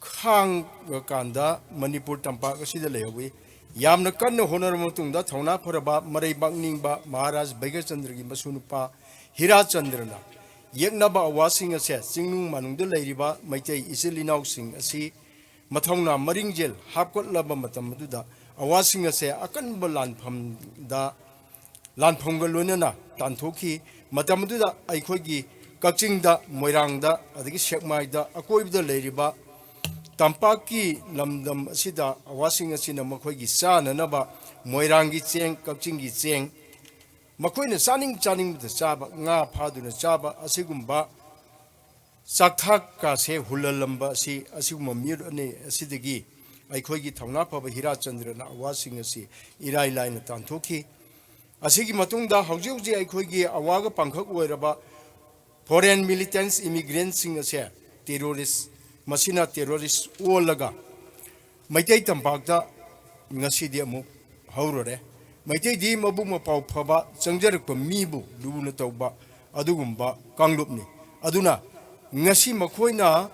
ꯈꯥꯡꯉꯀꯥꯟꯗ ꯃꯅꯤꯄꯨꯔ ꯇꯝꯄꯥꯛ ꯑꯁꯤꯗ ꯂꯩꯍꯧꯏ꯫ ꯌꯥꯝꯅ ꯀꯟꯅ ꯍꯣꯠꯅꯔꯕ ꯃꯇꯨꯡꯗ ꯊꯧꯅꯥ ꯐꯔꯕ ꯃꯔꯩꯕꯥꯛ ꯅꯤꯡꯕ ꯃꯍꯥꯔꯥꯖ ꯚꯩꯒ꯭ꯔꯆꯟꯗ꯭ꯔꯒꯤ ꯃꯁꯨꯅꯨꯄꯥ ꯍꯤꯔꯥꯆꯟꯗ꯭ꯔꯅ ꯌꯦꯛꯅꯕ ꯑꯋꯥꯁꯤꯡ ꯑꯁꯦ ꯆꯤꯡꯅꯨꯡ ꯃꯥꯅꯨꯡꯗ ꯂꯩꯔꯤꯕ ꯃꯩꯇꯩ ꯏꯆꯤꯜ ꯏꯅꯥꯎꯁꯤꯡ ꯑꯁꯤ ꯃꯊꯧꯅꯥ ꯃꯔꯤꯡꯖꯦꯜ ꯍꯥꯞꯀꯠꯂꯕ ꯃꯇꯝ ꯑꯗꯨꯗ ꯑꯋꯥꯁꯤꯡ ꯑꯁꯦ ꯑꯀꯟꯕ ꯂꯥꯟꯐꯝꯗ, ꯂꯥꯟꯐꯝꯒ ꯂꯣꯏꯅꯅ ꯇꯥꯟꯊꯣꯛꯈꯤ꯫ ꯃꯇꯝ ꯑꯗꯨꯗ ꯑꯩꯈꯣꯏꯒꯤ ꯀꯛꯆꯤꯡꯗ, ꯃꯣꯏꯔꯥꯡꯗ, ꯑꯗꯒꯤ ꯁꯦꯛꯃꯥꯏꯗ, ꯑꯀꯣꯏꯕꯗ ꯂꯩꯔꯤꯕ ꯇꯝꯄꯥꯛꯀꯤ ꯂꯝꯗꯝ ꯑꯁꯤꯗ ꯑꯋꯥꯁꯤꯡ ꯑꯁꯤꯅ ꯃꯈꯣꯏꯒꯤ ꯆꯥꯅꯅꯕ ꯃꯣꯏꯔꯥꯡꯒꯤ ꯆꯦꯡ, ꯀꯛꯆꯤꯡꯒꯤ ꯆꯦꯡ, ꯃꯈꯣꯏꯅ ꯆꯥꯅꯤꯡ ꯆꯥꯅꯤꯡꯕꯗ ꯆꯥꯕ, ꯉꯥ ꯐꯥꯗꯨꯅ ꯆꯥꯕ, ꯑꯁꯤꯒꯨꯝꯕ ꯆꯥꯛꯊꯥꯛꯀꯥꯁꯦ ꯍꯨꯜꯍꯜꯂꯝꯕ ꯑꯁꯤ, ꯑꯁꯤꯒꯨꯝꯕ ꯃꯤꯑꯣꯠ ꯑꯅꯩ ꯑꯁꯤꯗꯒꯤ ꯑꯩꯈꯣꯏꯒꯤ ꯊꯧꯅꯥ ꯐꯕ ꯍꯤꯔꯥꯆꯟꯗ꯭ꯔꯅ ꯑꯋꯥꯁꯤꯡ ꯑꯁꯤ ꯏꯔꯥꯏ ꯂꯥꯏꯅ ꯇꯥꯟꯊꯣꯛꯈꯤ꯫ ꯑꯁꯤꯒꯤ ꯃꯇꯨꯡꯗ ꯍꯧꯖꯤꯛ ꯍꯧꯖꯤꯛ ꯑꯩꯈꯣꯏꯒꯤ ꯑꯋꯥꯒ ꯄꯥꯡꯈꯛ ꯑꯣꯏꯔꯕ foreign militants, immigrantꯁꯤꯡ ꯑꯁꯦ terrorist, ꯃꯁꯤꯅ terrorist ꯑꯣꯜꯂꯒ ꯃꯩꯇꯩ ꯇꯝꯄꯥꯛꯇ ꯉꯁꯤꯗꯤ ꯑꯃꯨꯛ ꯍꯧꯔꯨꯔꯦ꯫ ꯃꯩꯇꯩꯗꯤ ꯃꯕꯨꯛ ꯃꯄꯥꯎ ꯐꯕ, ꯆꯪꯖꯔꯛꯄ ꯃꯤꯕꯨ ꯂꯨꯅ ꯇꯧꯕ ꯑꯗꯨꯒꯨꯝꯕ ꯀꯥꯡꯂꯨꯞꯅꯤ꯫ ꯑꯗꯨꯅ ꯉꯁꯤ ꯃꯈꯣꯏꯅ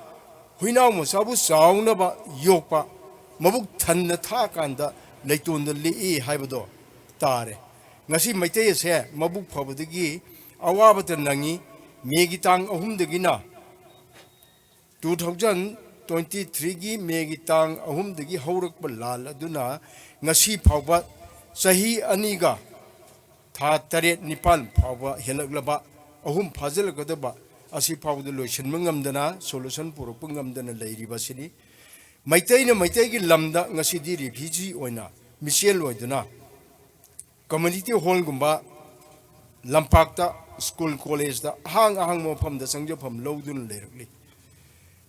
ꯍꯨꯏꯅꯥꯎ ꯃꯆꯥꯕꯨ ꯆꯥꯎꯅꯕ ꯌꯣꯛꯄ, ꯃꯕꯨꯛ ꯊꯟꯅ ꯊꯥꯛꯑꯀꯥꯟꯗ ꯂꯩꯇꯣꯟꯗ ꯂꯦꯛꯏ ꯍꯥꯏꯕꯗꯣ ꯇꯥꯔꯦ꯫ ꯉꯁꯤ ꯃꯩꯇꯩ ꯑꯁꯦ ꯃꯕꯨꯛ ꯐꯕꯗꯒꯤ ꯑꯋꯥꯕꯇ ꯅꯪꯉꯤ꯫ ꯃꯦꯒꯤ ꯇꯥꯡ ꯑꯍꯨꯝꯗꯒꯤꯅ two thousand twenty threeꯒꯤ ꯃꯦꯒꯤ ꯇꯥꯡ ꯑꯍꯨꯝꯗꯒꯤ ꯍꯧꯔꯛꯄ ꯂꯥꯟ ꯑꯗꯨꯅ ꯉꯁꯤ ꯐꯥꯎꯕ ꯆꯍꯤ ꯑꯅꯤꯒ ꯊꯥ ꯇꯔꯦꯠ ꯅꯤꯄꯥꯜ ꯐꯥꯎꯕ ꯍꯦꯜꯂꯛꯂꯕ, ꯑꯍꯨꯝ ꯐꯥꯖꯤꯜꯂꯛꯀꯗꯕ ꯑꯁꯤ ꯐꯥꯎꯕꯗ ꯂꯣꯏꯁꯤꯟꯕ ꯉꯝꯗꯅ, solution ꯄꯨꯔꯛꯄ ꯉꯝꯗꯅ ꯂꯩꯔꯤꯕ ꯑꯁꯤꯅꯤ꯫ ꯃꯩꯇꯩꯅ ꯃꯩꯇꯩꯒꯤ ꯂꯝꯗ ꯉꯁꯤꯗꯤ refugee ꯑꯣꯏꯅ ꯃꯤꯆꯦꯜ ꯑꯣꯏꯗꯨꯅ community hallꯒꯨꯝꯕ, ꯂꯝꯄꯥꯛꯇ, school collegeꯇ, ꯑꯍꯥꯡ ꯑꯍꯥꯡꯕ ꯃꯐꯝꯗ ꯆꯪꯖꯐꯝ ꯂꯧꯗꯨꯅ ꯂꯩꯔꯛꯂꯤ꯫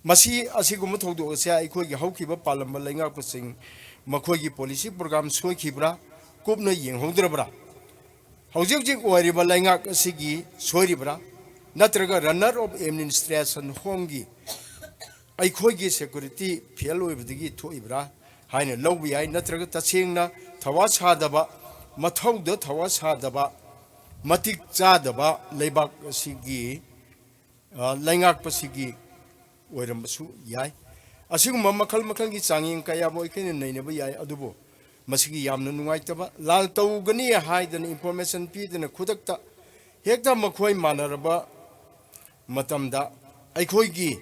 ꯃꯁꯤ, ꯑꯁꯤꯒꯨꯝꯕ ꯊꯧꯗꯣꯛ ꯑꯁꯦ ꯑꯩꯈꯣꯏꯒꯤ ꯍꯧꯈꯤꯕ ꯄꯥꯜꯂꯝꯕ ꯂꯩꯉꯥꯛꯄꯁꯤꯡ, ꯃꯈꯣꯏꯒꯤ policy program ꯁꯣꯏꯈꯤꯕ꯭ꯔꯥ, ꯀꯨꯞꯅ ꯌꯦꯡꯍꯧꯗ꯭ꯔꯕ꯭ꯔꯥ? ꯍꯧꯖꯤꯛ ꯍꯧꯖꯤꯛ ꯑꯣꯏꯔꯤꯕ ꯂꯩꯉꯥꯛ ꯑꯁꯤꯒꯤ ꯁꯣꯏꯔꯤꯕ꯭ꯔꯥ? ꯅꯠꯇ꯭ꯔꯒ runner of administration homeꯒꯤ ꯑꯩꯈꯣꯏꯒꯤ security fail ꯑꯣꯏꯕꯗꯒꯤ ꯊꯣꯛꯏꯕ꯭ꯔꯥ ꯍꯥꯏꯅ ꯂꯧꯕ ꯌꯥꯏ꯫ ꯅꯠꯇ꯭ꯔꯒ ꯇꯁꯦꯡꯅ ꯊꯋꯥ ꯁꯥꯗꯕ, ꯃꯊꯧꯗ ꯊꯋꯥ ꯁꯥꯗꯕ, ꯃꯇꯤꯛ ꯆꯥꯗꯕ ꯂꯩꯕꯥꯛ ꯑꯁꯤꯒꯤ, ꯑ, ꯂꯩꯉꯥꯛꯄꯁꯤꯒꯤ ꯑꯣꯏꯔꯝꯕꯁꯨ ꯌꯥꯏ꯫ ꯑꯁꯤꯒꯨꯝꯕ ꯃꯈꯜ ꯃꯈꯜꯒꯤ ꯆꯥꯡꯌꯦꯡ ꯀꯌꯥꯕꯨ ꯑꯩꯈꯣꯏꯅ ꯅꯩꯅꯕ ꯌꯥꯏ꯫ ꯑꯗꯨꯕꯨ ꯃꯁꯤꯒꯤ ꯌꯥꯝꯅ ꯅꯨꯡꯉꯥꯏꯇꯕ, ꯂꯥꯜ ꯇꯧꯒꯅꯤ ꯍꯥꯏꯗꯅ information ꯄꯤꯗꯅ ꯈꯨꯗꯛꯇ ꯍꯦꯛꯇ ꯃꯈꯣꯏ ꯃꯥꯟꯅꯔꯕ ꯃꯇꯝꯗ ꯑꯩꯈꯣꯏꯒꯤ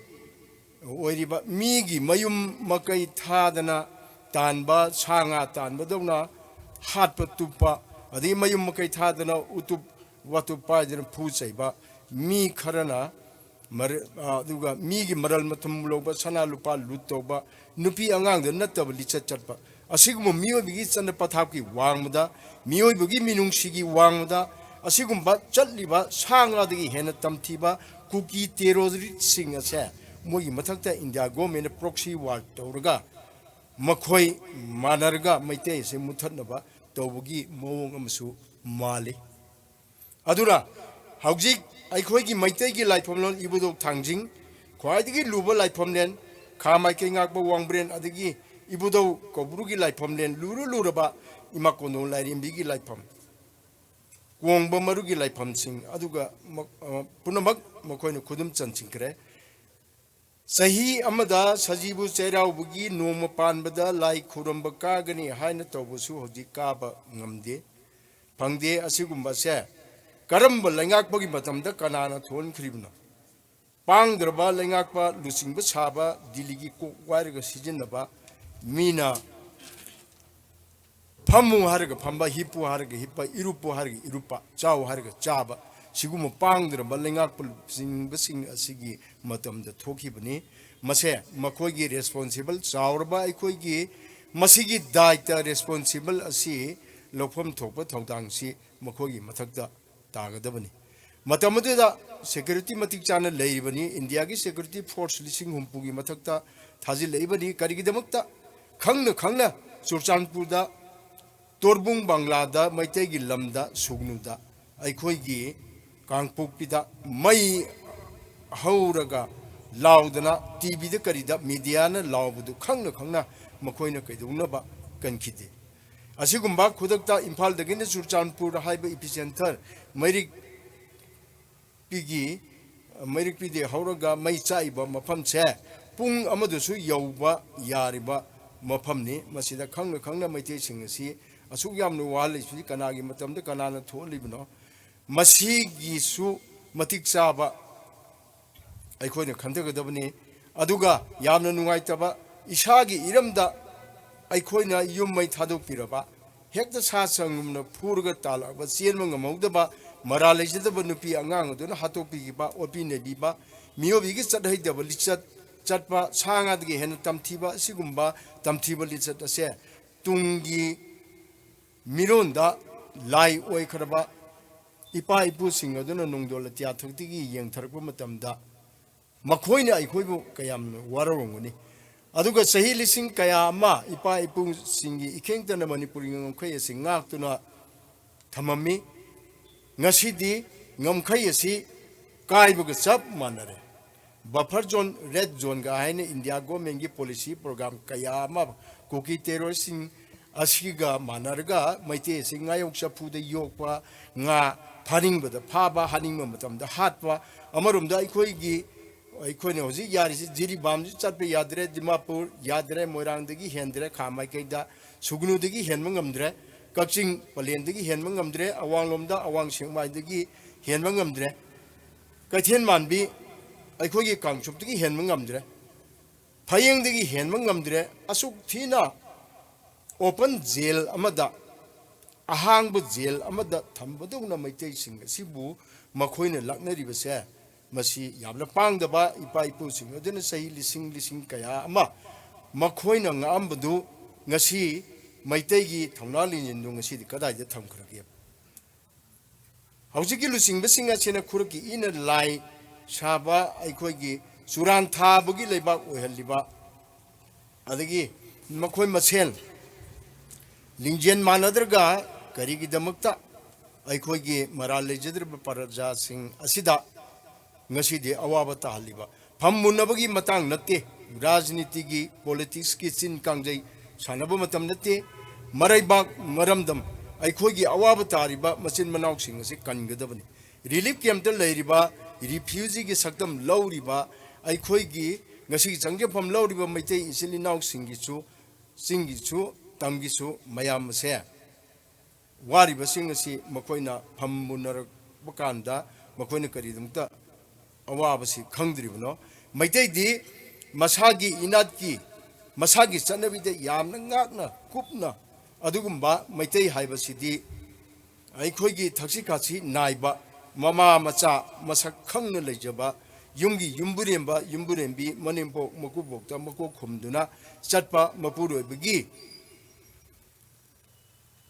ꯑꯣꯏꯔꯤꯕ ꯃꯤꯒꯤ ꯃꯌꯨꯝ ꯃꯀꯩ ꯊꯥꯗꯅ ꯇꯥꯟꯕ, ꯁꯥ ꯉꯥ ꯇꯥꯟꯕꯗꯧꯅ ꯍꯥꯠꯄ ꯇꯨꯞꯄ, ꯑꯗꯒꯤ ꯃꯌꯨꯝ ꯃꯀꯩ ꯊꯥꯗꯅ ꯎꯇꯨꯞ ꯋꯥꯇꯨꯞ ꯄꯥꯏꯗꯅ ꯐꯨ ꯆꯩꯕ ꯃꯤ ꯈꯔꯅ, ꯃꯔ-, ꯑ, ꯑꯗꯨꯒ ꯃꯤꯒꯤ ꯃꯔꯜ ꯃꯊꯨꯝ ꯂꯧꯕ, ꯁꯅꯥ ꯂꯨꯄꯥ ꯂꯨꯠ ꯇꯧꯕ, ꯅꯨꯄꯤ ꯑꯉꯥꯡꯗ ꯅꯠꯇꯕ ꯂꯤꯆꯠ ꯆꯠꯄ, ꯑꯁꯤꯒꯨꯝꯕ ꯃꯤꯑꯣꯏꯕꯒꯤ ꯆꯠꯅ ꯄꯊꯥꯞꯀꯤ ꯋꯥꯡꯃꯗ, ꯃꯤꯑꯣꯏꯕꯒꯤ ꯃꯤꯅꯨꯡꯁꯤꯒꯤ ꯋꯥꯡꯃꯗ, ꯑꯁꯤꯒꯨꯝꯕ ꯆꯠꯂꯤꯕ ꯁꯥ ꯉꯥꯗꯒꯤ ꯍꯦꯟꯅ ꯇꯝꯊꯤꯕ ꯀꯨꯀꯤ terroristꯁꯤꯡ ꯑꯁꯦ ꯃꯣꯏꯒꯤ ꯃꯊꯛꯇ India governmentꯅ proxy war ꯇꯧꯔꯒ ꯃꯈꯣꯏ ꯃꯥꯟꯅꯔꯒ ꯃꯩꯇꯩ ꯑꯁꯦ ꯃꯨꯊꯠꯅꯕ ꯇꯧꯕꯒꯤ ꯃꯑꯣꯡ ꯑꯃꯁꯨ ꯃꯥꯜꯂꯤ꯫ ꯑꯗꯨꯅ ꯍꯧꯖꯤꯛ ꯑꯩꯈꯣꯏꯒꯤ ꯃꯩꯇꯩꯒꯤ ꯂꯥꯏꯐꯝꯂꯦꯟ ꯏꯕꯨꯙꯧ ꯊꯥꯡꯖꯤꯡ, ꯈ꯭ꯋꯥꯏꯗꯒꯤ ꯂꯨꯕ ꯂꯥꯏꯐꯝꯂꯦꯟ, ꯈꯥ ꯃꯥꯏꯀꯩ ꯉꯥꯛꯄ ꯋꯥꯡꯕ꯭ꯔꯦꯟ, ꯑꯗꯒꯤ ꯏꯕꯨꯙꯧ ꯀꯧꯕ꯭ꯔꯨꯒꯤ ꯂꯥꯏꯐꯝꯂꯦꯟ, ꯂꯨꯔꯨ ꯂꯨꯔꯕ ꯏꯃꯥ ꯀꯣꯟꯗꯣꯡ ꯂꯥꯏꯔꯦꯝꯕꯤꯒꯤ ꯂꯥꯏꯐꯝ, ꯀꯣꯡꯕ ꯃꯔꯨꯒꯤ ꯂꯥꯏꯐꯝꯁꯤꯡ ꯑꯗꯨꯒ ꯃ-, ꯑ, ꯄꯨꯝꯅꯃꯛ ꯃꯈꯣꯏꯅ ꯈꯨꯗꯨꯝ ꯆꯟꯁꯤꯟꯈ꯭ꯔꯦ꯫ ꯆꯍꯤ ꯑꯃꯗ ꯁꯖꯤꯕꯨ ꯆꯩꯔꯥꯎꯕꯒꯤ ꯅꯣꯡꯃ ꯄꯥꯟꯕꯗ ꯂꯥꯏ ꯈꯨꯔꯨꯝꯕ ꯀꯥꯒꯅꯤ ꯍꯥꯏꯅ ꯇꯧꯕꯁꯨ ꯍꯧꯖꯤꯛ ꯀꯥꯕ ꯉꯝꯗꯦ, ꯐꯪꯗꯦ꯫ ꯑꯁꯤꯒꯨꯝꯕꯁꯦ ꯀꯔꯝꯕ ꯂꯩꯉꯥꯛꯄꯒꯤ ꯃꯇꯝꯗ ꯀꯅꯥꯅ ꯊꯣꯛꯍꯟꯈ꯭ꯔꯤꯕꯅꯣ? ꯄꯥꯡꯗ꯭ꯔꯕ ꯂꯩꯉꯥꯛꯄ ꯂꯨꯆꯤꯡꯕ ꯁꯥꯕ, ꯗꯤꯜꯂꯤꯒꯤ ꯀꯣꯛ ꯋꯥꯏꯔꯒ ꯁꯤꯖꯤꯟꯅꯕ, ꯃꯤꯅ ꯐꯝꯃꯨ ꯍꯥꯏꯔꯒ ꯐꯝꯕ, ꯍꯤꯞꯄꯨ ꯍꯥꯏꯔꯒ ꯍꯤꯞꯄ, ꯏꯔꯨꯞꯄꯨ ꯍꯥꯏꯔꯒ ꯏꯔꯨꯞꯄ, ꯆꯥꯎ ꯍꯥꯏꯔꯒ ꯆꯥꯕ, ꯁꯤꯒꯨꯝꯕ ꯄꯥꯡꯗ꯭ꯔꯕ ꯂꯩꯉꯥꯛꯄ ꯂꯨꯆꯤꯡꯕꯁꯤꯡ ꯑꯁꯤꯒꯤ ꯃꯇꯝꯗ ꯊꯣꯛꯈꯤꯕꯅꯤ꯫ ꯃꯁꯦ ꯃꯈꯣꯏꯒꯤ ꯔꯦꯁꯄꯣꯟꯁꯤꯕꯜ ꯆꯥꯎꯔꯕ ꯑꯩꯈꯣꯏꯒꯤ ꯃꯁꯤꯒꯤ ꯗꯥꯏꯇ ꯔꯦꯁꯄꯣꯟꯁꯤꯕꯜ ꯑꯁꯤ ꯂꯧꯐꯝ ꯊꯣꯛꯄ ꯊꯧꯗꯥꯡꯁꯤ ꯃꯈꯣꯏꯒꯤ ꯃꯊꯛꯇ ꯇꯥꯒꯗꯕꯅꯤ꯫ ꯃꯇꯝ ꯑꯗꯨꯗ ꯁꯦꯀ꯭ꯌꯨꯔꯤꯇꯤ ꯃꯇꯤꯛ ꯆꯥꯅ ꯂꯩꯔꯤꯕꯅꯤ꯫ ꯏꯟꯗꯤꯌꯥꯒꯤ ꯁꯦꯀ꯭ꯌꯨꯔꯤꯇꯤ ꯐꯣꯔꯁ ꯂꯤꯁꯤꯡ ꯍꯨꯝꯐꯨꯒꯤ ꯃꯊꯛꯇ ꯊꯥꯖꯤꯜꯂꯛꯏꯕꯅꯤ꯫ ꯀꯔꯤꯒꯤꯗꯃꯛꯇ? ꯈꯪꯅ ꯈꯪꯅ ꯆꯨꯔꯆꯥꯟꯄꯨꯔꯗ ꯇꯣꯔꯕꯨꯡ ꯕꯪꯂꯥꯗ ꯃꯩꯇꯩꯒꯤ ꯂꯝꯗ ꯁꯨꯒꯅꯨꯗ ꯑꯩꯈꯣꯏꯒꯤ ꯀꯥꯡꯄꯣꯛꯄꯤꯗ ꯃꯩ ꯍꯧꯔꯒ ꯂꯥꯎꯗꯅ ꯇꯤ ꯚꯤꯗ ꯀꯔꯤꯗ ꯃꯤꯗꯤꯌꯥꯅ ꯂꯥꯎꯕꯗꯨ ꯈꯪꯅ ꯈꯪꯅ ꯃꯈꯣꯏꯅ ꯀꯩꯗꯧꯅꯕ ꯀꯟꯈꯤꯗꯦ? ꯑꯁꯤꯒꯨꯝꯕ ꯈꯨꯗꯛꯇ ꯏꯝꯐꯥꯜꯗꯒꯤꯅ ꯆꯨꯔꯆꯥꯟꯄꯨꯔ ꯍꯥꯏꯕ ꯏꯄꯤꯁꯦꯟꯇꯔ ꯃꯩꯔꯤꯛ ꯄꯤꯒꯤ ꯃꯩꯔꯤꯛꯄꯤꯗꯤ ꯍꯧꯔꯒ ꯃꯩ ꯆꯥꯛꯏꯕ ꯃꯐꯝꯁꯦ ꯄꯨꯡ ꯑꯃꯗꯁꯨ ꯌꯧꯕ ꯌꯥꯔꯤꯕ ꯃꯐꯝꯅꯤ꯫ ꯃꯁꯤꯗ ꯈꯪꯅ ꯈꯪꯅ ꯃꯩꯇꯩꯁꯤꯡ ꯑꯁꯤ ꯑꯁꯨꯛ ꯌꯥꯝꯅ ꯋꯥꯍꯜꯂꯤꯁꯤ ꯀꯅꯥꯒꯤ ꯃꯇꯝꯗ ꯀꯅꯥꯅ ꯊꯣꯛꯍꯜꯂꯤꯕꯅꯣ? ꯃꯁꯤꯒꯤꯁꯨ ꯃꯇꯤꯛ ꯆꯥꯕ ꯑꯩꯈꯣꯏꯅ ꯈꯟꯊꯒꯗꯕꯅꯤ꯫ ꯑꯗꯨꯒ ꯌꯥꯝꯅ ꯅꯨꯡꯉꯥꯏꯇꯕ, ꯏꯁꯥꯒꯤ ꯏꯔꯝꯗ ꯑꯩꯈꯣꯏꯅ ꯌꯨꯝ ꯃꯩ ꯊꯥꯗꯣꯛꯄꯤꯔꯕ, ꯍꯦꯛꯇ ꯁꯥ ꯁꯟꯒꯨꯝꯅ ꯐꯨꯔꯒ ꯇꯥꯜꯂꯛꯑꯕ, ꯆꯦꯟꯕ ꯉꯝꯍꯧꯗꯕ, ꯃꯔꯥꯜ ꯂꯩꯖꯗꯕ ꯅꯨꯄꯤ ꯑꯉꯥꯡ ꯑꯗꯨꯅ ꯍꯥꯠꯇꯣꯛꯄꯤꯈꯤꯕ, ꯑꯣꯠꯄꯤ ꯅꯩꯕꯤꯕ, ꯃꯤꯑꯣꯏꯕꯒꯤ ꯆꯠꯍꯩꯗꯕ ꯂꯤꯆꯠ ꯆꯠꯄ, ꯁꯥ ꯉꯥꯗꯒꯤ ꯍꯦꯟꯅ ꯇꯝꯊꯤꯕ, ꯑꯁꯤꯒꯨꯝꯕ ꯇꯝꯊꯤꯕ ꯂꯤꯆꯠ ꯑꯁꯦ ꯇꯨꯡꯒꯤ ꯃꯤꯔꯣꯟꯗ ꯂꯥꯏ ꯑꯣꯏꯈ꯭ꯔꯕ ꯏꯄꯥ ꯏꯄꯨꯁꯤꯡ ꯑꯗꯨꯅ ꯅꯣꯡꯗꯣꯜ ꯑꯇꯤꯌꯥꯊꯛꯇꯒꯤ ꯌꯦꯡꯊꯔꯛꯄ ꯃꯇꯝꯗ ꯃꯈꯣꯏꯅ ꯑꯩꯈꯣꯏꯕꯨ ꯀꯌꯥꯝ ꯋꯥꯔꯧꯔꯝꯒꯅꯤ꯫ ꯑꯗꯨꯒ ꯆꯍꯤ ꯂꯤꯁꯤꯡ ꯀꯌꯥ ꯑꯃ ꯏꯄꯥ ꯏꯄꯨꯁꯤꯡꯒꯤ ꯏꯈꯦꯡꯇꯅ ꯃꯅꯤꯄꯨꯔꯒꯤ ꯉꯝꯈꯩ ꯑꯁꯤ ꯉꯥꯛꯇꯨꯅ ꯊꯝꯃꯝꯃꯤ꯫ ꯉꯁꯤꯗꯤ ꯉꯝꯈꯩ ꯑꯁꯤ ꯀꯥꯏꯕꯒ ꯆꯞ ꯃꯥꯟꯅꯔꯦ꯫ ꯕꯐꯔ ꯖꯣꯟ, ꯔꯦꯗ ꯖꯣꯟꯒ ꯍꯥꯏꯅ ꯏꯟꯗꯤꯌꯥ ꯒꯣꯔꯃꯦꯟꯒꯤ ꯄꯣꯂꯤꯁꯤ ꯄ꯭ꯔꯣꯒ꯭ꯔꯥꯝ ꯀꯌꯥ ꯑꯃ ꯀꯨꯀꯤ ꯇꯦꯔꯣꯔꯤꯁꯁꯤꯡ ꯑꯁꯤꯒ ꯃꯥꯟꯅꯔꯒ ꯃꯩꯇꯩ ꯑꯁꯤ ꯉꯥꯌꯣꯛ ꯆꯐꯨꯗ ꯌꯣꯛꯄ, ꯉꯥ ꯐꯥꯅꯤꯡꯕꯗ ꯐꯥꯕ, ꯍꯥꯠꯅꯤꯡꯕ ꯃꯇꯝꯗ ꯍꯥꯠꯄ, ꯑꯃꯔꯣꯝꯗ ꯑꯩꯈꯣꯏꯒꯤ, ꯑꯩꯈꯣꯏꯅ ꯍꯧꯖꯤꯛ ꯌꯥꯔꯤꯁꯤ ꯖꯤꯔꯤꯕꯥꯝꯁꯨ ꯆꯠꯄ ꯌꯥꯗ꯭ꯔꯦ, ꯗꯤꯃꯥꯄꯨꯔ ꯌꯥꯗ꯭ꯔꯦ, ꯃꯣꯏꯔꯥꯡꯗꯒꯤ ꯍꯦꯟꯗ꯭ꯔꯦ, ꯈꯥ ꯃꯥꯏꯀꯩꯗ ꯁꯨꯒꯅꯨꯗꯒꯤ ꯍꯦꯟꯕ ꯉꯝꯗ꯭ꯔꯦ, ꯀꯛꯆꯤꯡ ꯄꯂꯦꯟꯗꯒꯤ ꯍꯦꯟꯕ ꯉꯝꯗ꯭ꯔꯦ, ꯑꯋꯥꯡꯂꯣꯝꯗ ꯑꯋꯥꯡ ꯁꯦꯛꯃꯥꯏꯗꯒꯤ ꯍꯦꯟꯕ ꯉꯝꯗ꯭ꯔꯦ, ꯀꯩꯊꯦꯜ ꯃꯥꯟꯕꯤ ꯑꯩꯈꯣꯏꯒꯤ ꯀꯥꯡꯆꯨꯞꯇꯒꯤ ꯍꯦꯟꯕ ꯉꯝꯗ꯭ꯔꯦ, ꯐꯌꯦꯡꯗꯒꯤ ꯍꯦꯟꯕ ꯉꯝꯗ꯭ꯔꯦ꯫ ꯑꯁꯨꯛ ꯊꯤꯅ ꯑꯣꯄꯟ ꯖꯦꯜ ꯑꯃꯗ ꯑꯍꯥꯡꯕ ꯖꯦꯜ ꯑꯃꯗ ꯊꯝꯕꯗꯧꯅ ꯃꯩꯇꯩꯁꯤꯡ ꯑꯁꯤꯕꯨ ꯃꯈꯣꯏꯅ ꯂꯥꯛꯅꯔꯤꯕꯁꯦ, ꯃꯁꯤ ꯌꯥꯝꯅ ꯄꯥꯡꯗꯕ꯫ ꯏꯄꯥ ꯏꯄꯨꯁꯤꯡ ꯑꯗꯨꯅ ꯆꯍꯤ ꯂꯤꯁꯤꯡ ꯂꯤꯁꯤꯡ ꯀꯌꯥ ꯑꯃ ꯃꯈꯣꯏꯅ ꯉꯥꯛꯑꯝꯕꯗꯨ ꯉꯁꯤ ꯃꯩꯇꯩꯒꯤ ꯊꯧꯅꯥ ꯂꯤꯡꯖꯦꯜꯗꯨ ꯉꯁꯤꯗꯤ ꯀꯗꯥꯏꯗ ꯊꯝꯈ꯭ꯔꯒꯦ? ꯍꯧꯖꯤꯛꯀꯤ ꯂꯨꯆꯤꯡꯕꯁꯤꯡ ꯑꯁꯤꯅ ꯈꯨꯔꯛꯀꯤ ꯏꯅ ꯂꯥꯏ ꯁꯥꯕ, ꯑꯩꯈꯣꯏꯒꯤ ꯆꯨꯔꯥꯟ ꯊꯥꯕꯒꯤ ꯂꯩꯕꯥꯛ ꯑꯣꯏꯍꯜꯂꯤꯕ, ꯑꯗꯒꯤ ꯃꯈꯣꯏ ꯃꯁꯦꯜ ꯂꯤꯡꯖꯦꯜ ꯃꯥꯟꯅꯗ꯭ꯔꯒ ꯀꯔꯤꯒꯤꯗꯃꯛꯇ ꯑꯩꯈꯣꯏꯒꯤ ꯃꯔꯥꯜ ꯂꯩꯖꯗ꯭ꯔꯕ ꯄ꯭ꯔꯖꯥꯁꯤꯡ ꯑꯁꯤꯗ ꯉꯁꯤꯗꯤ ꯑꯋꯥꯕ ꯇꯥꯍꯜꯂꯤꯕ? ꯐꯝ ꯃꯨꯟꯅꯕꯒꯤ ꯃꯇꯥꯡ ꯅꯠꯇꯦ, ꯔꯥꯖꯅꯤꯇꯤꯒꯤ, ꯄꯣꯂꯤꯇꯤꯛꯁꯀꯤ ꯆꯤꯟ ꯀꯥꯡꯖꯩ ꯁꯥꯟꯅꯕ ꯃꯇꯝ ꯅꯠꯇꯦ꯫ ꯃꯔꯩꯕꯥꯛ ꯃꯔꯝꯗꯝ ꯑꯩꯈꯣꯏꯒꯤ ꯑꯋꯥꯕ ꯇꯥꯔꯤꯕ ꯃꯆꯤꯟ ꯃꯅꯥꯎꯁꯤꯡ ꯑꯁꯤ ꯀꯟꯒꯗꯕꯅꯤ꯫ ꯔꯤꯂꯤꯐ ꯀꯦꯝꯞꯇ ꯂꯩꯔꯤꯕ, ꯔꯤꯐ꯭ꯌꯨꯖꯤꯒꯤ ꯁꯛꯇꯝ ꯂꯧꯔꯤꯕ, ꯑꯩꯈꯣꯏꯒꯤ ꯉꯁꯤꯒꯤ ꯆꯪꯖꯐꯝ ꯂꯧꯔꯤꯕ ꯃꯩꯇꯩ ꯏꯆꯤꯜ ꯏꯅꯥꯎꯁꯤꯡꯒꯤꯁꯨ, ꯆꯤꯡꯒꯤꯁꯨ, ꯇꯝꯒꯤꯁꯨ ꯃꯌꯥꯝ ꯑꯁꯦ ꯋꯥꯔꯤꯕꯁꯤꯡ ꯑꯁꯤ ꯃꯈꯣꯏꯅ ꯐꯝ ꯃꯨꯟꯅꯔꯛꯄ ꯀꯥꯟꯗ ꯃꯈꯣꯏꯅ ꯀꯔꯤꯗꯃꯛꯇ ꯑꯋꯥꯕꯁꯤ ꯈꯪꯗ꯭ꯔꯤꯕꯅꯣ? ꯃꯩꯇꯩꯗꯤ ꯃꯁꯥꯒꯤ ꯏꯅꯥꯠꯀꯤ, ꯃꯁꯥꯒꯤ ꯆꯠꯅꯕꯤꯗ ꯌꯥꯝꯅ ꯉꯥꯛꯅ ꯀꯨꯞꯅ ꯑꯗꯨꯒꯨꯝꯕ ꯃꯩꯇꯩ ꯍꯥꯏꯕꯁꯤꯗꯤ ꯑꯩꯈꯣꯏꯒꯤ ꯊꯛꯁꯤ ꯈꯥꯁꯤ ꯅꯥꯏꯕ, ꯃꯃꯥ ꯃꯆꯥ ꯃꯁꯛ ꯈꯪꯅ ꯂꯩꯖꯕ, ꯌꯨꯝꯒꯤ ꯌꯨꯝꯕꯨꯔꯦꯝꯕ, ꯌꯨꯝꯕꯨꯔꯦꯝꯕꯤ, ꯃꯅꯦꯝꯄꯣꯛ ꯃꯀꯨꯕꯣꯛꯇ ꯃꯀꯣꯛ ꯈꯨꯝꯗꯨꯅ ꯆꯠꯄ ꯃꯄꯨꯔꯣꯏꯕꯒꯤ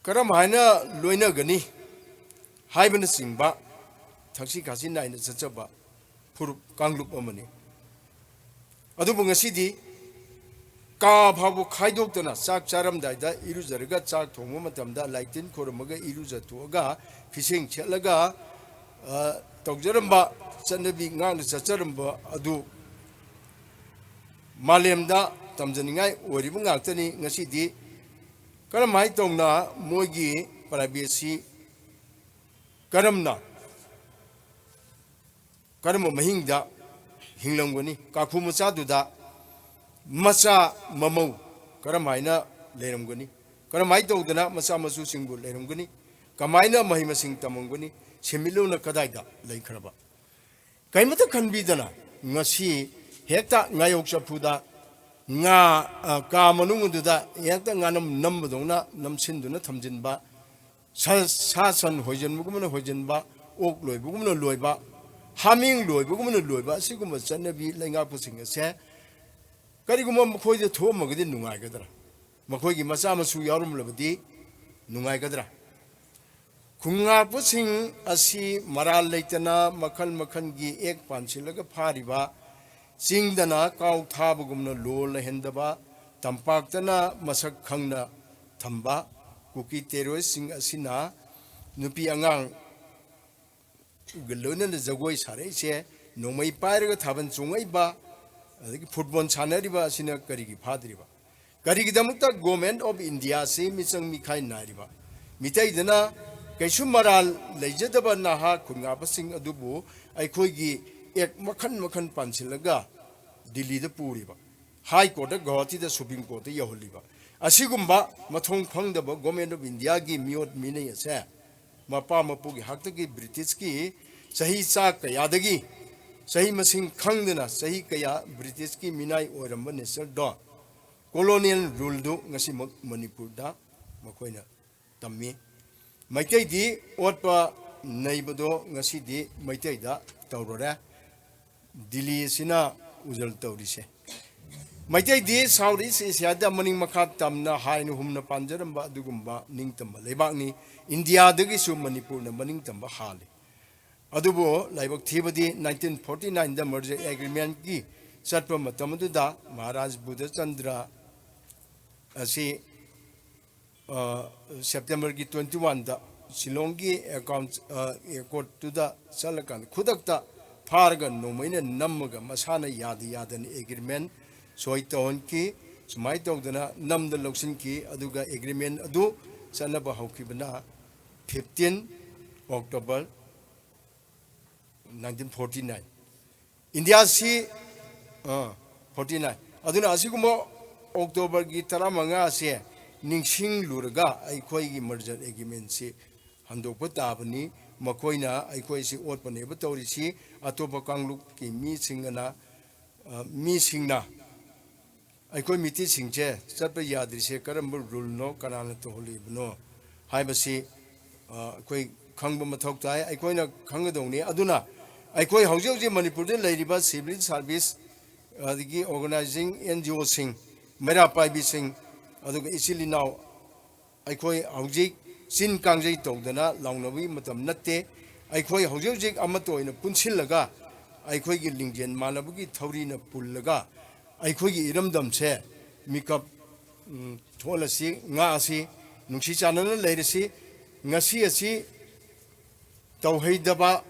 ꯀꯔꯝ ꯍꯥꯏꯅ ꯂꯣꯏꯅꯒꯅꯤ ꯍꯥꯏꯕꯅꯆꯤꯡꯕ ꯊꯛꯁꯤ ꯈꯥꯁꯤ ꯅꯥꯏꯅ ꯆꯠꯆꯕ ꯐꯨꯔꯨꯞ ꯀꯥꯡꯂꯨꯞ ꯑꯃꯅꯤ꯫ ꯑꯗꯨꯕꯨ ꯉꯁꯤꯗꯤ ꯀꯥ ꯐꯥꯎꯕ ꯈꯥꯏꯗꯣꯛꯇꯅ ꯆꯥꯛ ꯆꯥꯔꯝꯗꯥꯏꯗ ꯏꯔꯨꯖꯔꯒ ꯆꯥꯛ ꯊꯣꯡꯕ ꯃꯇꯝꯗ ꯂꯥꯏꯇꯤꯟ ꯈꯣꯏꯔꯝꯃꯒ ꯏꯔꯨꯖꯊꯣꯛꯑꯒ ꯐꯤꯁꯦꯡ ꯁꯦꯠꯂꯒ, ꯑ, ꯇꯧꯖꯔꯝꯕ ꯆꯠꯅꯕꯤ ꯉꯥꯛꯅ ꯆꯠꯆꯔꯝꯕ ꯑꯗꯨ ꯃꯥꯂꯦꯝꯗ ꯇꯝꯖꯅꯤꯡꯉꯥꯏ ꯑꯣꯏꯔꯤꯕ ꯉꯥꯛꯇꯅꯤ꯫ ꯉꯁꯤꯗꯤ ꯀꯔꯝꯍꯥꯏꯅ ꯇꯧꯅ ꯃꯣꯏꯒꯤ ꯄ꯭ꯔꯥꯏꯚꯦꯁꯤ ꯀꯔꯝꯅ, ꯀꯔꯝꯕ ꯃꯍꯤꯡꯗ ꯍꯤꯡꯂꯝꯒꯅꯤ? ꯀꯥꯈꯨ ꯃꯆꯥꯗꯨꯗ ꯃꯆꯥ ꯃꯃꯧ ꯀꯔꯝꯍꯥꯏꯅ ꯂꯩꯔꯝꯒꯅꯤ? ꯀꯔꯝꯍꯥꯏꯅ ꯇꯧꯗꯅ ꯃꯆꯥ ꯃꯁꯨꯁꯤꯡꯕꯨ ꯂꯩꯔꯝꯒꯅꯤ? ꯀꯃꯥꯏꯅ ꯃꯍꯩ ꯃꯁꯤꯡ ꯇꯝꯃꯝꯒꯅꯤ? ꯁꯦꯟꯃꯤꯠꯂꯣꯟꯅ ꯀꯗꯥꯏꯗ ꯂꯩꯈ꯭ꯔꯕ? ꯀꯔꯤꯃꯇ ꯈꯟꯕꯤꯗꯅ ꯉꯁꯤ ꯍꯦꯛꯇ ꯉꯥꯌꯣꯛ ꯆꯐꯨꯗ ꯉꯥ, ꯑ, ꯀꯥ ꯃꯅꯨꯡ ꯑꯗꯨꯗ ꯍꯦꯛꯇ ꯉꯥꯅꯝ ꯅꯝꯕꯗꯧꯅ ꯅꯝꯁꯤꯟꯗꯨꯅ ꯊꯝꯖꯤꯟꯕ, ꯁꯥ ꯁꯥ ꯁꯟ ꯍꯣꯏꯖꯟꯕꯒꯨꯝꯅ ꯍꯣꯏꯖꯟꯕ, ꯑꯣꯛ ꯂꯣꯏꯕꯒꯨꯝꯅ ꯂꯣꯏꯕ, ꯍꯥꯃꯦꯡ ꯂꯣꯏꯕꯒꯨꯝꯅ ꯂꯣꯏꯕ, ꯑꯁꯤꯒꯨꯝꯕ ꯆꯠꯅꯕꯤ ꯂꯩꯉꯥꯛꯄꯁꯤꯡ ꯑꯁꯦ ꯀꯔꯤꯒꯨꯝꯕ ꯃꯈꯣꯏꯗ ꯊꯣꯛꯑꯝꯃꯒꯗꯤ ꯅꯨꯡꯉꯥꯏꯒꯗ꯭ꯔꯥ? ꯃꯈꯣꯏꯒꯤ ꯃꯆꯥ ꯃꯁꯨ ꯌꯥꯎꯔꯝꯂꯕꯗꯤ ꯅꯨꯡꯉꯥꯏꯒꯗ꯭ꯔꯥ? ꯈꯨꯟꯉꯥꯛꯄꯁꯤꯡ ꯑꯁꯤ ꯃꯔꯥꯜ ꯂꯩꯇꯅ ꯃꯈꯜ ꯃꯈꯜꯒꯤ ꯑꯦꯛ ꯄꯥꯟꯁꯤꯜꯂꯒ ꯐꯥꯔꯤꯕ, ꯆꯤꯡꯗꯅ ꯀꯥꯎ ꯊꯥꯕꯒꯨꯝꯅ ꯂꯣ ꯂꯩꯍꯟꯗꯕ, ꯇꯝꯄꯥꯛꯇꯅ ꯃꯁꯛ ꯈꯪꯅ ꯊꯝꯕ ꯀꯨꯀꯤ ꯇꯦꯔꯣꯔꯤꯁꯁꯤꯡ ꯑꯁꯤꯅ ꯅꯨꯄꯤ ꯑꯉꯥꯡ ꯒ ꯂꯣꯏꯅꯅ ꯖꯒꯣꯏ ꯁꯥꯔꯛꯏꯁꯦ, ꯅꯣꯡꯃꯩ ꯄꯥꯏꯔꯒ ꯊꯥꯕꯜ ꯆꯣꯡꯉꯛꯏꯕ, ꯑꯗꯒꯤ ꯐꯨꯠꯕꯣꯜ ꯁꯥꯟꯅꯔꯤꯕ ꯑꯁꯤꯅ ꯀꯔꯤꯒꯤ ꯐꯥꯗ꯭ꯔꯤꯕ? ꯀꯔꯤꯒꯤꯗꯃꯛꯇ Government of India ꯁꯤ ꯃꯤꯆꯪ ꯃꯤꯈꯥꯏ ꯅꯥꯏꯔꯤꯕ? ꯃꯤꯇꯩꯗꯅ ꯀꯩꯁꯨ ꯃꯔꯥꯜ ꯂꯩꯖꯗꯕ ꯅꯍꯥ ꯈꯨꯟꯉꯥꯛꯄꯁꯤꯡ ꯑꯗꯨꯕꯨ ꯑꯩꯈꯣꯏꯒꯤ ꯑꯦꯛ ꯃꯈꯟ ꯃꯈꯟ ꯄꯥꯟꯁꯤꯜꯂꯒ ꯗꯤꯜꯂꯤꯗ ꯄꯨꯔꯤꯕ, ꯍꯥꯏ ꯀꯣꯔꯠꯇ, ꯒꯧꯍꯥꯇꯤꯗ ꯁꯨꯄ꯭ꯔꯤꯝ ꯀꯣꯔꯠꯇ ꯌꯧꯍꯜꯂꯤꯕ, ꯑꯁꯤꯒꯨꯝꯕ ꯃꯊꯣꯡ ꯈꯪꯗꯕ Government of India ꯒꯤ ꯃꯤꯑꯣꯠ ꯃꯤꯅꯩ ꯑꯁꯦ ꯃꯄꯥ ꯃꯄꯨꯒꯤ ꯍꯥꯛꯇꯛꯀꯤ ꯕ꯭ꯔꯤꯇꯤꯁꯀꯤ ꯆꯍꯤ ꯆꯥ ꯀꯌꯥꯗꯒꯤ ꯆꯍꯤ ꯃꯁꯤꯡ ꯈꯪꯗꯅ ꯆꯍꯤ ꯀꯌꯥ ꯕ꯭ꯔꯤꯇꯤꯁꯀꯤ ꯃꯤꯅꯥꯏ ꯑꯣꯏꯔꯝꯕ ꯅꯦꯆꯔꯗꯣ ꯀꯣꯂꯣꯅꯤꯌꯦꯜ ꯔꯨꯜꯗꯨ ꯉꯁꯤꯃꯛ ꯃꯅꯤꯄꯨꯔꯗ ꯃꯈꯣꯏꯅ ꯇꯝꯃꯤ꯫ ꯃꯩꯇꯩꯗꯤ ꯑꯣꯠꯄ ꯅꯩꯕꯗꯣ ꯉꯁꯤꯗꯤ ꯃꯩꯇꯩꯗ ꯇꯧꯔꯨꯔꯦ꯫ ꯗꯤꯜꯂꯤ ꯑꯁꯤꯅ ꯎꯖꯜ ꯇꯧꯔꯤꯁꯦ꯫ ꯃꯩꯇꯩꯗꯤ South East Asia ꯗ ꯃꯅꯤꯡ ꯃꯈꯥ ꯇꯝꯅ ꯍꯥꯏꯅ ꯍꯨꯝꯅ ꯄꯥꯟꯖꯔꯝꯕ ꯑꯗꯨꯒꯨꯝꯕ ꯅꯤꯡꯇꯝꯕ ꯂꯩꯕꯥꯛꯅꯤ꯫ ꯏꯟꯗꯤꯌꯥꯗꯒꯤꯁꯨ ꯃꯅꯤꯄꯨꯔꯅ ꯃꯅꯤꯡ ꯇꯝꯕ ꯍꯥꯜꯂꯤ꯫ ꯑꯗꯨꯕꯨ ꯂꯥꯏꯕꯛ ꯊꯤꯕꯗꯤ nineteen forty nine ꯗ merger agreement ꯀꯤ ꯆꯠꯄ ꯃꯇꯝ ꯑꯗꯨꯗ ꯃꯍꯥꯔꯥꯖ ꯕꯨꯙꯆꯟꯗ꯭ꯔ ꯑꯁꯤ, ꯑ, September ꯒꯤ twenty one ꯗ ꯁꯤꯂꯣꯡꯒꯤ ꯑꯦꯀꯥꯎꯟ, ꯑ, ꯑꯦꯀꯣꯔꯠꯇꯨꯗ ꯆꯠꯂꯀꯥꯟꯗ ꯈꯨꯗꯛꯇ ꯐꯥꯔꯒ ꯅꯣꯡꯃꯩꯅ ꯅꯝꯃꯒ ꯃꯁꯥꯅ ꯌꯥꯗ ꯌꯥꯗꯅ agreement ꯁꯣꯏ ꯇꯧꯍꯟꯈꯤ꯫ ꯁꯨꯃꯥꯏꯅ ꯇꯧꯗꯅ ꯅꯝꯗ ꯂꯧꯁꯤꯟꯈꯤ꯫ ꯑꯗꯨꯒ agreement ꯑꯗꯨ ꯆꯠꯅꯕ ꯍꯧꯈꯤꯕꯅ fifteen October nineteen forty nine꯫ ꯏꯟꯗꯤꯌꯥꯁꯤ, ꯑ, forty nine꯫ ꯑꯗꯨꯅ ꯑꯁꯤꯒꯨꯝꯕ October ꯒꯤ ꯇꯔꯥꯃꯉꯥ ꯑꯁꯦ ꯅꯤꯡꯁꯤꯡꯂꯨꯔꯒ ꯑꯩꯈꯣꯏꯒꯤ merger agreement ꯁꯤ ꯍꯟꯗꯣꯛꯄ ꯇꯥꯕꯅꯤ꯫ ꯃꯈꯣꯏꯅ ꯑꯩꯈꯣꯏꯁꯤ ꯑꯣꯠꯄꯅꯦꯕ ꯇꯧꯔꯤꯁꯤ꯫ ꯑꯇꯣꯞꯄ ꯀꯥꯡꯂꯨꯞꯀꯤ ꯃꯤꯁꯤꯡꯅ, ꯑ, ꯃꯤꯁꯤꯡꯅ ꯑꯩꯈꯣꯏ ꯃꯤꯇꯩꯁꯤꯡꯁꯦ ꯆꯠꯄ ꯌꯥꯗ꯭ꯔꯤꯁꯦ ꯀꯔꯝꯕ ꯔꯨꯜꯅꯣ, ꯀꯅꯥꯅ ꯇꯧꯍꯜꯂꯤꯕꯅꯣ ꯍꯥꯏꯕꯁꯤ ꯑꯩꯈꯣꯏ ꯈꯪꯕ ꯃꯊꯧ ꯇꯥꯏ, ꯑꯩꯈꯣꯏꯅ ꯈꯪꯒꯗꯧꯅꯤ꯫ ꯑꯗꯨꯅ ꯑꯩꯈꯣꯏ ꯍꯧꯖꯤꯛ ꯍꯧꯖꯤꯛ ꯃꯅꯤꯄꯨꯔꯗ ꯂꯩꯔꯤꯕ civil service, ꯑꯗꯒꯤ organizing N G Oꯁꯤꯡ, ꯃꯩꯔꯥ ꯄꯥꯏꯕꯤꯁꯤꯡ, ꯑꯗꯨꯒ ꯏꯆꯤꯜ ꯏꯅꯥꯎ, ꯑꯩꯈꯣꯏ ꯍꯧꯖꯤꯛ ꯆꯤꯟ ꯀꯥꯡꯖꯩ ꯇꯧꯗꯅ ꯂꯥꯎꯅꯕꯒꯤ ꯃꯇꯝ ꯅꯠꯇꯦ꯫ ꯑꯩꯈꯣꯏ ꯍꯧꯖꯤꯛ ꯍꯧꯖꯤꯛ ꯑꯃꯠꯇ ꯑꯣꯏꯅ ꯄꯨꯟꯁꯤꯜꯂꯒ ꯑꯩꯈꯣꯏꯒꯤ ꯂꯤꯡꯖꯦꯜ ꯃꯥꯟꯅꯕꯒꯤ ꯊꯧꯔꯤꯅ ꯄꯨꯜꯂꯒ ꯑꯩꯈꯣꯏꯒꯤ ꯏꯔꯝꯗꯝꯁꯦ ꯃꯤꯀꯞ, ꯎꯝ, ꯊꯣꯛꯍꯜꯂꯁꯤ, ꯉꯥꯛꯑꯁꯤ, ꯅꯨꯡꯁꯤ ꯆꯥꯟꯅꯅ ꯂꯩꯔꯁꯤ꯫ ꯉꯁꯤ ꯑꯁꯤ ꯇꯧꯍꯩꯗꯕ,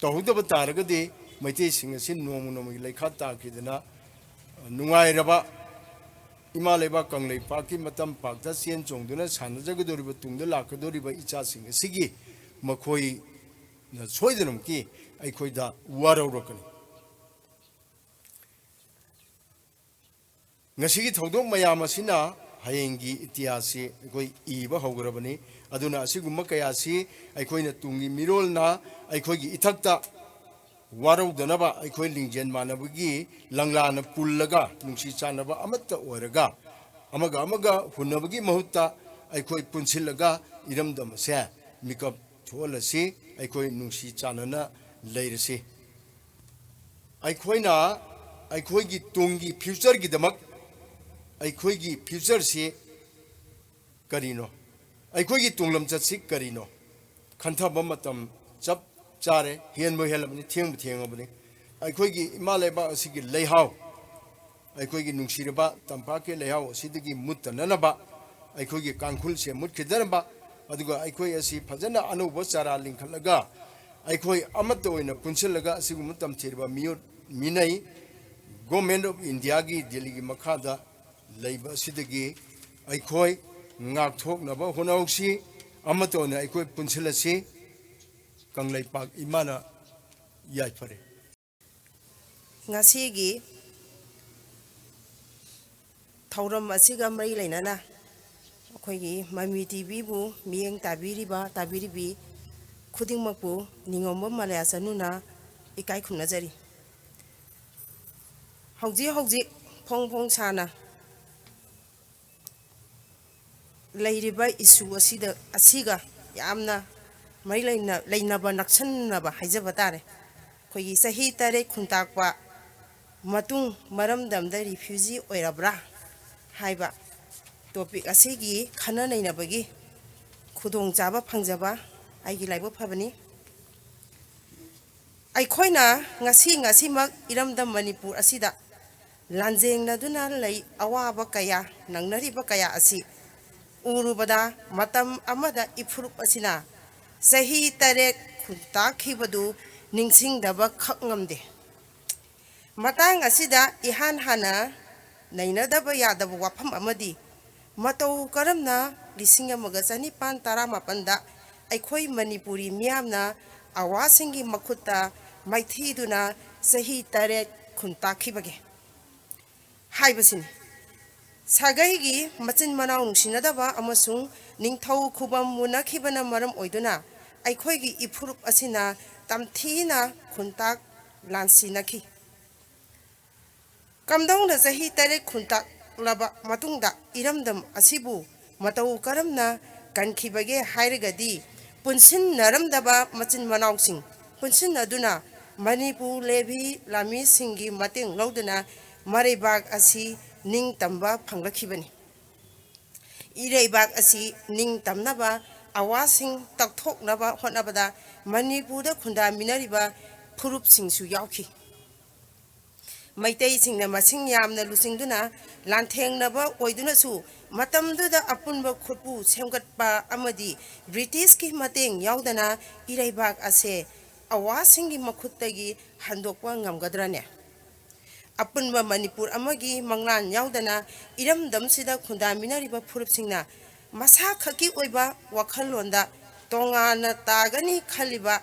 ꯇꯧꯍꯧꯗꯕ ꯇꯥꯔꯒꯗꯤ ꯃꯩꯇꯩꯁꯤꯡ ꯑꯁꯤ ꯅꯣꯡꯃ ꯅꯣꯡꯃꯒꯤ ꯂꯩꯈꯥ ꯇꯥꯈꯤꯗꯅ ꯅꯨꯡꯉꯥꯏꯔꯕ ꯏꯃꯥ ꯂꯩꯕꯥꯛ ꯀꯪꯂꯩꯄꯥꯛꯀꯤ ꯃꯇꯝ ꯄꯥꯛꯇ ꯆꯦꯟ ꯆꯣꯡꯗꯨꯅ ꯁꯥꯟꯅꯖꯒꯗꯧꯔꯤꯕ ꯇꯨꯡꯗ ꯂꯥꯛꯀꯗꯧꯔꯤꯕ ꯏꯆꯥꯁꯤꯡ ꯑꯁꯤꯒꯤ ꯃꯈꯣꯏꯅ ꯁꯣꯏꯗꯅꯃꯛꯀꯤ ꯑꯩꯈꯣꯏꯗ ꯋꯥꯔꯧꯔꯛꯀꯅꯤ꯫ ꯉꯁꯤꯒꯤ ꯊꯧꯗꯣꯛ ꯃꯌꯥꯝ ꯑꯁꯤꯅ ꯍꯌꯦꯡꯒꯤ ꯏꯇꯤꯍꯥꯁꯁꯤ ꯑꯩꯈꯣꯏ ꯏꯕ ꯍꯧꯒ꯭ꯔꯕꯅꯤ꯫ ꯑꯗꯨꯅ ꯑꯁꯤꯒꯨꯝꯕ ꯀꯌꯥꯁꯤ ꯑꯩꯈꯣꯏꯅ ꯇꯨꯡꯒꯤ ꯃꯤꯔꯣꯜꯅ ꯑꯩꯈꯣꯏꯒꯤ ꯏꯊꯛꯇ ꯋꯥꯔꯧꯗꯅꯕ ꯑꯩꯈꯣꯏ ꯂꯤꯡꯖꯦꯜ ꯃꯥꯟꯅꯕꯒꯤ ꯂꯪꯂꯥꯅ ꯄꯨꯜꯂꯒ, ꯅꯨꯡꯁꯤ ꯆꯥꯟꯅꯕ ꯑꯃꯠꯇ ꯑꯣꯏꯔꯒ, ꯑꯃꯒ ꯑꯃꯒ ꯍꯨꯟꯅꯕꯒꯤ ꯃꯍꯨꯠꯇ ꯑꯩꯈꯣꯏ ꯄꯨꯟꯁꯤꯜꯂꯒ ꯏꯔꯝꯗꯝ ꯑꯁꯦ ꯃꯤꯀꯞ ꯊꯣꯛꯍꯜꯂꯁꯤ, ꯑꯩꯈꯣꯏ ꯅꯨꯡꯁꯤ ꯆꯥꯟꯅꯅ ꯂꯩꯔꯁꯤ꯫ ꯑꯩꯈꯣꯏꯅ ꯑꯩꯈꯣꯏꯒꯤ ꯇꯨꯡꯒꯤ futureꯒꯤꯗꯃꯛ, ꯑꯩꯈꯣꯏꯒꯤ futureꯁꯤ ꯀꯔꯤꯅꯣ? ꯑꯩꯈꯣꯏꯒꯤ ꯇꯨꯡꯂꯝꯆꯠꯁꯤ ꯀꯔꯤꯅꯣ? ꯈꯟꯊꯕ ꯃꯇꯝ ꯆꯞ ꯆꯥꯔꯦ, ꯍꯦꯟꯕꯨ ꯍꯦꯜꯂꯕꯅꯤ, ꯊꯦꯡꯕꯨ ꯊꯦꯡꯉꯕꯅꯤ꯫ ꯑꯩꯈꯣꯏꯒꯤ ꯏꯃꯥ ꯂꯩꯕꯥꯛ ꯑꯁꯤꯒꯤ ꯂꯩꯍꯥꯎ, ꯑꯩꯈꯣꯏꯒꯤ ꯅꯨꯡꯁꯤꯔꯕ ꯇꯝꯄꯥꯛꯀꯤ ꯂꯩꯍꯥꯎ ꯑꯁꯤꯗꯒꯤ ꯃꯨꯠꯇꯅꯅꯕ, ꯑꯩꯈꯣꯏꯒꯤ ꯀꯥꯡꯈꯨꯜꯁꯦ ꯃꯨꯠꯈꯤꯗꯅꯕ, ꯑꯗꯨꯒ ꯑꯩꯈꯣꯏ ꯑꯁꯤ ꯐꯖꯅ ꯑꯅꯧꯕ ꯆꯥꯔꯥ ꯂꯤꯡꯈꯠꯂꯒ, ꯑꯩꯈꯣꯏ ꯑꯃꯠꯇ ꯑꯣꯏꯅ ꯄꯨꯟꯁꯤꯜꯂꯒ ꯑꯁꯤꯒꯨꯝꯕ ꯇꯝꯊꯤꯔꯕ ꯃꯤꯑꯣꯠ ꯃꯤꯅꯩ Government of Indiaꯒꯤ ꯗꯤꯜꯂꯤꯒꯤ ꯃꯈꯥꯗ ꯂꯩꯕ ꯑꯁꯤꯗꯒꯤ ꯑꯩꯈꯣꯏ ꯉꯥꯛꯊꯣꯛꯅꯕ ꯍꯣꯠꯅꯍꯧꯁꯤ, ꯑꯃꯠꯇ ꯑꯣꯏꯅ ꯑꯩꯈꯣꯏ ꯄꯨꯟꯁꯤꯜꯂꯁꯤ꯫ ꯀꯪꯂꯩꯄꯥꯛ ꯏꯃꯥꯅ ꯌꯥꯏꯐꯔꯦ꯫ ꯉꯁꯤꯒꯤ ꯊꯧꯔꯝ ꯑꯁꯤꯒ ꯃꯔꯤ ꯂꯩꯅꯅ ꯑꯩꯈꯣꯏꯒꯤ ꯃꯃꯤ ꯇꯤꯚꯤꯕꯨ ꯃꯤꯠꯌꯦꯡ ꯇꯥꯕꯤꯔꯤꯕ, ꯇꯥꯕꯤꯔꯤꯕꯤ ꯈꯨꯗꯤꯡꯃꯛꯄꯨ ꯅꯤꯉꯣꯝꯕꯝ ꯃꯂꯌꯥꯆꯅꯨꯅ ꯏꯀꯥꯏ ꯈꯨꯝꯅꯖꯔꯤ꯫ ꯍꯧꯖꯤꯛ ꯍꯧꯖꯤꯛ ꯐꯣꯡ ꯐꯣꯡ ꯁꯥꯅ ꯂꯩꯔꯤꯕ issue ꯑꯁꯤꯗ, ꯑꯁꯤꯒ ꯌꯥꯝꯅ ꯃꯔꯤ ꯂꯩꯅ-, ꯂꯩꯅꯕ, ꯅꯛꯁꯟꯅꯕ ꯍꯥꯏꯖꯕ ꯇꯥꯔꯦ꯫ ꯑꯩꯈꯣꯏꯒꯤ ꯆꯍꯤ ꯇꯔꯦꯠ ꯈꯨꯟꯇꯥꯛꯄ ꯃꯇꯨꯡ ꯃꯔꯝꯗꯝꯗ refugee ꯑꯣꯏꯔꯕ꯭ꯔꯥ ꯍꯥꯏꯕ topic ꯑꯁꯤꯒꯤ ꯈꯟꯅ ꯅꯩꯅꯕꯒꯤ ꯈꯨꯗꯣꯡꯆꯥꯕ ꯐꯪꯖꯕ ꯑꯩꯒꯤ ꯂꯥꯏꯕꯛ ꯐꯕꯅꯤ꯫ ꯑꯩꯈꯣꯏꯅ ꯉꯁꯤ, ꯉꯁꯤꯃꯛ ꯏꯔꯝꯗꯝ ꯃꯅꯤꯄꯨꯔ ꯑꯁꯤꯗ ꯂꯥꯟꯖꯦꯡꯅꯗꯨꯅ ꯂꯩ, ꯑꯋꯥꯕ ꯀꯌꯥ ꯅꯪꯅꯔꯤꯕ ꯀꯌꯥ ꯑꯁꯤ ꯎꯔꯨꯕꯗ, ꯃꯇꯝ ꯑꯃꯗ ꯏꯐꯨꯔꯨꯞ ꯑꯁꯤꯅ ꯆꯍꯤ ꯇꯔꯦꯠ ꯈꯨꯟꯇꯥꯛꯈꯤꯕꯗꯨ ꯅꯤꯡꯁꯤꯡꯗꯕ ꯈꯛ ꯉꯝꯗꯦ꯫ ꯃꯇꯥꯡ ꯑꯁꯤꯗ ꯏꯍꯥꯟ ꯍꯥꯟꯅ ꯅꯩꯅꯗꯕ ꯌꯥꯗꯕ ꯋꯥꯐꯝ ꯑꯃꯗꯤ, ꯃꯇꯧ ꯀꯔꯝꯅ ꯂꯤꯁꯤꯡ ꯑꯃꯒ ꯆꯅꯤꯄꯥꯟ ꯇꯔꯥꯃꯥꯄꯟꯗ ꯑꯩꯈꯣꯏ ꯃꯅꯤꯄꯨꯔꯤ ꯃꯤꯌꯥꯝꯅ ꯑꯋꯥꯁꯤꯡꯒꯤ ꯃꯈꯨꯠꯇ ꯃꯥꯏꯊꯤꯗꯨꯅ ꯆꯍꯤ ꯇꯔꯦꯠ ꯈꯨꯟꯇꯥꯛꯈꯤꯕꯒꯦ ꯍꯥꯏꯕꯁꯤꯅꯤ꯫ ꯁꯥꯒꯩꯒꯤ ꯃꯆꯤꯟ ꯃꯅꯥꯎ ꯅꯨꯡꯁꯤꯅꯗꯕ ꯑꯃꯁꯨꯡ ꯅꯤꯡꯊꯧ ꯈꯨꯕꯝ ꯃꯨꯟꯅꯈꯤꯕꯅ ꯃꯔꯝ ꯑꯣꯏꯗꯨꯅ ꯑꯩꯈꯣꯏꯒꯤ ꯏꯐꯨꯔꯨꯞ ꯑꯁꯤꯅ ꯇꯝꯊꯤꯅ ꯈꯨꯟꯇꯥꯛ ꯂꯥꯟꯁꯤꯟꯅꯈꯤ꯫ ꯀꯝꯗꯧꯅ ꯆꯍꯤ ꯇꯔꯦꯠ ꯈꯨꯟꯇꯥꯛꯂꯕ ꯃꯇꯨꯡꯗ ꯏꯔꯝꯗꯝ ꯑꯁꯤꯕꯨ ꯃꯇꯧ ꯀꯔꯝꯅ ꯀꯟꯈꯤꯕꯒꯦ ꯍꯥꯏꯔꯒꯗꯤ, ꯄꯨꯟꯁꯤꯟꯅꯔꯝꯗꯕ ꯃꯆꯤꯟ ꯃꯅꯥꯎꯁꯤꯡ ꯄꯨꯟꯁꯤꯟꯅꯗꯨꯅ ꯃꯅꯤꯄꯨꯔ ꯂꯦꯚꯤ ꯂꯥꯃꯤꯁꯤꯡꯒꯤ ꯃꯇꯦꯡ ꯂꯧꯗꯨꯅ ꯃꯔꯩꯕꯥꯛ ꯑꯁꯤ ꯅꯤꯡꯇꯝꯕ ꯐꯪꯂꯛꯈꯤꯕꯅꯤ꯫ ꯏꯔꯩꯕꯥꯛ ꯑꯁꯤ ꯅꯤꯡꯇꯝꯅꯕ, ꯑꯋꯥꯁꯤꯡ ꯇꯛꯊꯣꯛꯅꯕ ꯍꯣꯠꯅꯕꯗ ꯃꯅꯤꯄꯨꯔꯗ ꯈꯨꯟꯗꯥꯃꯤꯟꯅꯔꯤꯕ ꯐꯨꯔꯨꯞꯁꯤꯡꯁꯨ ꯌꯥꯎꯈꯤ꯫ ꯃꯩꯇꯩꯁꯤꯡꯅ ꯃꯁꯤꯡ ꯌꯥꯝꯅ ꯂꯨꯆꯤꯡꯗꯨꯅ ꯂꯥꯟꯊꯦꯡꯅꯕ ꯑꯣꯏꯗꯨꯅꯁꯨ, ꯃꯇꯝꯗꯨꯗ ꯑꯄꯨꯟꯕ ꯈꯨꯠꯄꯨ ꯁꯦꯝꯒꯠꯄ ꯑꯃꯗꯤ ꯕ꯭ꯔꯤꯇꯤꯁꯀꯤ ꯃꯇꯦꯡ ꯌꯥꯎꯗꯅ ꯏꯔꯩꯕꯥꯛ ꯑꯁꯦ ꯑꯋꯥꯁꯤꯡꯒꯤ ꯃꯈꯨꯠꯇꯒꯤ ꯍꯟꯗꯣꯛꯄ ꯉꯝꯒꯗ꯭ꯔꯅꯦ? ꯑꯄꯨꯟꯕ ꯃꯅꯤꯄꯨꯔ ꯑꯃꯒꯤ ꯃꯪꯂꯥꯟ ꯌꯥꯎꯗꯅ ꯏꯔꯝꯗꯝꯁꯤꯗ ꯈꯨꯟꯗꯥꯃꯤꯟꯅꯔꯤꯕ ꯐꯨꯔꯨꯞꯁꯤꯡꯅ ꯃꯁꯥ ꯈꯛꯀꯤ ꯑꯣꯏꯕ ꯋꯥꯈꯜꯂꯣꯟꯗ ꯇꯣꯉꯥꯟꯅ ꯇꯥꯒꯅꯤ ꯈꯜꯂꯤꯕ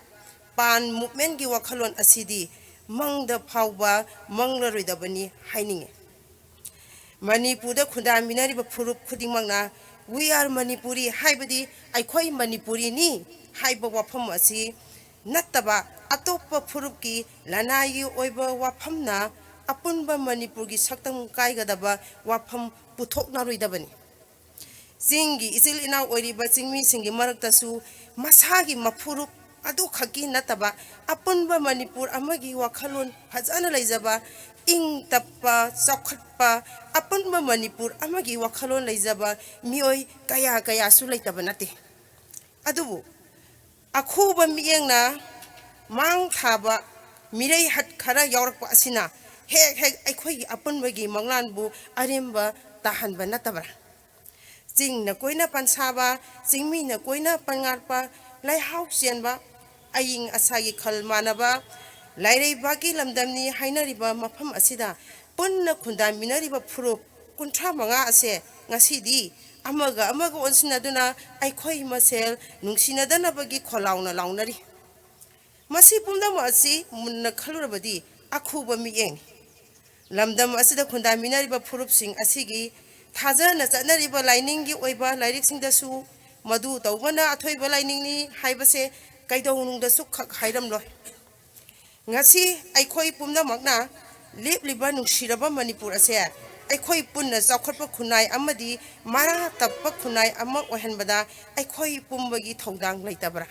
ꯄꯥꯟ ꯃꯨꯚꯃꯦꯟꯒꯤ ꯋꯥꯈꯜꯂꯣꯟ ꯑꯁꯤꯗꯤ ꯃꯪꯗ ꯐꯥꯎꯕ ꯃꯪꯂꯔꯣꯏꯗꯕꯅꯤ ꯍꯥꯏꯅꯤꯡꯏ꯫ ꯃꯅꯤꯄꯨꯔꯗ ꯈꯨꯟꯗꯥꯃꯤꯟꯅꯔꯤꯕ ꯐꯨꯔꯨꯞ ꯈꯨꯗꯤꯡꯃꯛꯅ "We are Manipuri" ꯍꯥꯏꯕꯗꯤ "ꯑꯩꯈꯣꯏ ꯃꯅꯤꯄꯨꯔꯤꯅꯤ" ꯍꯥꯏꯕ ꯋꯥꯐꯝ ꯑꯁꯤ ꯅꯠꯇꯕ ꯑꯇꯣꯞꯄ ꯐꯨꯔꯨꯞꯀꯤ ꯂꯅꯥꯏꯒꯤ ꯑꯣꯏꯕ ꯋꯥꯐꯝꯅ ꯑꯄꯨꯟꯕ ꯃꯅꯤꯄꯨꯔꯒꯤ ꯁꯛꯇꯝ ꯀꯥꯏꯒꯗꯕ ꯋꯥꯐꯝ ꯄꯨꯊꯣꯛꯅꯔꯣꯏꯗꯕꯅꯤ꯫ ꯆꯤꯡꯒꯤ ꯏꯆꯤꯜ ꯏꯅꯥꯎ ꯑꯣꯏꯔꯤꯕ ꯆꯤꯡꯃꯤꯁꯤꯡꯒꯤ ꯃꯔꯛꯇꯁꯨ ꯃꯁꯥꯒꯤ ꯃꯐꯨꯔꯨꯞ ꯑꯗꯨꯈꯛꯀꯤ ꯅꯠꯇꯕ, ꯑꯄꯨꯟꯕ ꯃꯅꯤꯄꯨꯔ ꯑꯃꯒꯤ ꯋꯥꯈꯜꯂꯣꯟ ꯐꯖꯅ ꯂꯩꯖꯕ, ꯏꯪ ꯇꯞꯄ, ꯆꯥꯎꯈꯠꯄ, ꯑꯄꯨꯟꯕ ꯃꯅꯤꯄꯨꯔ ꯑꯃꯒꯤ ꯋꯥꯈꯜꯂꯣꯟ ꯂꯩꯖꯕ ꯃꯤꯑꯣꯏ ꯀꯌꯥ ꯀꯌꯥꯁꯨ ꯂꯩꯇꯕ ꯅꯠꯇꯦ꯫ ꯑꯗꯨꯕꯨ ꯑꯈꯨꯕ ꯃꯤꯠꯌꯦꯡꯅ ꯃꯥꯡ ꯊꯥꯕ ꯃꯤꯔꯩ ꯍꯠ ꯈꯔ ꯌꯥꯎꯔꯛꯄ ꯑꯁꯤꯅ ꯍꯦꯛ ꯍꯦꯛ ꯑꯩꯈꯣꯏꯒꯤ ꯑꯄꯨꯟꯕꯒꯤ ꯃꯪꯂꯥꯟꯕꯨ ꯑꯔꯦꯝꯕ ꯇꯥꯍꯟꯕ ꯅꯠꯇꯕ꯭ꯔꯥ? ꯆꯤꯡꯅ ꯀꯣꯏꯅ ꯄꯟꯁꯥꯕ, ꯆꯤꯡꯃꯤꯅ ꯀꯣꯏꯅ ꯄꯟꯉꯥꯠꯄ, ꯂꯩꯍꯥꯎ ꯆꯦꯟꯕ, ꯑꯏꯪ ꯑꯁꯥꯒꯤ ꯈꯜ ꯃꯥꯟꯅꯕ, ꯂꯥꯏꯔꯩꯕꯥꯛꯀꯤ ꯂꯝꯗꯝꯅꯤ ꯍꯥꯏꯅꯔꯤꯕ ꯃꯐꯝ ꯑꯁꯤꯗ ꯄꯨꯟꯅ ꯈꯨꯟꯗꯥꯃꯤꯟꯅꯔꯤꯕ ꯐꯨꯔꯨꯞ ꯀꯨꯟꯊ꯭ꯔꯥ ꯃꯉꯥ ꯑꯁꯦ ꯉꯁꯤꯗꯤ ꯑꯃꯒ ꯑꯃꯒ ꯑꯣꯟꯁꯤꯟꯅꯗꯨꯅ ꯑꯩꯈꯣꯏ ꯃꯁꯦꯜ ꯅꯨꯡꯁꯤꯅꯗꯅꯕꯒꯤ ꯈꯣꯜꯂꯥꯎꯅ ꯂꯥꯎꯅꯔꯤ꯫ ꯃꯁꯤ ꯄꯨꯝꯅꯃꯛ ꯑꯁꯤ ꯃꯨꯟꯅ ꯈꯜꯂꯨꯔꯕꯗꯤ ꯑꯈꯨꯕ ꯃꯤꯠꯌꯦꯡꯅꯤ꯫ ꯂꯝꯗꯝ ꯑꯁꯤꯗ ꯈꯨꯟꯗꯥꯃꯤꯟꯅꯔꯤꯕ ꯐꯨꯔꯨꯞꯁꯤꯡ ꯑꯁꯤꯒꯤ ꯊꯥꯖꯅ ꯆꯠꯅꯔꯤꯕ ꯂꯥꯏꯅꯤꯡꯒꯤ ꯑꯣꯏꯕ ꯂꯥꯏꯔꯤꯛꯁꯤꯡꯗꯁꯨ ꯃꯗꯨ ꯇꯧꯕꯅ ꯑꯊꯣꯏꯕ ꯂꯥꯏꯅꯤꯡꯅꯤ ꯍꯥꯏꯕꯁꯦ ꯀꯩꯗꯧꯅꯨꯡꯗꯁꯨ ꯈꯛ ꯍꯥꯏꯔꯝꯂꯣꯏ꯫ ꯉꯁꯤ ꯑꯩꯈꯣꯏ ꯄꯨꯝꯅꯃꯛꯅ ꯂꯦꯞꯂꯤꯕ ꯅꯨꯡꯁꯤꯔꯕ ꯃꯅꯤꯄꯨꯔ ꯑꯁꯦ ꯑꯩꯈꯣꯏ ꯄꯨꯟꯅ ꯆꯥꯎꯈꯠꯄ ꯈꯨꯟꯅꯥꯏ ꯑꯃꯗꯤ ꯃꯔꯥ ꯇꯞꯄ ꯈꯨꯟꯅꯥꯏ ꯑꯃ ꯑꯣꯏꯍꯟꯕꯗ ꯑꯩꯈꯣꯏ ꯄꯨꯝꯕꯒꯤ ꯊꯧꯗꯥꯡ ꯂꯩꯇꯕ꯭ꯔꯥ?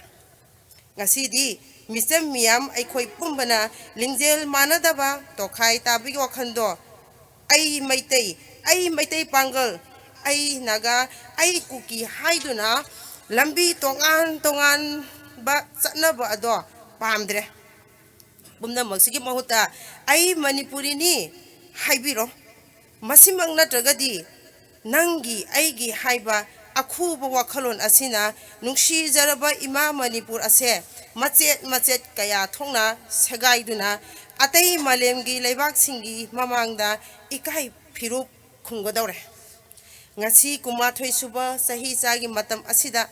ꯉꯁꯤꯗꯤ ꯃꯤꯆꯝ ꯃꯤꯌꯥꯝ ꯑꯩꯈꯣꯏ ꯄꯨꯝꯕꯅ ꯂꯤꯡꯖꯦꯜ ꯃꯥꯟꯅꯗꯕ ꯇꯣꯈꯥꯏ ꯇꯥꯕꯒꯤ ꯋꯥꯈꯜꯗꯣ, "ꯑꯩ ꯃꯩꯇꯩ, ꯑꯩ ꯃꯩꯇꯩ ꯄꯥꯡꯒꯜ, ꯑꯩ ꯅꯥꯒꯥ, ꯑꯩ ꯀꯨꯀꯤ" ꯍꯥꯏꯗꯨꯅ ꯂꯝꯕꯤ ꯇꯣꯉꯥꯟ ꯇꯣꯉꯥꯟꯕ ꯆꯠꯅꯕ ꯑꯗꯣ ꯄꯥꯝꯗ꯭ꯔꯦ꯫ ꯄꯨꯝꯅꯃꯛꯁꯤꯒꯤ ꯃꯍꯨꯠꯇ "ꯑꯩ ꯃꯅꯤꯄꯨꯔꯤꯅꯤ" ꯍꯥꯏꯕꯤꯔꯣ꯫ ꯃꯁꯤꯃꯛ ꯅꯠꯇ꯭ꯔꯒꯗꯤ ꯅꯪꯒꯤ ꯑꯩꯒꯤ ꯍꯥꯏꯕ ꯑꯈꯨꯕ ꯋꯥꯈꯜꯂꯣꯟ ꯑꯁꯤꯅ ꯅꯨꯡꯁꯤꯖꯔꯕ ꯏꯃꯥ ꯃꯅꯤꯄꯨꯔ ꯑꯁꯦ ꯃꯆꯦꯠ ꯃꯆꯦꯠ ꯀꯌꯥ ꯊꯣꯛꯅ ꯁꯦꯒꯥꯏꯗꯨꯅ ꯑꯇꯩ ꯃꯥꯂꯦꯝꯒꯤ ꯂꯩꯕꯥꯛꯁꯤꯡꯒꯤ ꯃꯃꯥꯡꯗ ꯏꯀꯥꯏ ꯐꯤꯔꯨꯞ ꯈꯨꯝꯒꯗꯧꯔꯦ꯫ ꯉꯁꯤ ꯀꯨꯟꯃꯥꯊꯣꯏ ꯁꯨꯕ ꯆꯍꯤ ꯆꯥꯒꯤ ꯃꯇꯝ ꯑꯁꯤꯗ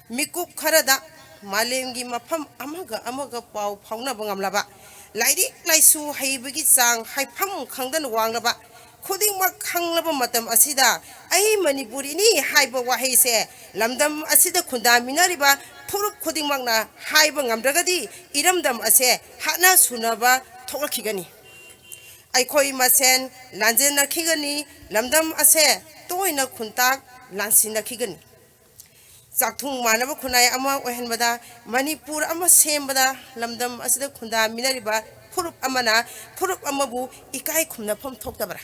ꯃꯤꯀꯨꯞ ꯈꯔꯗ ꯃꯥꯂꯦꯝꯒꯤ ꯃꯐꯝ ꯑꯃꯒ ꯑꯃꯒ ꯄꯥꯎ ꯐꯥꯎꯅꯕ ꯉꯝꯂꯕ, ꯂꯥꯏꯔꯤꯛ ꯂꯥꯏꯁꯨ ꯍꯩꯕꯒꯤ ꯆꯥꯡ ꯍꯥꯏꯐꯝ ꯈꯪꯗꯅ ꯋꯥꯡꯂꯕ, ꯈꯨꯗꯤꯡꯃꯛ ꯈꯪꯂꯕ ꯃꯇꯝ ꯑꯁꯤꯗ "ꯑꯩ ꯃꯅꯤꯄꯨꯔꯤꯅꯤ" ꯍꯥꯏꯕ ꯋꯥꯍꯩꯁꯦ ꯂꯝꯗꯝ ꯑꯁꯤꯗ ꯈꯨꯟꯗꯥꯃꯤꯟꯅꯔꯤꯕ ꯐꯨꯔꯨꯞ ꯈꯨꯗꯤꯡꯃꯛꯅ ꯍꯥꯏꯕ ꯉꯝꯗ꯭ꯔꯒꯗꯤ ꯏꯔꯝꯗꯝ ꯑꯁꯦ ꯍꯥꯠꯅ ꯁꯨꯅꯕ ꯊꯣꯛꯂꯛꯈꯤꯒꯅꯤ꯫ ꯑꯩꯈꯣꯏ ꯃꯁꯦꯟ ꯂꯥꯟꯖꯦꯟꯅꯈꯤꯒꯅꯤ꯫ ꯂꯝꯗꯝ ꯑꯁꯦ ꯇꯣꯏꯅ ꯈꯨꯟꯇꯥꯛ ꯂꯥꯟꯁꯤꯟꯅꯈꯤꯒꯅꯤ꯫ ꯆꯥꯛꯊꯨꯡ ꯃꯥꯟꯅꯕ ꯈꯨꯟꯅꯥꯏ ꯑꯃ ꯑꯣꯏꯍꯟꯕꯗ, ꯃꯅꯤꯄꯨꯔ ꯑꯃ ꯁꯦꯝꯕꯗ ꯂꯝꯗꯝ ꯑꯁꯤꯗ ꯈꯨꯟꯗꯥꯃꯤꯟꯅꯔꯤꯕ ꯐꯨꯔꯨꯞ ꯑꯃꯅ ꯐꯨꯔꯨꯞ ꯑꯃꯕꯨ ꯏꯀꯥꯏ ꯈꯨꯝꯅꯐꯝ ꯊꯣꯛꯇꯕ꯭ꯔꯥ?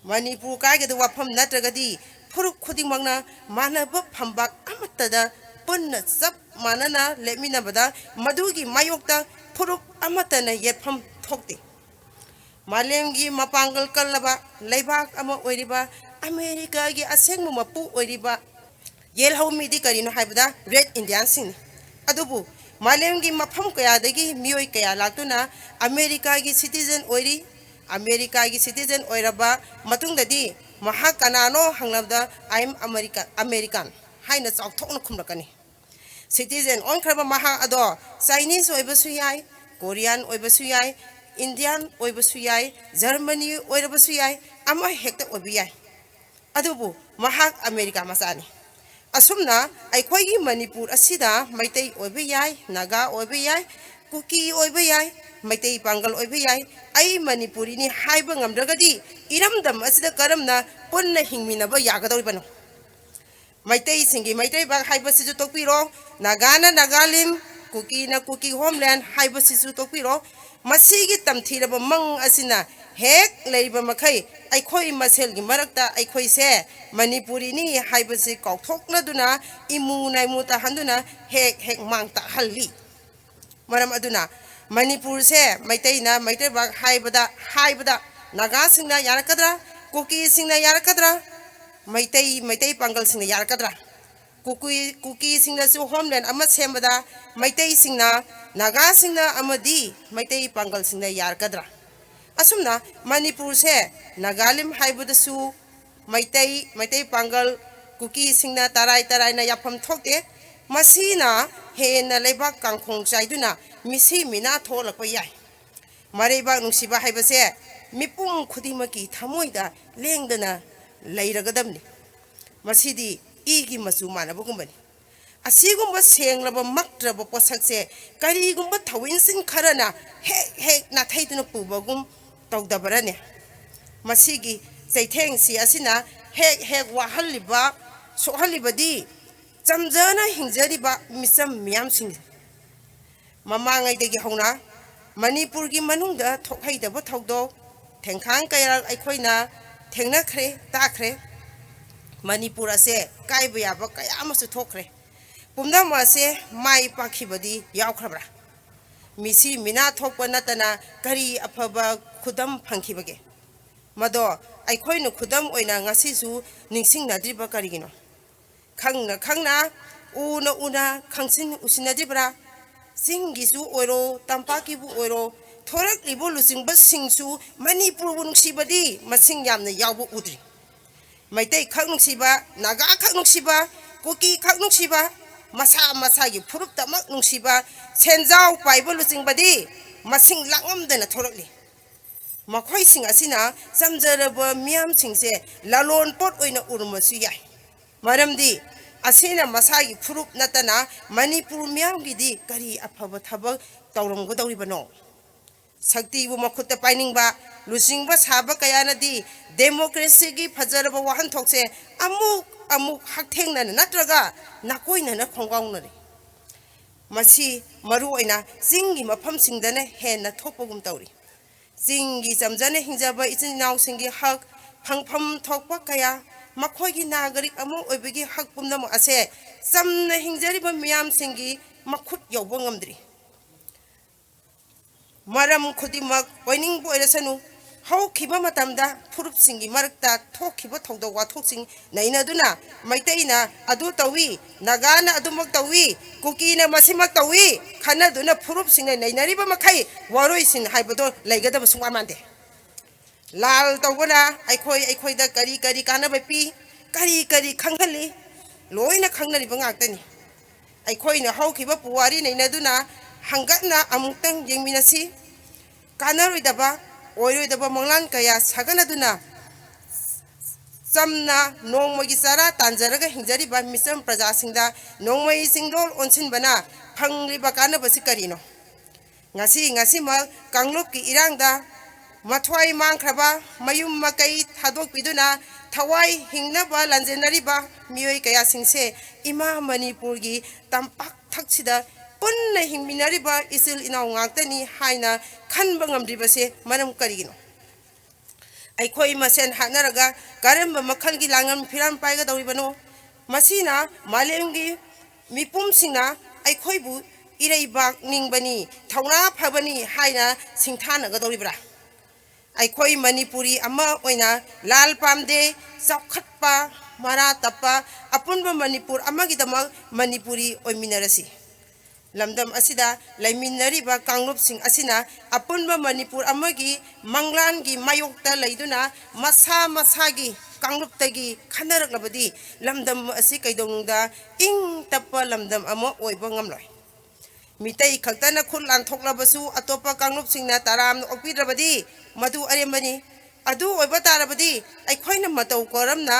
ꯃꯅꯤꯄꯨꯔ ꯀꯥꯏꯒꯗꯕ ꯋꯥꯐꯝ ꯅꯠꯇ꯭ꯔꯒꯗꯤ ꯐꯨꯔꯨꯞ ꯈꯨꯗꯤꯡꯃꯛꯅ ꯃꯥꯟꯅꯕ ꯐꯝꯕꯥꯛ ꯑꯃꯠꯇꯗ ꯄꯨꯟꯅ ꯆꯞ ꯃꯥꯟꯅꯅ ꯂꯦꯞꯃꯤꯟꯅꯕꯗ ꯃꯗꯨꯒꯤ ꯃꯥꯌꯣꯛꯇ ꯐꯨꯔꯨꯞ ꯑꯃꯠꯇꯅ ꯌꯦꯠꯐꯝ ꯊꯣꯛꯇꯦ꯫ ꯃꯥꯂꯦꯝꯒꯤ ꯃꯄꯥꯡꯒꯜ ꯀꯜꯂꯕ ꯂꯩꯕꯥꯛ ꯑꯃ ꯑꯣꯏꯔꯤꯕ ꯑꯃꯦꯔꯤꯀꯥꯒꯤ ꯑꯁꯦꯡꯕ ꯃꯄꯨ ꯑꯣꯏꯔꯤꯕ ꯌꯦꯜꯍꯧꯃꯤꯗꯤ ꯀꯔꯤꯅꯣ ꯍꯥꯏꯕꯗ ꯔꯦꯗ ꯏꯟꯗꯤꯌꯥꯟꯁꯤꯡꯅꯤ꯫ ꯑꯗꯨꯕꯨ ꯃꯥꯂꯦꯝꯒꯤ ꯃꯐꯝ ꯀꯌꯥꯗꯒꯤ ꯃꯤꯑꯣꯏ ꯀꯌꯥ ꯂꯥꯛꯇꯨꯅ ꯑꯃꯦꯔꯤꯀꯥꯒꯤ ꯁꯤꯇꯤꯖꯦꯟ ꯑꯣꯏꯔꯤ꯫ ꯑꯃꯦꯔꯤꯀꯥꯒꯤ ꯁꯤꯇꯤꯖꯦꯟ ꯑꯣꯏꯔꯕ ꯃꯇꯨꯡꯗꯗꯤ ꯃꯍꯥꯛ ꯀꯅꯥꯅꯣ ꯍꯪꯂꯕꯗ "I am America, American" ꯍꯥꯏꯅ ꯆꯥꯎꯊꯣꯛꯅ ꯈꯨꯝꯂꯛꯀꯅꯤ꯫ ꯁꯤꯇꯤꯖꯦꯟ ꯑꯣꯟꯈ꯭ꯔꯕ ꯃꯍꯥꯛ ꯑꯗꯣ ꯆꯥꯏꯅꯤꯁ ꯑꯣꯏꯕꯁꯨ ꯌꯥꯏ, ꯀꯣꯔꯤꯌꯥꯟ ꯑꯣꯏꯕꯁꯨ ꯌꯥꯏ, ꯏꯟꯗꯤꯌꯥꯟ ꯑꯣꯏꯕꯁꯨ ꯌꯥꯏ, ꯖꯔꯃꯅꯤ ꯑꯣꯏꯔꯕꯁꯨ ꯌꯥꯏ, ꯑꯃ ꯍꯦꯛꯇ ꯑꯣꯏꯕ ꯌꯥꯏ꯫ ꯑꯗꯨꯕꯨ ꯃꯍꯥꯛ ꯑꯃꯦꯔꯤꯀꯥ ꯃꯆꯥꯅꯤ꯫ ꯑꯁꯨꯝꯅ ꯑꯩꯈꯣꯏꯒꯤ ꯃꯅꯤꯄꯨꯔ ꯑꯁꯤꯗ ꯃꯩꯇꯩ ꯑꯣꯏꯕ ꯌꯥꯏ, ꯅꯥꯒꯥ ꯑꯣꯏꯕ ꯌꯥꯏ, ꯀꯨꯀꯤ ꯑꯣꯏꯕ ꯌꯥꯏ, ꯃꯩꯇꯩ ꯄꯥꯡꯒꯜ ꯑꯣꯏꯕ ꯌꯥꯏ, ꯑꯩ ꯃꯅꯤꯄꯨꯔꯤꯅꯤ ꯍꯥꯏꯕ ꯉꯝꯗ꯭ꯔꯒꯗꯤ ꯏꯔꯝꯗꯝ ꯑꯁꯤꯗ ꯀꯔꯝꯅ ꯄꯨꯟꯅ ꯍꯤꯡꯃꯤꯟꯅꯕ ꯌꯥꯒꯗꯧꯔꯤꯕꯅꯣ? ꯃꯩꯇꯩꯁꯤꯡꯒꯤ ꯃꯩꯇꯩꯕꯥꯛ ꯍꯥꯏꯕꯁꯤꯁꯨ ꯇꯣꯛꯄꯤꯔꯣ, ꯅꯥꯒꯥꯅ ꯅꯥꯒꯥꯂꯤꯝ, ꯀꯨꯀꯤꯅ ꯀꯨꯀꯤ ꯍꯣꯝꯂꯦꯟ ꯍꯥꯏꯕꯁꯤꯁꯨ ꯇꯣꯛꯄꯤꯔꯣ꯫ ꯃꯁꯤꯒꯤ ꯇꯝꯊꯤꯔꯕ ꯃꯪ ꯑꯁꯤꯅ ꯍꯦꯛ ꯂꯩꯔꯤꯕ ꯃꯈꯩ ꯑꯩꯈꯣꯏ ꯃꯁꯦꯜꯒꯤ ꯃꯔꯛꯇ ꯑꯩꯈꯣꯏꯁꯦ ꯃꯅꯤꯄꯨꯔꯤꯅꯤ ꯍꯥꯏꯕꯁꯤ ꯀꯥꯎꯊꯣꯛꯅꯗꯨꯅ ꯏꯃꯨ ꯅꯥꯏꯃꯨ ꯇꯥꯍꯟꯗꯨꯅ ꯍꯦꯛ ꯍꯦꯛ ꯃꯥꯡ ꯇꯥꯛꯍꯜꯂꯤ꯫ ꯃꯔꯝ ꯑꯗꯨꯅ ꯃꯅꯤꯄꯨꯔꯁꯦ ꯃꯩꯇꯩꯅ ꯃꯩꯇꯩꯕꯥꯛ ꯍꯥꯏꯕꯗ, ꯍꯥꯏꯕꯗ ꯅꯥꯒꯥꯁꯤꯡꯅ ꯌꯥꯔꯛꯀꯗ꯭ꯔꯥ? ꯀꯨꯀꯤꯁꯤꯡꯅ ꯌꯥꯔꯛꯀꯗ꯭ꯔꯥ? ꯃꯩꯇꯩ, ꯃꯩꯇꯩ ꯄꯥꯡꯒꯜꯁꯤꯡꯅ ꯌꯥꯔꯛꯀꯗ꯭ꯔꯥ? ꯀꯨꯀꯤ-, ꯀꯨꯀꯤꯁꯤꯡꯅꯁꯨ ꯍꯣꯝꯂꯦꯟ ꯑꯃ ꯁꯦꯝꯕꯗ ꯃꯩꯇꯩꯁꯤꯡꯅ, ꯅꯥꯒꯥꯁꯤꯡꯅ ꯑꯃꯗꯤ ꯃꯩꯇꯩ ꯄꯥꯡꯒꯜꯁꯤꯡꯅ ꯌꯥꯔꯛꯀꯗ꯭ꯔꯥ? ꯑꯁꯨꯝꯅ ꯃꯅꯤꯄꯨꯔꯁꯦ ꯅꯥꯒꯥꯂꯤꯝ ꯍꯥꯏꯕꯗꯁꯨ ꯃꯩꯇꯩ, ꯃꯩꯇꯩ ꯄꯥꯡꯒꯜ, ꯀꯨꯀꯤꯁꯤꯡꯅ ꯇꯔꯥꯏ ꯇꯔꯥꯏꯅ ꯌꯥꯐꯝ ꯊꯣꯛꯇꯦ꯫ ꯃꯁꯤꯅ ꯍꯦꯟꯅ ꯂꯩꯕꯥꯛ ꯀꯥꯡꯈꯣꯡ ꯆꯥꯏꯗꯨꯅ ꯃꯤꯁꯤ ꯃꯤꯅꯥ ꯊꯣꯛꯂꯛꯄ ꯌꯥꯏ꯫ ꯃꯔꯩꯕꯥꯛ ꯅꯨꯡꯁꯤꯕ ꯍꯥꯏꯕꯁꯦ ꯃꯤꯄꯨꯝ ꯈꯨꯗꯤꯡꯃꯛꯀꯤ ꯊꯃꯣꯏꯗ ꯂꯦꯡꯗꯅ ꯂꯩꯔꯒꯗꯕꯅꯤ꯫ ꯃꯁꯤꯗꯤ ꯏꯒꯤ ꯃꯆꯨ ꯃꯥꯟꯅꯕꯒꯨꯝꯕꯅꯤ꯫ ꯑꯁꯤꯒꯨꯝꯕ ꯁꯦꯡꯂꯕ ꯃꯛꯇ꯭ꯔꯕ ꯄꯣꯠꯁꯛꯁꯦ ꯀꯔꯤꯒꯨꯝꯕ ꯊꯧꯋꯤꯟꯁꯤꯡ ꯈꯔꯅ ꯍꯦꯛ ꯍꯦꯛ ꯅꯥꯊꯩꯗꯨꯅ ꯄꯨꯕꯒꯨꯝ ꯇꯧꯗꯕꯔꯅꯦ? ꯃꯁꯤꯒꯤ ꯆꯩꯊꯦꯡꯁꯤ ꯑꯁꯤꯅ ꯍꯦꯛ ꯍꯦꯛ ꯋꯥꯍꯜꯂꯤꯕ, ꯁꯣꯛꯍꯜꯂꯤꯕꯗꯤ ꯆꯝꯖꯅ ꯍꯤꯡꯖꯔꯤꯕ ꯃꯤꯆꯝ ꯃꯤꯌꯥꯝꯁꯤꯡ꯫ ꯃꯃꯥꯡꯉꯩꯗꯒꯤ ꯍꯧꯅ ꯃꯅꯤꯄꯨꯔꯒꯤ ꯃꯅꯨꯡꯗ ꯊꯣꯛꯍꯩꯗꯕ ꯊꯧꯗꯣꯛ ꯊꯦꯡꯈꯥꯡ ꯀꯌꯥ ꯑꯩꯈꯣꯏꯅ ꯊꯦꯡꯅꯈ꯭ꯔꯦ, ꯇꯥꯈ꯭ꯔꯦ꯫ ꯃꯅꯤꯄꯨꯔ ꯑꯁꯦ ꯀꯥꯏꯕ ꯌꯥꯕ ꯀꯌꯥ ꯑꯃꯁꯨ ꯊꯣꯛꯈ꯭ꯔꯦ꯫ ꯄꯨꯝꯅꯃꯛ ꯑꯁꯦ ꯃꯥꯏ ꯄꯥꯛꯈꯤꯕꯗꯤ ꯌꯥꯎꯈ꯭ꯔꯕ꯭ꯔꯥ? ꯃꯤꯁꯤ ꯃꯤꯅꯥ ꯊꯣꯛꯄ ꯅꯠꯇꯅ ꯀꯔꯤ ꯑꯐꯕ ꯈꯨꯗꯝ ꯐꯪꯈꯤꯕꯒꯦ? ꯃꯗꯣ ꯑꯩꯈꯣꯏꯅ ꯈꯨꯗꯝ ꯑꯣꯏꯅ ꯉꯁꯤꯁꯨ ꯅꯤꯡꯁꯤꯡꯅꯗ꯭ꯔꯤꯕ ꯀꯔꯤꯒꯤꯅꯣ? ꯈꯪꯅ ꯈꯪꯅ, ꯎꯅ ꯎꯅ ꯈꯪꯁꯤꯟ ꯎꯁꯤꯟꯅꯗ꯭ꯔꯤꯕ꯭ꯔꯥ? ꯆꯤꯡꯒꯤꯁꯨ ꯑꯣꯏꯔꯣ, ꯇꯝꯄꯥꯛꯀꯤꯕꯨ ꯑꯣꯏꯔꯣ, ꯊꯣꯔꯛꯂꯤꯕ ꯂꯨꯆꯤꯡꯕꯁꯤꯡꯁꯨ ꯃꯅꯤꯄꯨꯔꯕꯨ ꯅꯨꯡꯁꯤꯕꯗꯤ ꯃꯁꯤꯡ ꯌꯥꯝꯅ ꯌꯥꯎꯕ ꯎꯗ꯭ꯔꯤ꯫ ꯃꯩꯇꯩ ꯈꯛ ꯅꯨꯡꯁꯤꯕ, ꯅꯥꯒꯥ ꯈꯛ ꯅꯨꯡꯁꯤꯕ, ꯀꯨꯀꯤ ꯈꯛ ꯅꯨꯡꯁꯤꯕ, ꯃꯁꯥ ꯃꯁꯥꯒꯤ ꯐꯨꯔꯨꯞꯇꯃꯛ ꯅꯨꯡꯁꯤꯕ ꯁꯦꯟꯖꯥꯎ ꯄꯥꯏꯕ ꯂꯨꯆꯤꯡꯕꯗꯤ ꯃꯁꯤꯡ ꯂꯥꯛꯉꯝꯗꯅ ꯊꯣꯔꯛꯂꯤ꯫ ꯃꯈꯣꯏꯁꯤꯡ ꯑꯁꯤꯅ ꯆꯝꯖꯔꯕ ꯃꯤꯌꯥꯝꯁꯤꯡꯁꯦ ꯂꯂꯣꯟ ꯄꯣꯠ ꯑꯣꯏꯅ ꯎꯔꯝꯕꯁꯨ ꯌꯥꯏ꯫ ꯃꯔꯝꯗꯤ ꯑꯁꯤꯅ ꯃꯁꯥꯒꯤ ꯐꯨꯔꯨꯞ ꯅꯠꯇꯅ ꯃꯅꯤꯄꯨꯔ ꯃꯤꯌꯥꯝꯒꯤꯗꯤ ꯀꯔꯤ ꯑꯐꯕ ꯊꯕꯛ ꯇꯧꯔꯝꯒꯗꯧꯔꯤꯕꯅꯣ? ꯁꯛꯇꯤꯕꯨ ꯃꯈꯨꯠꯇ ꯄꯥꯏꯅꯤꯡꯕ ꯂꯨꯆꯤꯡꯕ ꯁꯥꯕ ꯀꯌꯥꯅꯗꯤ ꯗꯦꯃꯣꯀ꯭ꯔꯦꯁꯤꯒꯤ ꯐꯖꯔꯕ ꯋꯥꯍꯟꯊꯣꯛꯁꯦ ꯑꯃꯨꯛ ꯑꯃꯨꯛ ꯍꯛꯊꯦꯡꯅꯅ ꯅꯠꯇ꯭ꯔꯒ ꯅꯥꯀꯣꯏꯅꯅ ꯈꯣꯡꯒꯥꯎꯅꯔꯤ꯫ ꯃꯁꯤ ꯃꯔꯨ ꯑꯣꯏꯅ ꯆꯤꯡꯒꯤ ꯃꯐꯝꯁꯤꯡꯗꯅ ꯍꯦꯟꯅ ꯊꯣꯛꯄꯒꯨꯝ ꯇꯧꯔꯤ꯫ ꯆꯤꯡꯒꯤ ꯆꯝꯖꯅ ꯍꯤꯡꯖꯕ ꯏꯆꯤꯟ ꯏꯅꯥꯎꯁꯤꯡꯒꯤ ꯍꯛ ꯐꯪꯐꯝ ꯊꯣꯛꯄ ꯀꯌꯥ, ꯃꯈꯣꯏꯒꯤ ꯅꯥꯒꯔꯤꯛ ꯑꯃ ꯑꯣꯏꯕꯒꯤ ꯍꯛ ꯄꯨꯝꯅꯃꯛ ꯑꯁꯦ ꯆꯝꯅ ꯍꯤꯡꯖꯔꯤꯕ ꯃꯤꯌꯥꯝꯁꯤꯡꯒꯤ ꯃꯈꯨꯠ ꯌꯧꯕ ꯉꯝꯗ꯭ꯔꯤ꯫ ꯃꯔꯝ ꯈꯨꯗꯤꯡꯃꯛ ꯑꯣꯏꯅꯤꯡꯕ ꯑꯣꯏꯔꯁꯅꯨ, ꯍꯧꯈꯤꯕ ꯃꯇꯝꯗ ꯐꯨꯔꯨꯞꯁꯤꯡꯒꯤ ꯃꯔꯛꯇ ꯊꯣꯛꯈꯤꯕ ꯊꯧꯗꯣꯛ ꯋꯥꯊꯣꯛꯁꯤꯡ ꯅꯩꯅꯗꯨꯅ ꯃꯩꯇꯩꯅ ꯑꯗꯨ ꯇꯧꯏ, ꯅꯥꯒꯥꯅ ꯑꯗꯨꯃꯛ ꯇꯧꯏ, ꯀꯨꯀꯤꯅ ꯃꯁꯤꯃꯛ ꯇꯧꯏ ꯈꯟꯅꯗꯨꯅ ꯐꯨꯔꯨꯞꯁꯤꯡꯅ ꯅꯩꯅꯔꯤꯕ ꯃꯈꯩ ꯋꯥꯔꯣꯏꯁꯤꯟ ꯍꯥꯏꯕꯗꯣ ꯂꯩꯒꯗꯕ ꯁꯨꯡꯃꯥꯟ ꯃꯥꯟꯗꯦ꯫ ꯂꯥꯜ ꯇꯧꯕꯅ ꯑꯩꯈꯣꯏ ꯑꯩꯈꯣꯏꯗ ꯀꯔꯤ ꯀꯔꯤ ꯀꯥꯟꯅꯕ ꯄꯤ, ꯀꯔꯤ ꯀꯔꯤ ꯈꯪꯍꯜꯂꯤ, ꯂꯣꯏꯅ ꯈꯪꯅꯔꯤꯕ ꯉꯥꯛꯇꯅꯤ꯫ ꯑꯩꯈꯣꯏꯅ ꯍꯧꯈꯤꯕ ꯄꯨꯋꯥꯔꯤ ꯅꯩꯅꯗꯨꯅ ꯍꯪꯒꯠꯅ ꯑꯃꯨꯛꯇꯪ ꯌꯦꯡꯃꯤꯟꯅꯁꯤ꯫ ꯀꯥꯟꯅꯔꯣꯏꯗꯕ, ꯑꯣꯏꯔꯣꯏꯗꯕ ꯃꯪꯂꯥꯟ ꯀꯌꯥ ꯁꯥꯒꯠꯅꯗꯨꯅ ꯆꯝꯅ ꯅꯣꯡꯃꯒꯤ ꯆꯔꯥ ꯇꯥꯟꯖꯔꯒ ꯍꯤꯡꯖꯔꯤꯕ ꯃꯤꯆꯝ ꯄ꯭ꯔꯖꯥꯁꯤꯡꯗ ꯅꯣꯡꯃꯩ ꯆꯤꯡꯗꯣꯜ ꯑꯣꯟꯁꯤꯟꯕꯅ ꯐꯪꯂꯤꯕ ꯀꯥꯟꯅꯕꯁꯤ ꯀꯔꯤꯅꯣ? ꯉꯁꯤ ꯉꯁꯤꯃꯛ ꯀꯥꯡꯂꯨꯞꯀꯤ ꯏꯔꯥꯡꯗ ꯃꯊ꯭ꯋꯥꯏ ꯃꯥꯡꯈ꯭ꯔꯕ, ꯃꯌꯨꯝ ꯃꯀꯩ ꯊꯥꯗꯣꯛꯄꯤꯗꯨꯅ ꯊꯋꯥꯏ ꯍꯤꯡꯅꯕ ꯂꯥꯟꯖꯦꯟꯅꯔꯤꯕ ꯃꯤꯑꯣꯏ ꯀꯌꯥꯁꯤꯡꯁꯦ ꯏꯃꯥ ꯃꯅꯤꯄꯨꯔꯒꯤ ꯇꯝꯄꯥꯛ ꯊꯛꯁꯤꯗ ꯄꯨꯟꯅ ꯍꯤꯡꯃꯤꯟꯅꯔꯤꯕ ꯏꯆꯤꯜ ꯏꯅꯥꯎ ꯉꯥꯛꯇꯅꯤ ꯍꯥꯏꯅ ꯈꯟꯕ ꯉꯝꯗ꯭ꯔꯤꯕꯁꯦ ꯃꯔꯝ ꯀꯔꯤꯒꯤꯅꯣ? ꯑꯩꯈꯣꯏ ꯃꯁꯦꯟ ꯍꯥꯠꯅꯔꯒ ꯀꯔꯝꯕ ꯃꯈꯜꯒꯤ ꯂꯥꯡꯉꯝ ꯐꯤꯔꯥꯝ ꯄꯥꯏꯒꯗꯧꯔꯤꯕꯅꯣ? ꯃꯁꯤꯅ ꯃꯥꯂꯦꯝꯒꯤ ꯃꯤꯄꯨꯝꯁꯤꯡꯅ ꯑꯩꯈꯣꯏꯕꯨ ꯏꯔꯩꯕꯥꯛ ꯅꯤꯡꯕꯅꯤ, ꯊꯧꯅꯥ ꯐꯕꯅꯤ ꯍꯥꯏꯅ ꯁꯤꯡꯊꯥꯅꯒꯗꯧꯔꯤꯕ꯭ꯔꯥ? ꯑꯩꯈꯣꯏ ꯃꯅꯤꯄꯨꯔꯤ ꯑꯃ ꯑꯣꯏꯅ ꯂꯥꯜ ꯄꯥꯝꯗꯦ, ꯆꯥꯎꯈꯠꯄ, ꯃꯔꯥ ꯇꯞꯄ ꯑꯄꯨꯟꯕ ꯃꯅꯤꯄꯨꯔ ꯑꯃꯒꯤꯗꯃꯛ ꯃꯅꯤꯄꯨꯔꯤ ꯑꯣꯏꯃꯤꯟꯅꯔꯁꯤ꯫ ꯂꯝꯗꯝ ꯑꯁꯤꯗ ꯂꯩꯃꯤꯟꯅꯔꯤꯕ ꯀꯥꯡꯂꯨꯞꯁꯤꯡ ꯑꯁꯤꯅ ꯑꯄꯨꯟꯕ ꯃꯅꯤꯄꯨꯔ ꯑꯃꯒꯤ ꯃꯪꯂꯥꯟꯒꯤ ꯃꯥꯌꯣꯛꯇ ꯂꯩꯗꯨꯅ ꯃꯁꯥ ꯃꯁꯥꯒꯤ ꯀꯥꯡꯂꯨꯞꯇꯒꯤ ꯈꯟꯅꯔꯛꯂꯕꯗꯤ ꯂꯝꯗꯝ ꯑꯁꯤ ꯀꯩꯗꯧꯅꯨꯡꯗ ꯏꯪ ꯇꯞꯄ ꯂꯝꯗꯝ ꯑꯃ ꯑꯣꯏꯕ ꯉꯝꯂꯣꯏ꯫ ꯃꯤꯇꯩ ꯈꯛꯇꯅ ꯈꯨꯠ ꯂꯥꯟꯊꯣꯛꯂꯕꯁꯨ ꯑꯇꯣꯞꯄ ꯀꯥꯡꯂꯨꯞꯁꯤꯡꯅ ꯇꯔꯥꯝꯅ ꯑꯣꯛꯄꯤꯗ꯭ꯔꯕꯗꯤ ꯃꯗꯨ ꯑꯔꯦꯝꯕꯅꯤ꯫ ꯑꯗꯨ ꯑꯣꯏꯕ ꯇꯥꯔꯕꯗꯤ ꯑꯩꯈꯣꯏꯅ ꯃꯇꯧ ꯀꯔꯝꯅ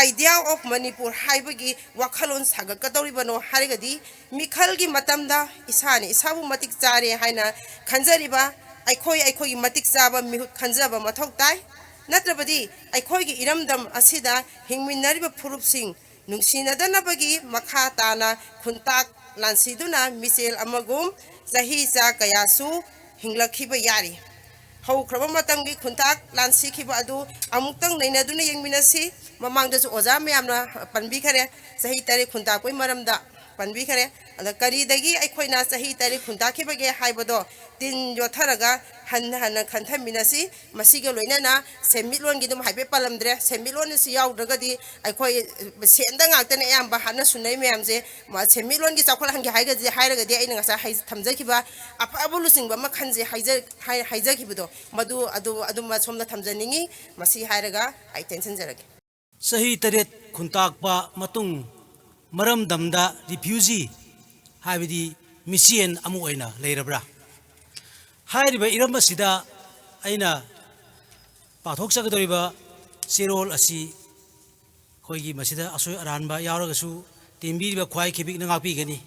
Idea of Manipur ꯍꯥꯏꯕꯒꯤ ꯋꯥꯈꯜꯂꯣꯟ ꯁꯥꯒꯠꯀꯗꯧꯔꯤꯕꯅꯣ ꯍꯥꯏꯔꯒꯗꯤ, ꯃꯤꯈꯜꯒꯤ ꯃꯇꯝꯗ ꯏꯁꯥꯅ ꯏꯁꯥꯕꯨ ꯃꯇꯤꯛ ꯆꯥꯔꯦ ꯍꯥꯏꯅ ꯈꯟꯖꯔꯤꯕ ꯑꯩꯈꯣꯏ ꯑꯩꯈꯣꯏꯒꯤ ꯃꯇꯤꯛ ꯆꯥꯕ ꯃꯤꯍꯨꯠ ꯈꯟꯖꯕ ꯃꯊꯧ ꯇꯥꯏ꯫ ꯅꯠꯇ꯭ꯔꯕꯗꯤ ꯑꯩꯈꯣꯏꯒꯤ ꯏꯔꯝꯗꯝ ꯑꯁꯤꯗ ꯍꯤꯡꯃꯤꯟꯅꯔꯤꯕ ꯐꯨꯔꯨꯞꯁꯤꯡ ꯅꯨꯡꯁꯤꯅꯗꯅꯕꯒꯤ ꯃꯈꯥ ꯇꯥꯅ ꯈꯨꯟꯇꯥꯛ ꯂꯥꯟꯁꯤꯗꯨꯅ ꯃꯤꯆꯦꯜ ꯑꯃꯒꯨꯝ ꯆꯍꯤ ꯆꯥ ꯀꯌꯥꯁꯨ ꯍꯤꯡꯂꯛꯈꯤꯕ ꯌꯥꯔꯤ꯫ ꯍꯧꯈ꯭ꯔꯕ ꯃꯇꯝꯒꯤ ꯈꯨꯟꯇꯥꯛ ꯂꯥꯟꯁꯤꯈꯤꯕ ꯑꯗꯨ ꯑꯃꯨꯛꯇꯪ ꯅꯩꯅꯗꯨꯅ ꯌꯦꯡꯃꯤꯟꯅꯁꯤ꯫ ꯃꯃꯥꯡꯗꯁꯨ ꯑꯣꯖꯥ ꯃꯌꯥꯝꯅ ꯄꯟꯕꯤꯈꯔꯦ, ꯆꯍꯤ ꯇꯔꯦꯠ ꯈꯨꯟꯇꯥꯛꯄꯒꯤ ꯃꯔꯝꯗ ꯄꯟꯕꯤꯈꯔꯦ꯫ ꯑꯗ ꯀꯔꯤꯗꯒꯤ ꯑꯩꯈꯣꯏꯅ ꯆꯍꯤ ꯇꯔꯦꯠ ꯈꯨꯟꯇꯥꯛꯈꯤꯕꯒꯦ ꯍꯥꯏꯕꯗꯣ ꯇꯤꯟ ꯌꯣꯠꯊꯔꯒ ꯍꯟꯅ ꯍꯟꯅ ꯈꯟꯊꯃꯤꯟꯅꯁꯤ꯫ ꯃꯁꯤꯒ ꯂꯣꯏꯅꯅ ꯁꯦꯟꯃꯤꯠꯂꯣꯟꯒꯤ ꯑꯗꯨꯝ ꯍꯥꯏꯐꯦꯠ ꯄꯜꯂꯝꯗ꯭ꯔꯦ꯫ ꯁꯦꯟꯃꯤꯠꯂꯣꯟ ꯑꯁꯤ ꯌꯥꯎꯗ꯭ꯔꯒꯗꯤ ꯑꯩꯈꯣꯏ ꯁꯦꯟꯗ ꯉꯥꯛꯇꯅꯦ ꯑꯌꯥꯝꯕ ꯍꯥꯠꯅ ꯁꯨꯅꯩ ꯃꯌꯥꯝꯁꯦ꯫ ꯃ-, ꯁꯦꯟꯃꯤꯠꯂꯣꯟꯒꯤ ꯆꯥꯎꯈꯠꯍꯟꯒꯦ ꯍꯥꯏꯔꯒꯗꯤ, ꯍꯥꯏꯔꯒꯗꯤ ꯑꯩꯅ ꯉꯁꯥꯏ ꯍꯥꯏ-, ꯊꯝꯖꯈꯤꯕ ꯑꯐꯕ ꯂꯨꯆꯤꯡꯕ ꯑꯃ ꯈꯟꯁꯦ ꯍꯥꯏꯖ-, ꯍꯥꯏ-, ꯍꯥꯏꯖꯈꯤꯕꯗꯣ, ꯃꯗꯨ, ꯑꯗꯨ, ꯑꯗꯨꯃ ꯁꯣꯝꯗ ꯊꯝꯖꯅꯤꯡꯉꯤ꯫ ꯃꯁꯤ ꯍꯥꯏꯔꯒ ꯑꯩ ꯇꯦꯟꯁꯤꯟꯖꯔꯒꯦ꯫ ꯆꯍꯤ ꯇꯔꯦꯠ ꯈꯨꯟꯇꯥꯛꯄ ꯃꯇꯨꯡ ꯃꯔꯝꯗꯝꯗ refugee ꯍꯥꯏꯕꯗꯤ ꯃꯤꯆꯦꯟ ꯑꯃ ꯑꯣꯏꯅ ꯂꯩꯔꯕ꯭ꯔꯥ? ꯍꯥꯏꯔꯤꯕ ꯏꯔꯝ ꯑꯁꯤꯗ ꯑꯩꯅ ꯄꯥꯊꯣꯛꯆꯒꯗꯧꯔꯤꯕ ꯆꯦꯔꯣꯜ ꯑꯁꯤ ꯑꯩꯈꯣꯏꯒꯤ ꯃꯁꯤꯗ ꯑꯁꯣꯏ ꯑꯔꯥꯟꯕ ꯌꯥꯎꯔꯒꯁꯨ ꯇꯦꯟꯕꯤꯔꯤꯕ ꯈ꯭ꯋꯥꯏ ꯈꯤꯕꯤꯛꯅ ꯉꯥꯛꯄꯤꯒꯅꯤ꯫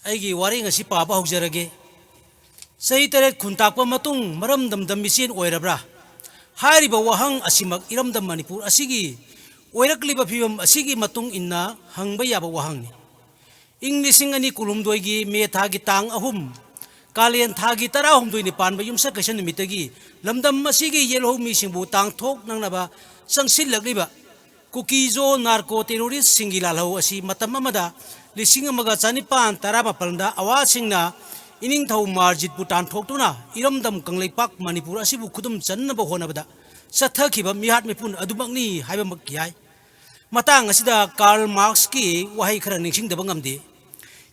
ꯑꯩꯒꯤ ꯋꯥꯔꯦꯡ ꯑꯁꯤ ꯄꯥꯕ ꯍꯧꯖꯔꯒꯦ꯫ ꯆꯍꯤ ꯇꯔꯦꯠ ꯈꯨꯟꯇꯥꯛꯄ ꯃꯇꯨꯡ ꯃꯔꯝꯗꯝꯗ ꯃꯤꯆꯦꯟ ꯑꯣꯏꯔꯕ꯭ꯔꯥ? ꯍꯥꯏꯔꯤꯕ ꯋꯥꯍꯪ ꯑꯁꯤꯃꯛ ꯏꯔꯝꯗꯝ ꯃꯅꯤꯄꯨꯔ ꯑꯁꯤꯒꯤ ꯑꯣꯏꯔꯛꯂꯤꯕ ꯐꯤꯕꯝ ꯑꯁꯤꯒꯤ ꯃꯇꯨꯡ ꯏꯟꯅ ꯍꯪꯕ ꯌꯥꯕ ꯋꯥꯍꯪꯅꯤ꯫ ꯏꯪ ꯂꯤꯁꯤꯡ ꯑꯅꯤ ꯀꯨꯟꯍꯨꯝꯗꯣꯏꯒꯤ ꯃꯦ ꯊꯥꯒꯤ ꯇꯥꯡ ꯑꯍꯨꯝ, ꯀꯥꯂꯦꯟ ꯊꯥꯒꯤ ꯇꯔꯥꯍꯨꯝꯗꯣꯏꯅꯤ ꯄꯥꯟꯕ ꯌꯨꯝꯁꯀꯩꯁ ꯅꯨꯃꯤꯠꯇꯒꯤ ꯂꯝꯗꯝ ꯑꯁꯤꯒꯤ ꯌꯦꯜꯍꯧꯃꯤꯁꯤꯡꯕꯨ ꯇꯥꯡꯊꯣꯛꯅꯅꯕ ꯆꯪꯁꯤꯜꯂꯛꯂꯤꯕ ꯀꯨꯀꯤꯖꯣ ꯅꯥꯔꯀꯣ ꯇꯦꯔꯣꯔꯤꯁꯁꯤꯡꯒꯤ ꯂꯥꯜꯍꯧ ꯑꯁꯤ ꯃꯇꯝ ꯑꯃꯗ ꯂꯤꯁꯤꯡ ꯑꯃꯒ ꯆꯅꯤꯄꯥꯟ ꯇꯔꯥꯃꯥꯄꯜꯗ ꯑꯋꯥꯁꯤꯡꯅ ꯏꯅꯤꯡꯊꯧ ꯃꯥꯔꯖꯤꯠꯄꯨ ꯇꯥꯟꯊꯣꯛꯇꯨꯅ ꯏꯔꯝꯗꯝ ꯀꯪꯂꯩꯄꯥꯛ ꯃꯅꯤꯄꯨꯔ ꯑꯁꯤꯕꯨ ꯈꯨꯗꯨꯝ ꯆꯟꯅꯕ ꯍꯣꯠꯅꯕꯗ ꯆꯠꯊꯈꯤꯕ ꯃꯤꯍꯥꯠ ꯃꯤꯄꯨꯟ ꯑꯗꯨꯃꯛꯅꯤ ꯍꯥꯏꯕꯃꯛ ꯌꯥꯏ꯫ ꯃꯇꯥꯡ ꯑꯁꯤꯗ ꯀꯥꯔꯜ ꯃꯥꯔꯛꯁꯀꯤ ꯋꯥꯍꯩ ꯈꯔ ꯅꯤꯡꯁꯤꯡꯗꯕ ꯉꯝꯗꯦ: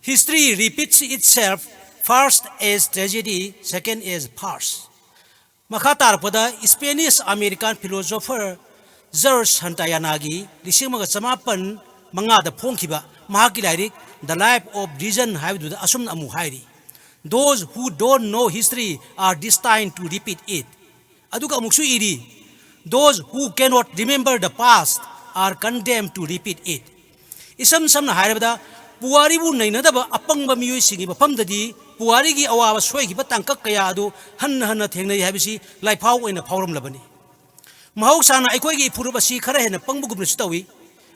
"History repeats itself, first as tragedy, second as farce"꯫ ꯃꯈꯥ ꯇꯥꯔꯛꯄꯗ ꯏꯁꯄꯦꯅꯤꯁ ꯑꯃꯦꯔꯤꯀꯥꯟ ꯐꯤꯂꯣꯁꯣꯐꯔ ꯖꯔꯖ ꯁꯟꯇꯥꯌꯥꯅꯥꯒꯤ ꯂꯤꯁꯤꯡ ꯑꯃꯒ ꯆꯃꯥꯄꯟ ꯃꯉꯥꯗ ꯐꯣꯡꯈꯤꯕ ꯃꯍꯥꯛꯀꯤ ꯂꯥꯏꯔꯤꯛ The Life of Reason ꯍꯥꯏꯕꯗꯨꯗ ꯑꯁꯨꯝꯅ ꯑꯃꯨꯛ ꯍꯥꯏꯔꯤ: "Those who don't know history are destined to repeat it"꯫ ꯑꯗꯨꯒ ꯑꯃꯨꯛꯁꯨ ꯏꯔꯤ: "Those who cannot remember the past are condemned to repeat it"꯫ ꯏꯁꯝ ꯁꯝꯅ ꯍꯥꯏꯔꯕꯗ, ꯄꯨꯋꯥꯔꯤꯕꯨ ꯅꯩꯅꯗꯕ ꯑꯄꯪꯕ ꯃꯤꯑꯣꯏꯁꯤꯡꯒꯤ ꯃꯐꯝꯗꯗꯤ ꯄꯨꯋꯥꯔꯤꯒꯤ ꯑꯋꯥꯕ ꯁꯣꯏꯈꯤꯕ ꯇꯥꯡꯀꯛ ꯀꯌꯥ ꯑꯗꯨ ꯍꯟꯅ ꯍꯟꯅ ꯊꯦꯡꯅꯩ ꯍꯥꯏꯕꯁꯤ ꯂꯥꯏꯐꯥꯎ ꯑꯣꯏꯅ ꯐꯥꯎꯔꯝꯂꯕꯅꯤ꯫ ꯃꯍꯧꯁꯥꯅ ꯑꯩꯈꯣꯏꯒꯤ ꯏꯐꯨꯔꯨꯞ ꯑꯁꯤ ꯈꯔ ꯍꯦꯟꯅ ꯄꯪꯕꯒꯨꯝꯅꯁꯨ ꯇꯧꯏ꯫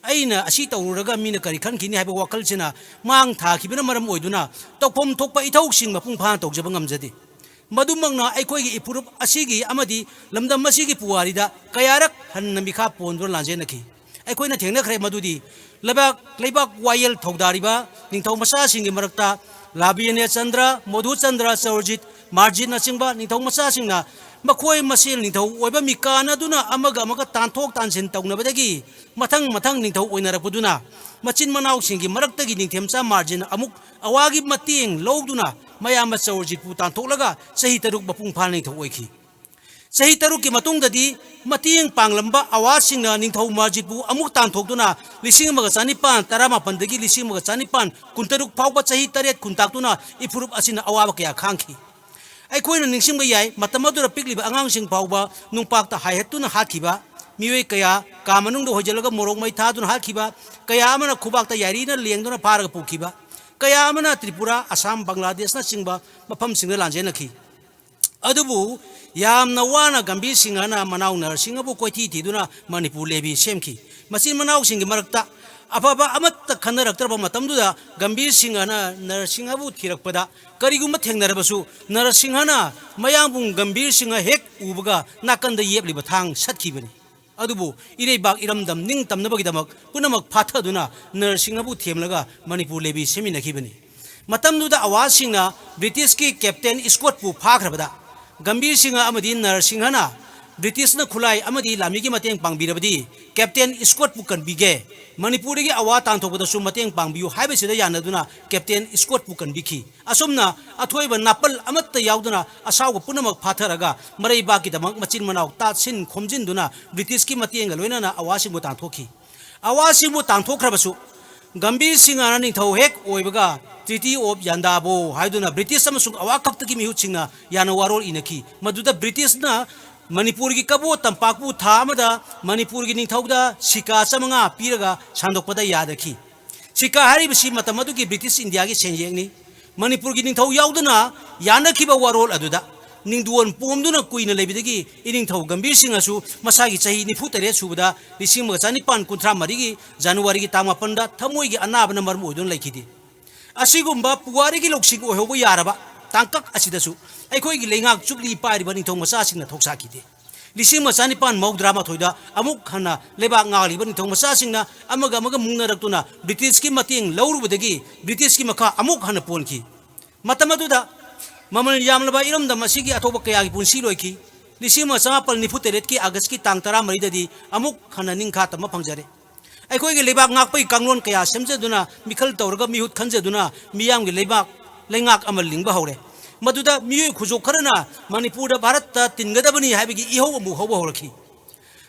"ꯑꯩꯅ ꯑꯁꯤ ꯇꯧꯔꯨꯔꯒ ꯃꯤꯅ ꯀꯔꯤ ꯈꯟꯈꯤꯅꯤ?" ꯍꯥꯏꯕ ꯋꯥꯈꯜꯁꯤꯅ ꯃꯥꯡ ꯊꯥꯈꯤꯕꯅ ꯃꯔꯝ ꯑꯣꯏꯗꯨꯅ ꯇꯧꯐꯝ ꯊꯣꯛꯄ ꯏꯊꯧꯁꯤꯡ ꯃꯄꯨꯡ ꯐꯥꯅ ꯇꯧꯖꯕ ꯉꯝꯖꯗꯦ꯫ ꯃꯗꯨꯃꯛꯅ ꯑꯩꯈꯣꯏꯒꯤ ꯏꯐꯨꯔꯨꯞ ꯑꯁꯤꯒꯤ ꯑꯃꯗꯤ ꯂꯝꯗꯝ ꯑꯁꯤꯒꯤ ꯄꯨꯋꯥꯔꯤꯗ ꯀꯌꯥꯔꯛ ꯍꯟꯅ ꯃꯤꯈꯥ ꯄꯣꯟꯗꯨꯅ ꯂꯥꯟꯖꯦꯟꯅꯈꯤ꯫ ꯑꯩꯈꯣꯏꯅ ꯊꯦꯡꯅꯈ꯭ꯔꯦ ꯃꯗꯨꯗꯤ ꯂꯩꯕꯥꯛ, ꯂꯩꯕꯥꯛ ꯋꯥꯌꯦꯜ ꯊꯧꯗꯥꯔꯤꯕ ꯅꯤꯡꯊꯧ ꯃꯆꯥꯁꯤꯡꯒꯤ ꯃꯔꯛꯇ ꯂꯥꯕꯤꯌꯅꯦ ꯆꯟꯗ꯭ꯔ, ꯃꯣꯙꯨ ꯆꯟꯗ꯭ꯔ, ꯆꯧꯔꯖꯤꯠ, ꯃꯥꯔꯖꯤꯠꯅꯆꯤꯡꯕ ꯅꯤꯡꯊꯧ ꯃꯆꯥꯁꯤꯡꯅ ꯃꯈꯣꯏ ꯃꯁꯦꯜ ꯅꯤꯡꯊꯧ ꯑꯣꯏꯕ ꯃꯤꯀꯥꯟꯅꯗꯨꯅ ꯑꯃꯒ ꯑꯃꯒ ꯇꯥꯟꯊꯣꯛ ꯇꯥꯟꯁꯤꯟ ꯇꯧꯅꯕꯗꯒꯤ ꯃꯊꯪ ꯃꯊꯪ ꯅꯤꯡꯊꯧ ꯑꯣꯏꯅꯔꯛꯄꯗꯨꯅ ꯃꯆꯤꯟ ꯃꯅꯥꯎꯁꯤꯡꯒꯤ ꯃꯔꯛꯇꯒꯤ ꯅꯤꯡꯊꯦꯝꯆꯥ ꯃꯥꯔꯖꯤꯟ ꯑꯃꯨꯛ ꯑꯋꯥꯒꯤ ꯃꯇꯦꯡ ꯂꯧꯗꯨꯅ ꯃꯌꯥꯝꯕ ꯆꯧꯔꯖꯤꯠꯄꯨ ꯇꯥꯟꯊꯣꯛꯂꯒ ꯆꯍꯤ ꯇꯔꯨꯛ ꯃꯄꯨꯡ ꯐꯥꯅ ꯅꯤꯡꯊꯧ ꯑꯣꯏꯈꯤ꯫ ꯆꯍꯤ ꯇꯔꯨꯛꯀꯤ ꯃꯇꯨꯡꯗꯗꯤ ꯃꯇꯦꯡ ꯄꯥꯡꯂꯝꯕ ꯑꯋꯥꯁꯤꯡꯅ ꯅꯤꯡꯊꯧ ꯃꯥꯔꯖꯤꯠꯄꯨ ꯑꯃꯨꯛ ꯇꯥꯟꯊꯣꯛꯇꯨꯅ ꯂꯤꯁꯤꯡ ꯑꯃꯒ ꯆꯅꯤꯄꯥꯟ ꯇꯔꯥꯃꯥꯄꯟꯗꯒꯤ ꯂꯤꯁꯤꯡ ꯑꯃꯒ ꯆꯅꯤꯄꯥꯟ ꯀꯨꯟꯇꯔꯨꯛ ꯐꯥꯎꯕ ꯆꯍꯤ ꯇꯔꯦꯠ ꯈꯨꯟꯇꯥꯛꯇꯨꯅ ꯏꯐꯨꯔꯨꯞ ꯑꯁꯤꯅ ꯑꯋꯥꯕ ꯀꯌꯥ ꯈꯥꯡꯈꯤ꯫ ꯑꯩꯈꯣꯏꯅ ꯅꯤꯡꯁꯤꯡꯕ ꯌꯥꯏ, ꯃꯇꯝ ꯑꯗꯨꯗ ꯄꯤꯛꯂꯤꯕ ꯑꯉꯥꯡꯁꯤꯡ ꯐꯥꯎꯕ ꯅꯨꯡꯄꯥꯛꯇ ꯍꯥꯏꯍꯠꯇꯨꯅ ꯍꯥꯠꯈꯤꯕ, ꯃꯤꯑꯣꯏ ꯀꯌꯥ ꯀꯥ ꯃꯅꯨꯡꯗ ꯍꯣꯏꯖꯤꯜꯂꯒ ꯃꯣꯔꯣꯛ ꯃꯩ ꯊꯥꯗꯨꯅ ꯍꯥꯠꯈꯤꯕ, ꯀꯌꯥ ꯑꯃꯅ ꯈꯨꯕꯥꯛꯇ ꯌꯥꯏꯔꯤꯅ ꯂꯦꯡꯗꯨꯅ ꯐꯥꯔꯒ ꯄꯨꯈꯤꯕ, ꯀꯌꯥ ꯑꯃꯅ ꯇ꯭ꯔꯤꯄꯨꯔꯥ, ꯑꯁꯥꯝ, ꯕꯪꯒ꯭ꯂꯥꯗꯦꯁꯅꯆꯤꯡꯕ ꯃꯐꯝꯁꯤꯡꯗ ꯂꯥꯟꯖꯦꯟꯅꯈꯤ꯫ ꯑꯗꯨꯕꯨ ꯌꯥꯝꯅ ꯋꯥꯅ ꯒꯝꯚꯤꯔ ꯁꯤꯡꯍꯅ ꯃꯅꯥꯎ ꯅꯔꯁꯤꯡꯍꯕꯨ ꯀꯣꯏꯊꯤ ꯊꯤꯗꯨꯅ ꯃꯅꯤꯄꯨꯔ ꯂꯦꯚꯤ ꯁꯦꯝꯈꯤ꯫ ꯃꯆꯤꯟ ꯃꯅꯥꯎꯁꯤꯡꯒꯤ ꯃꯔꯛꯇ ꯑꯐꯕ ꯑꯃꯠꯇ ꯈꯟꯅꯔꯛꯇ꯭ꯔꯕ ꯃꯇꯝꯗꯨꯗ ꯒꯝꯚꯤꯔ ꯁꯤꯡꯍꯅ ꯅꯔꯁꯤꯡꯍꯕꯨ ꯊꯤꯔꯛꯄꯗ ꯀꯔꯤꯒꯨꯝꯕ ꯊꯦꯡꯅꯔꯕꯁꯨ ꯅꯔꯁꯤꯡꯍꯅ ꯃꯌꯥꯡꯕꯨꯡ ꯒꯝꯚꯤꯔ ꯁꯤꯡꯍ ꯍꯦꯛ ꯎꯕꯒ ꯅꯥꯀꯟꯗ ꯌꯦꯞꯂꯤꯕ ꯊꯥꯡ ꯁꯠꯈꯤꯕꯅꯤ꯫ ꯑꯗꯨꯕꯨ ꯏꯔꯩꯕꯥꯛ ꯏꯔꯝꯗꯝ ꯅꯤꯡꯇꯝꯅꯕꯒꯤꯗꯃꯛ ꯄꯨꯝꯅꯃꯛ ꯐꯥꯊꯗꯨꯅ ꯅꯔꯁꯤꯡꯍꯕꯨ ꯊꯦꯝꯂꯒ ꯃꯅꯤꯄꯨꯔ ꯂꯦꯚꯤ ꯁꯦꯝꯃꯤꯟꯅꯈꯤꯕꯅꯤ꯫ ꯃꯇꯝꯗꯨꯗ ꯑꯋꯥꯁꯤꯡꯅ ꯕ꯭ꯔꯤꯇꯤꯁꯀꯤ ꯀꯦꯞꯇꯦꯟ ꯏꯁꯀꯣꯠꯄꯨ ꯐꯥꯈ꯭ꯔꯕꯗ ꯒꯝꯚꯤꯔ ꯁꯤꯡꯍ ꯑꯃꯗꯤ ꯅꯔꯁꯤꯡꯍꯅ ꯕ꯭ꯔꯤꯇꯤꯁꯅ ꯈꯨꯠꯂꯥꯏ ꯑꯃꯗꯤ ꯂꯥꯟꯃꯤꯒꯤ ꯃꯇꯦꯡ ꯄꯥꯡꯕꯤꯔꯕꯗꯤ ꯀꯦꯞꯇꯦꯟ ꯏꯁꯀꯣꯠꯄꯨ ꯀꯟꯕꯤꯒꯦ, ꯃꯅꯤꯄꯨꯔꯗꯒꯤ ꯑꯋꯥ ꯇꯥꯟꯊꯣꯛꯄꯗꯁꯨ ꯃꯇꯦꯡ ꯄꯥꯡꯕꯤꯌꯨ ꯍꯥꯏꯕꯁꯤꯗ ꯌꯥꯅꯗꯨꯅ ꯀꯦꯞꯇꯦꯟ ꯏꯁꯀꯣꯠꯄꯨ ꯀꯟꯕꯤꯈꯤ꯫ ꯑꯁꯨꯝꯅ ꯑꯊꯣꯏꯕ ꯅꯥꯄꯜ ꯑꯃꯠꯇ ꯌꯥꯎꯗꯅ ꯑꯁꯥꯎꯕ ꯄꯨꯝꯅꯃꯛ ꯐꯥꯊꯔꯒ ꯃꯔꯩꯕꯥꯛꯀꯤꯗꯃꯛ ꯃꯆꯤꯟ ꯃꯅꯥꯎ ꯇꯥꯁꯤꯟ ꯈꯣꯝꯖꯤꯟꯗꯨꯅ ꯕ꯭ꯔꯤꯇꯤꯁꯀꯤ ꯃꯇꯦꯡꯒ ꯂꯣꯏꯅꯅ ꯑꯋꯥꯁꯤꯡꯕꯨ ꯇꯥꯟꯊꯣꯛꯈꯤ꯫ ꯑꯋꯥꯁꯤꯡꯕꯨ ꯇꯥꯟꯊꯣꯛꯈ꯭ꯔꯕꯁꯨ ꯒꯝꯚꯤꯔ ꯁꯤꯡꯍꯅ ꯅꯤꯡꯊꯧ ꯍꯦꯛ ꯑꯣꯏꯕꯒ ꯇ꯭ꯔꯤꯇꯤ ꯑꯣꯐ ꯌꯥꯟꯗꯥꯕꯣ ꯍꯥꯏꯗꯨꯅ ꯕ꯭ꯔꯤꯇꯤꯁ ꯑꯃꯁꯨꯡ ꯑꯋꯥ ꯈꯛꯇꯒꯤ ꯃꯤꯍꯨꯠꯁꯤꯡꯅ ꯌꯥꯅ ꯋꯥꯔꯣꯜ ꯏꯅꯈꯤ꯫ ꯃꯗꯨꯗ ꯕ꯭ꯔꯤꯇꯤꯁꯅ ꯃꯅꯤꯄꯨꯔꯒꯤ ꯀꯕꯣ ꯇꯝꯄꯥꯛꯄꯨ ꯊꯥ ꯑꯃꯗ ꯃꯅꯤꯄꯨꯔꯒꯤ ꯅꯤꯡꯊꯧꯗ ꯁꯤꯀꯥ ꯆꯥꯃꯉꯥ ꯄꯤꯔꯒ ꯁꯥꯟꯗꯣꯛꯄꯗ ꯌꯥꯗꯈꯤ꯫ ꯁꯤꯀꯥ ꯍꯥꯏꯔꯤꯕꯁꯤ ꯃꯇꯝ ꯑꯗꯨꯒꯤ ꯕ꯭ꯔꯤꯇꯤꯁ ꯏꯟꯗꯤꯌꯥꯒꯤ ꯁꯦꯟꯌꯦꯛꯅꯤ꯫ ꯃꯅꯤꯄꯨꯔꯒꯤ ꯅꯤꯡꯊꯧ ꯌꯥꯎꯗꯨꯅ ꯌꯥꯅꯈꯤꯕ ꯋꯥꯔꯣꯜ ꯑꯗꯨꯗ ꯅꯤꯡꯗꯣꯟ ꯄꯣꯝꯗꯨꯅ ꯀꯨꯏꯅ ꯂꯩꯕꯗꯒꯤ ꯏꯅꯤꯡꯊꯧ ꯒꯝꯚꯤꯔ ꯁꯤꯡꯍꯁꯨ ꯃꯁꯥꯒꯤ ꯆꯍꯤ ꯅꯤꯐꯨ ꯇꯔꯦꯠ ꯁꯨꯕꯗ ꯂꯤꯁꯤꯡ ꯑꯃꯒ ꯆꯅꯤꯄꯥꯟ ꯀꯨꯟꯊ꯭ꯔꯥ ꯃꯔꯤꯒꯤ ꯖꯅꯋꯥꯔꯤꯒꯤ ꯇꯥꯡ ꯃꯥꯄꯟꯗ ꯊꯃꯣꯏꯒꯤ ꯑꯅꯥꯕꯅ ꯃꯔꯝ ꯑꯣꯏꯗꯨꯅ ꯂꯩꯈꯤꯗꯦ꯫ ꯑꯁꯤꯒꯨꯝꯕ ꯄꯨꯋꯥꯔꯤꯒꯤ ꯂꯧꯁꯤꯡ ꯑꯣꯏꯍꯧꯕ ꯌꯥꯔꯕ ꯇꯥꯡꯀꯛ ꯑꯁꯤꯗꯁꯨ ꯑꯩꯈꯣꯏꯒꯤ ꯂꯩꯉꯥꯛ ꯖꯨꯕꯤꯂꯤ ꯄꯥꯏꯔꯤꯕ ꯅꯤꯡꯊꯧ ꯃꯆꯥꯁꯤꯡꯅ ꯊꯧꯁꯥꯈꯤꯗꯦ꯫ ꯂꯤꯁꯤꯡ ꯑꯃ ꯆꯅꯤꯄꯥꯟ ꯃꯧꯗ꯭ꯔꯥ ꯃꯥꯊꯣꯏꯗ ꯑꯃꯨꯛ ꯍꯟꯅ ꯂꯩꯕꯥꯛ ꯉꯥꯛꯂꯤꯕ ꯅꯤꯡꯊꯧ ꯃꯆꯥꯁꯤꯡꯅ ꯑꯃꯒ ꯑꯃꯒ ꯃꯨꯛꯅꯔꯛꯇꯨꯅ ꯕ꯭ꯔꯤꯇꯤꯁꯀꯤ ꯃꯇꯦꯡ ꯂꯧꯔꯨꯕꯗꯒꯤ ꯕ꯭ꯔꯤꯇꯤꯁꯀꯤ ꯃꯈꯥ ꯑꯃꯨꯛ ꯍꯟꯅ ꯄꯣꯟꯈꯤ꯫ ꯃꯇꯝ ꯑꯗꯨꯗ ꯃꯃꯜ ꯌꯥꯝꯂꯕ ꯏꯔꯝꯗꯝ ꯑꯁꯤꯒꯤ ꯑꯊꯧꯕ ꯀꯌꯥꯒꯤ ꯄꯨꯟꯁꯤ ꯂꯣꯏꯈꯤ꯫ ꯂꯤꯁꯤꯡ ꯑꯃ ꯆꯃꯥꯄꯜ ꯅꯤꯐꯨ ꯇꯔꯦꯠꯀꯤ ꯑꯥꯒꯁꯀꯤ ꯇꯥꯡ ꯇꯔꯥꯃꯔꯤꯗꯗꯤ ꯑꯃꯨꯛ ꯍꯟꯅ ꯅꯤꯡꯈꯥ ꯇꯝꯕ ꯐꯪꯖꯔꯦ꯫ ꯑꯩꯈꯣꯏꯒꯤ ꯂꯩꯕꯥꯛ ꯉꯥꯛꯄꯒꯤ ꯀꯥꯡꯂꯣꯟ ꯀꯌꯥ ꯁꯦꯝꯖꯗꯨꯅ, ꯃꯤꯈꯜ ꯇꯧꯔꯒ, ꯃꯤꯍꯨꯠ ꯈꯟꯖꯗꯨꯅ ꯃꯤꯌꯥꯝꯒꯤ ꯂꯩꯕꯥꯛ ꯂꯩꯉꯥꯛ ꯑꯃ ꯂꯤꯡꯕ ꯍꯧꯔꯦ꯫ ꯃꯗꯨꯗ ꯃꯤꯑꯣꯏ ꯈꯨꯖꯣꯛ ꯈꯔꯅ ꯃꯅꯤꯄꯨꯔꯗ ꯚꯥꯔꯠꯇ ꯇꯤꯟꯒꯗꯕꯅꯤ ꯍꯥꯏꯕꯒꯤ ꯏꯍꯧ ꯑꯃꯨꯛ ꯍꯧꯕ ꯍꯧꯔꯛꯈꯤ꯫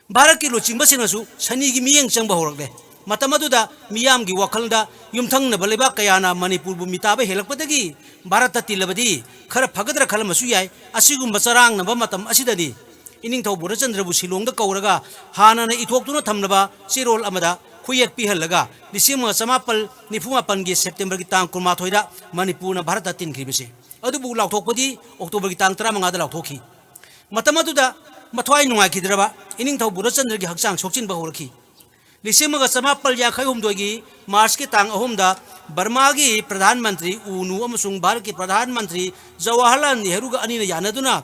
ꯚꯥꯔꯠꯀꯤ ꯂꯨꯆꯤꯡꯕꯁꯤꯡꯅꯁꯨ ꯁꯅꯤꯒꯤ ꯃꯤꯠꯌꯦꯡ ꯆꯪꯕ ꯍꯧꯔꯛꯂꯦ꯫ ꯃꯇꯝ ꯑꯗꯨꯗ ꯃꯤꯌꯥꯝꯒꯤ ꯋꯥꯈꯜꯗ ꯌꯨꯝꯊꯪꯅꯕ ꯂꯩꯕꯥꯛ ꯀꯌꯥꯅ ꯃꯅꯤꯄꯨꯔꯕꯨ ꯃꯤꯇꯥꯕ ꯍꯦꯜꯂꯛꯄꯗꯒꯤ ꯚꯥꯔꯠꯇ ꯇꯤꯜꯂꯕꯗꯤ ꯈꯔ ꯐꯒꯗ꯭ꯔꯥ ꯈꯜꯂꯝꯕꯁꯨ ꯌꯥꯏ꯫ ꯑꯁꯤꯒꯨꯝꯕ ꯆꯔꯥꯡꯅꯕ ꯃꯇꯝ ꯑꯁꯤꯗꯗꯤ ꯏꯅꯤꯡꯊꯧ ꯕꯣꯙꯆꯟꯗ꯭ꯔꯕꯨ ꯁꯤꯂꯣꯡꯗ ꯀꯧꯔꯒ ꯍꯥꯟꯅꯅ ꯏꯊꯣꯛꯇꯨꯅ ꯊꯝꯂꯕ ꯆꯦꯔꯣꯜ ꯑꯃꯗ ꯈꯨꯌꯦꯛ ꯄꯤꯍꯜꯂꯒ ꯂꯤꯁꯤꯡ ꯑꯃꯒ ꯆꯃꯥꯄꯜ ꯅꯤꯐꯨ ꯃꯥꯄꯟꯒꯤ ꯁꯦꯞꯇꯦꯝꯕꯔꯒꯤ ꯇꯥꯡ ꯀꯨꯟꯃꯥꯊꯣꯏꯗ ꯃꯅꯤꯄꯨꯔꯅ ꯚꯥꯔꯠꯇ ꯇꯤꯟꯈ꯭ꯔꯤꯕꯁꯦ꯫ ꯑꯗꯨꯕꯨ ꯂꯥꯎꯊꯣꯛꯄꯗꯤ ꯑꯣꯛꯇꯣꯕꯔꯒꯤ ꯇꯥꯡ ꯇꯔꯥꯃꯉꯥꯗ ꯂꯥꯎꯊꯣꯛꯈꯤ꯫ ꯃꯇꯝ ꯑꯗꯨꯗ ꯃꯊ꯭ꯋꯥꯏ ꯅꯨꯡꯉꯥꯏꯈꯤꯗ꯭ꯔꯕ ꯏꯅꯤꯡꯊꯧ ꯕꯣꯙꯆꯟꯗ꯭ꯔꯒꯤ ꯍꯛꯆꯥꯡ ꯁꯣꯛꯆꯤꯟꯕ ꯍꯧꯔꯛꯈꯤ꯫ ꯂꯤꯁꯤꯡ ꯑꯃꯒ ꯆꯃꯥꯄꯜ ꯌꯥꯡꯈꯩ ꯍꯨꯝꯗꯣꯏꯒꯤ ꯃꯥꯔꯆꯀꯤ ꯇꯥꯡ ꯑꯍꯨꯝꯗ ꯕꯔꯃꯥꯒꯤ ꯄ꯭ꯔꯙꯥꯟ ꯃꯟꯇ꯭ꯔꯤ ꯎꯅꯨ ꯑꯃꯁꯨꯡ ꯚꯥꯔꯠꯀꯤ ꯄ꯭ꯔꯙꯥꯟ ꯃꯟꯇ꯭ꯔꯤ ꯖꯋꯥꯍꯔꯂꯥꯜ ꯅꯦꯍꯔꯨꯒ ꯑꯅꯤꯅ ꯌꯥꯅꯗꯨꯅ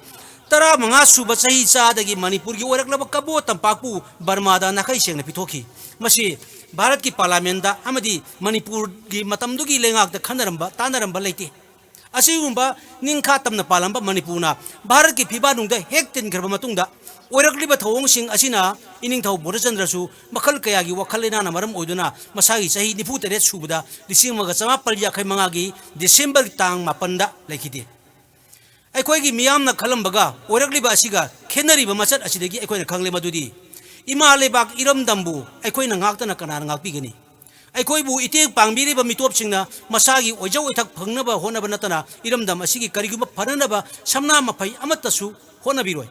ꯇꯔꯥꯃꯉꯥ ꯁꯨꯕ ꯆꯍꯤ ꯆꯥꯗꯒꯤ ꯃꯅꯤꯄꯨꯔꯒꯤ ꯑꯣꯏꯔꯛꯂꯕ ꯀꯕꯣ ꯇꯝꯄꯥꯛꯄꯨ ꯕꯔꯃꯥꯗ ꯅꯥꯈꯩ ꯁꯦꯡꯅ ꯄꯤꯊꯣꯛꯈꯤ꯫ ꯃꯁꯤ ꯚꯥꯔꯠꯀꯤ ꯄꯥꯔꯂꯥꯃꯦꯟꯗ ꯑꯃꯗꯤ ꯃꯅꯤꯄꯨꯔꯒꯤ ꯃꯇꯝꯗꯨꯒꯤ ꯂꯩꯉꯥꯛꯇ ꯈꯟꯅꯔꯝꯕ ꯇꯥꯟꯅꯔꯝꯕ ꯂꯩꯇꯦ꯫ ꯑꯁꯤꯒꯨꯝꯕ ꯅꯤꯡꯈꯥ ꯇꯝꯅ ꯄꯥꯜꯂꯝꯕ ꯃꯅꯤꯄꯨꯔꯅ ꯚꯥꯔꯠꯀꯤ ꯐꯤꯕꯥꯛꯅꯨꯡꯗ ꯍꯦꯛ ꯇꯤꯟꯈ꯭ꯔꯕ ꯃꯇꯨꯡꯗ ꯑꯣꯏꯔꯛꯂꯤꯕ ꯊꯧꯑꯣꯡꯁꯤꯡ ꯑꯁꯤꯅ ꯏꯅꯤꯡꯊꯧ ꯕꯣꯙꯆꯟꯗ꯭ꯔꯁꯨ ꯃꯈꯜ ꯀꯌꯥꯒꯤ ꯋꯥꯈꯜ ꯂꯩꯅꯥꯅ ꯃꯔꯝ ꯑꯣꯏꯗꯨꯅ ꯃꯁꯥꯒꯤ ꯆꯍꯤ ꯅꯤꯐꯨ ꯇꯔꯦꯠ ꯁꯨꯕꯗ ꯂꯤꯁꯤꯡ ꯑꯃꯒ ꯆꯃꯥꯄꯜ ꯌꯥꯡꯈꯩ ꯃꯉꯥꯒꯤ ꯗꯤꯁꯦꯝꯕꯔ ꯇꯥꯡ ꯃꯥꯄꯟꯗ ꯂꯩꯈꯤꯗꯦ꯫ ꯑꯩꯈꯣꯏꯒꯤ ꯃꯤꯌꯥꯝꯅ ꯈꯜꯂꯝꯕꯒ ꯑꯣꯏꯔꯛꯂꯤꯕ ꯑꯁꯤꯒ ꯈꯦꯠꯅꯔꯤꯕ ꯃꯆꯠ ꯑꯁꯤꯗꯒꯤ ꯑꯩꯈꯣꯏꯅ ꯈꯪꯂꯦ ꯃꯗꯨꯗꯤ ꯏꯃꯥ ꯂꯩꯕꯥꯛ ꯏꯔꯝꯗꯝꯕꯨ ꯑꯩꯈꯣꯏꯅ ꯉꯥꯛꯇꯅ ꯀꯅꯥꯅ ꯉꯥꯛꯄꯤꯒꯅꯤ? ꯑꯩꯈꯣꯏꯕꯨ ꯏꯇꯦꯡ ꯄꯥꯡꯕꯤꯔꯤꯕ ꯃꯤꯇꯣꯞꯁꯤꯡꯅ ꯃꯁꯥꯒꯤ ꯑꯣꯏꯖ ꯑꯣꯏꯊꯛ ꯐꯪꯅꯕ ꯍꯣꯠꯅꯕ ꯅꯠꯇꯅ ꯏꯔꯝꯗꯝ ꯑꯁꯤꯒꯤ ꯀꯔꯤꯒꯨꯝꯕ ꯐꯅꯅꯕ ꯁꯝꯅꯥ ꯃꯐꯩ ꯑꯃꯠꯇꯁꯨ ꯍꯣꯠꯅꯕꯤꯔꯣꯏ꯫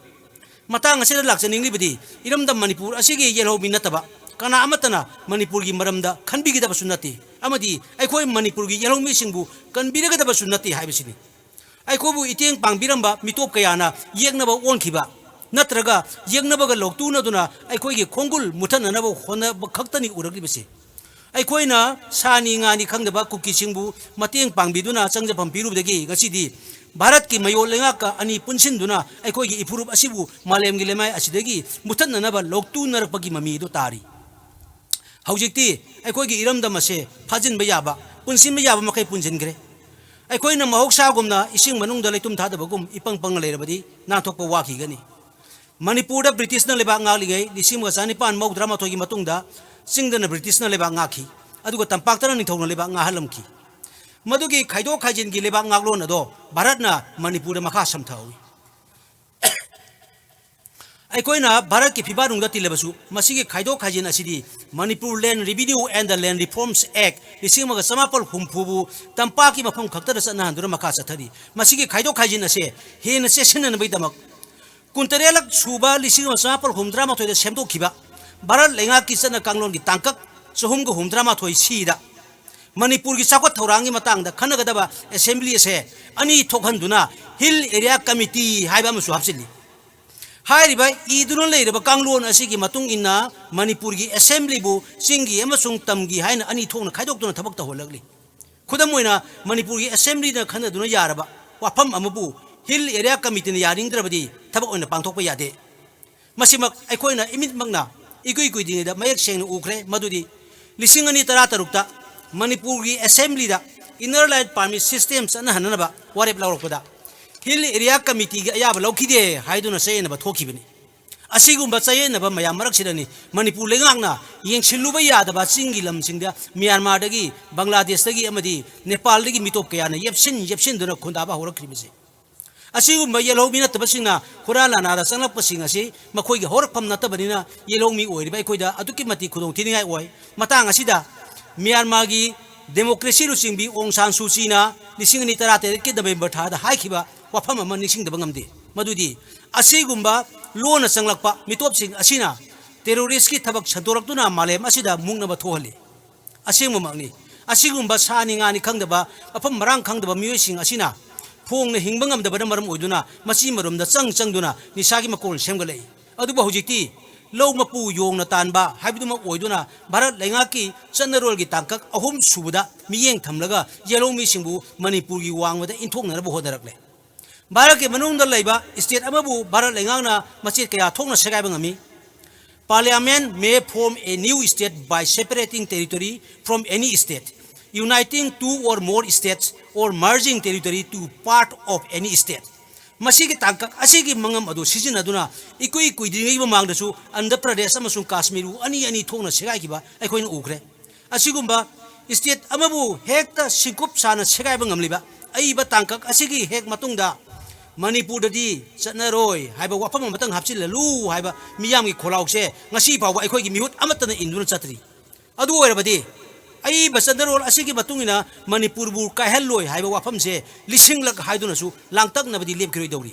ꯃꯇꯥꯡ ꯑꯁꯤꯗ ꯂꯥꯛꯆꯅꯤꯡꯂꯤꯕꯗꯤ ꯏꯔꯝꯗꯝ ꯃꯅꯤꯄꯨꯔ ꯑꯁꯤꯒꯤ ꯌꯦꯜꯍꯧꯃꯤ ꯅꯠꯇꯕ ꯀꯅꯥ ꯑꯃꯠꯇꯅ ꯃꯅꯤꯄꯨꯔꯒꯤ ꯃꯔꯝꯗ ꯈꯟꯕꯤꯒꯗꯕꯁꯨ ꯅꯠꯇꯦ ꯑꯃꯗꯤ ꯑꯩꯈꯣꯏ ꯃꯅꯤꯄꯨꯔꯒꯤ ꯌꯦꯜꯍꯧꯃꯤꯁꯤꯡꯕꯨ ꯀꯟꯕꯤꯔꯒꯗꯕꯁꯨ ꯅꯠꯇꯦ ꯍꯥꯏꯕꯁꯤꯅꯤ꯫ ꯑꯩꯈꯣꯏꯕꯨ ꯏꯇꯦꯡ ꯄꯥꯡꯕꯤꯔꯝꯕ ꯃꯤꯇꯣꯞ ꯀꯌꯥꯅ ꯌꯦꯛꯅꯕ ꯑꯣꯟꯈꯤꯕ ꯅꯠꯇ꯭ꯔꯒ ꯌꯦꯛꯅꯕꯒ ꯂꯧꯇꯨꯅꯗꯨꯅ ꯑꯩꯈꯣꯏꯒꯤ ꯈꯣꯡꯒꯨꯜ ꯃꯨꯊꯠꯅꯅꯕ ꯍꯣꯠꯅꯕ ꯈꯛꯇꯅꯤ ꯎꯔꯛꯂꯤꯕꯁꯤ꯫ ꯑꯩꯈꯣꯏꯅ ꯁꯥꯅꯤ ꯉꯥꯅꯤ ꯈꯪꯗꯕ ꯀꯨꯀꯤꯁꯤꯡꯕꯨ ꯃꯇꯦꯡ ꯄꯥꯡꯕꯤꯗꯨꯅ ꯆꯪꯖꯐꯝ ꯄꯤꯔꯨꯕꯗꯒꯤ ꯉꯁꯤꯗꯤ ꯚꯥꯔꯠꯀꯤ ꯃꯌꯣꯜ ꯂꯩꯉꯥꯛꯀ ꯑꯅꯤ ꯄꯨꯟꯁꯤꯟꯗꯨꯅ ꯑꯩꯈꯣꯏꯒꯤ ꯏꯐꯨꯔꯨꯞ ꯑꯁꯤꯕꯨ ꯃꯥꯂꯦꯝꯒꯤ ꯂꯩꯃꯥꯏ ꯑꯁꯤꯗꯒꯤ ꯃꯨꯊꯠꯅꯅꯕ ꯂꯧꯇꯨꯅꯔꯛꯄꯒꯤ ꯃꯃꯤ ꯑꯗꯨ ꯇꯥꯔꯤ꯫ ꯍꯧꯖꯤꯛꯇꯤ ꯑꯩꯈꯣꯏꯒꯤ ꯏꯔꯝꯗꯝ ꯑꯁꯦ ꯐꯥꯖꯤꯟꯕ ꯌꯥꯕ, ꯄꯨꯟꯁꯤꯟꯕ ꯌꯥꯕ ꯃꯈꯩ ꯄꯨꯟꯁꯤꯟꯈ꯭ꯔꯦ꯫ ꯑꯩꯈꯣꯏꯅ ꯃꯍꯧꯁꯥꯒꯨꯝꯅ ꯏꯁꯤꯡ ꯃꯅꯨꯡꯗ ꯂꯩꯇꯨꯝ ꯊꯥꯗꯕꯒꯨꯝ ꯏꯄꯪ ꯄꯪꯅ ꯂꯩꯔꯕꯗꯤ ꯅꯥꯟꯊꯣꯛꯄ ꯋꯥꯈꯤꯒꯅꯤ꯫ ꯃꯅꯤꯄꯨꯔꯗ ꯕ꯭ꯔꯤꯇꯤꯁꯅ ꯂꯩꯕꯥꯛ ꯉꯥꯛꯂꯤꯉꯩ ꯂꯤꯁꯤꯡ ꯑꯃꯒ ꯆꯥꯅꯤꯄꯥꯟ ꯃꯧꯗ꯭ꯔꯥ ꯃꯥꯊꯣꯏꯒꯤ ꯃꯇꯨꯡꯗ ꯆꯤꯡꯗꯅ ꯕ꯭ꯔꯤꯇꯤꯁꯅ ꯂꯩꯕꯥꯛ ꯉꯥꯛꯈꯤ, ꯑꯗꯨꯒ ꯇꯝꯄꯥꯛꯇꯅ ꯅꯤꯡꯊꯧꯅ ꯂꯩꯕꯥꯛ ꯉꯥꯛꯍꯜꯂꯝꯈꯤ꯫ ꯃꯗꯨꯒꯤ ꯈꯥꯏꯗꯣꯛ ꯈꯥꯏꯖꯤꯟꯒꯤ ꯂꯩꯕꯥꯛ ꯉꯥꯛꯂꯣꯟ ꯑꯗꯣ ꯚꯥꯔꯠꯅ ꯃꯅꯤꯄꯨꯔꯗ ꯃꯈꯥ ꯁꯝꯊꯍꯧꯏ꯫ ꯑꯩꯈꯣꯏꯅ ꯚꯥꯔꯠꯀꯤ ꯐꯤꯕꯥꯛꯅꯨꯡꯗ ꯇꯤꯜꯂꯕꯁꯨ ꯃꯁꯤꯒꯤ ꯈꯥꯏꯗꯣꯛ ꯈꯥꯏꯖꯤꯟ ꯑꯁꯤꯗꯤ Manipur Land Revenue and the Land Reforms Act ꯂꯤꯁꯤꯡ ꯑꯃꯒ ꯆꯃꯥꯄꯜ ꯍꯨꯝꯐꯨꯕꯨ ꯇꯝꯄꯥꯛꯀꯤ ꯃꯐꯝ ꯈꯛꯇꯗ ꯆꯠꯅꯍꯟꯗꯨꯅ ꯃꯈꯥ ꯆꯠꯊꯔꯤ꯫ ꯃꯁꯤꯒꯤ ꯈꯥꯏꯗꯣꯛ ꯈꯥꯏꯖꯤꯟ ꯑꯁꯦ ꯍꯦꯟꯅ ꯆꯦꯠꯁꯤꯟꯅꯅꯕꯒꯤꯗꯃꯛ ꯀꯨꯟꯇꯔꯦꯠꯂꯛ ꯁꯨꯕ ꯂꯤꯁꯤꯡ ꯑꯃ ꯆꯃꯥꯄꯜ ꯍꯨꯝꯗ꯭ꯔꯥ ꯃꯥꯊꯣꯏꯗ ꯁꯦꯝꯗꯣꯛꯈꯤꯕ ꯚꯥꯔꯠ ꯂꯩꯉꯥꯛꯀꯤ ꯆꯠꯅ ꯀꯥꯡꯂꯣꯟꯒꯤ ꯇꯥꯡꯀꯛ ꯆꯍꯨꯝꯒ ꯍꯨꯝꯗ꯭ꯔꯥ ꯃꯥꯊꯣꯏ ꯁꯤꯗ ꯃꯅꯤꯄꯨꯔꯒꯤ ꯆꯥꯎꯈꯠ ꯊꯧꯔꯥꯡꯒꯤ ꯃꯇꯥꯡꯗ ꯈꯟꯅꯒꯗꯕ assembly ꯑꯁꯦ ꯑꯅꯤ ꯊꯣꯛꯍꯟꯗꯨꯅ Hill Area Committee ꯍꯥꯏꯕ ꯑꯃꯁꯨ ꯍꯥꯞꯆꯤꯜꯂꯤ꯫ ꯍꯥꯏꯔꯤꯕ ꯏꯗꯨꯅ ꯂꯩꯔꯕ ꯀꯥꯡꯂꯣꯟ ꯑꯁꯤꯒꯤ ꯃꯇꯨꯡ ꯏꯟꯅ ꯃꯅꯤꯄꯨꯔꯒꯤ assemblyꯕꯨ ꯆꯤꯡꯒꯤ ꯑꯃꯁꯨꯡ ꯇꯝꯒꯤ ꯍꯥꯏꯅ ꯑꯅꯤ ꯊꯣꯛꯅ ꯈꯥꯏꯗꯣꯛꯇꯨꯅ ꯊꯕꯛ ꯇꯧꯍꯜꯂꯛꯂꯤ꯫ ꯈꯨꯗꯝ ꯑꯣꯏꯅ, ꯃꯅꯤꯄꯨꯔꯒꯤ assemblyꯅ ꯈꯟꯅꯗꯨꯅ ꯌꯥꯔꯕ ꯋꯥꯐꯝ ꯑꯃꯕꯨ Hill Area Committeeꯅ ꯌꯥꯅꯤꯡꯗ꯭ꯔꯕꯗꯤ ꯊꯕꯛ ꯑꯣꯏꯅ ꯄꯥꯡꯊꯣꯛꯄ ꯌꯥꯗꯦ꯫ ꯃꯁꯤꯃꯛ ꯑꯩꯈꯣꯏꯅ ꯏꯃꯤꯠꯃꯛꯅ ꯏꯀꯨꯏ ꯀꯨꯏꯗ꯭ꯔꯤꯉꯩꯗ ꯃꯌꯦꯛ ꯁꯦꯡꯅ ꯎꯈ꯭ꯔꯦ, ꯃꯗꯨꯗꯤ ꯂꯤꯁꯤꯡ ꯑꯅꯤ ꯇꯔꯥꯇꯔꯨꯛꯇ ꯃꯅꯤꯄꯨꯔꯒꯤ assemblyꯗ Inner Line Permit System ꯆꯠꯅꯍꯟꯅꯅꯕ ꯋꯥꯔꯦꯞ ꯂꯧꯔꯛꯄꯗ Hill Area Committeeꯒꯤ ꯑꯌꯥꯕ ꯂꯧꯈꯤꯗꯦ ꯍꯥꯏꯗꯨꯅ ꯆꯌꯦꯠꯅꯕ ꯊꯣꯛꯈꯤꯕꯅꯤ꯫ ꯑꯁꯤꯒꯨꯝꯕ ꯆꯌꯦꯠꯅꯕ ꯃꯌꯥꯝ ꯃꯔꯛꯁꯤꯗꯅꯤ ꯃꯅꯤꯄꯨꯔ ꯂꯩꯉꯥꯛꯅ ꯌꯦꯡꯁꯤꯜꯂꯨꯕ ꯌꯥꯗꯕ ꯆꯤꯡꯒꯤ ꯂꯝꯁꯤꯡꯗ ꯃ꯭ꯌꯥꯟꯃꯥꯔꯗꯒꯤ, ꯕꯪꯒ꯭ꯂꯥꯗꯦꯁꯇꯒꯤ ꯑꯃꯗꯤ ꯅꯦꯄꯥꯜꯗꯒꯤ ꯃꯤꯇꯣꯞ ꯀꯌꯥꯅ ꯌꯦꯞꯁꯤꯟ ꯌꯦꯞꯁꯤꯟꯗꯨꯅ ꯈꯨꯟꯗꯥꯕ ꯍꯧꯔꯛꯈ꯭ꯔꯤꯕꯁꯤ꯫ ꯑꯁꯤꯒꯨꯝꯕ ꯌꯦꯜꯍꯧꯃꯤ ꯅꯠꯇꯕꯁꯤꯡꯅ ꯍꯨꯔꯥꯟ ꯂꯥꯟꯅꯥꯗ ꯆꯪꯂꯛꯄꯁꯤꯡ ꯑꯁꯤ ꯃꯈꯣꯏꯒꯤ ꯍꯧꯔꯛꯐꯝ ꯅꯠꯇꯕꯅꯤꯅ ꯌꯦꯜꯍꯧꯃꯤ ꯑꯣꯏꯔꯤꯕ ꯑꯩꯈꯣꯏꯗ ꯑꯗꯨꯛꯀꯤ ꯃꯇꯤꯛ ꯈꯨꯗꯣꯡ ꯊꯤꯅꯤꯡꯉꯥꯏ ꯑꯣꯏ꯫ ꯃꯇꯥꯡ ꯑꯁꯤꯗ ꯃ꯭ꯌꯥꯟꯃꯥꯔꯒꯤ democracy ꯂꯨꯆꯤꯡꯕꯤ ꯑꯣꯡ ꯁꯥꯟ ꯁꯨ ꯆꯤꯅ ꯂꯤꯁꯤꯡ ꯑꯅꯤ ꯇꯔꯥꯇꯔꯦꯠꯀꯤ ꯅꯕꯦꯝꯕꯔ ꯊꯥꯗ ꯍꯥꯏꯈꯤꯕ ꯋꯥꯐꯝ ꯑꯃ ꯅꯤꯡꯁꯤꯡꯗꯕ ꯉꯝꯗꯦ, ꯃꯗꯨꯗꯤ ꯑꯁꯤꯒꯨꯝꯕ ꯂꯣꯟꯅ ꯆꯪꯂꯛꯄ ꯃꯤꯇꯣꯞꯁꯤꯡ ꯑꯁꯤꯅ terroristꯀꯤ ꯊꯕꯛ ꯁꯟꯗꯣꯔꯛꯇꯨꯅ ꯃꯥꯂꯦꯝ ꯑꯁꯤꯗ ꯃꯨꯛꯅꯕ ꯊꯣꯛꯍꯜꯂꯤ꯫ ꯑꯁꯦꯡꯕꯃꯛꯅꯤ꯫ ꯑꯁꯤꯒꯨꯝꯕ ꯁꯥꯅꯤ ꯉꯥꯅꯤ ꯈꯪꯗꯕ, ꯃꯐꯝ ꯃꯔꯥꯡ ꯈꯪꯗꯕ ꯃꯤꯑꯣꯏꯁꯤꯡ ꯑꯁꯤꯅ ꯐꯣꯡꯅ ꯍꯤꯡꯕ ꯉꯝꯗꯕꯅ ꯃꯔꯝ ꯑꯣꯏꯗꯨꯅ ꯃꯆꯤ ꯃꯔꯨꯝꯗ ꯆꯪ ꯆꯪꯗꯨꯅ ꯅꯤꯁꯥꯒꯤ ꯃꯀꯣꯜ ꯁꯦꯝꯒꯠꯂꯛꯏ꯫ ꯑꯗꯨꯕꯨ ꯍꯧꯖꯤꯛꯇꯤ ꯂꯧ ꯃꯄꯨ ꯌꯣꯡꯅ ꯇꯥꯟꯕ ꯍꯥꯏꯕꯗꯨꯃꯛ ꯑꯣꯏꯗꯨꯅ ꯚꯥꯔꯠ ꯂꯩꯉꯥꯛꯀꯤ ꯆꯠꯅꯔꯣꯜꯒꯤ ꯇꯥꯡꯀꯛ ꯑꯍꯨꯝ ꯁꯨꯕꯗ ꯃꯤꯠꯌꯦꯡ ꯊꯝꯂꯒ ꯌꯦꯜꯍꯧꯃꯤꯁꯤꯡꯕꯨ ꯃꯅꯤꯄꯨꯔꯒꯤ ꯋꯥꯡꯃꯗ ꯏꯟꯊꯣꯛꯅꯅꯕ ꯍꯣꯠꯅꯔꯛꯂꯦ꯫ ꯚꯥꯔꯠꯀꯤ ꯃꯅꯨꯡꯗ ꯂꯩꯕ state ꯑꯃꯕꯨ ꯚꯥꯔꯠ ꯂꯩꯉꯥꯛꯅ ꯃꯆꯦꯠ ꯀꯌꯥ ꯊꯣꯛꯅ ꯁꯦꯒꯥꯏꯕ ꯉꯝꯃꯤ꯫ Parliament may form a new state by separating territory from any state, uniting two or more states, or merging territory to part of any state. ꯃꯁꯤꯒꯤ ꯇꯥꯡꯀꯛ ꯑꯁꯤꯒꯤ ꯃꯉꯝ ꯑꯗꯨ ꯁꯤꯖꯤꯟꯅꯗꯨꯅ ꯏꯀꯨꯏ ꯀꯨꯏꯗ꯭ꯔꯤꯉꯩ ꯃꯃꯥꯡꯗꯁꯨ ꯑꯟꯙ꯭ꯔ ꯄ꯭ꯔꯗꯦꯁ ꯑꯃꯁꯨꯡ ꯀꯥꯁꯃꯤꯔꯕꯨ ꯑꯅꯤ ꯑꯅꯤ ꯊꯣꯛꯅ ꯁꯦꯒꯥꯏꯈꯤꯕ ꯑꯩꯈꯣꯏꯅ ꯎꯈ꯭ꯔꯦ꯫ ꯑꯁꯤꯒꯨꯝꯕ state ꯑꯃꯕꯨ ꯍꯦꯛꯇ ꯁꯤꯡꯀꯨꯞ ꯁꯥꯅ ꯁꯦꯒꯥꯏꯕ ꯉꯝꯂꯤꯕ ꯑꯏꯕ ꯇꯥꯡꯀꯛ ꯑꯁꯤꯒꯤ ꯍꯦꯛ ꯃꯇꯨꯡꯗ ꯃꯅꯤꯄꯨꯔꯗꯗꯤ ꯆꯠꯅꯔꯣꯏ ꯍꯥꯏꯕ ꯋꯥꯐꯝ ꯑꯃꯇꯪ ꯍꯥꯞꯆꯤꯜꯂꯜꯂꯨ ꯍꯥꯏꯕ ꯃꯤꯌꯥꯝꯒꯤ ꯈꯣꯜꯂꯥꯎꯁꯦ ꯉꯁꯤ ꯐꯥꯎꯕ ꯑꯩꯈꯣꯏꯒꯤ ꯃꯤꯍꯨꯠ ꯑꯃꯠꯇꯅ ꯏꯟꯗꯨꯅ ꯆꯠꯇ꯭ꯔꯤ꯫ ꯑꯗꯨ ꯑꯣꯏꯔꯕꯗꯤ ꯑꯏꯕ ꯆꯠꯅꯔꯣꯜ ꯑꯁꯤꯒꯤ ꯃꯇꯨꯡ ꯏꯟꯅ ꯃꯅꯤꯄꯨꯔꯕꯨ ꯀꯥꯏꯍꯜꯂꯣꯏ ꯍꯥꯏꯕ ꯋꯥꯐꯝꯁꯦ ꯂꯤꯁꯤꯡꯂꯛ ꯍꯥꯏꯗꯨꯅꯁꯨ ꯂꯥꯡꯇꯛꯅꯕꯗꯤ ꯂꯦꯞꯈꯤꯔꯣꯏꯗꯧꯔꯤ꯫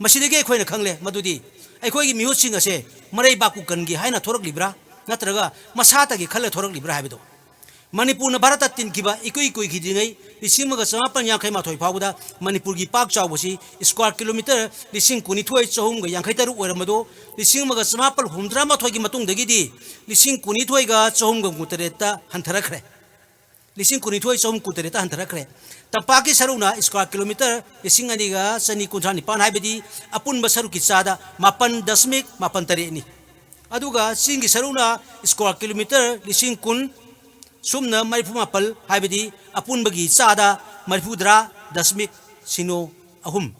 ꯃꯁꯤꯗꯒꯤ ꯑꯩꯈꯣꯏꯅ ꯈꯪꯂꯦ ꯃꯗꯨꯗꯤ ꯑꯩꯈꯣꯏꯒꯤ ꯃꯤꯍꯨꯠꯁꯤꯡ ꯑꯁꯦ ꯃꯔꯩꯕꯥꯛꯄꯨ ꯀꯟꯒꯦ ꯍꯥꯏꯅ ꯊꯣꯔꯛꯂꯤꯕ꯭ꯔꯥ ꯅꯠꯇ꯭ꯔꯒ ꯃꯁꯥꯇꯒꯤ ꯈꯜꯂ ꯊꯣꯔꯛꯂꯤꯕ꯭ꯔꯥ ꯍꯥꯏꯕꯗꯣ꯫ ꯃꯅꯤꯄꯨꯔꯅ ꯚꯥꯔꯠꯇ ꯇꯤꯟꯈꯤꯕ ꯏꯀꯨꯏ ꯀꯨꯏꯈꯤꯗ꯭ꯔꯤꯉꯩ ꯂꯤꯁꯤꯡ ꯑꯃꯒ ꯆꯃꯥꯄꯟ ꯌꯥꯡꯈꯩ ꯃꯥꯊꯣꯏ ꯐꯥꯎꯕꯗ ꯃꯅꯤꯄꯨꯔꯒꯤ ꯄꯥꯛ ꯆꯥꯎꯕꯁꯤ square kilometre ꯂꯤꯁꯤꯡ ꯀꯨꯟꯅꯤꯊꯣꯏ ꯆꯍꯨꯝꯒ ꯌꯥꯡꯈꯩ ꯇꯔꯨꯛ ꯑꯣꯏꯔꯝꯕꯗꯨ ꯂꯤꯁꯤꯡ ꯑꯃꯒ ꯆꯃꯥꯄꯟ ꯍꯨꯝꯐꯨꯇꯔꯥ ꯃꯥꯊꯣꯏꯒꯤ ꯃꯇꯨꯡꯗꯒꯤꯗꯤ ꯂꯤꯁꯤꯡ ꯀꯨꯟꯅꯤꯊꯣꯏꯒ ꯆꯍꯨꯝꯒ ꯍꯨꯝꯐꯨꯇꯔꯦꯠꯇ ꯍꯟꯊꯔꯛꯈ꯭ꯔꯦ꯫ ꯂꯤꯁꯤꯡ ꯀꯨꯟꯅꯤꯊꯣꯏ ꯆꯍꯨꯝ ꯀꯨꯟꯇꯔꯦꯠꯇ ꯍꯟꯊꯔꯛꯈ꯭ꯔꯦ꯫ ꯇꯝꯄꯥꯛꯀꯤ ꯁꯔꯨꯛꯅ square kilometre ꯂꯤꯁꯤꯡ ꯑꯅꯤꯒ ꯆꯅꯤ ꯀꯨꯟꯊ꯭ꯔꯥ ꯅꯤꯄꯥꯟ, ꯍꯥꯏꯕꯗꯤ ꯑꯄꯨꯟꯕ ꯁꯔꯨꯛꯀꯤ ꯆꯥꯗ ꯃꯥꯄꯟ ꯗꯁꯃꯤꯛ ꯃꯥꯄꯟ ꯇꯔꯦꯠꯅꯤ꯫ ꯑꯗꯨꯒ ꯆꯤꯡꯒꯤ ꯁꯔꯨꯛꯅ square kilometre ꯂꯤꯁꯤꯡ ꯀꯨꯟ, ꯁꯨꯞꯅ ꯃꯔꯤꯐꯨ ꯃꯥꯄꯜ, ꯍꯥꯏꯕꯗꯤ ꯑꯄꯨꯟꯕꯒꯤ ꯆꯥꯗ ꯃꯔꯤꯐꯨꯇꯔꯥ ꯗꯁꯃꯤꯛ ꯁꯤꯅꯣ ꯑꯍꯨꯝ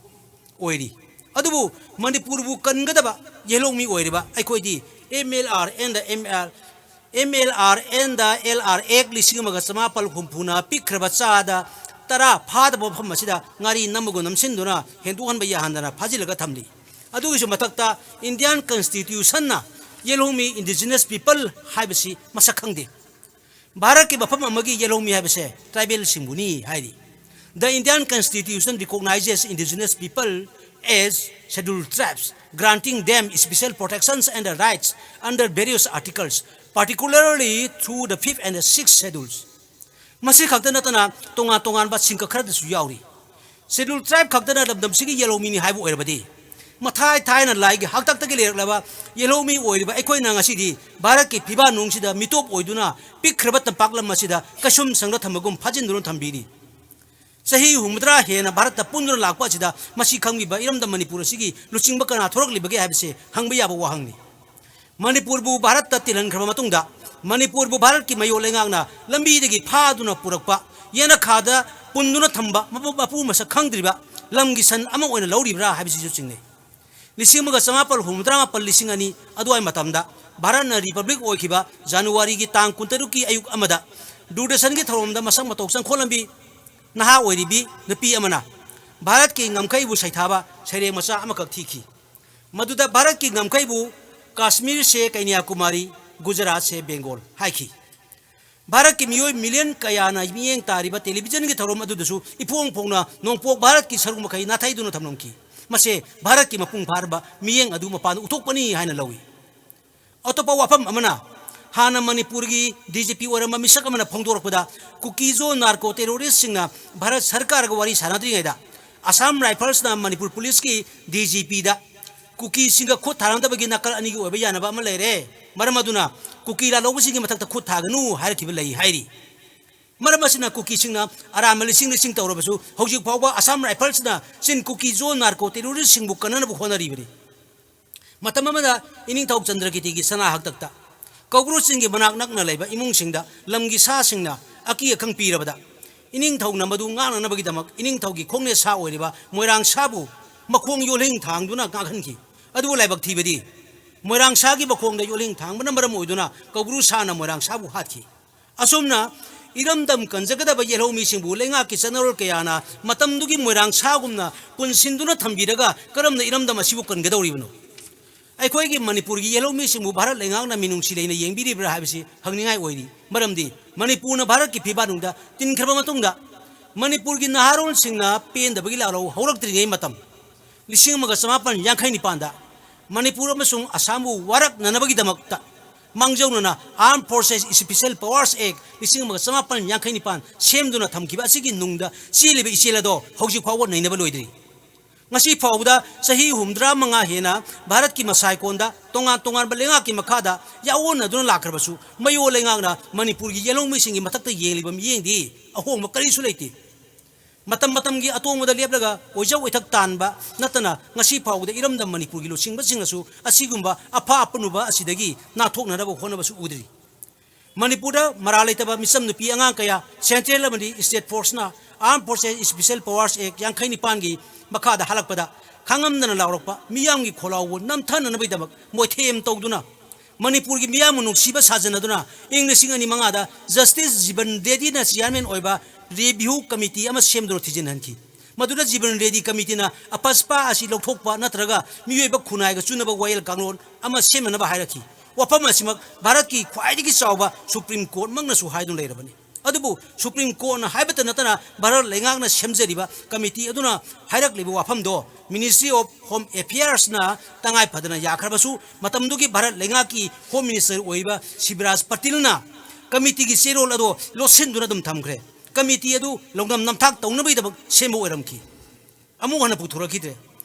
ꯑꯣꯏꯔꯤ꯫ ꯑꯗꯨꯕꯨ ꯃꯅꯤꯄꯨꯔꯕꯨ ꯀꯟꯒꯗꯕ ꯌꯦꯜꯍꯧꯃꯤ ꯑꯣꯏꯔꯤꯕ ꯑꯩꯈꯣꯏꯗꯤ M L R and the M L, M L R and the L R Act ꯂꯤꯁꯤꯡ ꯑꯃꯒ ꯆꯃꯥꯄꯜ ꯍꯨꯝꯐꯨꯅ ꯄꯤꯛꯈ꯭ꯔꯕ ꯆꯥꯗ ꯇꯔꯥ ꯐꯥꯗꯕ ꯃꯐꯝ ꯑꯁꯤꯗ ꯉꯥꯔꯤ ꯅꯝꯃꯒꯨꯝ ꯅꯝꯁꯤꯟꯗꯨꯅ ꯍꯦꯟꯗꯣꯛꯍꯟꯕ ꯌꯥꯍꯟꯗꯅ ꯐꯥꯖꯤꯜꯂꯒ ꯊꯝꯂꯤ꯫ ꯑꯗꯨꯒꯤꯁꯨ ꯃꯊꯛꯇ Indian Constitutionꯅ ꯌꯦꯜꯍꯧꯃꯤ indigenous people ꯍꯥꯏꯕꯁꯤ ꯃꯁꯛ ꯈꯪꯗꯦ꯫ ꯚꯥꯔꯠꯀꯤ ꯃꯐꯝ ꯑꯃꯒꯤ ꯌꯦꯜꯍꯧꯃꯤ ꯍꯥꯏꯕꯁꯦ tribalꯁꯤꯡꯕꯨꯅꯤ ꯍꯥꯏꯔꯤ꯫ The Indian Constitution recognizes indigenous people as scheduled tribes, granting them special protections and rights under various articles, particularly through the fifth and the sixth schedules. ꯃꯁꯤ ꯈꯛꯇ ꯅꯠꯇꯅ ꯇꯣꯉꯥꯟ ꯇꯣꯉꯥꯟꯕ ꯁꯤꯡꯀ ꯈꯔꯗꯁꯨ ꯌꯥꯎꯔꯤ꯫ Scheduled tribe ꯈꯛꯇꯅ ꯂꯝꯗꯝꯁꯤꯒꯤ ꯌꯦꯜꯍꯧꯃꯤꯅꯤ ꯍꯥꯏꯕ ꯑꯣꯏꯔꯕꯗꯤ, ꯃꯊꯥꯏ ꯊꯥꯏꯅ ꯂꯥꯏꯒꯤ ꯍꯥꯛꯇꯛꯇꯒꯤ ꯂꯩꯔꯛꯂꯕ ꯌꯦꯜꯍꯧꯃꯤ ꯑꯣꯏꯔꯤꯕ ꯑꯩꯈꯣꯏꯅ ꯉꯁꯤꯗꯤ ꯚꯥꯔꯠꯀꯤ ꯐꯤꯕꯥ ꯅꯨꯡꯁꯤꯗ ꯃꯤꯇꯣꯞ ꯑꯣꯏꯗꯨꯅ ꯄꯤꯛꯈ꯭ꯔꯕ ꯇꯝꯄꯥꯛ ꯂꯝ ꯑꯁꯤꯗ ꯀꯩꯁꯨꯝ ꯁꯪꯗ ꯊꯝꯕꯒꯨꯝ ꯐꯥꯖꯤꯟꯗꯨꯅ ꯊꯝꯕꯤꯔꯤ꯫ ꯆꯍꯤ ꯍꯨꯝꯐꯨꯇꯔꯥ ꯍꯦꯟꯅ ꯚꯥꯔꯠꯇ ꯄꯨꯟꯗꯨꯅ ꯂꯥꯛꯄ ꯑꯁꯤꯗ ꯃꯁꯤ ꯈꯪꯕꯤꯕ ꯏꯔꯝꯗꯝ ꯃꯅꯤꯄꯨꯔ ꯑꯁꯤꯒꯤ ꯂꯨꯆꯤꯡꯕ ꯀꯅꯥ ꯊꯣꯔꯛꯂꯤꯕꯒꯦ ꯍꯥꯏꯕꯁꯦ ꯍꯪꯕ ꯌꯥꯕ ꯋꯥꯍꯪꯅꯤ꯫ ꯃꯅꯤꯄꯨꯔꯕꯨ ꯚꯥꯔꯠꯇ ꯇꯤꯜꯍꯟꯈ꯭ꯔꯕ ꯃꯇꯨꯡꯗ, ꯃꯅꯤꯄꯨꯔꯕꯨ ꯚꯥꯔꯠꯀꯤ ꯃꯌꯣꯜ ꯂꯩꯉꯥꯛꯅ ꯂꯝꯕꯤꯗꯒꯤ ꯐꯥꯗꯨꯅ ꯄꯨꯔꯛꯄ, ꯌꯦꯅꯈꯥꯗ ꯄꯨꯟꯗꯨꯅ ꯊꯝꯕ ꯃꯄꯨ, ꯃꯄꯨ ꯃꯁꯛ ꯈꯪꯗ꯭ꯔꯤꯕ ꯂꯝꯒꯤ ꯁꯟ ꯑꯃ ꯑꯣꯏꯅ ꯂꯧꯔꯤꯕ꯭ꯔꯥ ꯍꯥꯏꯕꯁꯤꯁꯨ ꯆꯤꯡꯅꯩ꯫ ꯂꯤꯁꯤꯡ ꯑꯃꯒ ꯆꯃꯥꯄꯜ ꯍꯨꯝꯐꯨꯇꯔꯥ ꯃꯥꯄꯜ, ꯂꯤꯁꯤꯡ ꯑꯅꯤ ꯑꯗꯨꯋꯥꯏ ꯃꯇꯝꯗ ꯚꯥꯔꯠꯅ republic ꯑꯣꯏꯈꯤꯕ ꯖꯅꯋꯥꯔꯤꯒꯤ ꯇꯥꯡ ꯀꯨꯟꯇꯔꯨꯛꯀꯤ ꯑꯌꯨꯛ ꯑꯃꯗ ꯗꯨꯔꯗꯔꯁꯟꯒꯤ ꯊꯧꯔꯝꯗ ꯃꯁꯛ ꯃꯇꯧ ꯆꯪꯈꯣꯜꯂꯝꯕꯤ ꯅꯍꯥ ꯑꯣꯏꯔꯤꯕꯤ ꯅꯨꯄꯤ ꯑꯃꯅ ꯚꯥꯔꯠꯀꯤ ꯉꯝꯈꯩꯕꯨ ꯁꯩꯊꯥꯕ ꯁꯩꯔꯦꯡ ꯃꯆꯥ ꯑꯃꯈꯛ ꯊꯤꯈꯤ꯫ ꯃꯗꯨꯗ ꯚꯥꯔꯠꯀꯤ ꯉꯝꯈꯩꯕꯨ "ꯀꯥꯁꯃꯤꯔ ꯁꯦ ꯀꯩꯅ꯭ꯌꯥꯀꯨꯃꯥꯔꯤ, ꯒꯨꯖꯔꯥꯠ ꯁꯦ ꯕꯦꯡꯒꯣꯜ" ꯍꯥꯏꯈꯤ꯫ ꯚꯥꯔꯠꯀꯤ ꯃꯤꯑꯣꯏ ꯃꯤꯂꯤꯌꯟ ꯀꯌꯥꯅ ꯃꯤꯠꯌꯦꯡ ꯇꯥꯔꯤꯕ ꯇꯦꯂꯤꯚꯤꯖꯟꯒꯤ ꯊꯧꯔꯝ ꯑꯗꯨꯗꯁꯨ ꯏꯐꯣꯡ ꯐꯣꯡꯅ ꯅꯣꯡꯄꯣꯛ ꯚꯥꯔꯠꯀꯤ ꯁꯔꯨꯛ ꯃꯈꯩ ꯅꯥꯊꯩꯗꯨꯅ ꯊꯝꯂꯝꯈꯤ꯫ ꯃꯁꯦ ꯚꯥꯔꯠꯀꯤ ꯃꯄꯨꯡ ꯐꯥꯔꯕ ꯃꯤꯠꯌꯦꯡ ꯑꯗꯨ ꯃꯄꯥꯟꯗ ꯎꯠꯊꯣꯛꯄꯅꯤ ꯍꯥꯏꯅ ꯂꯧꯏ꯫ ꯑꯇꯣꯞꯄ ꯋꯥꯐꯝ ꯑꯃꯅ, ꯍꯥꯟꯅ ꯃꯅꯤꯄꯨꯔꯒꯤ ꯗꯤ ꯖꯤ ꯄꯤ ꯑꯣꯏꯔꯝꯕ ꯃꯤꯁꯛ ꯑꯃꯅ ꯐꯣꯡꯗꯣꯔꯛꯄꯗ, ꯀꯨꯀꯤꯖꯣ ꯅꯥꯔꯀꯣ ꯇꯦꯔꯣꯔꯤꯁꯁꯤꯡꯅ ꯚꯥꯔꯠ ꯁꯔꯀꯥꯔꯒ ꯋꯥꯔꯤ ꯁꯥꯟꯅꯗ꯭ꯔꯤꯉꯩꯗ ꯑꯁꯥꯝ ꯔꯥꯏꯐꯜꯁꯅ ꯃꯅꯤꯄꯨꯔ ꯄꯨꯂꯤꯁꯀꯤ ꯗꯤ ꯖꯤ ꯄꯤꯗ ꯀꯨꯀꯤꯁꯤꯡꯒ ꯈꯨꯠ ꯊꯥꯔꯝꯗꯕꯒꯤ ꯅꯥꯀꯜ ꯑꯅꯤꯒꯤ ꯑꯣꯏꯕ ꯌꯥꯅꯕ ꯑꯃ ꯂꯩꯔꯦ, ꯃꯔꯝ ꯑꯗꯨꯅ ꯀꯨꯀꯤ ꯂꯥꯜꯍꯧꯕꯁꯤꯡꯒꯤ ꯃꯊꯛꯇ ꯈꯨꯠ ꯊꯥꯒꯅꯨ ꯍꯥꯏꯔꯛꯈꯤꯕ ꯂꯩ ꯍꯥꯏꯔꯤ꯫ ꯃꯔꯝ ꯑꯁꯤꯅ ꯀꯨꯀꯤꯁꯤꯡꯅ ꯑꯔꯥꯟꯕ ꯂꯤꯁꯤꯡ ꯂꯤꯁꯤꯡ ꯇꯧꯔꯕꯁꯨ, ꯍꯧꯖꯤꯛ ꯐꯥꯎꯕ ꯑꯁꯥꯝ ꯔꯥꯏꯐꯜꯁꯅ ꯆꯤꯟ ꯀꯨꯀꯤꯖꯣ ꯅꯥꯔꯀꯣ ꯇꯦꯔꯣꯔꯤꯁꯁꯤꯡꯕꯨ ꯀꯟꯅꯅꯕ ꯍꯣꯠꯅꯔꯤꯕꯅꯤ꯫ ꯃꯇꯝ ꯑꯃꯗ ꯏꯅꯤꯡꯊꯧ ꯆꯟꯗ꯭ꯔꯀꯤꯇꯤꯒꯤ ꯁꯅꯥ ꯍꯥꯛꯇꯛꯇ ꯀꯧꯕ꯭ꯔꯨ ꯆꯤꯡꯒꯤ ꯃꯅꯥꯛ ꯅꯛꯅ ꯂꯩꯕ ꯏꯃꯨꯡꯁꯤꯡꯗ ꯂꯝꯒꯤ ꯁꯥꯁꯤꯡꯅ ꯑꯀꯤ ꯑꯈꯪ ꯄꯤꯔꯕꯗ, ꯏꯅꯤꯡꯊꯧꯅ ꯃꯗꯨ ꯉꯥꯛꯅꯅꯕꯒꯤꯗꯃꯛ ꯏꯅꯤꯡꯊꯧꯒꯤ ꯈꯣꯡꯅꯦ ꯁꯥ ꯑꯣꯏꯔꯤꯕ ꯃꯣꯏꯔꯥꯡ ꯁꯥꯕꯨ ꯃꯈꯣꯡ ꯌꯣꯜꯍꯤꯡ ꯊꯥꯡꯗꯨꯅ ꯉꯥꯛꯍꯟꯈꯤ꯫ ꯑꯗꯨꯕꯨ ꯂꯥꯏꯕꯛ ꯊꯤꯕꯗꯤ, ꯃꯣꯏꯔꯥꯡ ꯁꯥꯒꯤ ꯃꯈꯣꯡꯗ ꯌꯣꯜꯍꯤꯡ ꯊꯥꯡꯕꯅ ꯃꯔꯝ ꯑꯣꯏꯗꯨꯅ ꯀꯧꯕ꯭ꯔꯨ ꯁꯥꯅ ꯃꯣꯏꯔꯥꯡ ꯁꯥꯕꯨ ꯍꯥꯠꯈꯤ꯫ ꯑꯁꯨꯝꯅ ꯏꯔꯝꯗꯝ ꯀꯟꯖꯒꯗꯕ ꯌꯦꯜꯍꯧ ꯃꯤꯁꯤꯡꯕꯨ ꯂꯩꯉꯥꯛꯀꯤ ꯆꯠꯅꯔꯣꯜ ꯀꯌꯥꯅ ꯃꯇꯝꯗꯨꯒꯤ ꯃꯣꯏꯔꯥꯡ ꯁꯥꯒꯨꯝꯅ ꯄꯨꯟꯁꯤꯟꯗꯨꯅ ꯊꯝꯕꯤꯔꯒ ꯀꯔꯝꯅ ꯏꯔꯝꯗꯝ ꯑꯁꯤꯕꯨ ꯀꯟꯒꯗꯧꯔꯤꯕꯅꯣ? ꯑꯩꯈꯣꯏꯒꯤ ꯃꯅꯤꯄꯨꯔꯒꯤ ꯌꯦꯜꯍꯧ ꯃꯤꯁꯤꯡꯕꯨ ꯚꯥꯔꯠ ꯂꯩꯉꯥꯛꯅ ꯃꯤꯅꯨꯡꯁꯤ ꯂꯩꯅ ꯌꯦꯡꯕꯤꯔꯤꯕ꯭ꯔꯥ ꯍꯥꯏꯕꯁꯤ ꯍꯪꯅꯤꯡꯉꯥꯏ ꯑꯣꯏꯔꯤ꯫ ꯃꯔꯝꯗꯤ ꯃꯅꯤꯄꯨꯔꯅ ꯚꯥꯔꯠꯀꯤ ꯐꯤꯕꯥꯛꯅꯨꯡꯗ ꯇꯤꯟꯈ꯭ꯔꯕ ꯃꯇꯨꯡꯗ ꯃꯅꯤꯄꯨꯔꯒꯤ ꯅꯍꯥꯔꯣꯜꯁꯤꯡꯅ ꯄꯦꯟꯗꯕꯒꯤ ꯂꯥꯜꯍꯧ ꯍꯧꯔꯛꯇ꯭ꯔꯤꯉꯩ ꯃꯇꯝ, ꯂꯤꯁꯤꯡ ꯑꯃꯒ ꯆꯃꯥꯄꯟ ꯌꯥꯡꯈꯩ ꯅꯤꯄꯥꯟꯗ ꯃꯅꯤꯄꯨꯔ ꯑꯃꯁꯨꯡ ꯑꯁꯥꯝꯕꯨ ꯋꯥꯔꯛꯅꯅꯕꯒꯤꯗꯃꯛꯇ ꯃꯥꯡꯖꯧꯅꯅ Armed Forces Special Powers Act ꯂꯤꯁꯤꯡ ꯑꯃꯒ ꯆꯃꯥꯄꯟ ꯌꯥꯡꯈꯩ ꯅꯤꯄꯥꯟ ꯁꯦꯝꯗꯨꯅ ꯊꯝꯈꯤꯕ ꯑꯁꯤꯒꯤ ꯅꯨꯡꯗ ꯆꯦꯜꯂꯤꯕ ꯏꯆꯦꯜ ꯑꯗꯣ ꯍꯧꯖꯤꯛ ꯐꯥꯎꯕ ꯅꯩꯅꯕ ꯂꯣꯏꯗ꯭ꯔꯤ꯫ ꯉꯁꯤ ꯐꯥꯎꯕꯗ ꯆꯍꯤ ꯍꯨꯝꯗ꯭ꯔꯥ ꯃꯉꯥ ꯍꯦꯟꯅ ꯚꯥꯔꯠꯀꯤ ꯃꯁꯥꯏꯀꯣꯟꯗ ꯇꯣꯉꯥꯟ ꯇꯣꯉꯥꯟꯕ ꯂꯩꯉꯥꯛꯀꯤ ꯃꯈꯥꯗ ꯌꯥꯑꯣꯟꯅꯗꯨꯅ ꯂꯥꯛꯈ꯭ꯔꯕꯁꯨ, ꯃꯌꯣꯜ ꯂꯩꯉꯥꯛꯅ ꯃꯅꯤꯄꯨꯔꯒꯤ ꯌꯦꯜꯍꯧꯃꯤꯁꯤꯡꯒꯤ ꯃꯊꯛꯇ ꯌꯦꯡꯂꯤꯕ ꯃꯤꯠꯌꯦꯡꯗꯤ ꯑꯍꯣꯡꯕ ꯀꯔꯤꯁꯨ ꯂꯩꯇꯦ꯫ ꯃꯇꯝ ꯃꯇꯝꯒꯤ ꯑꯇꯣꯡꯕꯗ ꯂꯦꯞꯂꯒ ꯑꯣꯏꯖ ꯑꯣꯏꯊꯛ ꯇꯥꯟꯕ ꯅꯠꯇꯅ ꯉꯁꯤ ꯐꯥꯎꯕꯗ ꯏꯔꯝꯗꯝ ꯃꯅꯤꯄꯨꯔꯒꯤ ꯂꯨꯆꯤꯡꯕꯁꯤꯡꯅꯁꯨ ꯑꯁꯤꯒꯨꯝꯕ ꯑꯐ ꯑꯄꯨꯟꯕ ꯑꯁꯤꯗꯒꯤ ꯅꯥꯊꯣꯛꯅꯅꯕ ꯍꯣꯠꯅꯕꯁꯨ ꯎꯗ꯭ꯔꯤ꯫ ꯃꯅꯤꯄꯨꯔꯗ ꯃꯔꯥꯜ ꯂꯩꯇꯕ ꯃꯤꯆꯝ ꯅꯨꯄꯤ ꯑꯉꯥꯡ ꯀꯌꯥ central ꯑꯃꯗꯤ state forceꯅ Armed Forces Special Powers Act ꯌꯥꯡꯈꯩ ꯅꯤꯄꯥꯟꯒꯤ ꯃꯈꯥꯗ ꯍꯜꯂꯛꯄꯗ ꯈꯥꯡꯉꯝꯗꯅ ꯂꯥꯎꯔꯛꯄ ꯃꯤꯌꯥꯝꯒꯤ ꯈꯣꯜꯂꯥꯎꯕꯨ ꯅꯝꯊꯅꯅꯕꯒꯤꯗꯃꯛ ꯃꯣꯏꯊꯦꯝ ꯇꯧꯗꯨꯅ ꯃꯅꯤꯄꯨꯔꯒꯤ ꯃꯤꯌꯥꯝꯕꯨ ꯅꯨꯡꯁꯤꯕ ꯁꯥꯖꯟꯅꯗꯨꯅ ꯏꯪ ꯂꯤꯁꯤꯡ ꯑꯅꯤ ꯃꯉꯥꯗ Justice ꯖꯤꯕꯟ ꯔꯦꯗꯤꯅ chairman ꯑꯣꯏꯕ review committee ꯑꯃ ꯁꯦꯝꯗꯨꯅ ꯊꯤꯖꯤꯟꯍꯟꯈꯤ꯫ ꯃꯗꯨꯗ ꯖꯤꯕꯟ ꯔꯦꯗꯤ committeeꯅ ꯑꯄꯁꯄꯥ ꯑꯁꯤ ꯂꯧꯊꯣꯛꯄ ꯅꯠꯇ꯭ꯔꯒ ꯃꯤꯑꯣꯏꯕ ꯈꯨꯟꯅꯥꯏꯒ ꯆꯨꯅꯕ ꯋꯥꯌꯦꯜ ꯀꯥꯡꯂꯣꯟ ꯑꯃ ꯁꯦꯝꯅꯅꯕ ꯍꯥꯏꯔꯛꯈꯤ꯫ ꯋꯥꯐꯝ ꯑꯁꯤꯃꯛ ꯚꯥꯔꯠꯀꯤ ꯈ꯭ꯋꯥꯏꯗꯒꯤ ꯆꯥꯎꯕ Supreme Courtꯃꯛꯅꯁꯨ ꯍꯥꯏꯗꯨꯅ ꯂꯩꯔꯕꯅꯤ꯫ ꯑꯗꯨꯕꯨ ꯁꯨꯄ꯭ꯔꯤꯝ ꯀꯣꯔꯠꯅ ꯍꯥꯏꯕꯇ ꯅꯠꯇꯅ ꯚꯥꯔꯠ ꯂꯩꯉꯥꯛꯅ ꯁꯦꯝꯖꯔꯤꯕ ꯀꯃꯤꯇꯤ ꯑꯗꯨꯅ ꯍꯥꯏꯔꯛꯂꯤꯕ ꯋꯥꯐꯝꯗꯣ Ministry of Home Affairsꯅ ꯇꯉꯥꯏ ꯐꯗꯅ ꯌꯥꯈ꯭ꯔꯕꯁꯨ, ꯃꯇꯝꯗꯨꯒꯤ ꯚꯥꯔꯠ ꯂꯩꯉꯥꯛꯀꯤ ꯍꯣꯝ ꯃꯤꯅꯤꯁꯇꯔ ꯑꯣꯏꯔꯤꯕ ꯁꯤꯕꯔꯥꯖ ꯄꯇꯤꯜꯅ ꯀꯃꯤꯇꯤꯒꯤ ꯆꯦꯔꯣꯜ ꯑꯗꯣ ꯂꯣꯠꯁꯤꯟꯗꯨꯅ ꯑꯗꯨꯝ ꯊꯝꯈ꯭ꯔꯦ꯫ ꯀꯃꯤꯇꯤ ꯑꯗꯨ ꯂꯧꯅꯝ ꯅꯝꯊꯥꯛ ꯇꯧꯅꯕꯒꯤꯗꯃꯛ ꯁꯦꯝꯕ ꯑꯣꯏꯔꯝꯈꯤ꯫ ꯑꯃꯨꯛ ꯍꯟꯅ ꯄꯨꯊꯣꯔꯛꯈꯤꯗ꯭ꯔꯦ꯫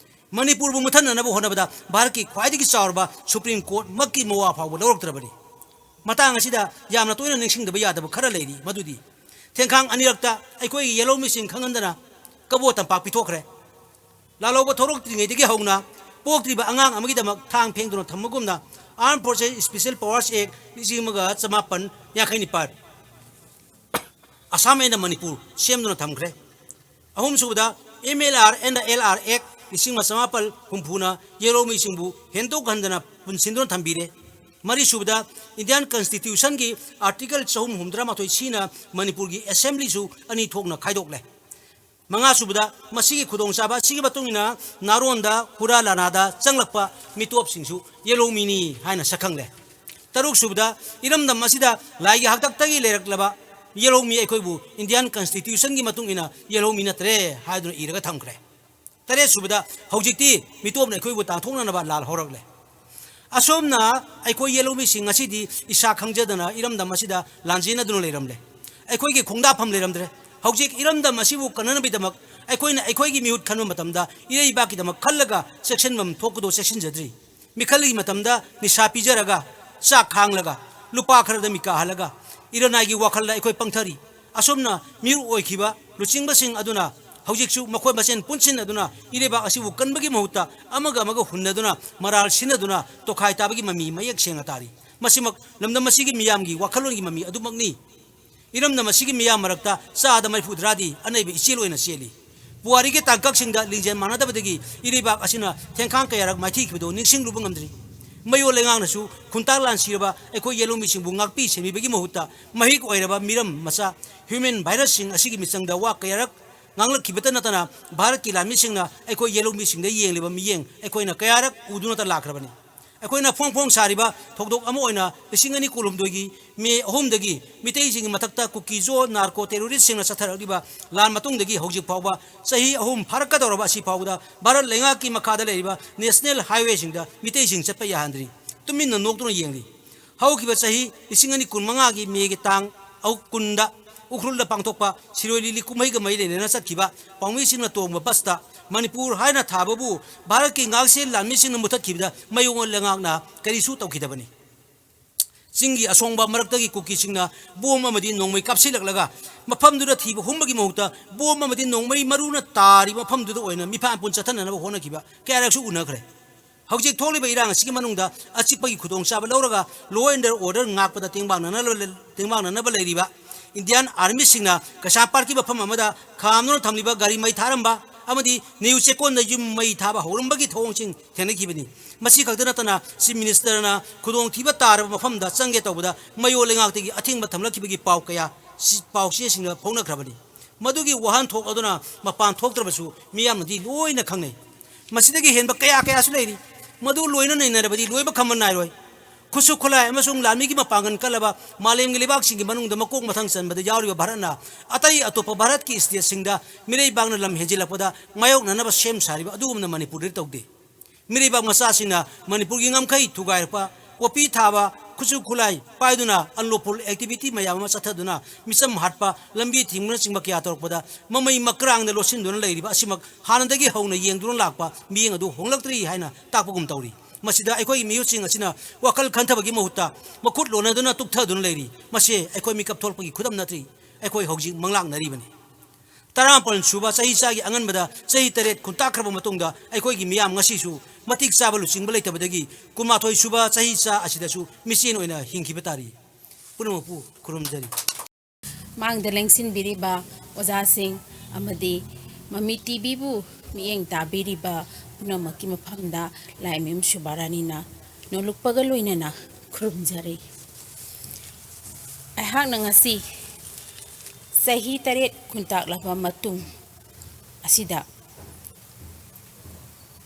ꯃꯅꯤꯄꯨꯔꯕꯨ ꯃꯨꯠꯊꯠꯅꯅꯕ ꯍꯣꯠꯅꯕꯗ ꯚꯥꯔꯠꯀꯤ ꯈ꯭ꯋꯥꯏꯗꯒꯤ ꯆꯥꯎꯔꯕ ꯁꯨꯄ꯭ꯔꯤꯝ ꯀꯣꯔꯠꯃꯛꯀꯤ ꯃꯋꯥ ꯐꯥꯎꯕ ꯂꯧꯔꯛꯇ꯭ꯔꯕꯅꯤ꯫ ꯃꯇꯥꯡ ꯑꯁꯤꯗ ꯌꯥꯝꯅ ꯇꯣꯏꯅ ꯅꯤꯡꯁꯤꯡꯗꯕ ꯌꯥꯗꯕ ꯈꯔ ꯂꯩꯔꯤ꯫ ꯃꯗꯨꯗꯤ ꯊꯦꯡꯈꯥꯡ ꯑꯅꯤꯔꯛꯇ ꯑꯩꯈꯣꯏꯒꯤ ꯌꯦꯜꯍꯧꯃꯤꯁꯤꯡ ꯈꯪꯍꯟꯗꯅ ꯀꯕꯣ ꯇꯝꯄꯥꯛ ꯄꯤꯊꯣꯛꯈ꯭ꯔꯦ꯫ ꯂꯥꯜꯍꯧꯕ ꯊꯣꯛꯂꯛꯇ꯭ꯔꯤꯉꯩꯗꯒꯤ ꯍꯧꯅ ꯄꯣꯛꯇ꯭ꯔꯤꯕ ꯑꯉꯥꯡ ꯑꯃꯒꯤꯗꯃꯛ ꯊꯥꯡ ꯐꯦꯡꯗꯨꯅ ꯊꯝꯕꯒꯨꯝꯅ Armed Forces Special Powers Act ꯂꯤꯁꯤꯡ ꯑꯃꯒ ꯆꯃꯥꯄꯟ ꯌꯥꯡꯈꯩ ꯅꯤꯄꯥꯜ, Assam and Manipur ꯁꯦꯝꯗꯨꯅ ꯊꯝꯈ꯭ꯔꯦ꯫ ꯑꯍꯨꯝꯁꯨꯕꯗ, M L R and L R Act ꯂꯤꯁꯤꯡ ꯑꯃ ꯆꯃꯥꯄꯜ ꯍꯨꯝꯐꯨꯅ ꯌꯦꯜꯍꯧꯃꯤꯁꯤꯡꯕꯨ ꯍꯦꯟꯗꯣꯛ ꯍꯟꯗꯅ ꯄꯨꯟꯁꯤꯟꯗꯨꯅ ꯊꯝꯕꯤꯔꯦ꯫ ꯃꯔꯤꯁꯨꯕꯗ, Indian Constitutionꯒꯤ Article ꯆꯍꯨꯝ ꯍꯨꯝꯗ꯭ꯔꯥ ꯃꯥꯊꯣꯏ ꯁꯤꯅ ꯃꯅꯤꯄꯨꯔꯒꯤ Assemblyꯁꯨ ꯑꯅꯤ ꯊꯣꯛꯅ ꯈꯥꯏꯗꯣꯛꯂꯦ꯫ ꯃꯉꯥꯁꯨꯕꯗ, ꯃꯁꯤꯒꯤ ꯈꯨꯗꯣꯡꯆꯥꯕ ꯑꯁꯤꯒꯤ ꯃꯇꯨꯡ ꯏꯟꯅ ꯅꯥꯔꯣꯟꯗ, ꯍꯨꯔꯥ ꯂꯥꯅꯥꯗ ꯆꯪꯂꯛꯄ ꯃꯤꯇꯣꯞꯁꯤꯡꯁꯨ ꯌꯦꯜꯍꯧꯃꯤꯅꯤ ꯍꯥꯏꯅ ꯁꯛꯈꯪꯂꯦ꯫ ꯇꯔꯨꯛꯁꯨꯕꯗ, ꯏꯔꯝꯗꯝ ꯑꯁꯤꯗ ꯂꯥꯏꯒꯤ ꯍꯥꯛꯇꯛꯇꯒꯤ ꯂꯩꯔꯛꯂꯕ ꯌꯦꯜꯍꯧꯃꯤ ꯑꯩꯈꯣꯏꯕꯨ Indian Constitutionꯒꯤ ꯃꯇꯨꯡ ꯏꯟꯅ ꯌꯦꯜꯍꯧꯃꯤ ꯅꯠꯇ꯭ꯔꯦ ꯍꯥꯏꯗꯨꯅ ꯏꯔꯒ ꯊꯝꯈ꯭ꯔꯦ꯫ ꯇꯔꯦꯠꯁꯨꯕꯗ, ꯍꯧꯖꯤꯛꯇꯤ ꯃꯤꯇꯣꯞꯅ ꯑꯩꯈꯣꯏꯕꯨ ꯇꯥꯟꯊꯣꯛꯅꯅꯕ ꯂꯥꯜ ꯍꯧꯔꯛꯂꯦ꯫ ꯑꯁꯨꯝꯅ ꯑꯩꯈꯣꯏ ꯌꯦꯜꯍꯧꯃꯤꯁꯤꯡ ꯉꯁꯤꯗꯤ ꯏꯁꯥ ꯈꯪꯖꯗꯅ ꯏꯔꯝꯗꯝ ꯑꯁꯤꯗ ꯂꯥꯟꯖꯦꯟꯅꯗꯨꯅ ꯂꯩꯔꯝꯂꯦ꯫ ꯑꯩꯈꯣꯏꯒꯤ ꯈꯣꯡꯗꯥꯐꯝ ꯂꯩꯔꯝꯗ꯭ꯔꯦ꯫ ꯍꯧꯖꯤꯛ ꯏꯔꯝꯗꯝ ꯑꯁꯤꯕꯨ ꯀꯟꯅꯅꯕꯒꯤꯗꯃꯛ ꯑꯩꯈꯣꯏꯅ ꯑꯩꯈꯣꯏꯒꯤ ꯃꯤꯍꯨꯠ ꯈꯟꯕ ꯃꯇꯝꯗ ꯏꯔꯩꯕꯥꯛꯀꯤꯗꯃꯛ ꯈꯜꯂꯒ ꯆꯦꯛꯁꯤꯟꯐꯝ ꯊꯣꯛꯄꯗꯨ ꯆꯦꯛꯁꯤꯟꯖꯗ꯭ꯔꯤ꯫ ꯃꯤꯈꯜꯒꯤ ꯃꯇꯝꯗ ꯅꯤꯁꯥ ꯄꯤꯖꯔꯒ, ꯆꯥꯛ ꯈꯥꯡꯂꯒ, ꯂꯨꯄꯥ ꯈꯔꯗ ꯃꯤꯀꯥ ꯍꯜꯂꯒ, ꯏꯔꯅꯥꯏꯒꯤ ꯋꯥꯈꯜꯗ ꯑꯩꯈꯣꯏ ꯄꯪꯊꯔꯤ꯫ ꯑꯁꯨꯝꯅ ꯃꯤꯔꯨꯞ ꯑꯣꯏꯈꯤꯕ ꯂꯨꯆꯤꯡꯕꯁꯤꯡ ꯑꯗꯨꯅ ꯍꯧꯖꯤꯛꯁꯨ ꯃꯈꯣꯏ ꯃꯁꯦꯟ ꯄꯨꯟꯁꯤꯟꯅꯗꯨꯅ ꯏꯔꯩꯕꯥꯛ ꯑꯁꯤꯕꯨ ꯀꯟꯕꯒꯤ ꯃꯍꯨꯠꯇ ꯑꯃꯒ ꯑꯃꯒ ꯍꯨꯟꯅꯗꯨꯅ, ꯃꯔꯥꯜ ꯁꯤꯟꯅꯗꯨꯅ ꯇꯣꯈꯥꯏ ꯇꯥꯕꯒꯤ ꯃꯃꯤ ꯃꯌꯦꯛ ꯁꯦꯡꯅ ꯇꯥꯔꯤ꯫ ꯃꯁꯤꯃꯛ ꯂꯝꯗꯝ ꯑꯁꯤꯒꯤ ꯃꯤꯌꯥꯝꯒꯤ ꯋꯥꯈꯜꯂꯣꯟꯒꯤ ꯃꯃꯤ ꯑꯗꯨꯃꯛꯅꯤ꯫ ꯏꯔꯝꯗꯝ ꯑꯁꯤꯒꯤ ꯃꯤꯌꯥꯝ ꯃꯔꯛꯇ ꯆꯥꯗ ꯃꯔꯤꯐꯨ ꯇꯔꯥꯗꯤ ꯑꯅꯩꯕ ꯏꯆꯦꯜ ꯑꯣꯏꯅ ꯆꯦꯜꯂꯤ꯫ ꯄꯨꯋꯥꯔꯤꯒꯤ ꯇꯥꯡꯀꯛꯁꯤꯡꯗ ꯂꯤꯡꯖꯦꯜ ꯃꯥꯟꯅꯗꯕꯗꯒꯤ ꯏꯔꯩꯕꯥꯛ ꯑꯁꯤꯅ ꯊꯦꯡꯈꯥꯡ ꯀꯌꯥꯔꯛ ꯃꯥꯏꯊꯤꯈꯤꯕꯗꯨ ꯅꯤꯡꯁꯤꯡꯂꯨꯕ ꯉꯝꯗ꯭ꯔꯤ꯫ ꯃꯌꯣꯜ ꯂꯩꯉꯥꯛꯅꯁꯨ ꯈꯨꯟꯇꯥꯛ ꯂꯥꯟꯁꯤꯔꯕ ꯑꯩꯈꯣꯏ ꯌꯦꯜꯍꯧꯃꯤꯁꯤꯡꯕꯨ ꯉꯥꯛꯄꯤ ꯁꯦꯟꯕꯤꯕꯒꯤ ꯃꯍꯨꯠꯇ ꯃꯍꯤꯛ ꯑꯣꯏꯔꯕ ꯃꯤꯔꯝ ꯃꯆꯥ human virusꯁꯤꯡ ꯑꯁꯤꯒꯤ ꯃꯤꯆꯪꯗ ꯋꯥ ꯀꯌꯥꯔꯛ ꯉꯥꯡꯂꯛꯈꯤꯕꯇ ꯅꯠꯇꯅ ꯚꯥꯔꯠꯀꯤ ꯂꯥꯟꯃꯤꯁꯤꯡꯅ ꯑꯩꯈꯣꯏ ꯌꯦꯜꯍꯧꯃꯤꯁꯤꯡꯗ ꯌꯦꯡꯂꯤꯕ ꯃꯤꯠꯌꯦꯡ ꯑꯩꯈꯣꯏꯅ ꯀꯌꯥꯔꯛ ꯎꯗꯨꯅꯇ ꯂꯥꯛꯈ꯭ꯔꯕꯅꯤ꯫ ꯑꯩꯈꯣꯏꯅ ꯐꯣꯡ ꯐꯣꯡ ꯁꯥꯔꯤꯕ ꯊꯧꯗꯣꯛ ꯑꯃ ꯑꯣꯏꯅ ꯂꯤꯁꯤꯡ ꯑꯅꯤ ꯀꯨꯟꯍꯨꯝꯗꯣꯏꯒꯤ ꯃꯦ ꯑꯍꯨꯝꯗꯒꯤ ꯃꯤꯇꯩꯁꯤꯡꯒꯤ ꯃꯊꯛꯇ ꯀꯨꯀꯤꯖꯣ ꯅꯥꯔꯀꯣ ꯇꯦꯔꯣꯔꯤꯁꯁꯤꯡꯅ ꯆꯠꯊꯔꯛꯂꯤꯕ ꯂꯥꯟ ꯃꯇꯨꯡꯗꯒꯤ ꯍꯧꯖꯤꯛ ꯐꯥꯎꯕ ꯆꯍꯤ ꯑꯍꯨꯝ ꯐꯥꯔꯛꯀꯗꯧꯔꯕ ꯑꯁꯤ ꯐꯥꯎꯕꯗ ꯚꯥꯔꯠ ꯂꯩꯉꯥꯛꯀꯤ ꯃꯈꯥꯗ ꯂꯩꯔꯤꯕ ꯅꯦꯁꯅꯦꯜ ꯍꯥꯏꯋꯦꯁꯤꯡꯗ ꯃꯤꯇꯩꯁꯤꯡ ꯆꯠꯄ ꯌꯥꯍꯟꯗ꯭ꯔꯤ꯫ ꯇꯨꯃꯤꯟꯅ ꯅꯣꯛꯇꯨꯅ ꯌꯦꯡꯂꯤ꯫ ꯍꯧꯈꯤꯕ ꯆꯍꯤ ꯂꯤꯁꯤꯡ ꯑꯅꯤ ꯀꯨꯟꯃꯉꯥꯒꯤ ꯃꯦꯒꯤ ꯇꯥꯡ ꯑꯍꯨ-, ꯀꯨꯟꯗ ꯎꯈ꯭ꯔꯨꯜꯗ ꯄꯥꯡꯊꯣꯛꯄ ꯁꯤꯔꯣꯏ ꯂꯤꯂꯤ ꯀꯨꯝꯍꯩꯒ ꯃꯔꯤ ꯂꯩꯅꯅ ꯆꯠꯈꯤꯕ ꯄꯥꯎꯃꯤꯁꯤꯡꯅ ꯇꯣꯡꯕ ꯕꯁꯇ ꯃꯅꯤꯄꯨꯔ ꯍꯥꯏꯅ ꯊꯥꯕꯕꯨ ꯚꯥꯔꯠꯀꯤ ꯉꯥꯛꯁꯦꯜ ꯂꯥꯟꯃꯤꯁꯤꯡꯅ ꯃꯨꯊꯠꯈꯤꯕꯗ ꯃꯌꯣꯟ ꯂꯩꯉꯥꯛꯅ ꯀꯔꯤꯁꯨ ꯇꯧꯈꯤꯗꯕꯅꯤ꯫ ꯆꯤꯡꯒꯤ ꯑꯁꯣꯡꯕ ꯃꯔꯛꯇꯒꯤ ꯀꯨꯀꯤꯁꯤꯡꯅ ꯕꯣꯝ ꯑꯃꯗꯤ ꯅꯣꯡꯃꯩ ꯀꯥꯞꯁꯤꯜꯂꯛꯂꯒ ꯃꯐꯝꯗꯨꯗ ꯊꯤꯕ ꯍꯨꯝꯕꯒꯤ ꯃꯍꯨꯠꯇ ꯕꯣꯝ ꯑꯃꯗꯤ ꯅꯣꯡꯃꯩ ꯃꯔꯨꯅ ꯇꯥꯔꯤꯕ ꯃꯐꯝꯗꯨꯗ ꯑꯣꯏꯅ ꯃꯤꯐꯝ ꯄꯨꯟ ꯆꯠꯊꯅꯅꯕ ꯍꯣꯠꯅꯈꯤꯕ ꯀꯌꯥꯔꯛꯁꯨ ꯎꯅꯈ꯭ꯔꯦ꯫ ꯍꯧꯖꯤꯛ ꯊꯣꯛꯂꯤꯕ ꯏꯔꯥꯡ ꯑꯁꯤꯒꯤ ꯃꯅꯨꯡꯗ ꯑꯆꯤꯛꯄꯒꯤ ꯈꯨꯗꯣꯡꯆꯥꯕ ꯂꯧꯔꯒ law and order ꯉꯥꯛꯄꯗ ꯇꯦꯡꯕꯥꯡꯅꯅꯕ, ꯇꯦꯡꯕꯥꯡꯅꯅꯕ ꯂꯩꯔꯤꯕ Indian Armyꯁꯤꯡꯅ ꯀꯩꯁꯥꯝꯄꯥꯠꯀꯤ ꯃꯐꯝ ꯑꯃꯗ ꯈꯥꯝꯗꯨꯅ ꯊꯝꯂꯤꯕ ꯒꯥꯔꯤ ꯃꯩ ꯊꯥꯔꯝꯕ ꯑꯃꯗꯤ ꯅ꯭ꯌꯨ ꯆꯦꯛꯀꯣꯟꯗ ꯌꯨꯝ ꯃꯩ ꯊꯥꯕ ꯍꯧꯔꯝꯕꯒꯤ ꯊꯧꯑꯣꯡꯁꯤꯡ ꯊꯦꯡꯅꯈꯤꯕꯅꯤ꯫ ꯃꯁꯤ ꯈꯛꯇ ꯅꯠꯇꯅ Chief Ministerꯅ ꯈꯨꯗꯣꯡꯊꯤꯕ ꯇꯥꯔꯕ ꯃꯐꯝꯗ ꯆꯪꯒꯦ ꯇꯧꯕꯗ ꯃꯌꯣꯜ ꯂꯩꯉꯥꯛꯇꯒꯤ ꯑꯊꯤꯡꯕ ꯊꯝꯂꯛꯈꯤꯕꯒꯤ ꯄꯥꯎ ꯀꯌꯥ ꯆꯤ-, ꯄꯥꯎ ꯆꯦꯁꯤꯡꯗ ꯐꯣꯡꯅꯈ꯭ꯔꯕꯅꯤ꯫ ꯃꯗꯨꯒꯤ ꯋꯥꯍꯟꯊꯣꯛ ꯑꯗꯨꯅ ꯃꯄꯥꯟ ꯊꯣꯛꯇ꯭ꯔꯕꯁꯨ ꯃꯤꯌꯥꯝꯅꯗꯤ ꯂꯣꯏꯅ ꯈꯪꯅꯩ꯫ ꯃꯁꯤꯗꯒꯤ ꯍꯦꯟꯕ ꯀꯌꯥ ꯀꯌꯥꯁꯨ ꯂꯩꯔꯤ꯫ ꯃꯗꯨ ꯂꯣꯏꯅ ꯅꯩꯅꯔꯕꯗꯤ ꯂꯣꯏꯕ ꯈꯝꯕ ꯅꯥꯏꯔꯣꯏ꯫ ꯈꯨꯠꯁꯨ ꯈꯨꯠꯂꯥꯏ ꯑꯃꯁꯨꯡ ꯂꯥꯟꯃꯤꯒꯤ ꯃꯄꯥꯡꯒꯜ ꯀꯜꯂꯕ ꯃꯥꯂꯦꯝꯒꯤ ꯂꯩꯕꯥꯛꯁꯤꯡꯒꯤ ꯃꯅꯨꯡꯗ ꯃꯀꯣꯛ ꯃꯊꯪ ꯆꯟꯕꯗ ꯌꯥꯎꯔꯤꯕ ꯚꯥꯔꯠꯅ ꯑꯇꯩ ꯑꯇꯣꯞꯄ ꯚꯥꯔꯠꯀꯤ stateꯁꯤꯡꯗ ꯃꯤꯔꯩꯕꯥꯛꯅ ꯂꯝ ꯍꯦꯟꯖꯤꯜꯂꯛꯄꯗ ꯃꯥꯌꯣꯛꯅꯅꯕ ꯁꯦꯝ ꯁꯥꯔꯤꯕ ꯑꯗꯨꯒꯨꯝꯅ ꯃꯅꯤꯄꯨꯔꯗꯗꯤ ꯇꯧꯗꯦ꯫ ꯃꯤꯔꯩꯕꯥꯛ ꯃꯆꯥꯁꯤꯡꯅ ꯃꯅꯤꯄꯨꯔꯒꯤ ꯉꯝꯈꯩ ꯊꯨꯒꯥꯏꯔꯛꯄ, ꯄꯣꯄꯤ ꯊꯥꯕ, ꯈꯨꯠꯁꯨ ꯈꯨꯠꯂꯥꯏ ꯄꯥꯏꯗꯨꯅ unlawful activity ꯃꯌꯥꯝ ꯑꯃ ꯆꯠꯊꯗꯨꯅ ꯃꯤꯆꯝ ꯍꯥꯠꯄ, ꯂꯝꯕꯤ ꯊꯤꯡꯕꯅꯆꯤꯡꯕ ꯀꯌꯥ ꯇꯧꯔꯛꯄꯗ ꯃꯃꯩ ꯃꯀ꯭ꯔꯥꯡꯗ ꯂꯣꯠꯁꯤꯟꯗꯨꯅ ꯂꯩꯔꯤꯕ ꯑꯁꯤꯃꯛ ꯍꯥꯟꯅꯗꯒꯤ ꯍꯧꯅ ꯌꯦꯡꯗꯨꯅ ꯂꯥꯛꯄ ꯃꯤꯠꯌꯦꯡ ꯑꯗꯨ ꯍꯣꯡꯂꯛꯇ꯭ꯔꯤ ꯍꯥꯏꯅ ꯇꯥꯛꯄꯒꯨꯝ ꯇꯧꯔꯤ꯫ ꯃꯁꯤꯗ ꯑꯩꯈꯣꯏꯒꯤ ꯃꯤꯍꯨꯠꯁꯤꯡ ꯑꯁꯤꯅ ꯋꯥꯈꯜ ꯈꯟꯊꯕꯒꯤ ꯃꯍꯨꯠꯇ ꯃꯈꯨꯠ ꯂꯣꯟꯅꯗꯨꯅ ꯇꯨꯞꯊꯗꯨꯅ ꯂꯩꯔꯤ꯫ ꯃꯁꯤ ꯑꯩꯈꯣꯏ ꯃꯤꯀꯞ ꯊꯣꯛꯂꯛꯄꯒꯤ ꯈꯨꯗꯝ ꯅꯠꯇ꯭ꯔꯤ, ꯑꯩꯈꯣꯏ ꯍꯧꯖꯤꯛ ꯃꯪꯂꯥꯛꯅꯔꯤꯕꯅꯤ꯫ ꯇꯔꯥꯃꯥꯄꯜ ꯁꯨꯕ ꯆꯍꯤꯆꯥꯒꯤ ꯑꯉꯟꯕꯗ ꯆꯍꯤ ꯇꯔꯦꯠ ꯈꯨꯟꯇꯥꯛꯈ꯭ꯔꯕ ꯃꯇꯨꯡꯗ ꯑꯩꯈꯣꯏꯒꯤ ꯃꯤꯌꯥꯝ ꯉꯁꯤꯁꯨ ꯃꯇꯤꯛ ꯆꯥꯕ ꯂꯨꯆꯤꯡꯕ ꯂꯩꯇꯕꯗꯒꯤ ꯀꯨꯟꯃꯥꯊꯣꯏ ꯁꯨꯕ ꯆꯍꯤꯆꯥ ꯑꯁꯤꯗꯁꯨ ꯃꯤꯆꯦꯟ ꯑꯣꯏꯅ ꯍꯤꯡꯈꯤꯕ ꯇꯥꯔꯤ꯫ ꯄꯨꯝꯅꯃꯛꯄꯨ ꯈꯨꯔꯨꯝꯖꯔꯤ꯫ ꯃꯥꯡꯗ ꯂꯦꯡꯁꯤꯟꯕꯤꯔꯤꯕ ꯑꯣꯖꯥꯁꯤꯡ ꯑꯃꯗꯤ ꯃꯃꯤ ꯇꯤꯚꯤꯕꯨ ꯃꯤꯠꯌꯦꯡ ꯇꯥꯕꯤꯔꯤꯕ ꯄꯨꯝꯅꯃꯛꯀꯤ ꯃꯐꯝꯗ ꯂꯥꯏꯃꯌꯨꯝ ꯁꯨꯕꯥꯔꯥꯅꯤꯅ ꯅꯣꯜꯂꯨꯛꯄꯒ ꯂꯣꯏꯅꯅ ꯈꯨꯔꯨꯝꯖꯔꯤ꯫ ꯑꯩꯍꯥꯛꯅ ꯉꯁꯤ ꯆꯍꯤ ꯇꯔꯦꯠ ꯈꯨꯟꯇꯥꯛꯂꯕ ꯃꯇꯨꯡ ꯑꯁꯤꯗ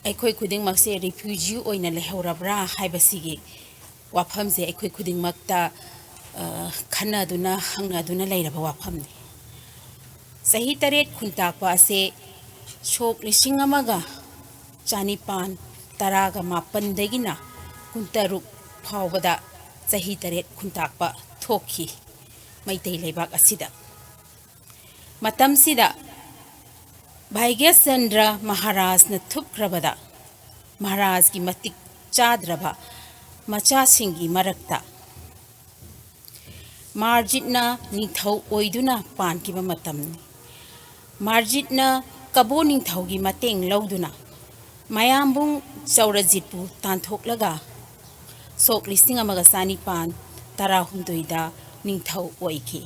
ꯑꯩꯈꯣꯏ ꯈꯨꯗꯤꯡꯃꯛꯁꯦ ꯔꯤꯐ꯭ꯌꯨꯖꯤ ꯑꯣꯏꯅ ꯂꯩꯍꯧꯔꯕ꯭ꯔꯥ ꯍꯥꯏꯕꯁꯤꯒꯤ ꯋꯥꯐꯝꯁꯦ ꯑꯩꯈꯣꯏ ꯈꯨꯗꯤꯡꯃꯛꯇ, ꯑ, ꯈꯟꯅꯗꯨꯅ, ꯍꯪꯅꯗꯨꯅ ꯂꯩꯔꯕ ꯋꯥꯐꯝꯅꯤ꯫ ꯆꯍꯤ ꯇꯔꯦꯠ ꯈꯨꯟꯇꯥꯛꯄ ꯑꯁꯦ ꯁꯣꯛ ꯂꯤꯁꯤꯡ ꯑꯃꯒ ꯆꯅꯤꯄꯥꯟ ꯇꯔꯥꯒ ꯃꯥꯄꯟꯗꯒꯤꯅ ꯀꯨꯟꯇꯔꯨꯛ ꯐꯥꯎꯕꯗ ꯆꯍꯤ ꯇꯔꯦꯠ ꯈꯨꯟꯇꯥꯛꯄ ꯊꯣꯛꯈꯤ ꯃꯩꯇꯩ ꯂꯩꯕꯥꯛ ꯑꯁꯤꯗ꯫ ꯃꯇꯝꯁꯤꯗ ꯚꯥꯒ꯭ꯌꯆꯟꯗ꯭ꯔ ꯃꯍꯥꯔꯥꯖꯅ ꯊꯨꯞꯈ꯭ꯔꯕꯗ ꯃꯍꯥꯔꯥꯖꯀꯤ ꯃꯇꯤꯛ ꯆꯥꯗ꯭ꯔꯕ ꯃꯆꯥꯁꯤꯡꯒꯤ ꯃꯔꯛꯇ ꯃꯥꯔꯖꯤꯠꯅ ꯅꯤꯡꯊꯧ ꯑꯣꯏꯗꯨꯅ ꯄꯥꯟꯈꯤꯕ ꯃꯇꯝꯅꯤ꯫ ꯃꯥꯔꯖꯤꯠꯅ ꯀꯕꯣ ꯅꯤꯡꯊꯧꯒꯤ ꯃꯇꯦꯡ ꯂꯧꯗꯨꯅ ꯃꯌꯥꯝꯕꯨꯡ ꯆꯧꯔꯖꯤꯠꯄꯨ ꯇꯥꯟꯊꯣꯛꯂꯒ ꯁꯣꯛ ꯂꯤꯁꯤꯡ ꯑꯃꯒ ꯆꯅꯤꯄꯥꯟ ꯇꯔꯥꯍꯨꯝꯗꯣꯏꯗ ꯅꯤꯡꯊꯧ ꯑꯣꯏꯈꯤ꯫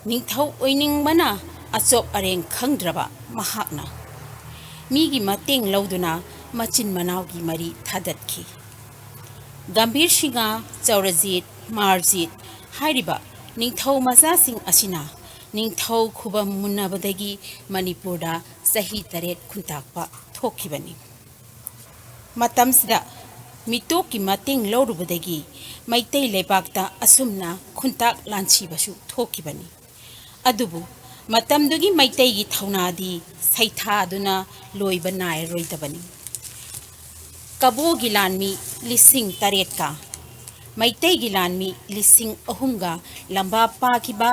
ꯅꯤꯡꯊꯧ ꯑꯣꯏꯅꯤꯡꯕꯅ ꯑꯆꯣꯞ ꯑꯔꯦꯡ ꯈꯪꯗ꯭ꯔꯕ ꯃꯍꯥꯛꯅ ꯃꯤꯒꯤ ꯃꯇꯦꯡ ꯂꯧꯗꯨꯅ ꯃꯆꯤꯟ ꯃꯅꯥꯎꯒꯤ ꯃꯔꯤ ꯊꯥꯗꯠꯈꯤ꯫ ꯒꯝꯚꯤꯔ ꯁꯤꯡꯍ, ꯆꯧꯔꯖꯤꯠ, ꯃꯥꯔꯖꯤꯠ ꯍꯥꯏꯔꯤꯕ ꯅꯤꯡꯊꯧ ꯃꯆꯥꯁꯤꯡ ꯑꯁꯤꯅ ꯅꯤꯡꯊꯧ ꯈꯨꯕꯝ ꯃꯨꯟꯅꯕꯗꯒꯤ ꯃꯅꯤꯄꯨꯔꯗ ꯆꯍꯤ ꯇꯔꯦꯠ ꯈꯨꯟꯇꯥꯛꯄ ꯊꯣꯛꯈꯤꯕꯅꯤ꯫ ꯃꯇꯝꯁꯤꯗ ꯃꯤꯇꯣꯞꯀꯤ ꯃꯇꯦꯡ ꯂꯧꯔꯨꯕꯗꯒꯤ ꯃꯩꯇꯩ ꯂꯩꯕꯥꯛꯇ ꯑꯁꯨꯝꯅ ꯈꯨꯟꯇꯥꯛ ꯂꯥꯟꯁꯤꯕꯁꯨ ꯊꯣꯛꯈꯤꯕꯅꯤ꯫ ꯑꯗꯨꯕꯨ ꯃꯇꯝꯗꯨꯒꯤ ꯃꯩꯇꯩꯒꯤ ꯊꯧꯅꯥꯗꯤ ꯁꯩꯊꯥꯗꯨꯅ ꯂꯣꯏꯕ ꯅꯥꯏꯔꯔꯣꯏꯗꯕꯅꯤ꯫ ꯀꯕꯣꯒꯤ ꯂꯥꯟꯃꯤ ꯂꯤꯁꯤꯡ ꯇꯔꯦꯠꯀ ꯃꯩꯇꯩꯒꯤ ꯂꯥꯟꯃꯤ ꯂꯤꯁꯤꯡ ꯑꯍꯨꯝꯒ ꯂꯝꯕꯥ ꯄꯥꯈꯤꯕ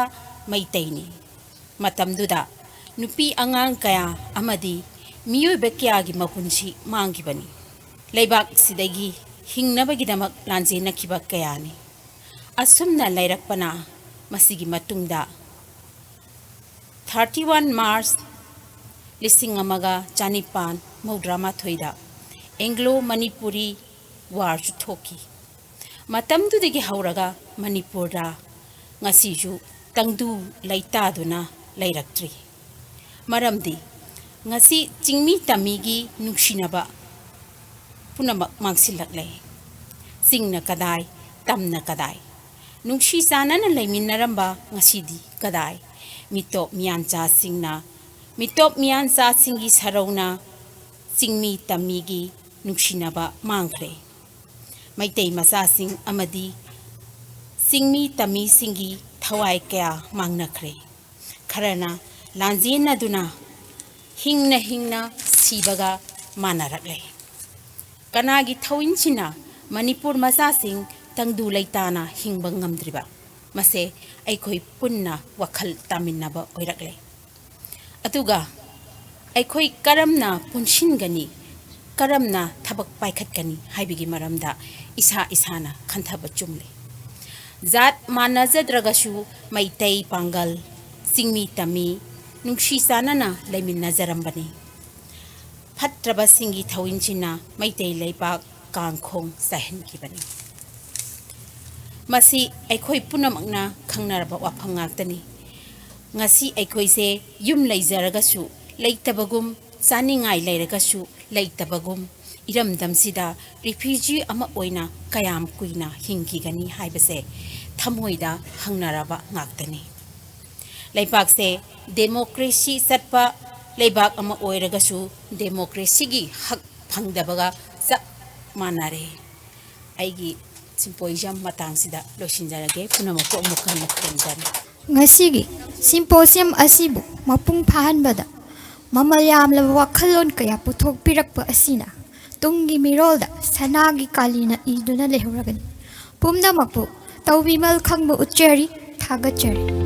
ꯃꯩꯇꯩꯅꯤ꯫ ꯃꯇꯝꯗꯨꯗ ꯅꯨꯄꯤ ꯑꯉꯥꯡ ꯀꯌꯥ ꯑꯃꯗꯤ ꯃꯤꯑꯣꯏꯕ ꯀꯌꯥꯒꯤ ꯃꯄꯨꯟꯁꯤ ꯃꯥꯡꯈꯤꯕꯅꯤ꯫ ꯂꯩꯕꯥꯛꯁꯤꯗꯒꯤ ꯍꯤꯡꯅꯕꯒꯤꯗꯃꯛ ꯂꯥꯟꯖꯦꯟꯅꯈꯤꯕ ꯀꯌꯥꯅꯤ꯫ ꯑꯁꯨꯝꯅ ꯂꯩꯔꯛꯄꯅ ꯃꯁꯤꯒꯤ ꯃꯇꯨꯡꯗ thirty one March ꯂꯤꯁꯤꯡ ꯑꯃꯒ ꯆꯅꯤꯄꯥꯟ ꯃꯧꯗ꯭ꯔꯥ ꯃꯥꯊꯣꯏꯗ Anglo Manipuri Warꯁꯨ ꯊꯣꯛꯈꯤ꯫ ꯃꯇꯝꯗꯨꯗꯒꯤ ꯍꯧꯔꯒ ꯃꯅꯤꯄꯨꯔꯗ ꯉꯁꯤꯁꯨ ꯇꯪꯗꯨ ꯂꯩꯇꯥꯗꯨꯅ ꯂꯩꯔꯛꯇ꯭ꯔꯤ꯫ ꯃꯔꯝꯗꯤ ꯉꯁꯤ ꯆꯤꯡꯃꯤ ꯇꯝꯃꯤꯒꯤ ꯅꯨꯡꯁꯤꯅꯕ ꯄꯨꯝꯅꯃꯛ ꯃꯥꯡꯁꯤꯜꯂꯛꯂꯦ꯫ ꯆꯤꯡꯅ ꯀꯗꯥꯏ, ꯇꯝꯅ ꯀꯗꯥꯏ? ꯅꯨꯡꯁꯤ ꯆꯥꯟꯅꯅ ꯂꯩꯃꯤꯟꯅꯔꯝꯕ ꯉꯁꯤꯗꯤ ꯀꯗꯥꯏ? ꯃꯤꯇꯣꯞ ꯃꯤꯌꯥꯟꯆꯥꯁꯤꯡꯅ, ꯃꯤꯇꯣꯞ ꯃꯤꯌꯥꯟꯆꯥꯁꯤꯡꯒꯤ ꯁꯔꯧꯅ ꯆꯤꯡꯃꯤ ꯇꯝꯃꯤꯒꯤ ꯅꯨꯡꯁꯤꯅꯕ ꯃꯥꯡꯈ꯭ꯔꯦ꯫ ꯃꯩꯇꯩ ꯃꯆꯥꯁꯤꯡ ꯑꯃꯗꯤ ꯆꯤꯡꯃꯤ ꯇꯝꯃꯤꯁꯤꯡꯒꯤ ꯊꯋꯥꯏ ꯀꯌꯥ ꯃꯥꯡꯅꯈ꯭ꯔꯦ꯫ ꯈꯔꯅ ꯂꯥꯟꯖꯦꯟꯅꯗꯨꯅ ꯍꯤꯡꯅ ꯍꯤꯡꯅ ꯁꯤꯕꯒ ꯃꯥꯟꯅꯔꯛꯂꯦ꯫ ꯀꯅꯥꯒꯤ ꯊꯧꯏꯟꯁꯤꯅ ꯃꯅꯤꯄꯨꯔ ꯃꯆꯥꯁꯤꯡ ꯇꯪꯗꯨ ꯂꯩꯇꯥꯅ ꯍꯤꯡꯕ ꯉꯝꯗ꯭ꯔꯤꯕ? ꯃꯁꯦ ꯑꯩꯈꯣꯏ ꯄꯨꯟꯅ ꯋꯥꯈꯜ ꯇꯥꯃꯤꯟꯅꯕ ꯑꯣꯏꯔꯛꯂꯦ꯫ ꯑꯗꯨꯒ ꯑꯩꯈꯣꯏ ꯀꯔꯝꯅ ꯄꯨꯟꯁꯤꯟꯒꯅꯤ, ꯀꯔꯝꯅ ꯊꯕꯛ ꯄꯥꯏꯈꯠꯀꯅꯤ ꯍꯥꯏꯕꯒꯤ ꯃꯔꯝꯗ ꯏꯁꯥ ꯏꯁꯥꯅ ꯈꯟꯊꯕ ꯆꯨꯝꯂꯦ꯫ ꯖꯥꯠ ꯃꯥꯟꯅꯖꯗ꯭ꯔꯒꯁꯨ ꯃꯩꯇꯩ, ꯄꯥꯡꯒꯜ, ꯆꯤꯡꯃꯤ ꯇꯝꯃꯤ ꯅꯨꯡꯁꯤ ꯆꯥꯟꯅꯅ ꯂꯩꯃꯤꯟꯅꯖꯔꯝꯕꯅꯤ꯫ ꯐꯠꯇ꯭ꯔꯕꯁꯤꯡꯒꯤ ꯊꯧꯏꯟꯁꯤꯅ ꯃꯩꯇꯩ ꯂꯩꯕꯥꯛ ꯀꯥꯡꯈꯣꯡ ꯆꯥꯏꯍꯟꯈꯤꯕꯅꯤ꯫ ꯃꯁꯤ ꯑꯩꯈꯣꯏ ꯄꯨꯝꯅꯃꯛꯅ ꯈꯪꯅꯔꯕ ꯋꯥꯐꯝ ꯉꯥꯛꯇꯅꯤ꯫ ꯉꯁꯤ ꯑꯩꯈꯣꯏꯁꯦ ꯌꯨꯝ ꯂꯩꯖꯔꯒꯁꯨ ꯂꯩꯇꯕꯒꯨꯝ, ꯆꯥꯅꯤꯡꯉꯥꯏ ꯂꯩꯔꯒꯁꯨ ꯂꯩꯇꯕꯒꯨꯝ, ꯏꯔꯝꯗꯝꯁꯤꯗ ꯔꯤꯐ꯭ꯌꯨꯖꯤ ꯑꯃ ꯑꯣꯏꯅ ꯀꯌꯥꯝ ꯀꯨꯏꯅ ꯍꯤꯡꯈꯤꯒꯅꯤ ꯍꯥꯏꯕꯁꯦ ꯊꯃꯣꯏꯗ ꯍꯪꯅꯔꯕ ꯉꯥꯛꯇꯅꯤ꯫ ꯂꯩꯕꯥꯛꯁꯦ ꯗꯦꯃꯣꯀ꯭ꯔꯦꯁꯤ ꯆꯠꯄ ꯂꯩꯕꯥꯛ ꯑꯃ ꯑꯣꯏꯔꯒꯁꯨ ꯗꯦꯃꯣꯀ꯭ꯔꯦꯁꯤꯒꯤ ꯍꯛ ꯐꯪꯗꯕꯒ ꯆꯞ ꯃꯥꯟꯅꯔꯦ꯫ ꯑꯩꯒꯤ ꯁꯤꯝꯄꯣꯖꯤꯌꯝ ꯃꯇꯥꯡꯁꯤꯗ ꯂꯣꯏꯁꯤꯟꯖꯔꯒꯦ꯫ ꯄꯨꯝꯅꯃꯛꯄꯨ ꯑꯃꯨꯛ ꯍꯟꯅ ꯈꯨꯔꯨꯝꯖꯔꯤ꯫ ꯉꯁꯤꯒꯤ ꯁꯤꯝꯄꯣꯖꯤꯌꯝ ꯑꯁꯤꯕꯨ ꯃꯄꯨꯡ ꯐꯥꯍꯟꯕꯗ ꯃꯃꯜ ꯌꯥꯝꯂꯕ ꯋꯥꯈꯜꯂꯣꯟ ꯀꯌꯥ ꯄꯨꯊꯣꯛꯄꯤꯔꯛꯄ ꯑꯁꯤꯅ ꯇꯨꯡꯒꯤ ꯃꯤꯔꯣꯜꯗ ꯁꯅꯥꯒꯤ ꯀꯥꯂꯤꯅ ꯏꯗꯨꯅ ꯂꯩꯍꯧꯔꯒꯅꯤ꯫ ꯄꯨꯝꯅꯃꯛꯄꯨ ꯇꯧꯕꯤꯃꯜ ꯈꯪꯕ ꯎꯠꯆꯔꯤ, ꯊꯥꯒꯠꯆꯔꯤ꯫